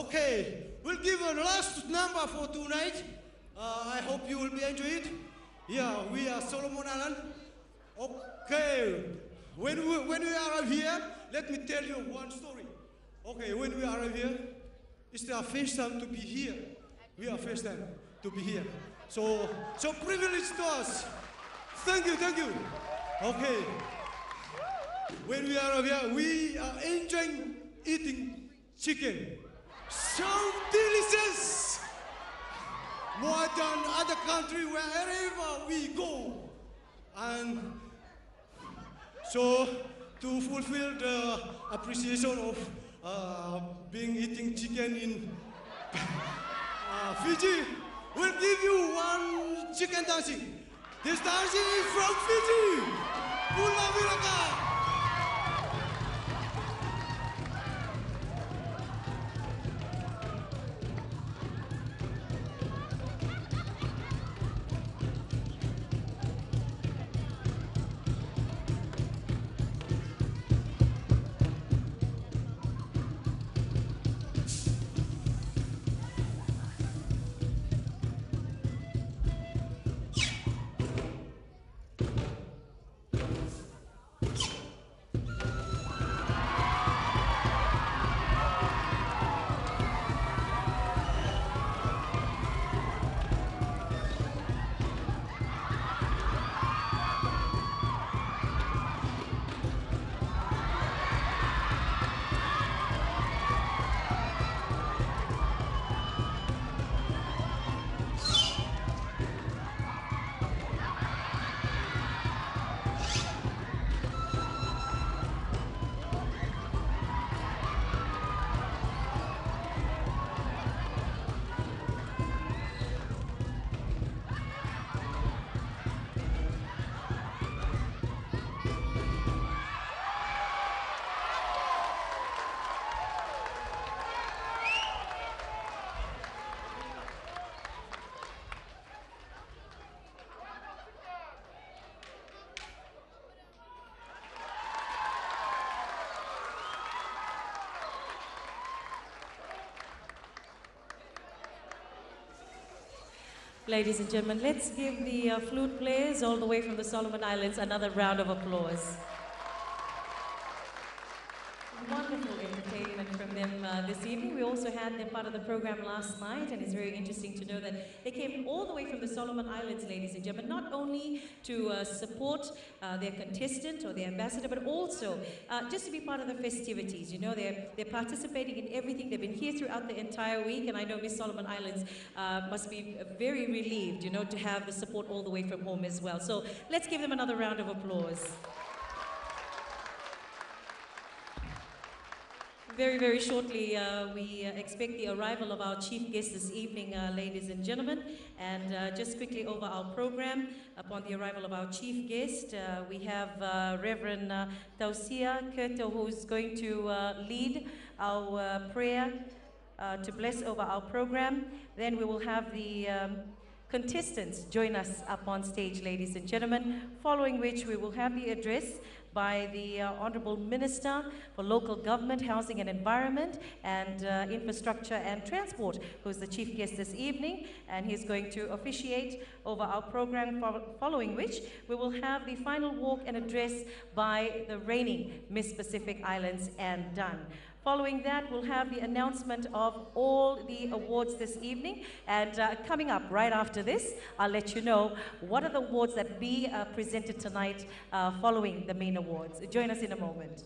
Okay, we'll give a last number for tonight. I hope you will be enjoy it. Yeah, we are Solomon Island. Okay, when we arrive here, let me tell you one story. Okay, when we arrive here, it's our first time to be here. We are first time to be here. So privilege to us. Thank you, thank you. Okay. When we arrive here, we are enjoying eating chicken. So delicious! More than other country wherever we go. And so to fulfill the appreciation of being eating chicken in Fiji, we'll give you one chicken dancing. This dancing is from Fiji. Pula Viraka. Ladies and gentlemen, let's give the flute players all the way from the Solomon Islands another round of applause. Wonderful entertainment from them this evening. We also had them part of the program last night, and it's very interesting to know that they came all the way from the Solomon Islands, ladies and gentlemen, not only to support their contestant or their ambassador, but also just to be part of the festivities. You know, they're participating in everything. They've been here throughout the entire week, and I know Miss Solomon Islands must be very relieved, you know, to have the support all the way from home as well. So let's give them another round of applause. Very, very shortly, we expect the arrival of our chief guest this evening, ladies and gentlemen. And just quickly over our program, upon the arrival of our chief guest, we have Reverend Tausia Kerto, who's going to lead our prayer to bless over our program. Then we will have the contestants join us up on stage, ladies and gentlemen, following which we will have the address by the Honorable Minister for Local Government, Housing and Environment, and Infrastructure and Transport, who is the chief guest this evening, and he's going to officiate over our program, following which we will have the final walk and address by the reigning Miss Pacific Islands and Done. Following that, we'll have the announcement of all the awards this evening. And coming up right after this, I'll let you know what are the awards that be presented tonight following the main awards. Join us in a moment.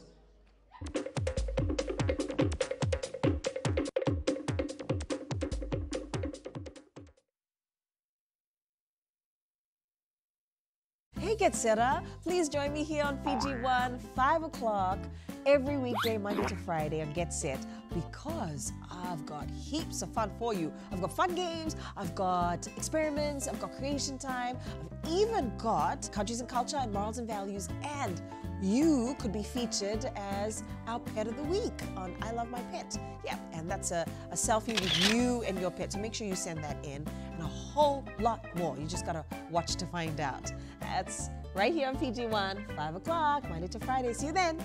Hey, Getsera. Please join me here on Fiji One, 5 o'clock every weekday, Monday to Friday on Get Set, because I've got heaps of fun for you. I've got fun games, I've got experiments, I've got creation time, I've even got countries and culture and morals and values, and you could be featured as our pet of the week on I Love My Pet. Yeah, and that's a selfie with you and your pet, so make sure you send that in, and a whole lot more. You just gotta watch to find out. That's right here on Fiji One, 5 o'clock, Monday to Friday. See you then.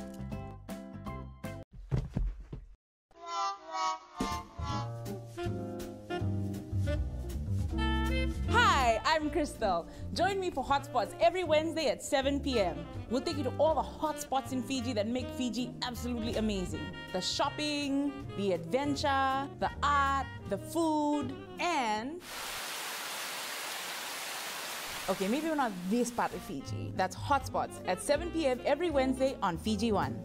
Crystal. Join me for Hotspots every Wednesday at 7 p.m. We'll take you to all the hot spots in Fiji that make Fiji absolutely amazing. The shopping, the adventure, the art, the food, and... Okay, maybe we're not this part of Fiji. That's Hotspots at 7 p.m. every Wednesday on Fiji One.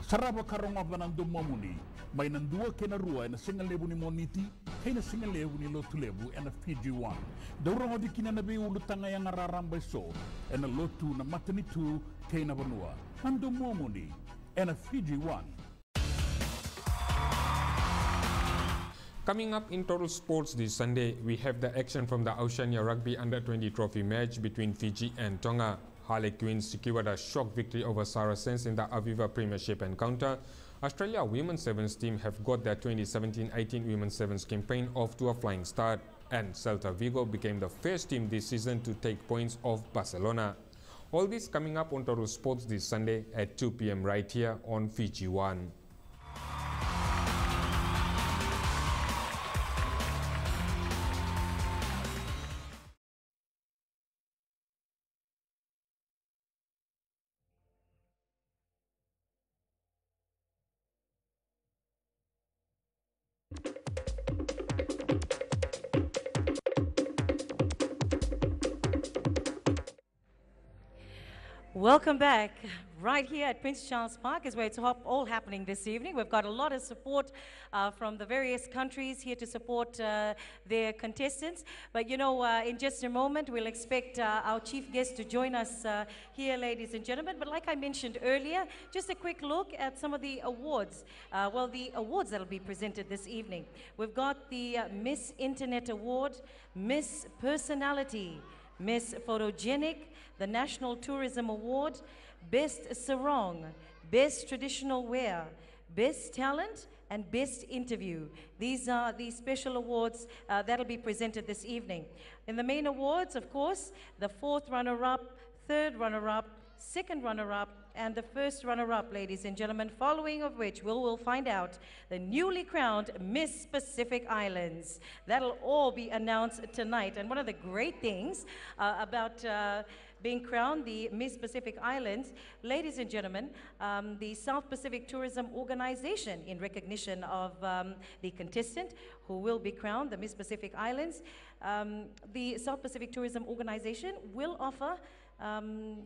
Saraba karonga vanando mamuni, mai nandua kena rua na singa lebu ni moniti, kena singa lebu ni lotu lebu na Fiji One. Dauranga di kina nabe ulu tanga yang raramba so, na lotu na matanitu kena vanua. Nando mamuni, na Fiji One. Coming up in Total Sports this Sunday, we have the action from the Oceania Rugby Under-20 Trophy match between Fiji and Tonga. Harlequins secured a shock victory over Saracens in the Aviva Premiership encounter. Australia Women's Sevens team have got their 2017-18 Women's Sevens campaign off to a flying start. And Celta Vigo became the first team this season to take points off Barcelona. All this coming up on Total Sports this Sunday at 2 p.m. right here on Fiji One. Welcome back. Right here at Prince Charles Park is where it's all happening this evening. We've got a lot of support from the various countries here to support their contestants. But you know, in just a moment, we'll expect our chief guest to join us here, ladies and gentlemen. But like I mentioned earlier, just a quick look at some of the awards. Well, the awards that will be presented this evening. We've got the Miss Internet Award, Miss Personality, Miss Photogenic, the National Tourism Award, Best Sarong, Best Traditional Wear, Best Talent, and Best Interview. These are the special awards that'll be presented this evening. In the main awards, of course, the fourth runner-up, third runner-up, second runner-up, and the first runner-up, ladies and gentlemen, following of which we will find out the newly crowned Miss Pacific Islands. That'll all be announced tonight. And one of the great things about being crowned the Miss Pacific Islands, ladies and gentlemen, the South Pacific Tourism Organization, in recognition of the contestant who will be crowned the Miss Pacific Islands, the South Pacific Tourism Organization will offer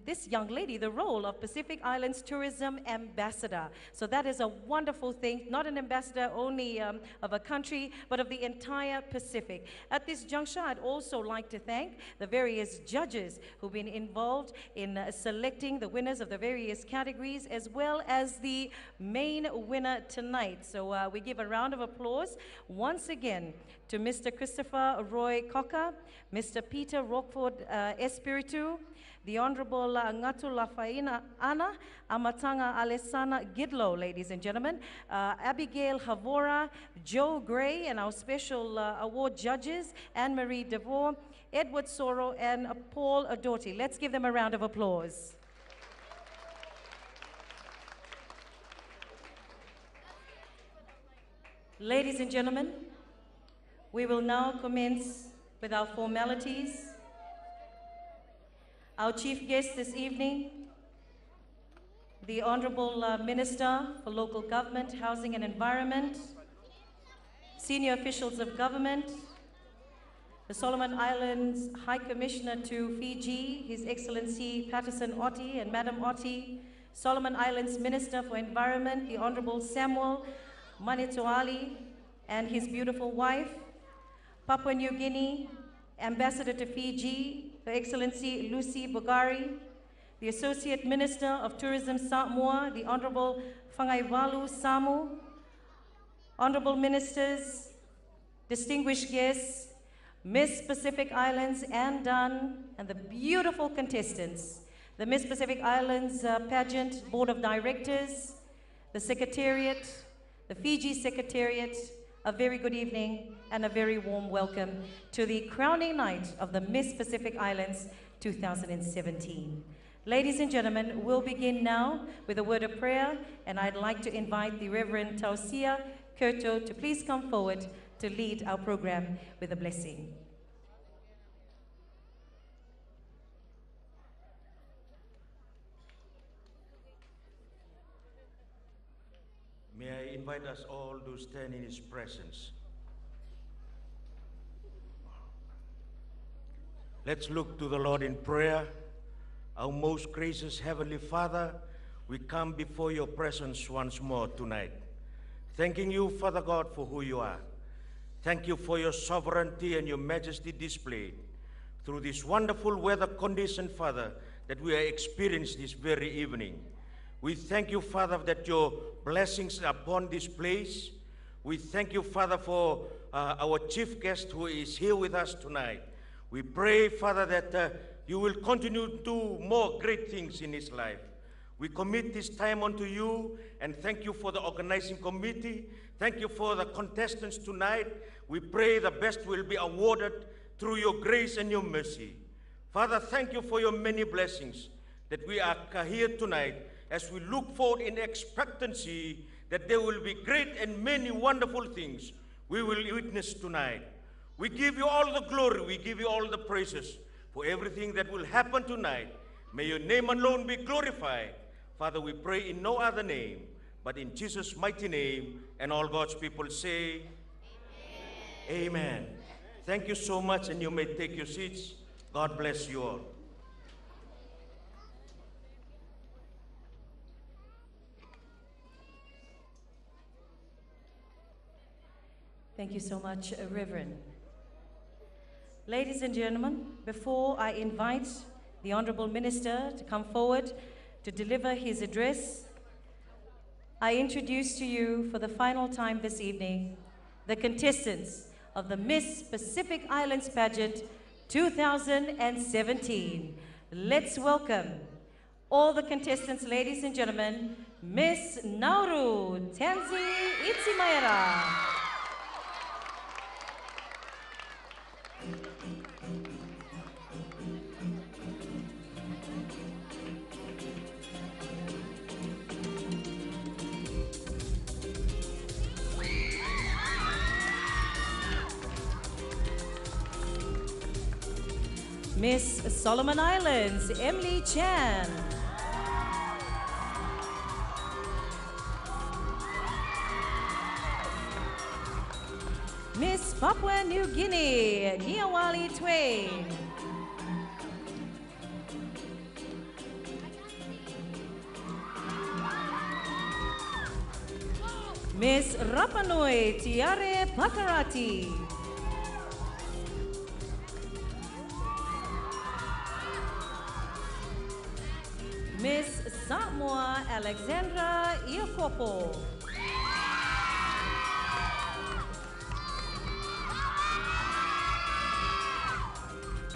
this young lady the role of Pacific Islands Tourism Ambassador. So that is a wonderful thing, not an ambassador only of a country, but of the entire Pacific. At this juncture, I'd also like to thank the various judges who've been involved in selecting the winners of the various categories, as well as the main winner tonight. So we give a round of applause once again to Mr. Christopher Roy Cocker, Mr. Peter Rockford Espiritu, the Honorable Ngatu Lafaina Ana Amatanga Alessana Gidlo, ladies and gentlemen, Abigail Havora, Joe Gray, and our special award judges, Anne-Marie DeVore, Edward Soro, and Paul Adorti. Let's give them a round of applause. Ladies and gentlemen, we will now commence with our formalities. Our chief guest this evening, the Honorable Minister for Local Government, Housing and Environment, senior officials of government, the Solomon Islands High Commissioner to Fiji, His Excellency Patterson Otti and Madam Otti, Solomon Islands Minister for Environment, the Honorable Samuel Manitoali and his beautiful wife, Papua New Guinea Ambassador to Fiji, Her Excellency Lucy Bugari, the Associate Minister of Tourism Samoa, the Honorable Fangaivalu Samu, Honorable Ministers, distinguished guests, Miss Pacific Islands Ann Dunn, and the beautiful contestants, the Miss Pacific Islands Pageant Board of Directors, the Secretariat, the Fiji Secretariat, a very good evening and a very warm welcome to the crowning night of the Miss Pacific Islands 2017. Ladies and gentlemen, we'll begin now with a word of prayer, and I'd like to invite the Reverend Tausia Kurto to please come forward to lead our program with a blessing. May I invite us all to stand in His presence. Let's look to the Lord in prayer. Our most gracious Heavenly Father, we come before your presence once more tonight, thanking you, Father God, for who you are. Thank you for your sovereignty and your majesty displayed through this wonderful weather condition, Father, that we are experiencing this very evening. We thank you, Father, that your blessings are upon this place. We thank you, Father, for our chief guest who is here with us tonight. We pray, Father, that you will continue to do more great things in his life. We commit this time unto you and thank you for the organizing committee. Thank you for the contestants tonight. We pray the best will be awarded through your grace and your mercy. Father, thank you for your many blessings that we are here tonight as we look forward in expectancy that there will be great and many wonderful things we will witness tonight. We give you all the glory, we give you all the praises for everything that will happen tonight. May your name alone be glorified. Father, we pray in no other name, but in Jesus' mighty name, and all God's people say, Amen. Amen. Thank you so much, and you may take your seats. God bless you all. Thank you so much, Reverend. Ladies and gentlemen, before I invite the Honorable Minister to come forward to deliver his address, I introduce to you for the final time this evening the contestants of the Miss Pacific Islands Pageant 2017. Let's welcome all the contestants, ladies and gentlemen, Miss Nauru, Tanzi Itsimaera. Miss Solomon Islands, Emily Chan. Miss Papua New Guinea, Niawali Twain. Miss Rapa Nui, Tiare Pakarati. Miss Samoa, Alexandra Iakopo.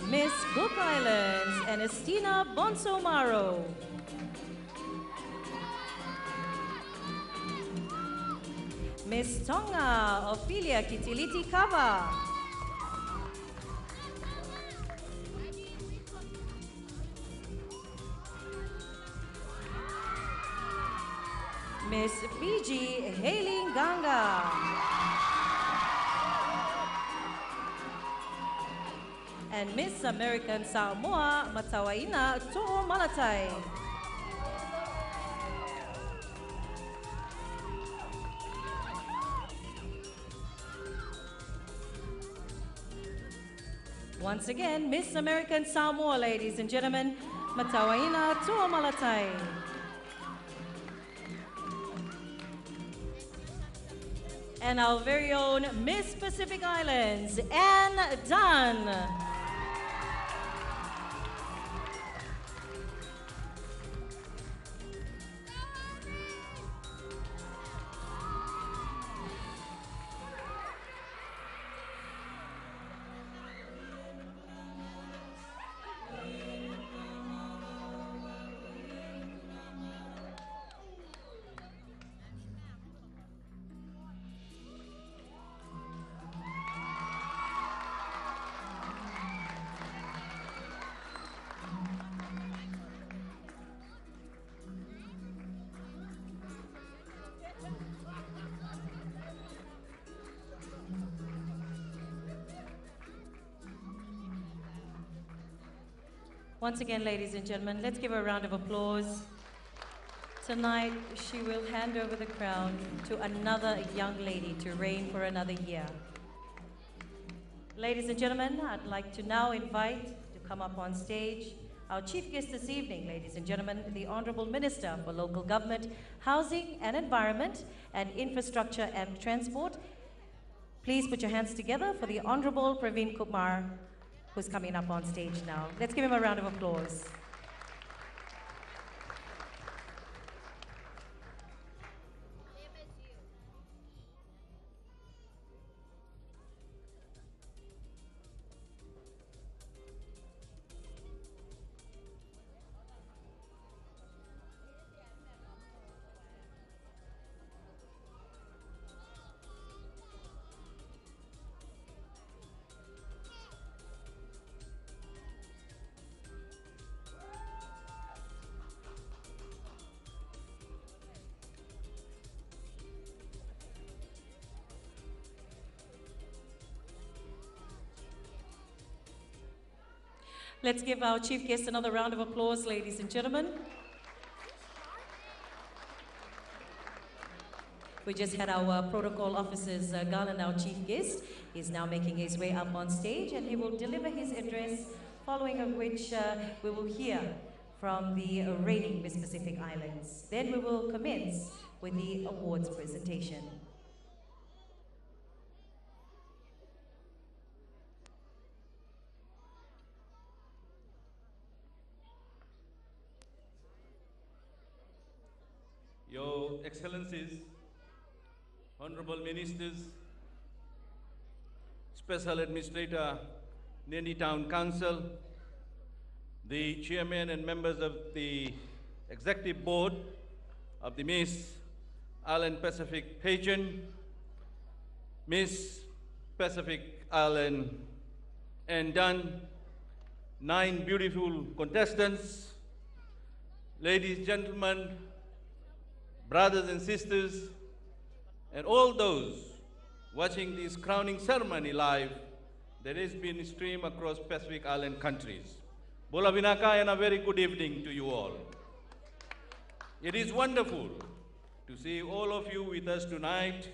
Miss Cook Islands, Ernestina Bonsomaro. Miss Tonga, Ophelia Kitiliti Kava. Miss Fiji, Hailey Ganga. And Miss American Samoa, Matawaina To'o Malatai. Once again, Miss American Samoa, ladies and gentlemen, Matawaina To'o Malatai. And our very own Miss Pacific Islands, Anne Dunn. Once again, ladies and gentlemen, let's give her a round of applause. Tonight, she will hand over the crown to another young lady to reign for another year. Ladies and gentlemen, I'd like to now invite to come up on stage our chief guest this evening, ladies and gentlemen, the Honorable Minister for Local Government, Housing and Environment, and Infrastructure and Transport. Please put your hands together for the Honorable Praveen Kumar, who's coming up on stage now. Let's give him a round of applause. Let's give our chief guest another round of applause, ladies and gentlemen. We just had our protocol officers, garland our chief guest. He's now making his way up on stage and he will deliver his address, following of which we will hear from the reigning Miss Pacific Islands. Then we will commence with the awards presentation. Your Excellencies, Honorable Ministers, Special Administrator, Nadi Town Council, the Chairman and members of the Executive Board of the Miss Island Pacific Pageant, Miss Pacific Island and Dunn, 9 beautiful contestants, ladies, gentlemen, brothers and sisters, and all those watching this crowning ceremony live that has been streamed across Pacific Island countries. Bola vinaka and a very good evening to you all. It is wonderful to see all of you with us tonight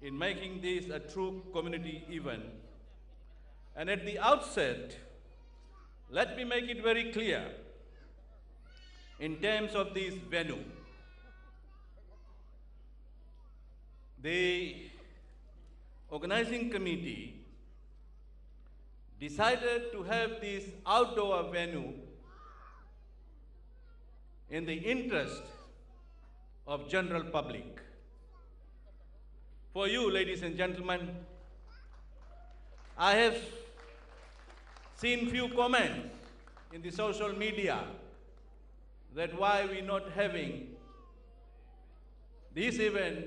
in making this a true community event. And at the outset, let me make it very clear in terms of this venue. The organizing committee decided to have this outdoor venue in the interest of general public. For you, ladies and gentlemen, I have seen few comments in the social media that why we not having this event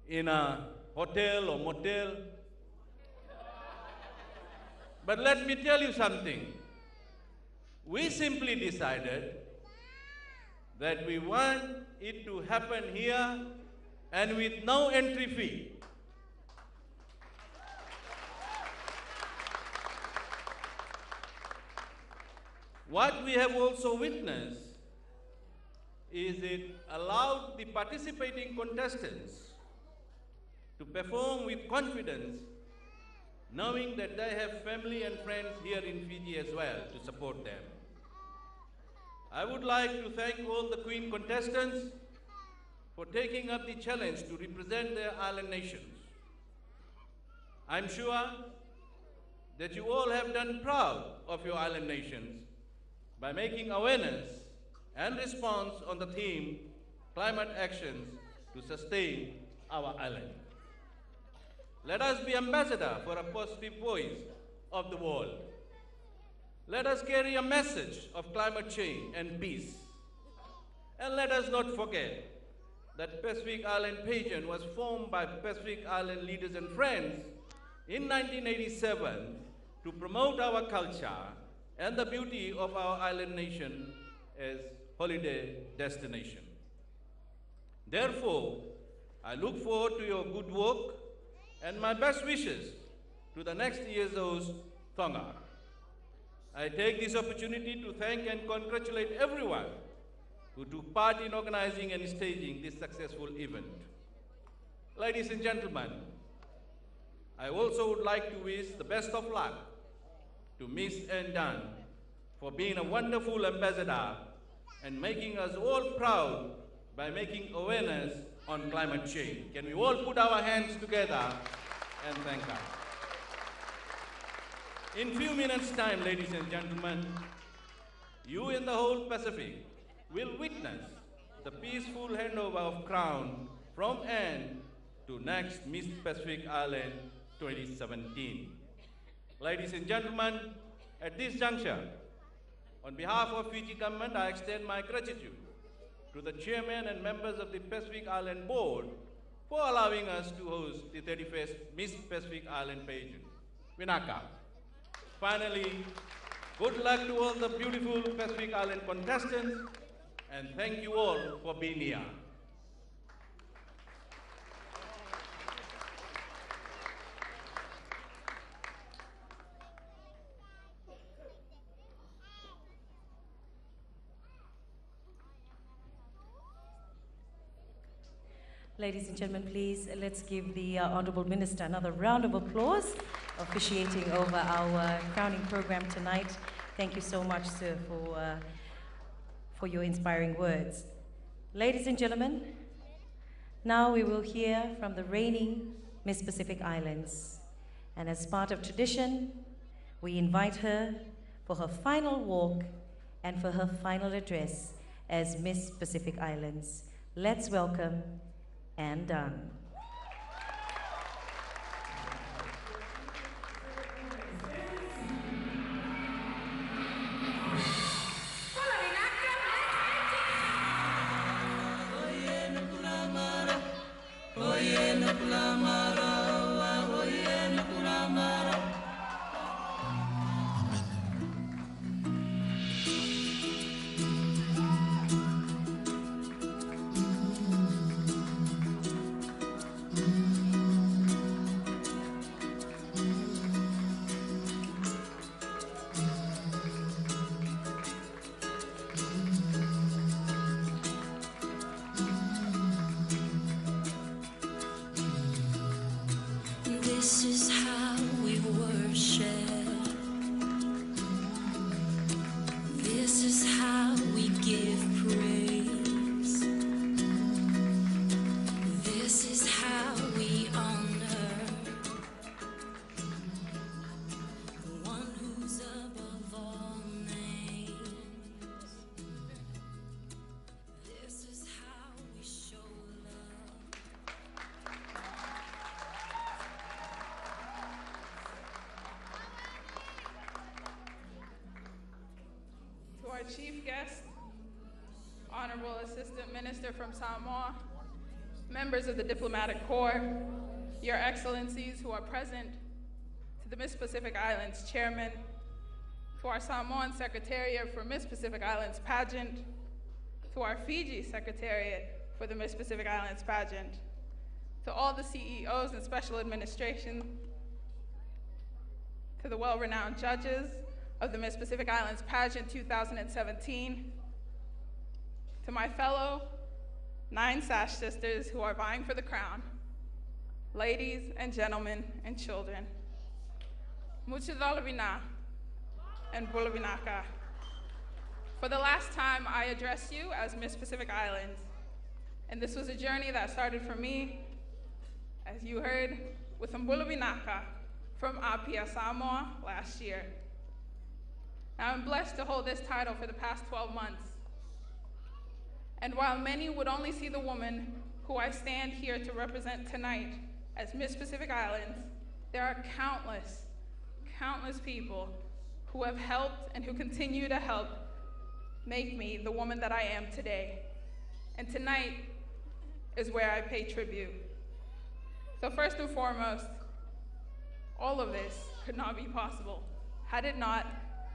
in a hotel or motel. But let me tell you something. We simply decided that we want it to happen here and with no entry fee. What we have also witnessed is it allowed the participating contestants to perform with confidence, knowing that they have family and friends here in Fiji as well to support them. I would like to thank all the Queen contestants for taking up the challenge to represent their island nations. I'm sure that you all have done proud of your island nations by making awareness and response on the theme, climate actions to sustain our island. Let us be ambassador for a positive voice of the world. Let us carry a message of climate change and peace. And let us not forget that Pacific Island Pageant was formed by Pacific Island leaders and friends in 1987 to promote our culture and the beauty of our island nation as holiday destination. Therefore, I look forward to your good work and my best wishes to the next year's host, Tonga. I take this opportunity to thank and congratulate everyone who took part in organizing and staging this successful event. Ladies and gentlemen, I also would like to wish the best of luck to Miss Ann Dunn for being a wonderful ambassador and making us all proud by making awareness on climate change. Can we all put our hands together and thank her? In few minutes' time, ladies and gentlemen, you in the whole Pacific will witness the peaceful handover of crown from Ann to next Miss Pacific Island 2017. Ladies and gentlemen, at this juncture, on behalf of Fiji government, I extend my gratitude to the chairman and members of the Pacific Island Board for allowing us to host the 31st Miss Pacific Island pageant. Vinaka. Finally, good luck to all the beautiful Pacific Island contestants, and thank you all for being here. Ladies and gentlemen, please let's give the Honorable Minister another round of applause, officiating over our crowning program tonight. Thank you so much, sir, for your inspiring words. Ladies and gentlemen, now we will hear from the reigning Miss Pacific Islands. And as part of tradition, we invite her for her final walk and for her final address as Miss Pacific Islands. Let's welcome Ann Dunn. This is how we worship. This is how we give praise. This is how we honor the one who's above all names. This is how we show love. To our chief guest, Honorable Assistant Minister from Samoa, members of the Diplomatic Corps, Your Excellencies who are present, to the Miss Pacific Islands Chairman, to our Samoan Secretariat for Miss Pacific Islands Pageant, to our Fiji Secretariat for the Miss Pacific Islands Pageant, to all the CEOs and special administration, to the well-renowned judges of the Miss Pacific Islands Pageant 2017, to my fellow 9 Sash sisters who are vying for the crown, ladies and gentlemen and children, Muchadalavina and Bulavinaka. For the last time, I address you as Miss Pacific Islands, and this was a journey that started for me, as you heard, with Mbulavinaka from Apia, Samoa last year. Now, I'm blessed to hold this title for the past 12 months. And while many would only see the woman who I stand here to represent tonight as Miss Pacific Islands, there are countless, countless people who have helped and who continue to help make me the woman that I am today. And tonight is where I pay tribute. So first and foremost, all of this could not be possible had it not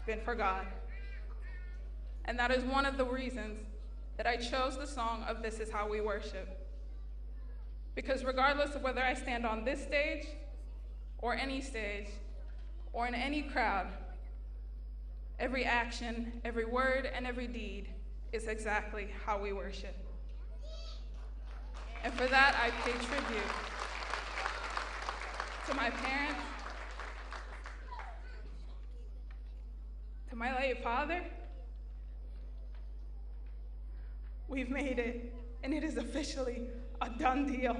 been for God. And that is one of the reasons that I chose the song of This Is How We Worship. Because regardless of whether I stand on this stage or any stage or in any crowd, Every action, every word, and every deed is exactly how we worship. And for that, I pay tribute to my parents, to my late father. We've made it, and it is officially a done deal.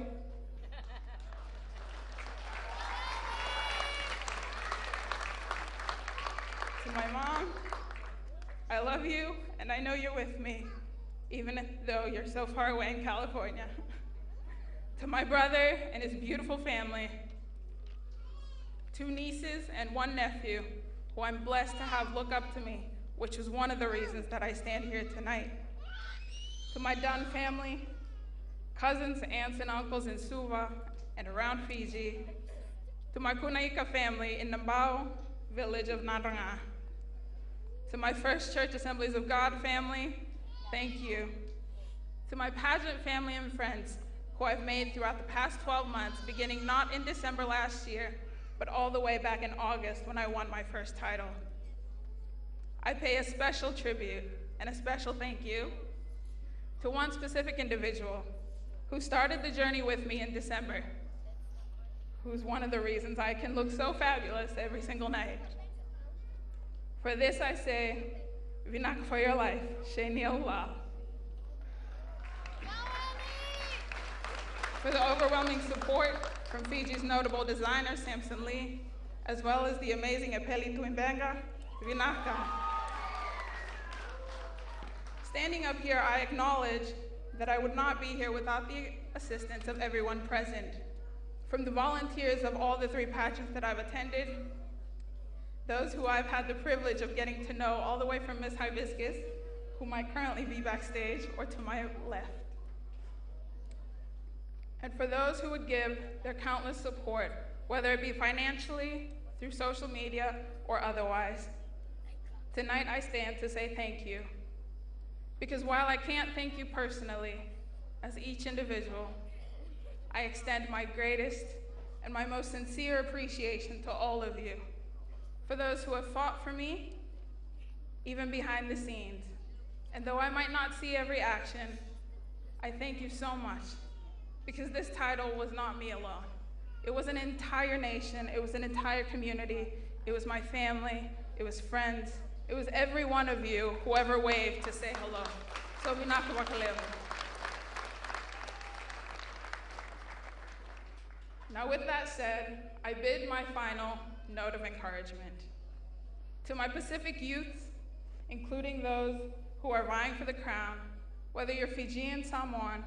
To my mom, I love you, and I know you're with me, even though you're so far away in California. To my brother and his beautiful family, 2 nieces and 1 nephew, who I'm blessed to have look up to me, which is one of the reasons that I stand here tonight. To my Dunn family, cousins, aunts, and uncles in Suva and around Fiji, to my Kunaika family in Nabau village of Naranga, to my First Church Assemblies of God family, thank you. To my pageant family and friends who I've made throughout the past 12 months, beginning not in December last year, but all the way back in August when I won my first title. I pay a special tribute and a special thank you to one specific individual who started the journey with me in December, who's one of the reasons I can look so fabulous every single night. For this I say, Vinaka for your life, Shaniel Lal. For the overwhelming support from Fiji's notable designer, Samson Lee, as well as the amazing Epeli Tuimbenga, Vinaka. Standing up here, I acknowledge that I would not be here without the assistance of everyone present. From the volunteers of all the 3 pageants that I've attended, those who I've had the privilege of getting to know all the way from Miss Hibiscus, who might currently be backstage or to my left. And for those who would give their countless support, whether it be financially, through social media, or otherwise. Tonight I stand to say thank you. Because while I can't thank you personally, as each individual, I extend my greatest and my most sincere appreciation to all of you. For those who have fought for me, even behind the scenes. And though I might not see every action, I thank you so much, because this title was not me alone. It was an entire nation, it was an entire community, it was my family, it was friends, it was every one of you who ever waved to say hello. So vinaka wakaleo. Now with that said, I bid my final note of encouragement. To my Pacific youths, including those who are vying for the crown, whether you're Fijian, Samoan,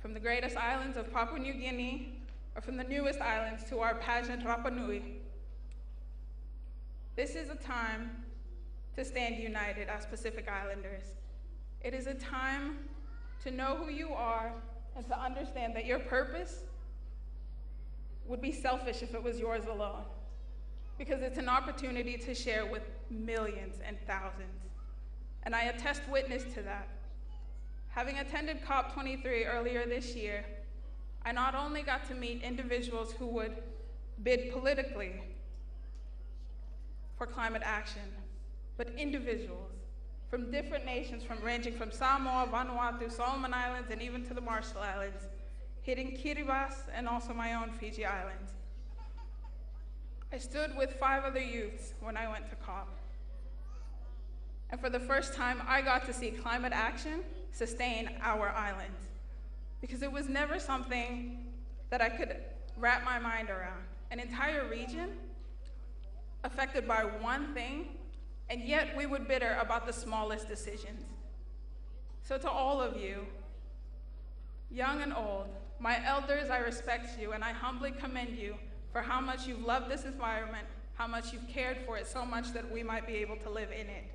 from the greatest islands of Papua New Guinea, or from the newest islands to our pageant Rapa Nui, this is a time to stand united as Pacific Islanders. It is a time to know who you are and to understand that your purpose would be selfish if it was yours alone, because it's an opportunity to share with millions and thousands. And I attest witness to that. Having attended COP23 earlier this year, I not only got to meet individuals who would bid politically for climate action, but individuals from different nations, ranging from Samoa, Vanuatu, Solomon Islands, and even to the Marshall Islands, hitting Kiribati and also my own Fiji Islands. I stood with 5 other youths when I went to COP. And for the first time, I got to see climate action sustain our islands, because it was never something that I could wrap my mind around. An entire region affected by one thing, and yet we would bitter about the smallest decisions. So to all of you, young and old, my elders, I respect you, and I humbly commend you for how much you've loved this environment, how much you've cared for it so much that we might be able to live in it.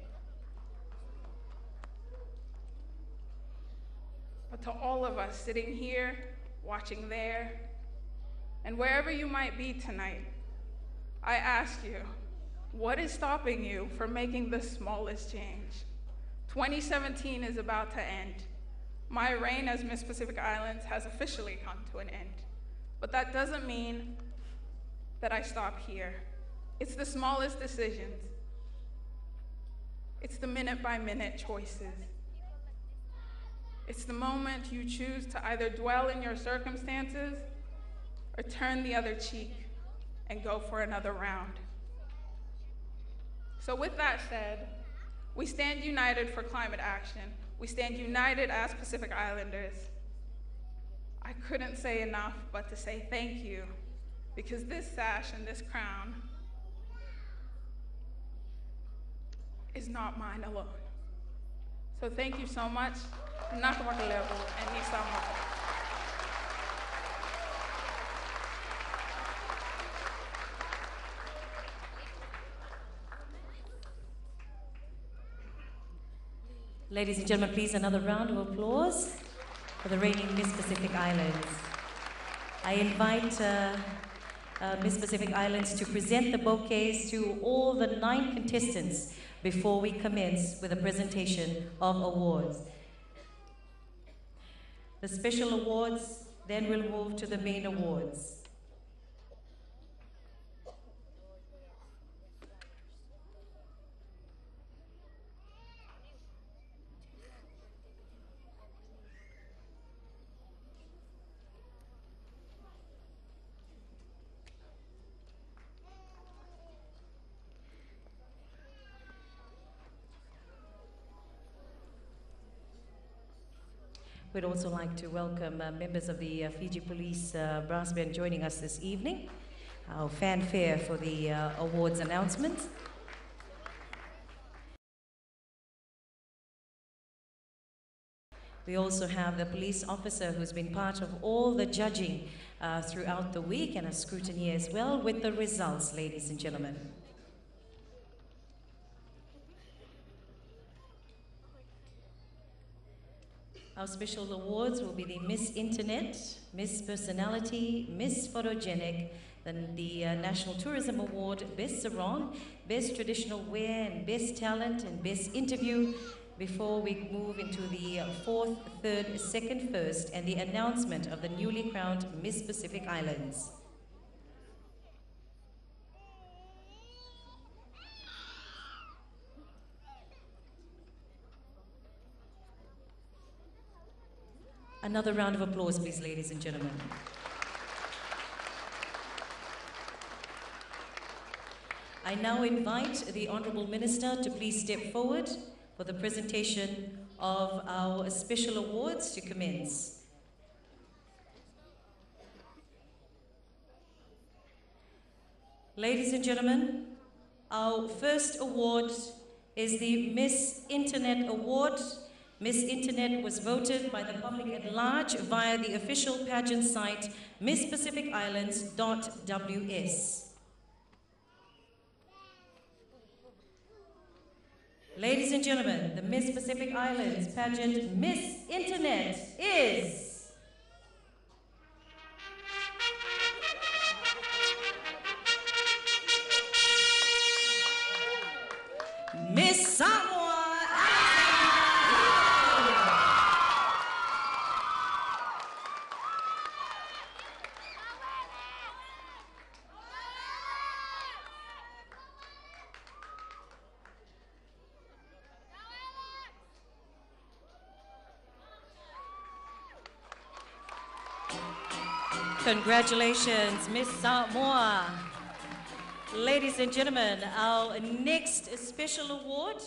But to all of us sitting here, watching there, and wherever you might be tonight, I ask you, what is stopping you from making the smallest change? 2017 is about to end. My reign as Miss Pacific Islands has officially come to an end. But that doesn't mean that I stop here. It's the smallest decisions It's the minute by minute choices. It's the moment you choose to either dwell in your circumstances or turn the other cheek and go for another round. So, with that said, we stand united for climate action. We stand united as Pacific Islanders. I couldn't say enough but to say thank you, because this sash and this crown is not mine alone. So thank you so much. Naka Wakalevu and Nisama. Ladies and gentlemen, please another round of applause for the reigning Miss Pacific Islands. I invite Miss Pacific Islands to present the bouquets to all the 9 contestants before we commence with the presentation of awards. The special awards, then we'll move to the main awards. We'd also like to welcome members of the Fiji Police Brass Band joining us this evening. Our fanfare for the awards announcement. We also have the police officer who's been part of all the judging throughout the week and a scrutineer as well with the results, ladies and gentlemen. Our special awards will be the Miss Internet, Miss Personality, Miss Photogenic, then the National Tourism Award, Best Sarong, Best Traditional Wear, and Best Talent, and Best Interview, before we move into the fourth, third, second, first, and the announcement of the newly crowned Miss Pacific Islands. Another round of applause, please, ladies and gentlemen. I now invite the Honourable Minister to please step forward for the presentation of our special awards to commence. Ladies and gentlemen, our first award is the Miss Internet Award. Miss Internet was voted by the public at large via the official pageant site, misspacificislands.ws. Ladies and gentlemen, the Miss Pacific Islands pageant Miss Internet is... Miss Samoa. Congratulations, Miss Samoa. Ladies and gentlemen, our next special award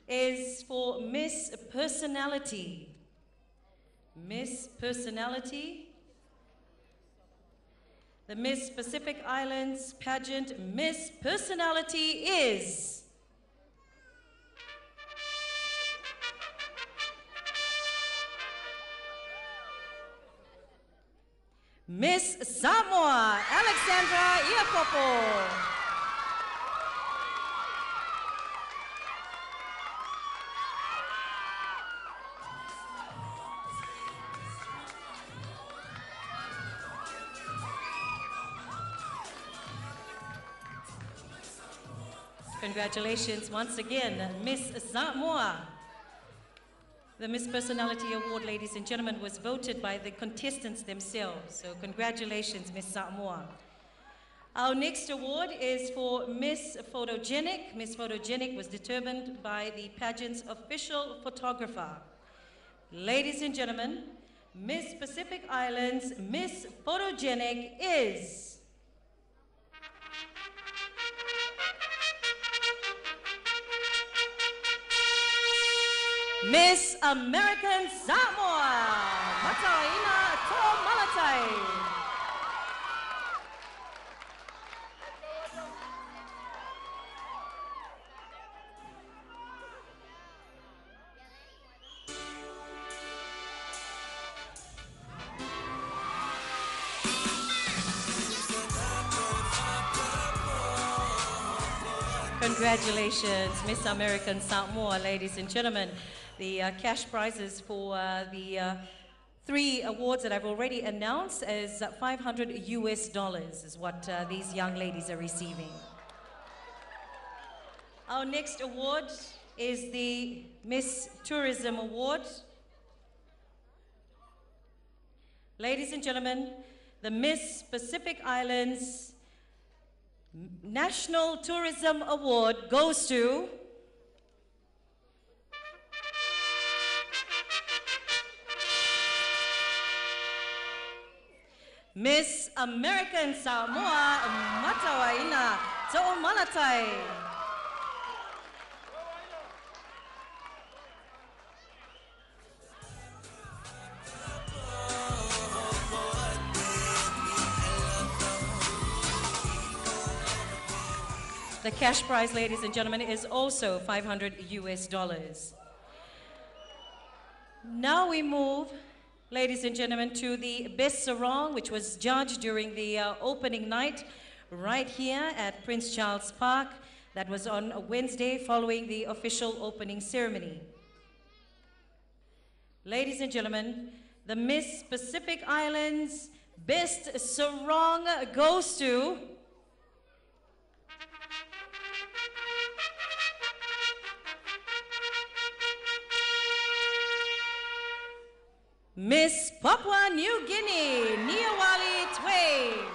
is for Miss Personality. Miss Personality. The Miss Pacific Islands pageant Miss Personality is... Miss Samoa, Alexandra Iakopo. Congratulations once again, Miss Samoa. The Miss Personality Award, ladies and gentlemen, was voted by the contestants themselves. So congratulations, Miss Samoa. Our next award is for Miss Photogenic. Miss Photogenic was determined by the pageant's official photographer. Ladies and gentlemen, Miss Pacific Islands Miss Photogenic is Miss American Samoa, Mataina To'omalatai. Congratulations, Miss American Samoa, ladies and gentlemen. The cash prizes for the 3 awards that I've already announced is $500 US is what these young ladies are receiving. Our next award is the Miss Tourism Award. Ladies and gentlemen, the Miss Pacific Islands National Tourism Award goes to Miss American Samoa, Matawaina To'omalatai. The cash prize, ladies and gentlemen, is also $500 US. Now we move, ladies and gentlemen, to the Best Sarong, which was judged during the opening night right here at Prince Charles Park. That was on Wednesday following the official opening ceremony. Ladies and gentlemen, the Miss Pacific Islands Best Sarong goes to Miss Papua New Guinea, Niawali Twain.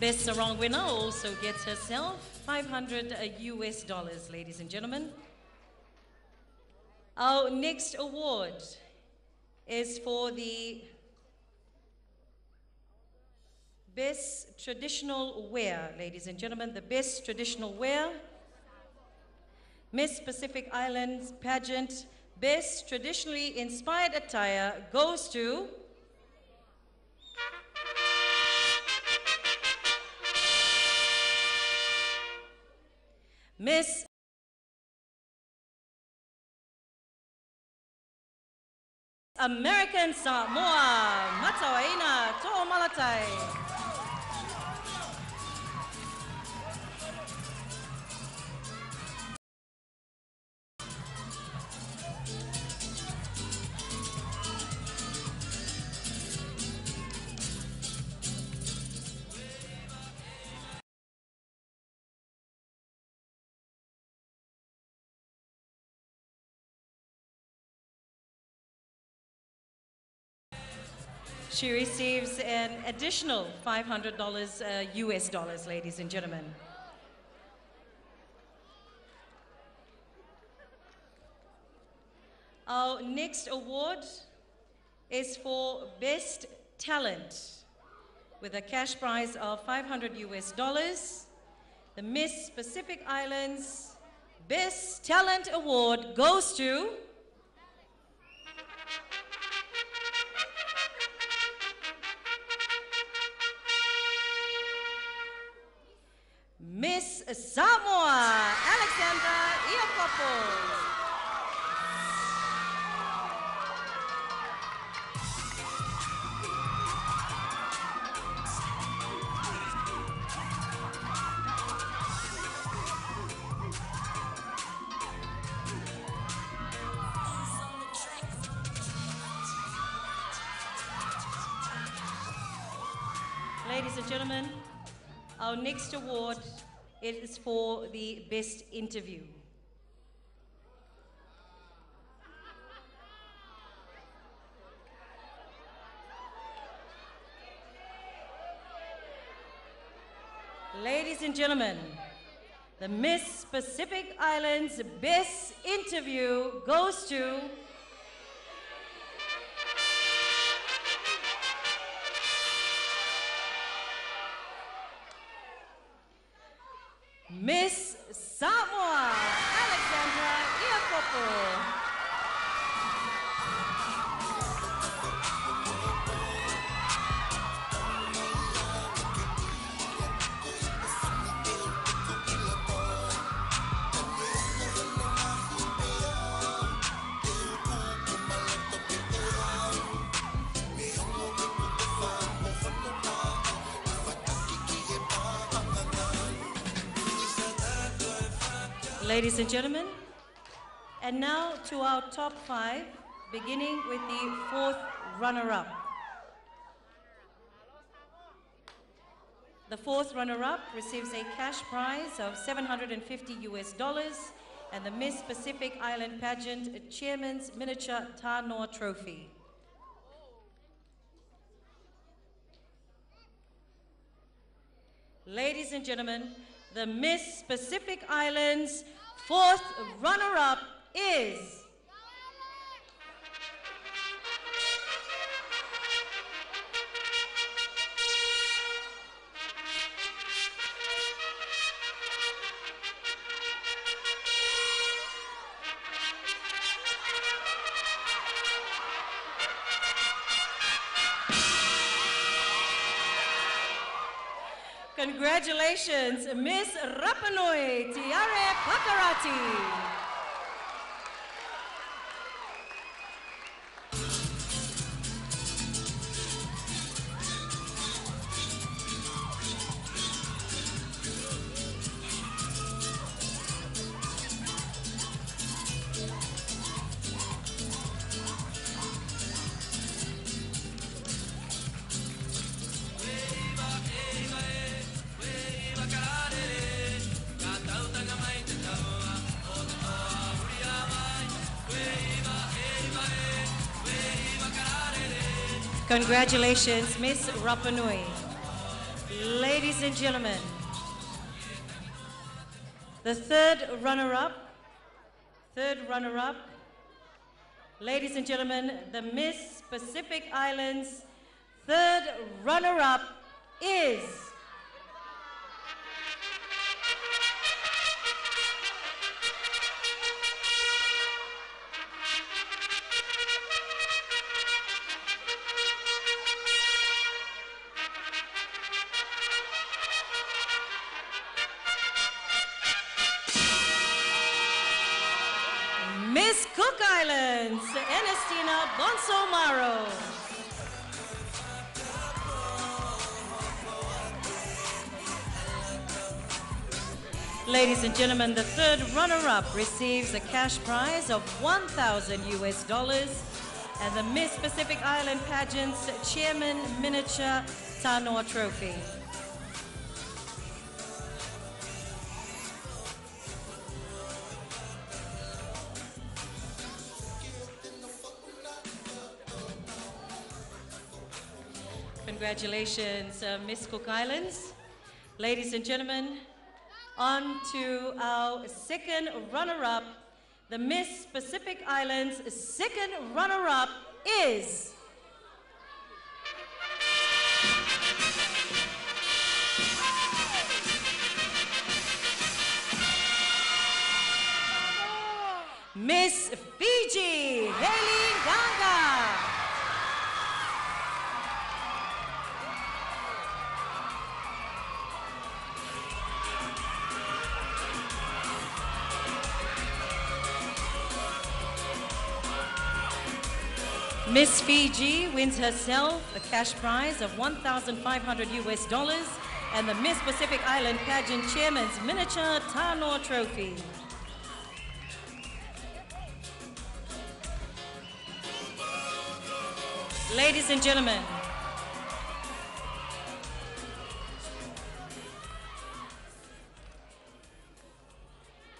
Best Sarong winner also gets herself $500 US, ladies and gentlemen. Our next award is for the Best Traditional Wear, ladies and gentlemen. The Best Traditional Wear, Miss Pacific Islands Pageant Best Traditionally Inspired Attire goes to Miss American Samoa, Matawaina To'omalatai. She receives an additional $500 US dollars, ladies and gentlemen. Our next award is for Best Talent with a cash prize of $500 US. The Miss Pacific Islands Best Talent Award goes to Miss Samoa, Alexandra Iakopo. Ladies and gentlemen, our next award is for the best interview. Ladies and gentlemen, the Miss Pacific Islands Best Interview goes to Miss Samoa, Alexandra Iakopo. Ladies and gentlemen, and now to our top 5, beginning with the fourth runner-up. The fourth runner-up receives a cash prize of $750 and the Miss Pacific Island Pageant Chairman's Miniature Tanoa Trophy. Ladies and gentlemen, the Miss Pacific Islands fourth runner-up is Congratulations, Miss Rapanui Tiare Pakarati. Congratulations, Miss Rapanui. Ladies and gentlemen, the third runner-up, ladies and gentlemen, the Miss Pacific Islands third runner-up is Miss Cook Islands, Ernestina Bonsomaro. Ladies and gentlemen, the third runner-up receives a cash prize of $1,000 and the Miss Pacific Island Pageant's Chairman Miniature Tanoa Trophy. Congratulations, Miss Cook Islands. Ladies and gentlemen, on to our second runner-up. The Miss Pacific Islands second runner-up is Miss Fiji, Hayley Ganga. Miss Fiji wins herself a cash prize of $1,500 and the Miss Pacific Island Pageant Chairman's Miniature Tanoa Trophy. Ladies and gentlemen,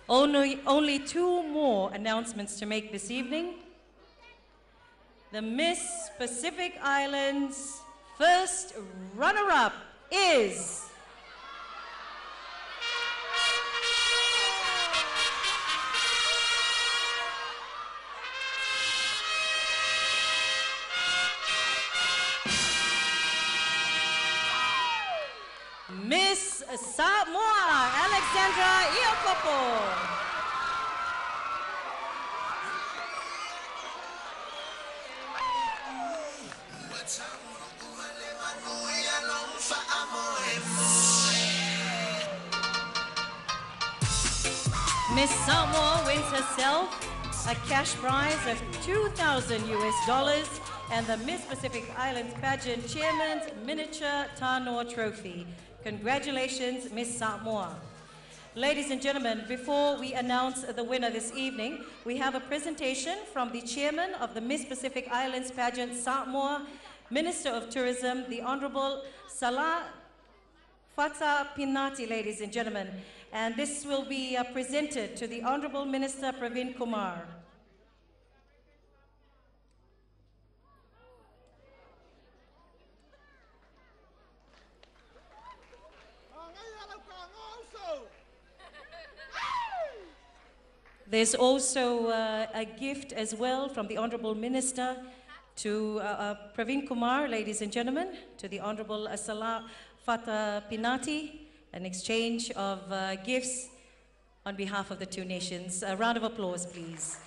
Only two more announcements to make this evening. The Miss Pacific Islands first runner-up is Miss Samoa, Alexandra Iokopo. Miss Samoa wins herself a cash prize of $2,000 and the Miss Pacific Islands Pageant Chairman's Miniature Tanoa Trophy. Congratulations, Miss Samoa. Ladies and gentlemen, before we announce the winner this evening, we have a presentation from the chairman of the Miss Pacific Islands Pageant Samoa, Minister of Tourism, the Honorable Salah Fata Pinati, ladies and gentlemen. And this will be presented to the Honorable Minister Pravin Kumar. There's also a gift as well from the Honorable Minister to Pravin Kumar, ladies and gentlemen, to the Honorable Salah Fata Pinati, an exchange of gifts on behalf of the two nations. A round of applause, please.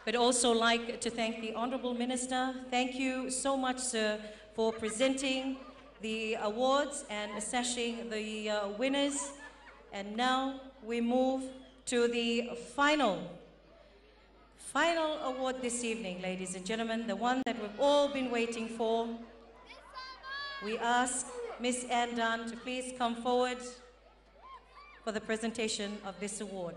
We'd also like to thank the Honorable Minister. Thank you so much, sir, for presenting the awards and assessing the winners. And now we move to the final award this evening, ladies and gentlemen, the one that we've all been waiting for. We ask Miss Ann Dunn to please come forward for the presentation of this award.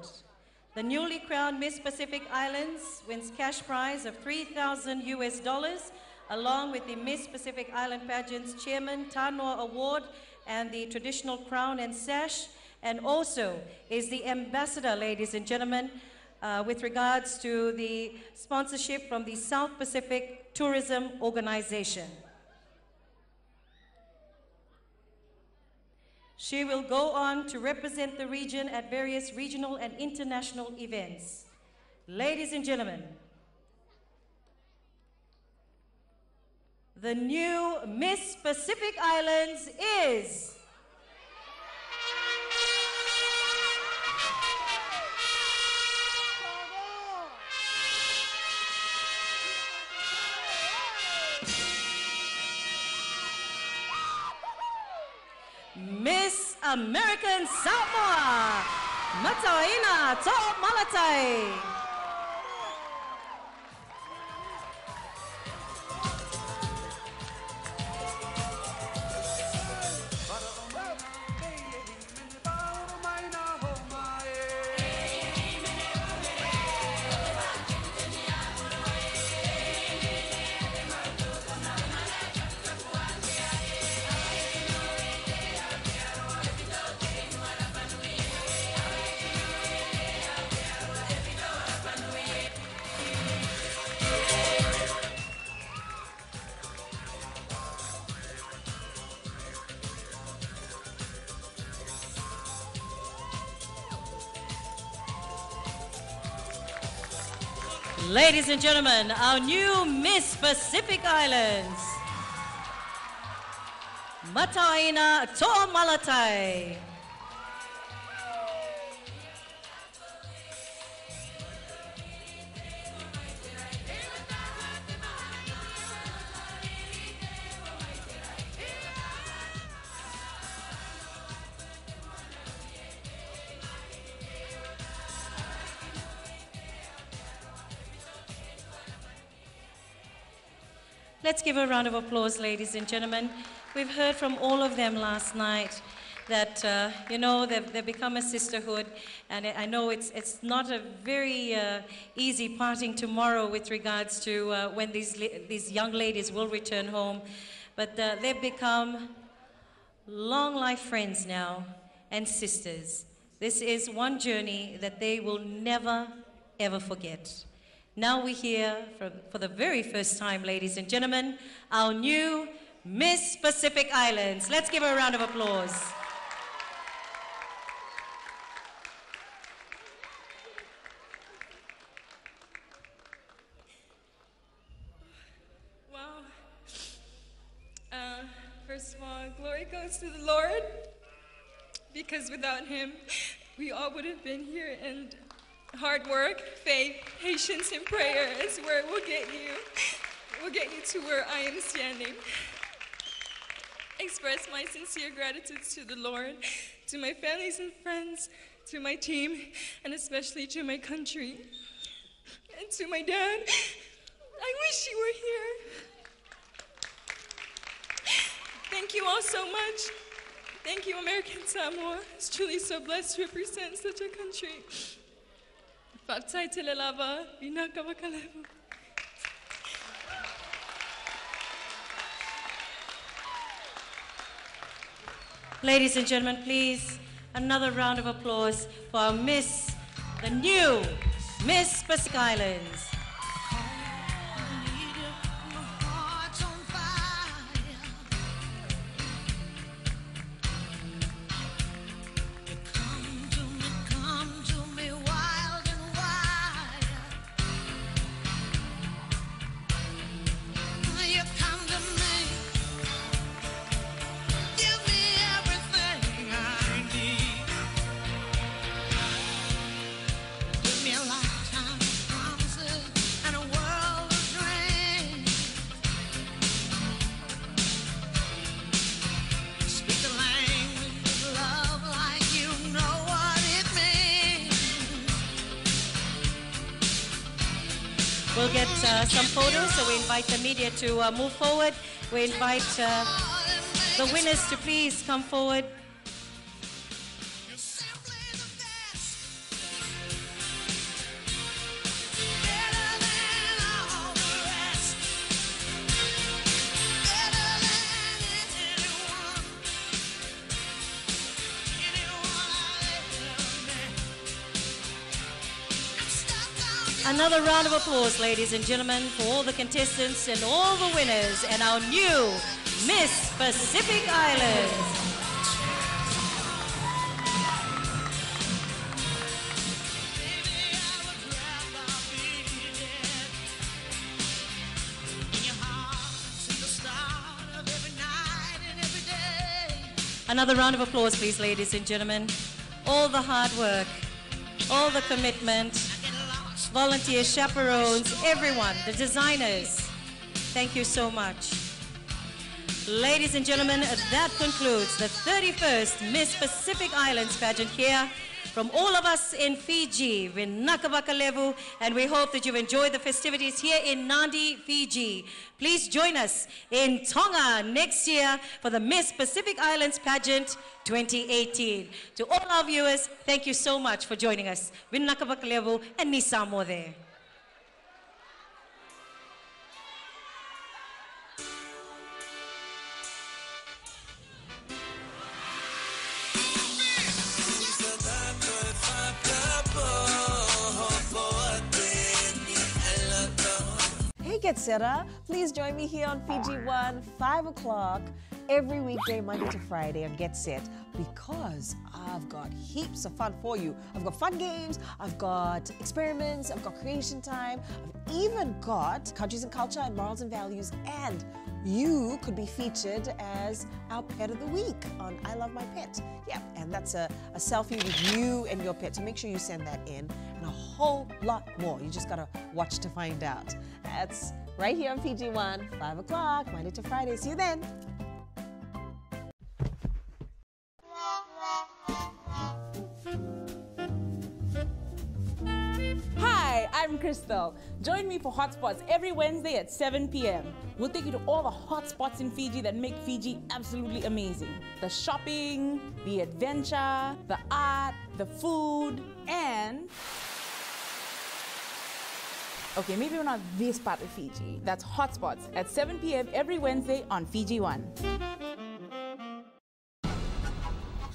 The newly crowned Miss Pacific Islands wins cash prize of $3,000, along with the Miss Pacific Island Pageant's Chairman Tanoa Award and the traditional crown and sash, and also is the ambassador, ladies and gentlemen, with regards to the sponsorship from the South Pacific Tourism Organization. She will go on to represent the region at various regional and international events. Ladies and gentlemen, the new Miss Pacific Islands is Miss American Samoa, Mataina To'omalatai. Ladies and gentlemen, our new Miss Pacific Islands, Mataina To'omalatai. Let's give a round of applause, ladies and gentlemen. We've heard from all of them last night that, you know, they've become a sisterhood. And I know it's not a very easy parting tomorrow with regards to when these young ladies will return home. But they've become Long life friends now and sisters. This is one journey that they will never, ever forget. Now we hear, for the very first time, ladies and gentlemen, our new Miss Pacific Islands. Let's give her a round of applause. Wow. First of all, glory goes to the Lord, because without him, we all would have been here. And hard work, faith, patience, and prayer is where it will get you. It will get you to where I am standing. Express my sincere gratitude to the Lord, to my families and friends, to my team, and especially to my country, and to my dad. I wish you were here. Thank you all so much. Thank you, American Samoa. It's truly so blessed to represent such a country. Fa'afetai tele lava, vinaka vakalevu. Ladies and gentlemen, please, another round of applause for our Miss, the new Miss Pacific Islands. We'll get some photos, so we invite the media to move forward. We invite the winners to please come forward. Another round of applause, ladies and gentlemen, for all the contestants and all the winners and our new Miss Pacific Islands. Another round of applause, please, ladies and gentlemen. All the hard work, all the commitment, volunteer chaperones, everyone, the designers. Thank you so much. Ladies and gentlemen, that concludes the 31st Miss Pacific Islands pageant here from all of us in Fiji, Vinaka Vakalevu, and we hope that you've enjoyed the festivities here in Nadi, Fiji. Please join us in Tonga next year for the Miss Pacific Islands pageant 2018. To all our viewers, thank you so much for joining us. Vinaka Vakalevu and Nisamo there. Hey, Get Sera. Please join me here on Fiji One, 5 o'clock every weekday, Monday to Friday on Get Set, because I've got heaps of fun for you. I've got fun games, I've got experiments, I've got creation time, I've even got countries and culture and morals and values, and you could be featured as our pet of the week on I Love My Pet. Yeah, and that's a selfie with you and your pet, so make sure you send that in, and a whole lot more. You just got to watch to find out. That's right here on Fiji One, 5 o'clock, Monday to Friday. See you then. Hi, I'm Crystal. Join me for Hotspots every Wednesday at 7 p.m. We'll take you to all the hot spots in Fiji that make Fiji absolutely amazing. The shopping, the adventure, the art, the food, and... Okay, maybe we're not this part of Fiji. That's Hotspots at 7 p.m. every Wednesday on Fiji One.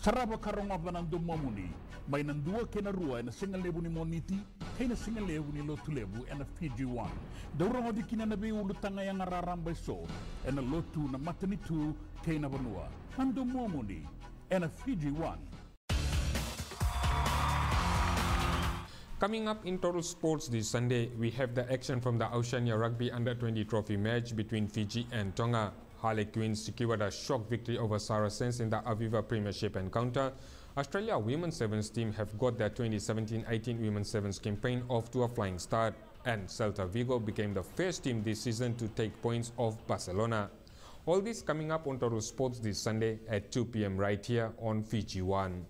Saraba karonga vanando mamuni, mai nandua kena rua na singa levu ni moniti, kena singa levu ni lotu levu ena Fiji 1. Daurongo di kina na ulu tanga yang raramba so, ena lotu na matani tu kena vanua. Nando momuni, ena Fiji 1. Coming up in Total Sports this Sunday, we have the action from the Oceania Rugby Under-20 Trophy match between Fiji and Tonga. Harlequins secured a shock victory over Saracens in the Aviva Premiership encounter. Australia Women's Sevens team have got their 2017-18 Women's Sevens campaign off to a flying start. And Celta Vigo became the first team this season to take points off Barcelona. All this coming up on Total Sports this Sunday at 2 p.m. right here on Fiji 1.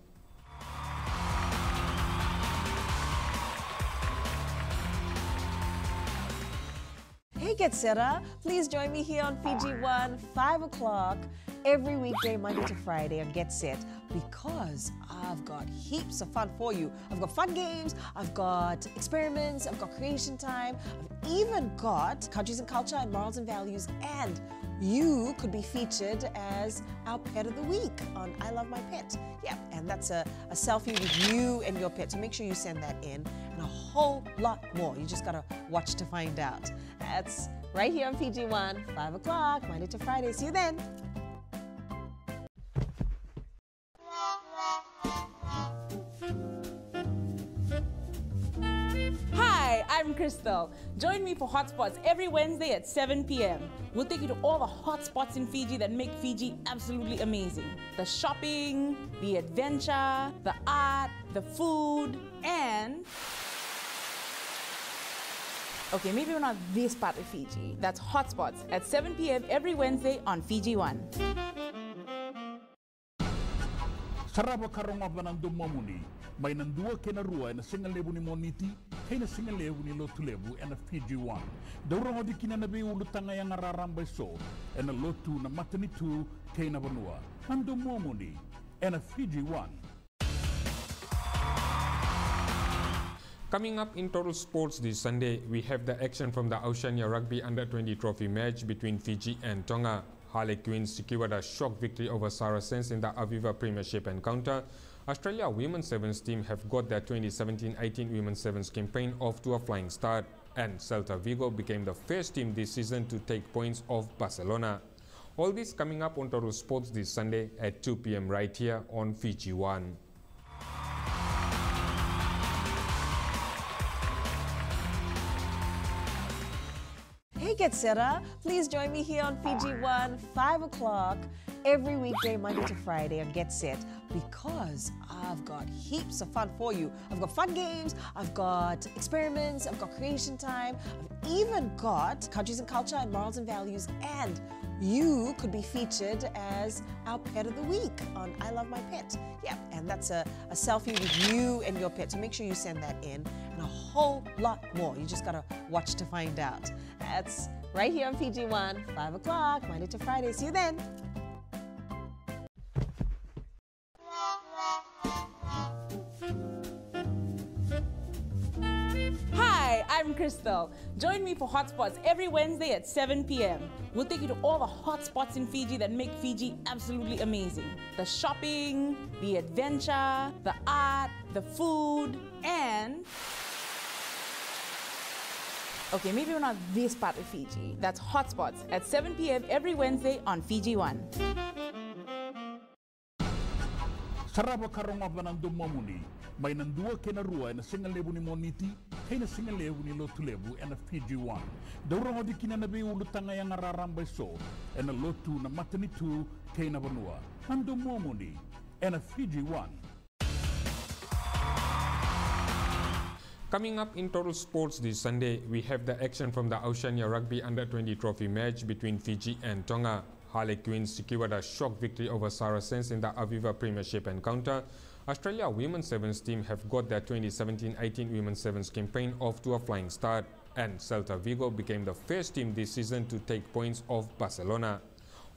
Hey, Get Sera. Please join me here on Fiji 1, 5 o'clock every weekday, Monday to Friday on Get Set, because I've got heaps of fun for you. I've got fun games, I've got experiments, I've got creation time, I've even got countries and culture and morals and values, and you could be featured as our pet of the week on I Love My Pet. Yeah, and that's a selfie with you and your pet, so make sure you send that in, and a whole lot more. You just gotta watch to find out. That's right here on Fiji 1, 5 o'clock, Monday to Friday. See you then. Hi, I'm Crystal. Join me for Hotspots every Wednesday at 7 p.m. We'll take you to all the hot spots in Fiji that make Fiji absolutely amazing. The shopping, the adventure, the art, the food, and... Okay, maybe we're not this part of Fiji. That's Hotspots at 7 p.m. every Wednesday on Fiji 1. Saraba karonga vanando mamuni, mai nandua kena rua na singa levu ni moniti, kena singa levu ni lotu levu ena Fiji 1. Daurongo di kina na ulu tanga yang raramba so, ena lotu na matani tu kena vanua. Nando momuni, ena Fiji 1. Coming up in Total Sports this Sunday, we have the action from the Oceania Rugby Under-20 Trophy match between Fiji and Tonga. Harlequins secured a shock victory over Saracens in the Aviva Premiership encounter. Australia Women's Sevens team have got their 2017-18 Women's Sevens campaign off to a flying start. And Celta Vigo became the first team this season to take points off Barcelona. All this coming up on Total Sports this Sunday at 2 p.m. right here on Fiji 1. Hey, Get Sera. Please join me here on Fiji 1, 5 o'clock every weekday, Monday to Friday on Get Set, because I've got heaps of fun for you. I've got fun games, I've got experiments, I've got creation time, I've even got countries and culture and morals and values, and you could be featured as our pet of the week on I Love My Pet. Yeah, and that's a selfie with you and your pet, so make sure you send that in, and a whole lot more. You just gotta watch to find out. That's right here on Fiji 1, 5 o'clock, Monday to Friday. See you then. Hi, I'm Crystal. Join me for Hotspots every Wednesday at 7 p.m. We'll take you to all the hot spots in Fiji that make Fiji absolutely amazing. The shopping, the adventure, the art, the food, and... Okay, maybe we're not this part of Fiji. That's Hotspots at 7 p.m. every Wednesday on Fiji 1. Saraba karonga vanando mamuni, mai nandua kena rua na singa levu ni moniti, kena singa levu ni lotu levu ena Fiji 1. Daurongo di kina na ulu tanga yang raramba so, ena lotu na matani tu kena vanua. Nando momuni, ena Fiji 1. Coming up in Total Sports this Sunday, we have the action from the Oceania Rugby Under-20 Trophy match between Fiji and Tonga. Harlequins secured a shock victory over Saracens in the Aviva Premiership encounter. Australia Women's Sevens team have got their 2017-18 Women's Sevens campaign off to a flying start. And Celta Vigo became the first team this season to take points off Barcelona.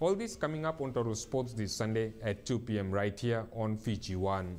All this coming up on Total Sports this Sunday at 2 p.m. right here on Fiji 1.